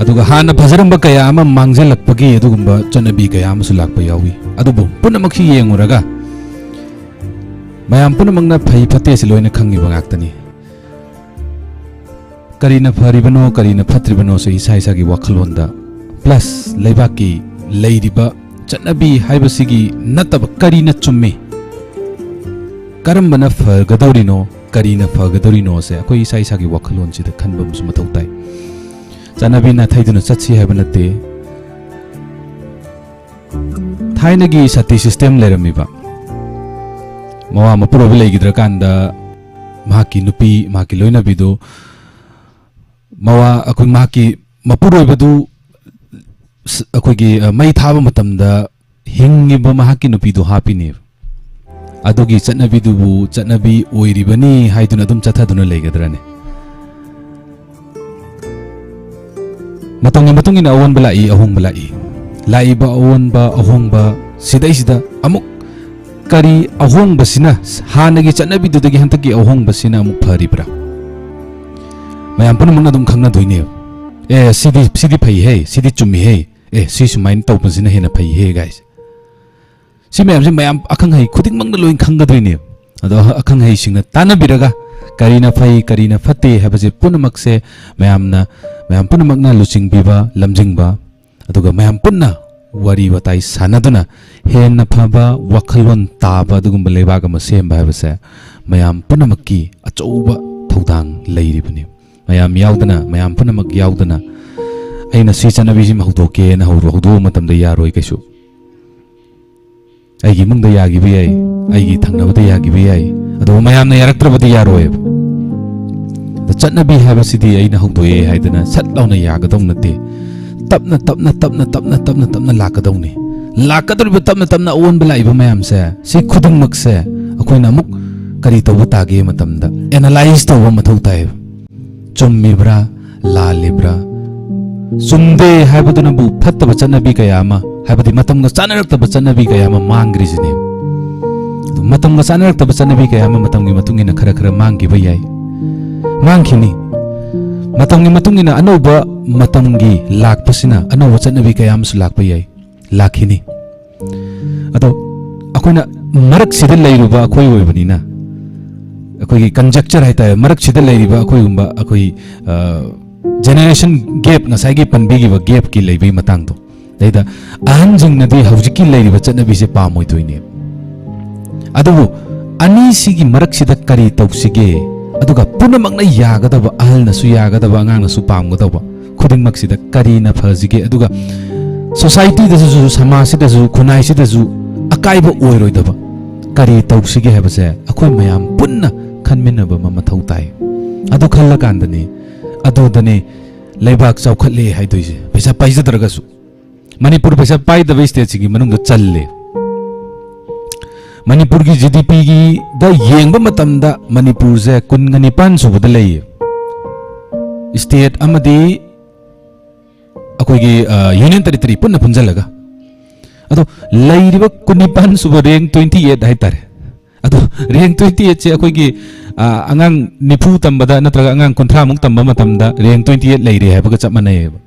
ꯑꯗꯨꯒ ꯍꯥꯟꯅ ꯐꯖꯔꯝꯕ ꯀꯌꯥ ꯑꯃ ꯃꯥꯡꯖꯜꯂꯛꯄꯒꯤ ꯑꯗꯨꯒꯨꯝꯕ ꯆꯠꯅꯕꯤ ꯀꯌꯥ ꯑꯃꯁꯨ ꯂꯥꯛꯄ ꯌꯥꯎꯏ꯫ ꯑꯗꯨꯕꯨ ꯄꯨꯝꯅꯃꯛꯁꯤ ꯌꯦꯡꯉꯨꯔꯒ ꯃꯌꯥꯝ ꯄꯨꯝꯅꯃꯛꯅ ꯐꯩ ꯐꯠꯇꯦ ꯑꯁꯤ ꯂꯣꯏꯅ ꯈꯪꯉꯤꯕ ꯉꯥꯛꯇꯅꯤ꯫ ꯀꯔꯤꯅ ꯐꯔꯤꯕꯅꯣ, ꯀꯔꯤꯅ ꯐꯠꯇ꯭ꯔꯤꯕꯅꯣꯁꯦ ꯏꯁꯥ ꯏꯁꯥꯒꯤ ꯋꯥꯈꯜꯂꯣꯟꯗ, plus ꯂꯩꯕꯥꯛꯀꯤ ꯂꯩꯔꯤꯕ ꯆꯠꯅꯕꯤ ꯍꯥꯏꯕꯁꯤꯒꯤ ꯅꯠꯇꯕ ꯀꯔꯤꯅ ꯆꯨꯝꯃꯤ, ꯀꯔꯝꯕꯅ ꯐꯒꯗꯧꯔꯤꯅꯣ, ꯀꯔꯤꯅ ꯐꯒꯗꯧꯔꯤꯅꯣꯁꯦ ꯑꯩꯈꯣꯏ ꯏꯁꯥ ꯏꯁꯥꯒꯤ ꯋꯥꯈꯜꯂꯣꯟꯁꯤꯗ ꯈꯟꯕ ꯑꯃꯁꯨ ꯃꯊꯧ ꯇꯥꯏ꯫ ꯆꯠꯅꯕꯤ ꯅꯥꯊꯩꯗꯨꯅ ꯆꯠꯁꯤ ꯍꯥꯏꯕ ꯅꯠꯇꯦ꯫ ꯊꯥꯏꯅꯒꯤ ꯁꯇꯤ system ꯂꯩꯔꯝꯃꯤꯕ, ꯃꯋꯥ ꯃꯄꯨꯔꯣꯏꯕ ꯂꯩꯈꯤꯗ꯭ꯔꯀꯥꯟꯗ ꯃꯍꯥꯛꯀꯤ ꯅꯨꯄꯤ, ꯃꯍꯥꯛꯀꯤ ꯂꯣꯏꯅꯕꯤꯗꯨ, ꯃꯋꯥ, ꯑꯩꯈꯣꯏ, ꯃꯍꯥꯛꯀꯤ ꯃꯄꯨꯔꯣꯏꯕꯗꯨ ꯁ-, ꯑꯩꯈꯣꯏꯒꯤ, ꯑ, ꯃꯩ ꯊꯥꯕ ꯃꯇꯝꯗ ꯍꯤꯡꯉꯤꯕ ꯃꯍꯥꯛꯀꯤ ꯅꯨꯄꯤꯗꯨ ꯍꯥꯞꯄꯤꯅꯦꯕ꯫ ꯑꯗꯨꯒꯤ ꯆꯠꯅꯕꯤꯗꯨꯕꯨ ꯆꯠꯅꯕꯤ ꯑꯣꯏꯔꯤꯕꯅꯤ ꯍꯥꯏꯗꯨꯅ ꯑꯗꯨꯝ ꯆꯠꯊꯗꯨꯅ ꯂꯩꯒꯗ꯭ꯔꯅꯦ? ꯃꯇꯝꯒꯤ ꯃꯇꯨꯡ ꯏꯟꯅ ꯑꯑꯣꯟꯕ ꯂꯥꯛꯏ, ꯑꯍꯣꯡꯕ ꯂꯥꯛꯏ꯫ ꯂꯥꯛꯏꯕ ꯑꯑꯣꯟꯕ, ꯑꯍꯣꯡꯕ ꯁꯤꯗꯩꯁꯤꯗ ꯑꯃꯨꯛ ꯀꯔꯤ ꯑꯍꯣꯡꯕꯁꯤꯅ, ꯍꯥꯟꯅꯒꯤ ꯆꯠꯅꯕꯤꯗꯨꯗꯒꯤ ꯍꯟꯗꯛꯀꯤ ꯑꯍꯣꯡꯕꯁꯤꯅ ꯑꯃꯨꯛ ꯐꯔꯤꯕ꯭ꯔꯥ? ꯃꯌꯥꯝ ꯄꯨꯝꯅꯃꯛꯅ ꯑꯗꯨꯝ ꯈꯪꯅꯗꯣꯏꯅꯦꯕ꯫ "ꯑꯦ, ꯁꯤꯗꯤ, ꯁꯤꯗꯤ ꯐꯩꯍꯦ, ꯁꯤꯗꯤ ꯆꯨꯝꯃꯤꯍꯦ, ꯑꯦ, ꯁꯤ ꯁꯨꯃꯥꯏꯅ ꯇꯧꯕꯁꯤꯅ ꯍꯦꯟꯅ ꯐꯩꯍꯦ" ꯒꯥꯏꯁꯦ꯫ ꯁꯤ ꯃꯌꯥꯝꯁꯦ ꯃꯌꯥꯝ ꯑꯈꯪ ꯑꯍꯩ ꯈꯨꯗꯤꯡꯃꯛꯅ ꯂꯣꯏ ꯈꯪꯒꯗꯣꯏꯅꯦꯕ꯫ ꯑꯗꯣ ꯑꯈꯪ ꯑꯍꯩꯁꯤꯡꯅ ꯇꯥꯟꯅꯕꯤꯔꯒ ꯀꯔꯤꯅ ꯐꯩ, ꯀꯔꯤꯅ ꯐꯠꯇꯦ ꯍꯥꯏꯕꯁꯦ ꯄꯨꯝꯅꯃꯛꯁꯦ ꯃꯌꯥꯝꯅ, ꯃꯌꯥꯝ ꯄꯨꯝꯅꯃꯛꯅ ꯂꯨꯆꯤꯡꯕꯤꯕ, ꯂꯝꯖꯤꯡꯕ, ꯑꯗꯨꯒ ꯃꯌꯥꯝ ꯄꯨꯟꯅ ꯋꯥꯔꯤ ꯋꯥꯇꯥꯏ ꯁꯥꯟꯅꯗꯨꯅ ꯍꯦꯟꯅ ꯐꯕ ꯋꯥꯈꯜꯂꯣꯟ ꯇꯥꯕ ꯑꯗꯨꯒꯨꯝꯕ ꯂꯩꯕꯥꯛ ꯑꯃ ꯁꯦꯝꯕ ꯍꯥꯏꯕꯁꯦ ꯃꯌꯥꯝ ꯄꯨꯝꯅꯃꯛꯀꯤ ꯑꯆꯧꯕ ꯊꯧꯗꯥꯡ ꯂꯩꯔꯤꯕꯅꯤ꯫ ꯃꯌꯥꯝ ꯌꯥꯎꯗꯅ, ꯃꯌꯥꯝ ꯄꯨꯝꯅꯃꯛ ꯌꯥꯎꯗꯅ ꯑꯩꯅ ꯁꯤ ꯆꯠꯅꯕꯤꯁꯤꯃ ꯍꯧꯗꯣꯛꯀꯦꯅ ꯍꯧꯔꯣ-, ꯍꯧꯗꯣꯛꯄ ꯃꯇꯝꯗ ꯌꯥꯔꯣꯏ ꯀꯩꯁꯨ꯫ ꯑꯩꯒꯤ ꯏꯃꯨꯡꯗ ꯌꯥꯈꯤꯕ ꯌꯥꯏ, ꯑꯩꯒꯤ ꯊꯪꯅꯕꯗ ꯌꯥꯈꯤꯕ ꯌꯥꯏ, ꯑꯗꯨꯕꯨ ꯃꯌꯥꯝꯅ ꯌꯥꯔꯛꯇ꯭ꯔꯕꯗꯤ ꯌꯥꯔꯣꯏꯕ꯫ ꯑꯗ ꯆꯠꯅꯕꯤ ꯍꯥꯏꯕꯁꯤꯗꯤ ꯑꯩꯅ ꯍꯧꯗꯣꯛꯑꯦ ꯍꯥꯏꯗꯅ ꯁꯠ ꯂꯥꯎꯅ ꯌꯥꯒꯗꯧ ꯅꯠꯇꯦ꯫ ꯇꯞꯅ, ꯇꯞꯅ, ꯇꯞꯅ, ꯇꯞꯅ, ꯇꯞꯅ, ꯇꯞꯅ ꯂꯥꯛꯀꯗꯧꯅꯤ꯫ ꯂꯥꯛꯀꯗꯧꯔꯤꯕ ꯇꯞꯅ, ꯇꯞꯅ ꯑꯑꯣꯟꯕ ꯂꯥꯛꯏꯕ ꯃꯌꯥꯝꯁꯦ, ꯁꯤ ꯈꯨꯗꯤꯡꯃꯛꯁꯦ ꯑꯩꯈꯣꯏꯅ ꯑꯃꯨꯛ ꯀꯔꯤ ꯇꯧꯕ ꯇꯥꯒꯦ ꯃꯇꯝꯗ analyze ꯇꯧꯕ ꯃꯊꯧ ꯇꯥꯏꯌꯦꯕ꯫ ꯆꯨꯝꯃꯤꯕ꯭ꯔꯥ, ꯂꯥꯜꯂꯤꯕ꯭ꯔꯥ? ꯆꯨꯝꯗꯦ ꯍꯥꯏꯕꯗꯨꯅꯕꯨ ꯐꯠꯇꯕ ꯆꯠꯅꯕꯤ ꯀꯌꯥ ꯑꯃ, ꯍꯥꯏꯕꯗꯤ ꯃꯇꯝꯒ ꯆꯥꯅꯔꯛꯇꯕ ꯆꯠꯅꯕꯤ ꯀꯌꯥ ꯑꯃ ꯃꯥꯡꯈ꯭ꯔꯤꯁꯤꯅꯦ꯫ ꯑꯗꯨ ꯃꯇꯝꯒ ꯆꯥꯅꯔꯛꯇꯕ ꯆꯠꯅꯕꯤ ꯀꯌꯥ ꯑꯃ ꯃꯇꯝꯒꯤ ꯃꯇꯨꯡ ꯏꯟꯅ ꯈꯔ ꯈꯔ ꯃꯥꯡꯈꯤꯕ ꯌꯥꯏ, ꯃꯥꯡꯈꯤꯅꯤ꯫ ꯃꯇꯝꯒꯤ ꯃꯇꯨꯡ ꯏꯟꯅ ꯑꯅꯧꯕ ꯃꯇꯝꯒꯤ ꯂꯥꯛꯄꯁꯤꯅ ꯑꯅꯧꯕ ꯆꯠꯅꯕꯤ ꯀꯌꯥ ꯑꯃꯁꯨ ꯂꯥꯛꯄ ꯌꯥꯏ, ꯂꯥꯛꯈꯤꯅꯤ꯫ ꯑꯗꯣ ꯑꯩꯈꯣꯏꯅ ꯃꯔꯛꯁꯤꯗ ꯂꯩꯔꯨꯕ ꯑꯩꯈꯣꯏ ꯑꯣꯏꯕꯅꯤꯅ, ꯑꯩꯈꯣꯏꯒꯤ conjuncture ꯍꯥꯏꯇꯥꯔꯦ, ꯃꯔꯛꯁꯤꯗ ꯂꯩꯔꯤꯕ ꯑꯩꯈꯣꯏꯒꯨꯝꯕ, ꯑꯩꯈꯣꯏ, ꯑ, generation gap, ꯉꯁꯥꯏꯒꯤ ꯄꯟꯕꯤꯈꯤꯕ gapꯀꯤ ꯂꯩꯕꯒꯤ ꯃꯇꯥꯡꯗꯣ, ꯑꯗꯩꯗ ꯑꯍꯟꯁꯤꯡꯅꯗꯤ ꯍꯧꯖꯤꯛꯀꯤ ꯂꯩꯔꯤꯕ ꯆꯠꯅꯕꯤꯁꯦ ꯄꯥꯝꯃꯣꯏꯗꯣꯏꯅꯦ꯫ ꯑꯗꯨꯕꯨ ꯑꯅꯤꯁꯤꯒꯤ ꯃꯔꯛꯁꯤꯗ ꯀꯔꯤ ꯇꯧꯁꯤꯒꯦ? ꯑꯗꯨꯒ ꯄꯨꯝꯅꯃꯛꯅ ꯌꯥꯒꯗꯕ, ꯑꯍꯜꯅꯁꯨ ꯌꯥꯒꯗꯕ, ꯑꯉꯥꯡꯅꯁꯨ ꯄꯥꯝꯒꯗꯧꯕ, ꯈꯨꯗꯤꯡꯃꯛꯁꯤꯗ ꯀꯔꯤꯅ ꯐꯁꯤꯒꯦ? ꯑꯗꯨꯒ societyꯗꯁꯨ, ꯁꯃꯥꯖꯁꯤꯗꯁꯨ, ꯈꯨꯟꯅꯥꯏꯁꯤꯗꯁꯨ ꯑꯀꯥꯏꯕ ꯑꯣꯏꯔꯣꯏꯗꯕ ꯀꯔꯤ ꯇꯧꯁꯤꯒꯦ ꯍꯥꯏꯕꯁꯦ ꯑꯩꯈꯣꯏ ꯃꯌꯥꯝ ꯄꯨꯟꯅ ꯈꯟꯃꯤꯟꯅꯕ ꯑꯃ ꯃꯊꯧ ꯇꯥꯏ꯫ ꯑꯗꯨ ꯈꯜꯂꯀꯥꯟꯗꯅꯤ, ꯑꯗꯨꯗꯅꯤ ꯂꯩꯕꯥꯛ ꯆꯥꯎꯈꯠꯂꯦ ꯍꯥꯏꯗꯣꯏꯁꯦ, ꯄꯩꯁꯥ ꯄꯥꯏꯖꯗ꯭ꯔꯒꯁꯨ꯫ ꯃꯅꯤꯄꯨꯔ ꯄꯩꯁꯥ ꯄꯥꯏꯗꯕ stateꯁꯤꯡꯒꯤ ꯃꯅꯨꯡꯗ ꯆꯜꯂꯦ꯫ ꯃꯅꯤꯄꯨꯔꯒꯤ GDPꯒꯤꯗ ꯌꯦꯡꯕ ꯃꯇꯝꯗ ꯃꯅꯤꯄꯨꯔꯁꯦ ꯀꯨꯟꯒ ꯅꯤꯄꯥꯟ ꯁꯨꯕꯗ ꯂꯩꯌꯦ꯫ State ꯑꯃꯗꯤ ꯑꯩꯈꯣꯏꯒꯤ, ꯑ, Union Territory ꯄꯨꯟꯅ ꯄꯨꯟꯁꯤꯜꯂꯒ꯫ ꯑꯗꯣ ꯂꯩꯔꯤꯕ ꯀꯨꯟꯅꯤꯄꯥꯟ ꯁꯨꯕ, rank twenty eight ꯍꯥꯏꯇꯥꯔꯦ꯫ ꯑꯗꯣ rank twenty eightꯁꯦ ꯑꯩꯈꯣꯏꯒꯤ, ꯑ, ꯑꯉꯥꯡ ꯅꯤꯐꯨ ꯇꯝꯕꯗ ꯅꯠꯇ꯭ꯔꯒ ꯑꯉꯥꯡ ꯀꯨꯟꯊ꯭ꯔꯥꯃꯨꯛ ꯇꯝꯕ ꯃꯇꯝꯗ rank twenty eight ꯂꯩꯔꯦ ꯍꯥꯏꯕꯒ ꯆꯞ ꯃꯥꯟꯅꯩꯌꯦꯕ꯫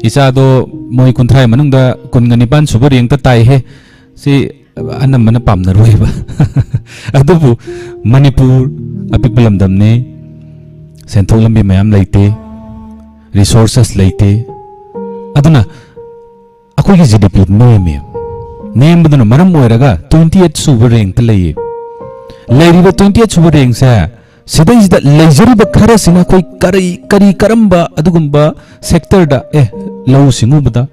"ꯏꯆꯥꯗꯣ ꯃꯣꯏ ꯀꯨꯟꯊ꯭ꯔꯥ ꯃꯅꯨꯡꯗ ꯀꯨꯟꯒ ꯅꯤꯄꯥꯟ ꯁꯨꯕ rankꯇ ꯇꯥꯏꯍꯦ, ꯁꯤ ꯑꯅꯝꯕꯅ ꯄꯥꯝꯅꯔꯣꯏꯕ"꯫ ꯑꯗꯨꯕꯨ ꯃꯅꯤꯄꯨꯔ ꯑꯄꯤꯛꯄ ꯂꯝꯗꯝꯅꯤ, ꯁꯦꯟꯊꯣꯛ ꯂꯝꯕꯤ ꯃꯌꯥꯝ ꯂꯩꯇꯦ, resources ꯂꯩꯇꯦ꯫ ꯑꯗꯨꯅ ꯑꯩꯈꯣꯏꯒꯤ GDP ꯅꯦꯝꯃꯤ꯫ ꯅꯦꯝꯕꯗꯨꯅ ꯃꯔꯝ ꯑꯣꯏꯔꯒ twenty eight ꯁꯨꯕ rankꯇ ꯂꯩꯌꯦ꯫ ꯂꯩꯔꯤꯕ twenty eight ꯁꯨꯕ rankꯁꯦ, ꯁꯤꯗꯩꯁꯤꯗ ꯂꯩꯖꯔꯤꯕ ꯈꯔꯁꯤꯅ ꯑꯩꯈꯣꯏ ꯀꯔꯤ, ꯀꯔꯤ ꯀꯔꯝꯕ ꯑꯗꯨꯒꯨꯝꯕ sectorꯗ, ꯑꯦ, ꯂꯧꯎ ꯁꯤꯡꯎꯕꯗ,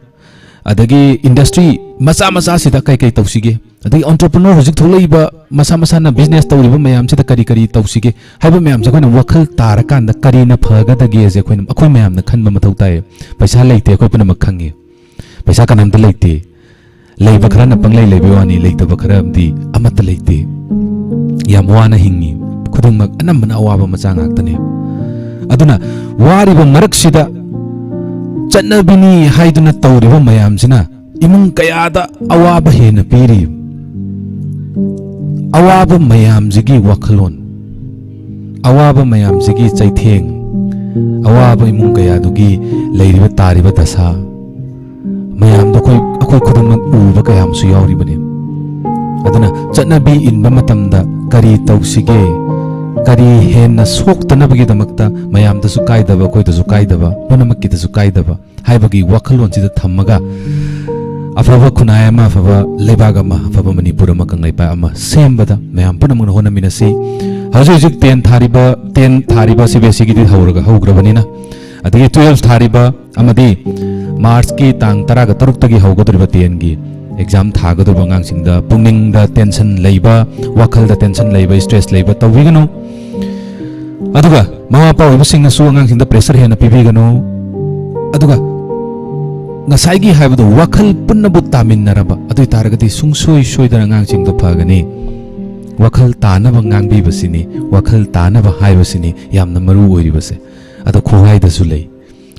ꯑꯗꯒꯤ industry ꯃꯆꯥ ꯃꯆꯥꯁꯤꯗ ꯀꯩ ꯀꯩ ꯇꯧꯁꯤꯒꯦ, ꯑꯗꯒꯤ entrepreneur ꯍꯧꯖꯤꯛ ꯊꯣꯛꯂꯛꯏꯕ ꯃꯁꯥ ꯃꯁꯥꯅ business ꯇꯧꯔꯤꯕ ꯃꯌꯥꯝꯁꯤꯗ ꯀꯔꯤ ꯀꯔꯤ ꯇꯧꯁꯤꯒꯦ ꯍꯥꯏꯕ ꯃꯌꯥꯝꯁꯦ ꯑꯩꯈꯣꯏꯅ ꯋꯥꯈꯜ ꯇꯥꯔꯀꯥꯟꯗ ꯀꯔꯤꯅ ꯐꯒꯗꯒꯦꯁꯦ ꯑꯩꯈꯣꯏꯅ, ꯑꯩꯈꯣꯏ ꯃꯌꯥꯝꯅ ꯈꯟꯕ ꯃꯊꯧ ꯇꯥꯏ꯫ ꯄꯩꯁꯥ ꯂꯩꯇꯦ, ꯑꯩꯈꯣꯏ ꯄꯨꯝꯅꯃꯛ ꯈꯪꯉꯤ꯫ ꯄꯩꯁꯥ ꯀꯅꯥꯝꯇ ꯂꯩꯇꯦ꯫ ꯂꯩꯕ ꯈꯔꯅ ꯄꯪꯂꯩ ꯂꯩꯕꯩ ꯋꯥꯅꯤ, ꯂꯩꯇꯕ ꯈꯔ ꯑꯃꯗꯤ ꯑꯃꯠꯇ ꯂꯩꯇꯦ꯫ ꯌꯥꯝ ꯋꯥꯅ ꯍꯤꯡꯉꯤ꯫ ꯈꯨꯗꯤꯡꯃꯛ ꯑꯅꯝꯕꯅ ꯑꯋꯥꯕ ꯃꯆꯥ ꯉꯥꯛꯇꯅꯦ꯫ ꯑꯗꯨꯅ ꯋꯥꯔꯤꯕ ꯃꯔꯛꯁꯤꯗ ꯆꯠꯅꯕꯤꯅꯤ ꯍꯥꯏꯗꯨꯅ ꯇꯧꯔꯤꯕ ꯃꯌꯥꯝꯁꯤꯅ ꯏꯃꯨꯡ ꯀꯌꯥꯗ ꯑꯋꯥꯕ ꯍꯦꯟꯅ ꯄꯤꯔꯤ꯫ ꯑꯋꯥꯕ ꯃꯌꯥꯝꯁꯤꯒꯤ ꯋꯥꯈꯜꯂꯣꯟ, ꯑꯋꯥꯕ ꯃꯌꯥꯝꯁꯤꯒꯤ ꯆꯩꯊꯦꯡ, ꯑꯋꯥꯕ ꯏꯃꯨꯡ ꯀꯌꯥꯗꯨꯒꯤ ꯂꯩꯔꯤꯕ ꯇꯥꯔꯤꯕ ꯗꯁꯥ ꯃꯌꯥꯝꯗꯣ ꯑꯩꯈꯣꯏ, ꯑꯩꯈꯣꯏ ꯈꯨꯗꯤꯡꯃꯛ ꯎꯕ ꯀꯌꯥ ꯑꯃꯁꯨ ꯌꯥꯎꯔꯤꯕꯅꯤ꯫ ꯑꯗꯨꯅ ꯆꯠꯅꯕꯤ ꯏꯟꯕ ꯃꯇꯝꯗ ꯀꯔꯤ ꯇꯧꯁꯤꯒꯦ? ꯀꯔꯤ ꯍꯦꯟꯅ ꯁꯣꯛꯇꯅꯕꯒꯤꯗꯃꯛꯇ ꯃꯌꯥꯝꯗꯁꯨ ꯀꯥꯏꯗꯕ, ꯑꯩꯈꯣꯏꯗꯁꯨ ꯀꯥꯏꯗꯕ, ꯄꯨꯝꯅꯃꯛꯀꯤꯗꯁꯨ ꯀꯥꯏꯗꯕ ꯍꯥꯏꯕꯒꯤ ꯋꯥꯈꯜꯂꯣꯟꯁꯤꯗ ꯊꯝꯃꯒ ꯑꯐꯕ ꯈꯨꯟꯅꯥꯏ ꯑꯃ, ꯑꯐꯕ ꯂꯩꯕꯥꯛ ꯑꯃ, ꯑꯐꯕ ꯃꯅꯤꯄꯨꯔ ꯑꯃ, ꯀꯪꯂꯩꯄꯥꯛ ꯑꯃ ꯁꯦꯝꯕꯗ ꯃꯌꯥꯝ ꯄꯨꯝꯅꯃꯛꯅ ꯍꯣꯠꯅꯃꯤꯟꯅꯁꯤ꯫ ꯍꯧꯖꯤꯛ ꯍꯧꯖꯤꯛ ꯇꯦꯟ ꯊꯥꯔꯤꯕ, ꯇꯦꯟ ꯊꯥꯔꯤꯕ ꯁꯤ ꯕꯤ ꯑꯦꯁ ꯁꯤꯒꯤꯗꯤ ꯍꯧꯔꯒ ꯍꯧꯈ꯭ꯔꯕꯅꯤꯅ, ꯑꯗꯒꯤ ꯇꯨꯌꯦꯜꯐ ꯊꯥꯔꯤꯕ ꯑꯃꯗꯤ ꯃꯥꯔꯆꯀꯤ ꯇꯥꯡ ꯇꯔꯥꯒ ꯇꯔꯨꯛꯇꯒꯤ ꯍꯧꯒꯗꯧꯔꯤꯕ ꯇꯦꯟꯒꯤ ꯑꯦꯛꯖꯥꯝ ꯊꯥꯒꯗꯧꯔꯤꯕ ꯑꯉꯥꯡꯁꯤꯡꯗ ꯄꯨꯛꯅꯤꯡꯗ ꯇꯦꯟꯁꯟ ꯂꯩꯕ, ꯋꯥꯈꯜꯗ ꯇꯦꯟꯁꯟ ꯂꯩꯕ, ꯏꯁꯇ꯭ꯔꯦꯁ ꯂꯩꯕ ꯇꯧꯕꯤꯒꯅꯨ꯫ ꯑꯗꯨꯒ ꯃꯃꯥ ꯃꯄꯥ ꯑꯣꯏꯕꯁꯤꯡꯅꯁꯨ ꯑꯉꯥꯡꯁꯤꯡꯗ ꯄ꯭ꯔꯦꯁꯔ ꯍꯦꯟꯅ ꯄꯤꯕꯤꯒꯅꯨ꯫ ꯑꯗꯨꯒ ꯉꯁꯥꯏꯒꯤ ꯍꯥꯏꯕꯗꯣ, ꯋꯥꯈꯜ ꯄꯨꯟꯅꯕꯨ ꯇꯥꯃꯤꯟꯅꯔꯕ, ꯑꯗꯨ ꯑꯣꯏ ꯇꯥꯔꯒꯗꯤ ꯁꯨꯡꯁꯣꯏ ꯁꯣꯏꯗꯅ ꯑꯉꯥꯡꯁꯤꯡꯗꯣ ꯐꯒꯅꯤ꯫ ꯋꯥꯈꯜ ꯇꯥꯅꯕ ꯉꯥꯡꯕꯤꯕꯁꯤꯅꯤ, ꯋꯥꯈꯜ ꯇꯥꯅꯕ ꯍꯥꯏꯕꯁꯤꯅꯤ ꯌꯥꯝꯅ ꯃꯔꯨ ꯑꯣꯏꯔꯤꯕꯁꯦ꯫ ꯑꯗꯣ ꯈꯨꯍꯥꯏꯗꯁꯨ ꯂꯩ,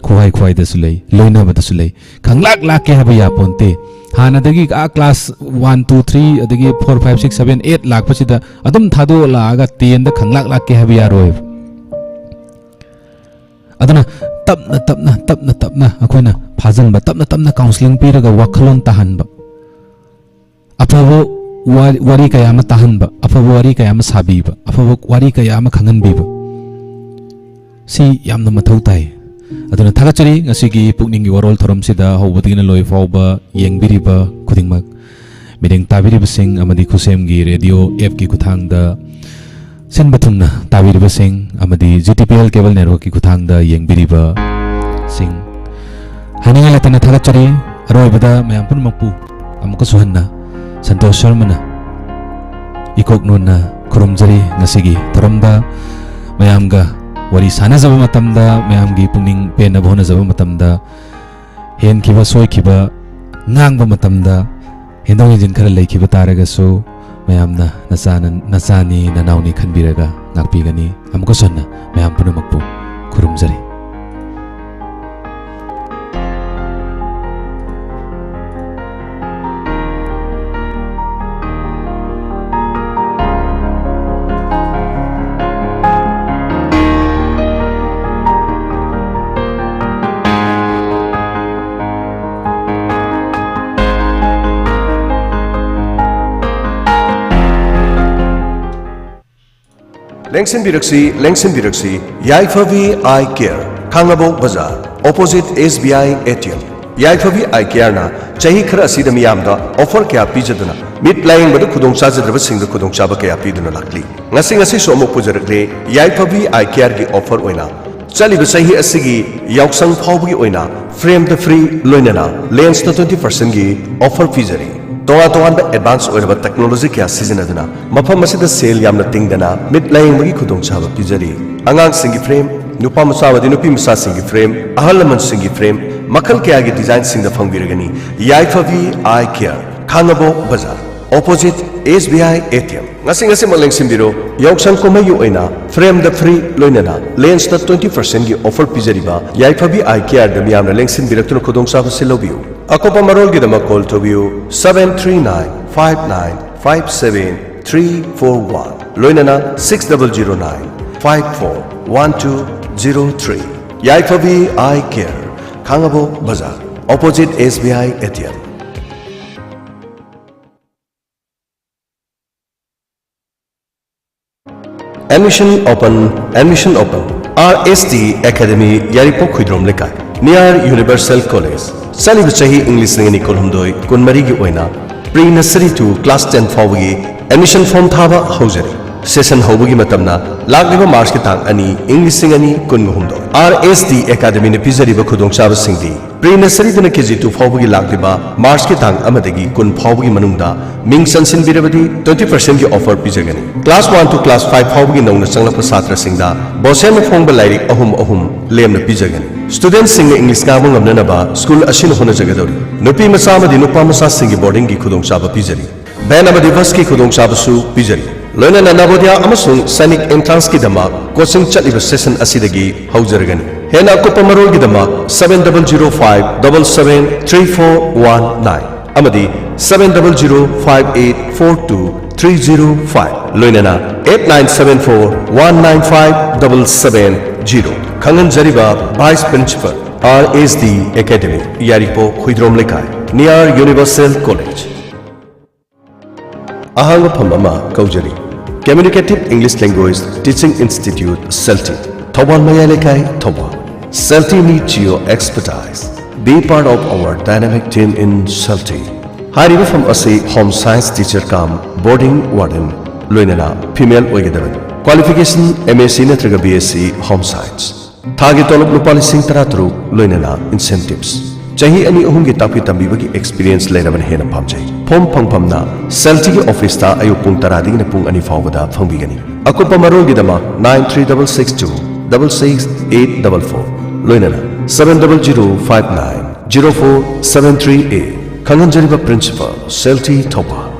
ꯈꯨꯍꯥꯏ ꯈꯨꯍꯥꯏꯗꯁꯨ ꯂꯩ, ꯂꯣꯏꯅꯕꯗꯁꯨ ꯂꯩ꯫ ꯈꯪꯂꯥꯛ ꯂꯥꯛꯀꯦ ꯍꯥꯏꯕ ꯌꯥꯄꯣꯟꯇꯦ꯫ ꯍꯥꯟꯅꯗꯒꯤ ꯑꯥ ꯀ꯭ꯂꯥꯁ ꯋꯥꯟ, ꯇꯨ, ꯊ꯭ꯔꯤ, ꯑꯗꯒꯤ four, five, six, seven, eight ꯂꯥꯛꯄꯁꯤꯗ ꯑꯗꯨꯝ ꯊꯥꯗꯣꯛꯑ ꯂꯥꯛꯑꯒ ꯇꯦꯟꯗ ꯈꯪꯂꯥꯛ ꯂꯥꯛꯀꯦ ꯍꯥꯏꯕ ꯌꯥꯔꯣꯏꯕ꯫ ꯑꯗꯨꯅ ꯇꯞꯅ ꯇꯞꯅ, ꯇꯞꯅ ꯇꯞꯅ ꯑꯩꯈꯣꯏꯅ ꯐꯥꯖꯤꯟꯕ, ꯇꯞꯅ ꯇꯞꯅ ꯀꯥꯎꯟꯁꯤꯂꯤꯡ ꯄꯤꯔꯒ ꯋꯥꯈꯜꯂꯣꯟ ꯇꯥꯍꯟꯕ, ꯑꯐꯕ ꯋꯥ-, ꯋꯥꯔꯤ ꯀꯌꯥ ꯑꯃ ꯇꯥꯍꯟꯕ, ꯑꯐꯕ ꯋꯥꯔꯤ ꯀꯌꯥ ꯑꯃ ꯁꯥꯕꯤꯕ, ꯑꯐꯕ ꯋꯥꯔꯤ ꯀꯌꯥ ꯑꯃ ꯈꯪꯍꯟꯕꯤꯕ, ꯁꯤ ꯌꯥꯝꯅ ꯃꯊꯧ ꯇꯥꯏ꯫ ꯑꯗꯨꯅ ꯊꯥꯒꯠꯆꯔꯤ ꯉꯁꯤꯒꯤ ꯄꯨꯛꯅꯤꯡꯒꯤ ꯋꯥꯔꯣꯜ ꯊꯧꯔꯝꯁꯤꯗ ꯍꯧꯕꯗꯒꯤꯅ ꯂꯣꯏ ꯐꯥꯎꯕ ꯌꯦꯡꯕꯤꯔꯤꯕ ꯈꯨꯗꯤꯡꯃꯛ, ꯃꯤꯠꯌꯦꯡ ꯇꯥꯕꯤꯔꯤꯕꯁꯤꯡ ꯑꯃꯗꯤ ꯈꯨꯁꯦꯝꯒꯤ ꯔꯦꯗꯤꯑꯣ ꯑꯦꯞꯀꯤ ꯈꯨꯠꯊꯥꯡꯗ ꯁꯤꯟꯕ ꯊꯨꯡꯅ ꯇꯥꯕꯤꯔꯤꯕꯁꯤꯡ ꯑꯃꯗꯤ G T P L cable ꯅꯦꯠꯋꯥꯔꯛꯀꯤ ꯈꯨꯠꯊꯥꯡꯗ ꯌꯦꯡꯕꯤꯔꯤꯕꯁꯤꯡ, ꯍꯥꯏꯅꯤꯡꯉꯥꯏ ꯂꯩꯇꯅ ꯊꯥꯒꯠꯆꯔꯤ꯫ ꯑꯔꯣꯏꯕꯗ ꯃꯌꯥꯝ ꯄꯨꯝꯅꯃꯛꯄꯨ ꯑꯃꯨꯛꯀꯁꯨ ꯍꯟꯅ ꯁꯟꯇꯣꯁ ꯁꯔꯃꯅ ꯏꯀꯣꯛ ꯅꯣꯟꯅ ꯈꯨꯔꯨꯝꯖꯔꯤ꯫ ꯉꯁꯤꯒꯤ ꯊꯧꯔꯝꯗ ꯃꯌꯥꯝꯒ ꯋꯥꯔꯤ ꯁꯥꯟꯅꯖꯕ ꯃꯇꯝꯗ, ꯃꯌꯥꯝꯒꯤ ꯄꯨꯛꯅꯤꯡ ꯄꯦꯟꯅꯕ ꯍꯣꯠꯅꯖꯕ ꯃꯇꯝꯗ, ꯍꯦꯟꯈꯤꯕ ꯁꯣꯏꯈꯤꯕ ꯉꯥꯡꯕ ꯃꯇꯝꯗ ꯍꯦꯟꯗꯣꯛ ꯍꯦꯟꯖꯤꯟ ꯈꯔ ꯂꯩꯈꯤꯕ ꯇꯥꯔꯒꯁꯨ, ꯃꯌꯥꯝꯅ ꯅꯆꯥꯅ-, ꯅꯆꯥꯅꯤ, ꯅꯅꯥꯎꯅꯤ ꯈꯟꯕꯤꯔꯒ ꯉꯥꯛꯄꯤꯒꯅꯤ꯫ ꯑꯃꯨꯛꯀꯁꯨ ꯍꯟꯅ ꯃꯌꯥꯝ ꯄꯨꯝꯅꯃꯛꯄꯨ ꯈꯨꯔꯨꯝꯖꯔꯤ꯫ ꯂꯦꯡꯁꯤꯟꯕꯤꯔꯛꯁꯤ, ꯂꯦꯡꯁꯤꯟꯕꯤꯔꯛꯁꯤ, ꯌꯥꯏꯐꯕꯤ ꯑꯥꯏ ꯀꯦꯌꯔ, ꯈꯥꯡꯉꯕꯣꯛ ꯕꯖꯥꯔ, opposite S B I A T M. ꯌꯥꯏꯐꯕꯤ ꯑꯥꯏ ꯀꯦꯌꯔꯅ ꯆꯍꯤ ꯈꯔ ꯑꯁꯤꯗ ꯃꯤꯌꯥꯝꯗ ꯑꯣꯐꯔ ꯀꯌꯥ ꯄꯤꯖꯗꯨꯅ ꯃꯤꯠ ꯂꯥꯌꯦꯡꯕꯗ ꯈꯨꯗꯣꯡ ꯆꯥꯖꯗ꯭ꯔꯕꯁꯤꯡꯗ ꯈꯨꯗꯣꯡꯆꯥꯕ ꯀꯌꯥ ꯄꯤꯗꯨꯅ ꯂꯥꯛꯂꯤ꯫ ꯉꯁꯤ, ꯉꯁꯤꯁꯨ ꯑꯃꯨꯛ ꯄꯨꯖꯔꯛꯂꯦ ꯌꯥꯏꯐꯕꯤ ꯑꯥꯏ ꯀꯦꯌꯔꯒꯤ ꯑꯣꯐꯔ ꯑꯣꯏꯅ꯫ ꯆꯠꯂꯤꯕ ꯆꯍꯤ ꯑꯁꯤꯒꯤ ꯌꯥꯎꯁꯪ ꯐꯥꯎꯕꯒꯤ ꯑꯣꯏꯅ ꯐ꯭ꯔꯦꯝꯗ ꯐ꯭ꯔꯤ, ꯂꯣꯏꯅꯅ ꯂꯦꯟꯁꯇ ꯇ꯭ꯋꯦꯟꯇꯤ ꯄꯔꯁꯦꯟꯒꯤ ꯑꯣꯐꯔ ꯄꯤꯖꯔꯤ꯫ ꯇꯣꯉꯥꯟ ꯇꯣꯉꯥꯟꯕ ꯑꯦꯗꯚꯥꯟꯁ ꯑꯣꯏꯔꯕ ꯇꯦꯛꯅꯣꯂꯣꯖꯤ ꯀꯌꯥ ꯁꯤꯖꯤꯟꯅꯗꯨꯅ ꯃꯐꯝ ꯑꯁꯤꯗ ꯁꯦꯜ ꯌꯥꯝꯅ ꯇꯤꯡꯗꯅ ꯃꯤꯠ ꯂꯥꯌꯦꯡꯕꯒꯤ ꯈꯨꯗꯣꯡꯆꯥꯕ ꯄꯤꯖꯔꯤ꯫ ꯑꯉꯥꯡꯁꯤꯡꯒꯤ ꯐ꯭ꯔꯦꯝ, ꯅꯨꯄꯥ ꯃꯆꯥ ꯑꯃꯗꯤ ꯅꯨꯄꯤ ꯃꯆꯥꯁꯤꯡꯒꯤ ꯐ꯭ꯔꯦꯝ, ꯑꯍꯜ ꯂꯃꯟꯁꯤꯡꯒꯤ ꯐ꯭ꯔꯦꯝ, ꯃꯈꯜ ꯀꯌꯥꯒꯤ ꯗꯤꯖꯥꯏꯟꯁꯤꯡꯗ ꯐꯪꯕꯤꯔꯒꯅꯤ꯫ ꯌꯥꯏꯐꯕꯤ ꯑꯥꯏ ꯀꯦꯌꯔ, ꯈꯥꯡꯉꯕꯣꯛ ꯕꯖꯥꯔ, opposite S B I A T M. ꯉꯁꯤ, ꯉꯁꯤꯃꯛ ꯂꯦꯡꯁꯤꯟꯕꯤꯔꯣ, ꯌꯥꯎꯁꯪ ꯀꯨꯝꯍꯩꯒꯤ ꯑꯣꯏꯅ ꯐ꯭ꯔꯦꯝꯗ ꯐ꯭ꯔꯤ, ꯂꯣꯏꯅꯅ ꯂꯦꯟꯁꯇ ꯇ꯭ꯋꯦꯟꯇꯤ ꯄꯔꯁꯦꯟꯒꯤ ꯑꯣꯐꯔ ꯄꯤꯖꯔꯤꯕ ꯌꯥꯏꯐꯕꯤ ꯑꯥꯏ ꯀꯦꯌꯔꯗ ꯃꯤꯌꯥꯝꯅ ꯂꯦꯡꯁꯤꯟꯕꯤꯔꯛꯇꯨꯅ ꯈꯨꯗꯣꯡꯆꯥꯕꯁꯤ ꯂꯧꯕꯤꯌꯨ꯫ ꯑꯀꯨꯞꯄ ꯃꯔꯣꯜꯒꯤꯗꯃꯛ ꯀꯣꯜ ꯇꯧꯕꯤꯌꯨ, seven three nine five nine five seven three four one, ꯂꯣꯏꯅꯅ six double zero nine five four one two zero three꯫ ꯌꯥꯏꯐꯕꯤ ꯑꯥꯏ ꯀꯦꯌꯔ, ꯈꯥꯡꯉꯕꯣꯛ ꯕꯖꯥꯔ, opposite S B I A T M. Admission open, admission open. R S T Academy, ꯌꯥꯏꯔꯤꯄꯣꯛ ꯈꯨꯏꯗ꯭ꯔꯣꯝ ꯂꯩꯀꯥꯏ, near Universal College꯫ ꯆꯠꯂꯤꯕ ꯆꯍꯤ ꯏꯪ ꯂꯤꯁꯤꯡ ꯑꯅꯤ ꯀꯨꯟꯍꯨꯝꯗꯣꯏ ꯀꯨꯟꯃꯔꯤꯒꯤ ꯑꯣꯏꯅ pre nursery to class ten ꯐꯥꯎꯕꯒꯤ admission form ꯊꯥꯕ ꯍꯧꯖꯔꯤ꯫ Session ꯍꯧꯕꯒꯤ ꯃꯇꯝꯅ ꯂꯥꯛꯂꯤꯕ ꯃꯥꯔꯆꯀꯤ ꯇꯥꯡ ꯑꯅꯤ, ꯏꯪ ꯂꯤꯁꯤꯡ ꯑꯅꯤ ꯀꯨꯟꯍꯨꯝꯗꯣꯏ꯫ R S T Academyꯅ ꯄꯤꯖꯔꯤꯕ ꯈꯨꯗꯣꯡꯆꯥꯕꯁꯤꯡꯗꯤ, pre nurseryꯗꯅ K G two ꯐꯥꯎꯕꯒꯤ ꯂꯥꯛꯂꯤꯕ ꯃꯥꯔꯆꯀꯤ ꯇꯥꯡ ꯑꯃꯗꯒꯤ ꯀꯨꯟ ꯐꯥꯎꯕꯒꯤ ꯃꯅꯨꯡꯗ ꯃꯤꯡ ꯆꯟꯁꯤꯟꯕꯤꯔꯕꯗꯤ twenty percentꯀꯤ offer ꯄꯤꯖꯒꯅꯤ꯫ Class one to class five ꯐꯥꯎꯕꯒꯤ ꯅꯧꯅ ꯆꯪꯂꯛꯄ ꯁꯥꯇ꯭ꯔꯁꯤꯡꯗ ꯕꯣꯁꯦꯟꯅ ꯐꯣꯡꯕ ꯂꯥꯏꯔꯤꯛ ꯑꯍꯨꯝ ꯑꯍꯨꯝ ꯂꯦꯝꯅ ꯄꯤꯖꯒꯅꯤ꯫ Studentꯁꯤꯡꯅ English ꯉꯥꯡꯕ ꯉꯝꯅꯅꯕ school ꯑꯁꯤꯅ ꯍꯣꯠꯅꯖꯒꯗꯧꯔꯤ꯫ ꯅꯨꯄꯤ ꯃꯆꯥ ꯑꯃꯗꯤ ꯅꯨꯄꯥ ꯃꯆꯥꯁꯤꯡꯒꯤ boardingꯒꯤ ꯈꯨꯗꯣꯡꯆꯥꯕ ꯄꯤꯖꯔꯤ꯫ Van ꯑꯃꯗꯤ busꯀꯤ ꯈꯨꯗꯣꯡꯆꯥꯕꯁꯨ ꯄꯤꯖꯔꯤ꯫ ꯂꯣꯏꯅꯅ Navodaya ꯑꯃꯁꯨꯡ Sainik Entranceꯀꯤꯗꯃꯛ coaching ꯆꯠꯂꯤꯕ session ꯑꯁꯤꯗꯒꯤ ꯍꯧꯖꯔꯒꯅꯤ꯫ ꯍꯦꯟꯅ ꯑꯀꯨꯞꯄ ꯃꯔꯣꯜꯒꯤꯗꯃꯛ seven double zero five double seven three four one nine ꯑꯃꯗꯤ seven double zero five eight four two three zero five, ꯂꯣꯏꯅꯅ eight nine seven four one nine five double seven zero꯫ ꯈꯪꯍꯟꯖꯔꯤꯕ Vice Principal, R S D Academy, ꯌꯥꯏꯔꯤꯄꯣꯛ ꯈꯨꯏꯗ꯭ꯔꯣꯝ ꯂꯩꯀꯥꯏ, near Universal College꯫ ꯑꯍꯥꯡꯕ ꯐꯝ ꯑꯃ ꯀꯧꯖꯔꯤ꯫ Communicative English Language Teaching Institute, Selti, Thoubal ꯃꯌꯥꯏ ꯂꯩꯀꯥꯏ, Thoubal. Selti needs your expertise. Be part of our dynamic team in Selti. ꯍꯥꯏꯔꯤꯕ ꯐꯝ ꯑꯁꯤ Home Science teacher cum boarding warden ꯂꯣꯏꯅꯅ female ꯑꯣꯏꯒꯗꯕꯅꯤ꯫ Qualification M S C ꯅꯠꯇ꯭ꯔꯒ B S C Home Science꯫ ꯊꯥꯒꯤ ꯇꯣꯂꯣꯞ ꯂꯨꯄꯥ ꯂꯤꯁꯤꯡ ꯇꯔꯥ ꯇꯔꯨꯛ ꯂꯣꯏꯅꯅ incentives꯫ ꯆꯍꯤ ꯑꯅꯤ ꯑꯍꯨꯝꯒꯤ ꯇꯥꯛꯄꯤ ꯇꯝꯕꯤꯕꯒꯤ experience ꯂꯩꯔꯕꯅ ꯍꯦꯟꯅ ꯄꯥꯝꯖꯩ꯫ Form ꯐꯪꯐꯝꯅ Selti ꯒꯤ office ꯇ ꯑꯌꯨꯛ ꯄꯨꯡ ꯇꯔꯥꯗꯒꯤꯅ ꯄꯨꯡ ꯑꯅꯤ ꯐꯥꯎꯕꯗ ꯐꯪꯕꯤꯒꯅꯤ꯫ ꯑꯀꯨꯞꯄ ꯃꯔꯣꯜꯒꯤꯗꯃꯛ nine three double six two double six eight double four ꯂꯣꯏꯅꯅ seven double zero five nine zero four seven three eight꯫ ꯈꯪꯍꯟꯖꯔꯤꯕ principal, Selti, Thoubal.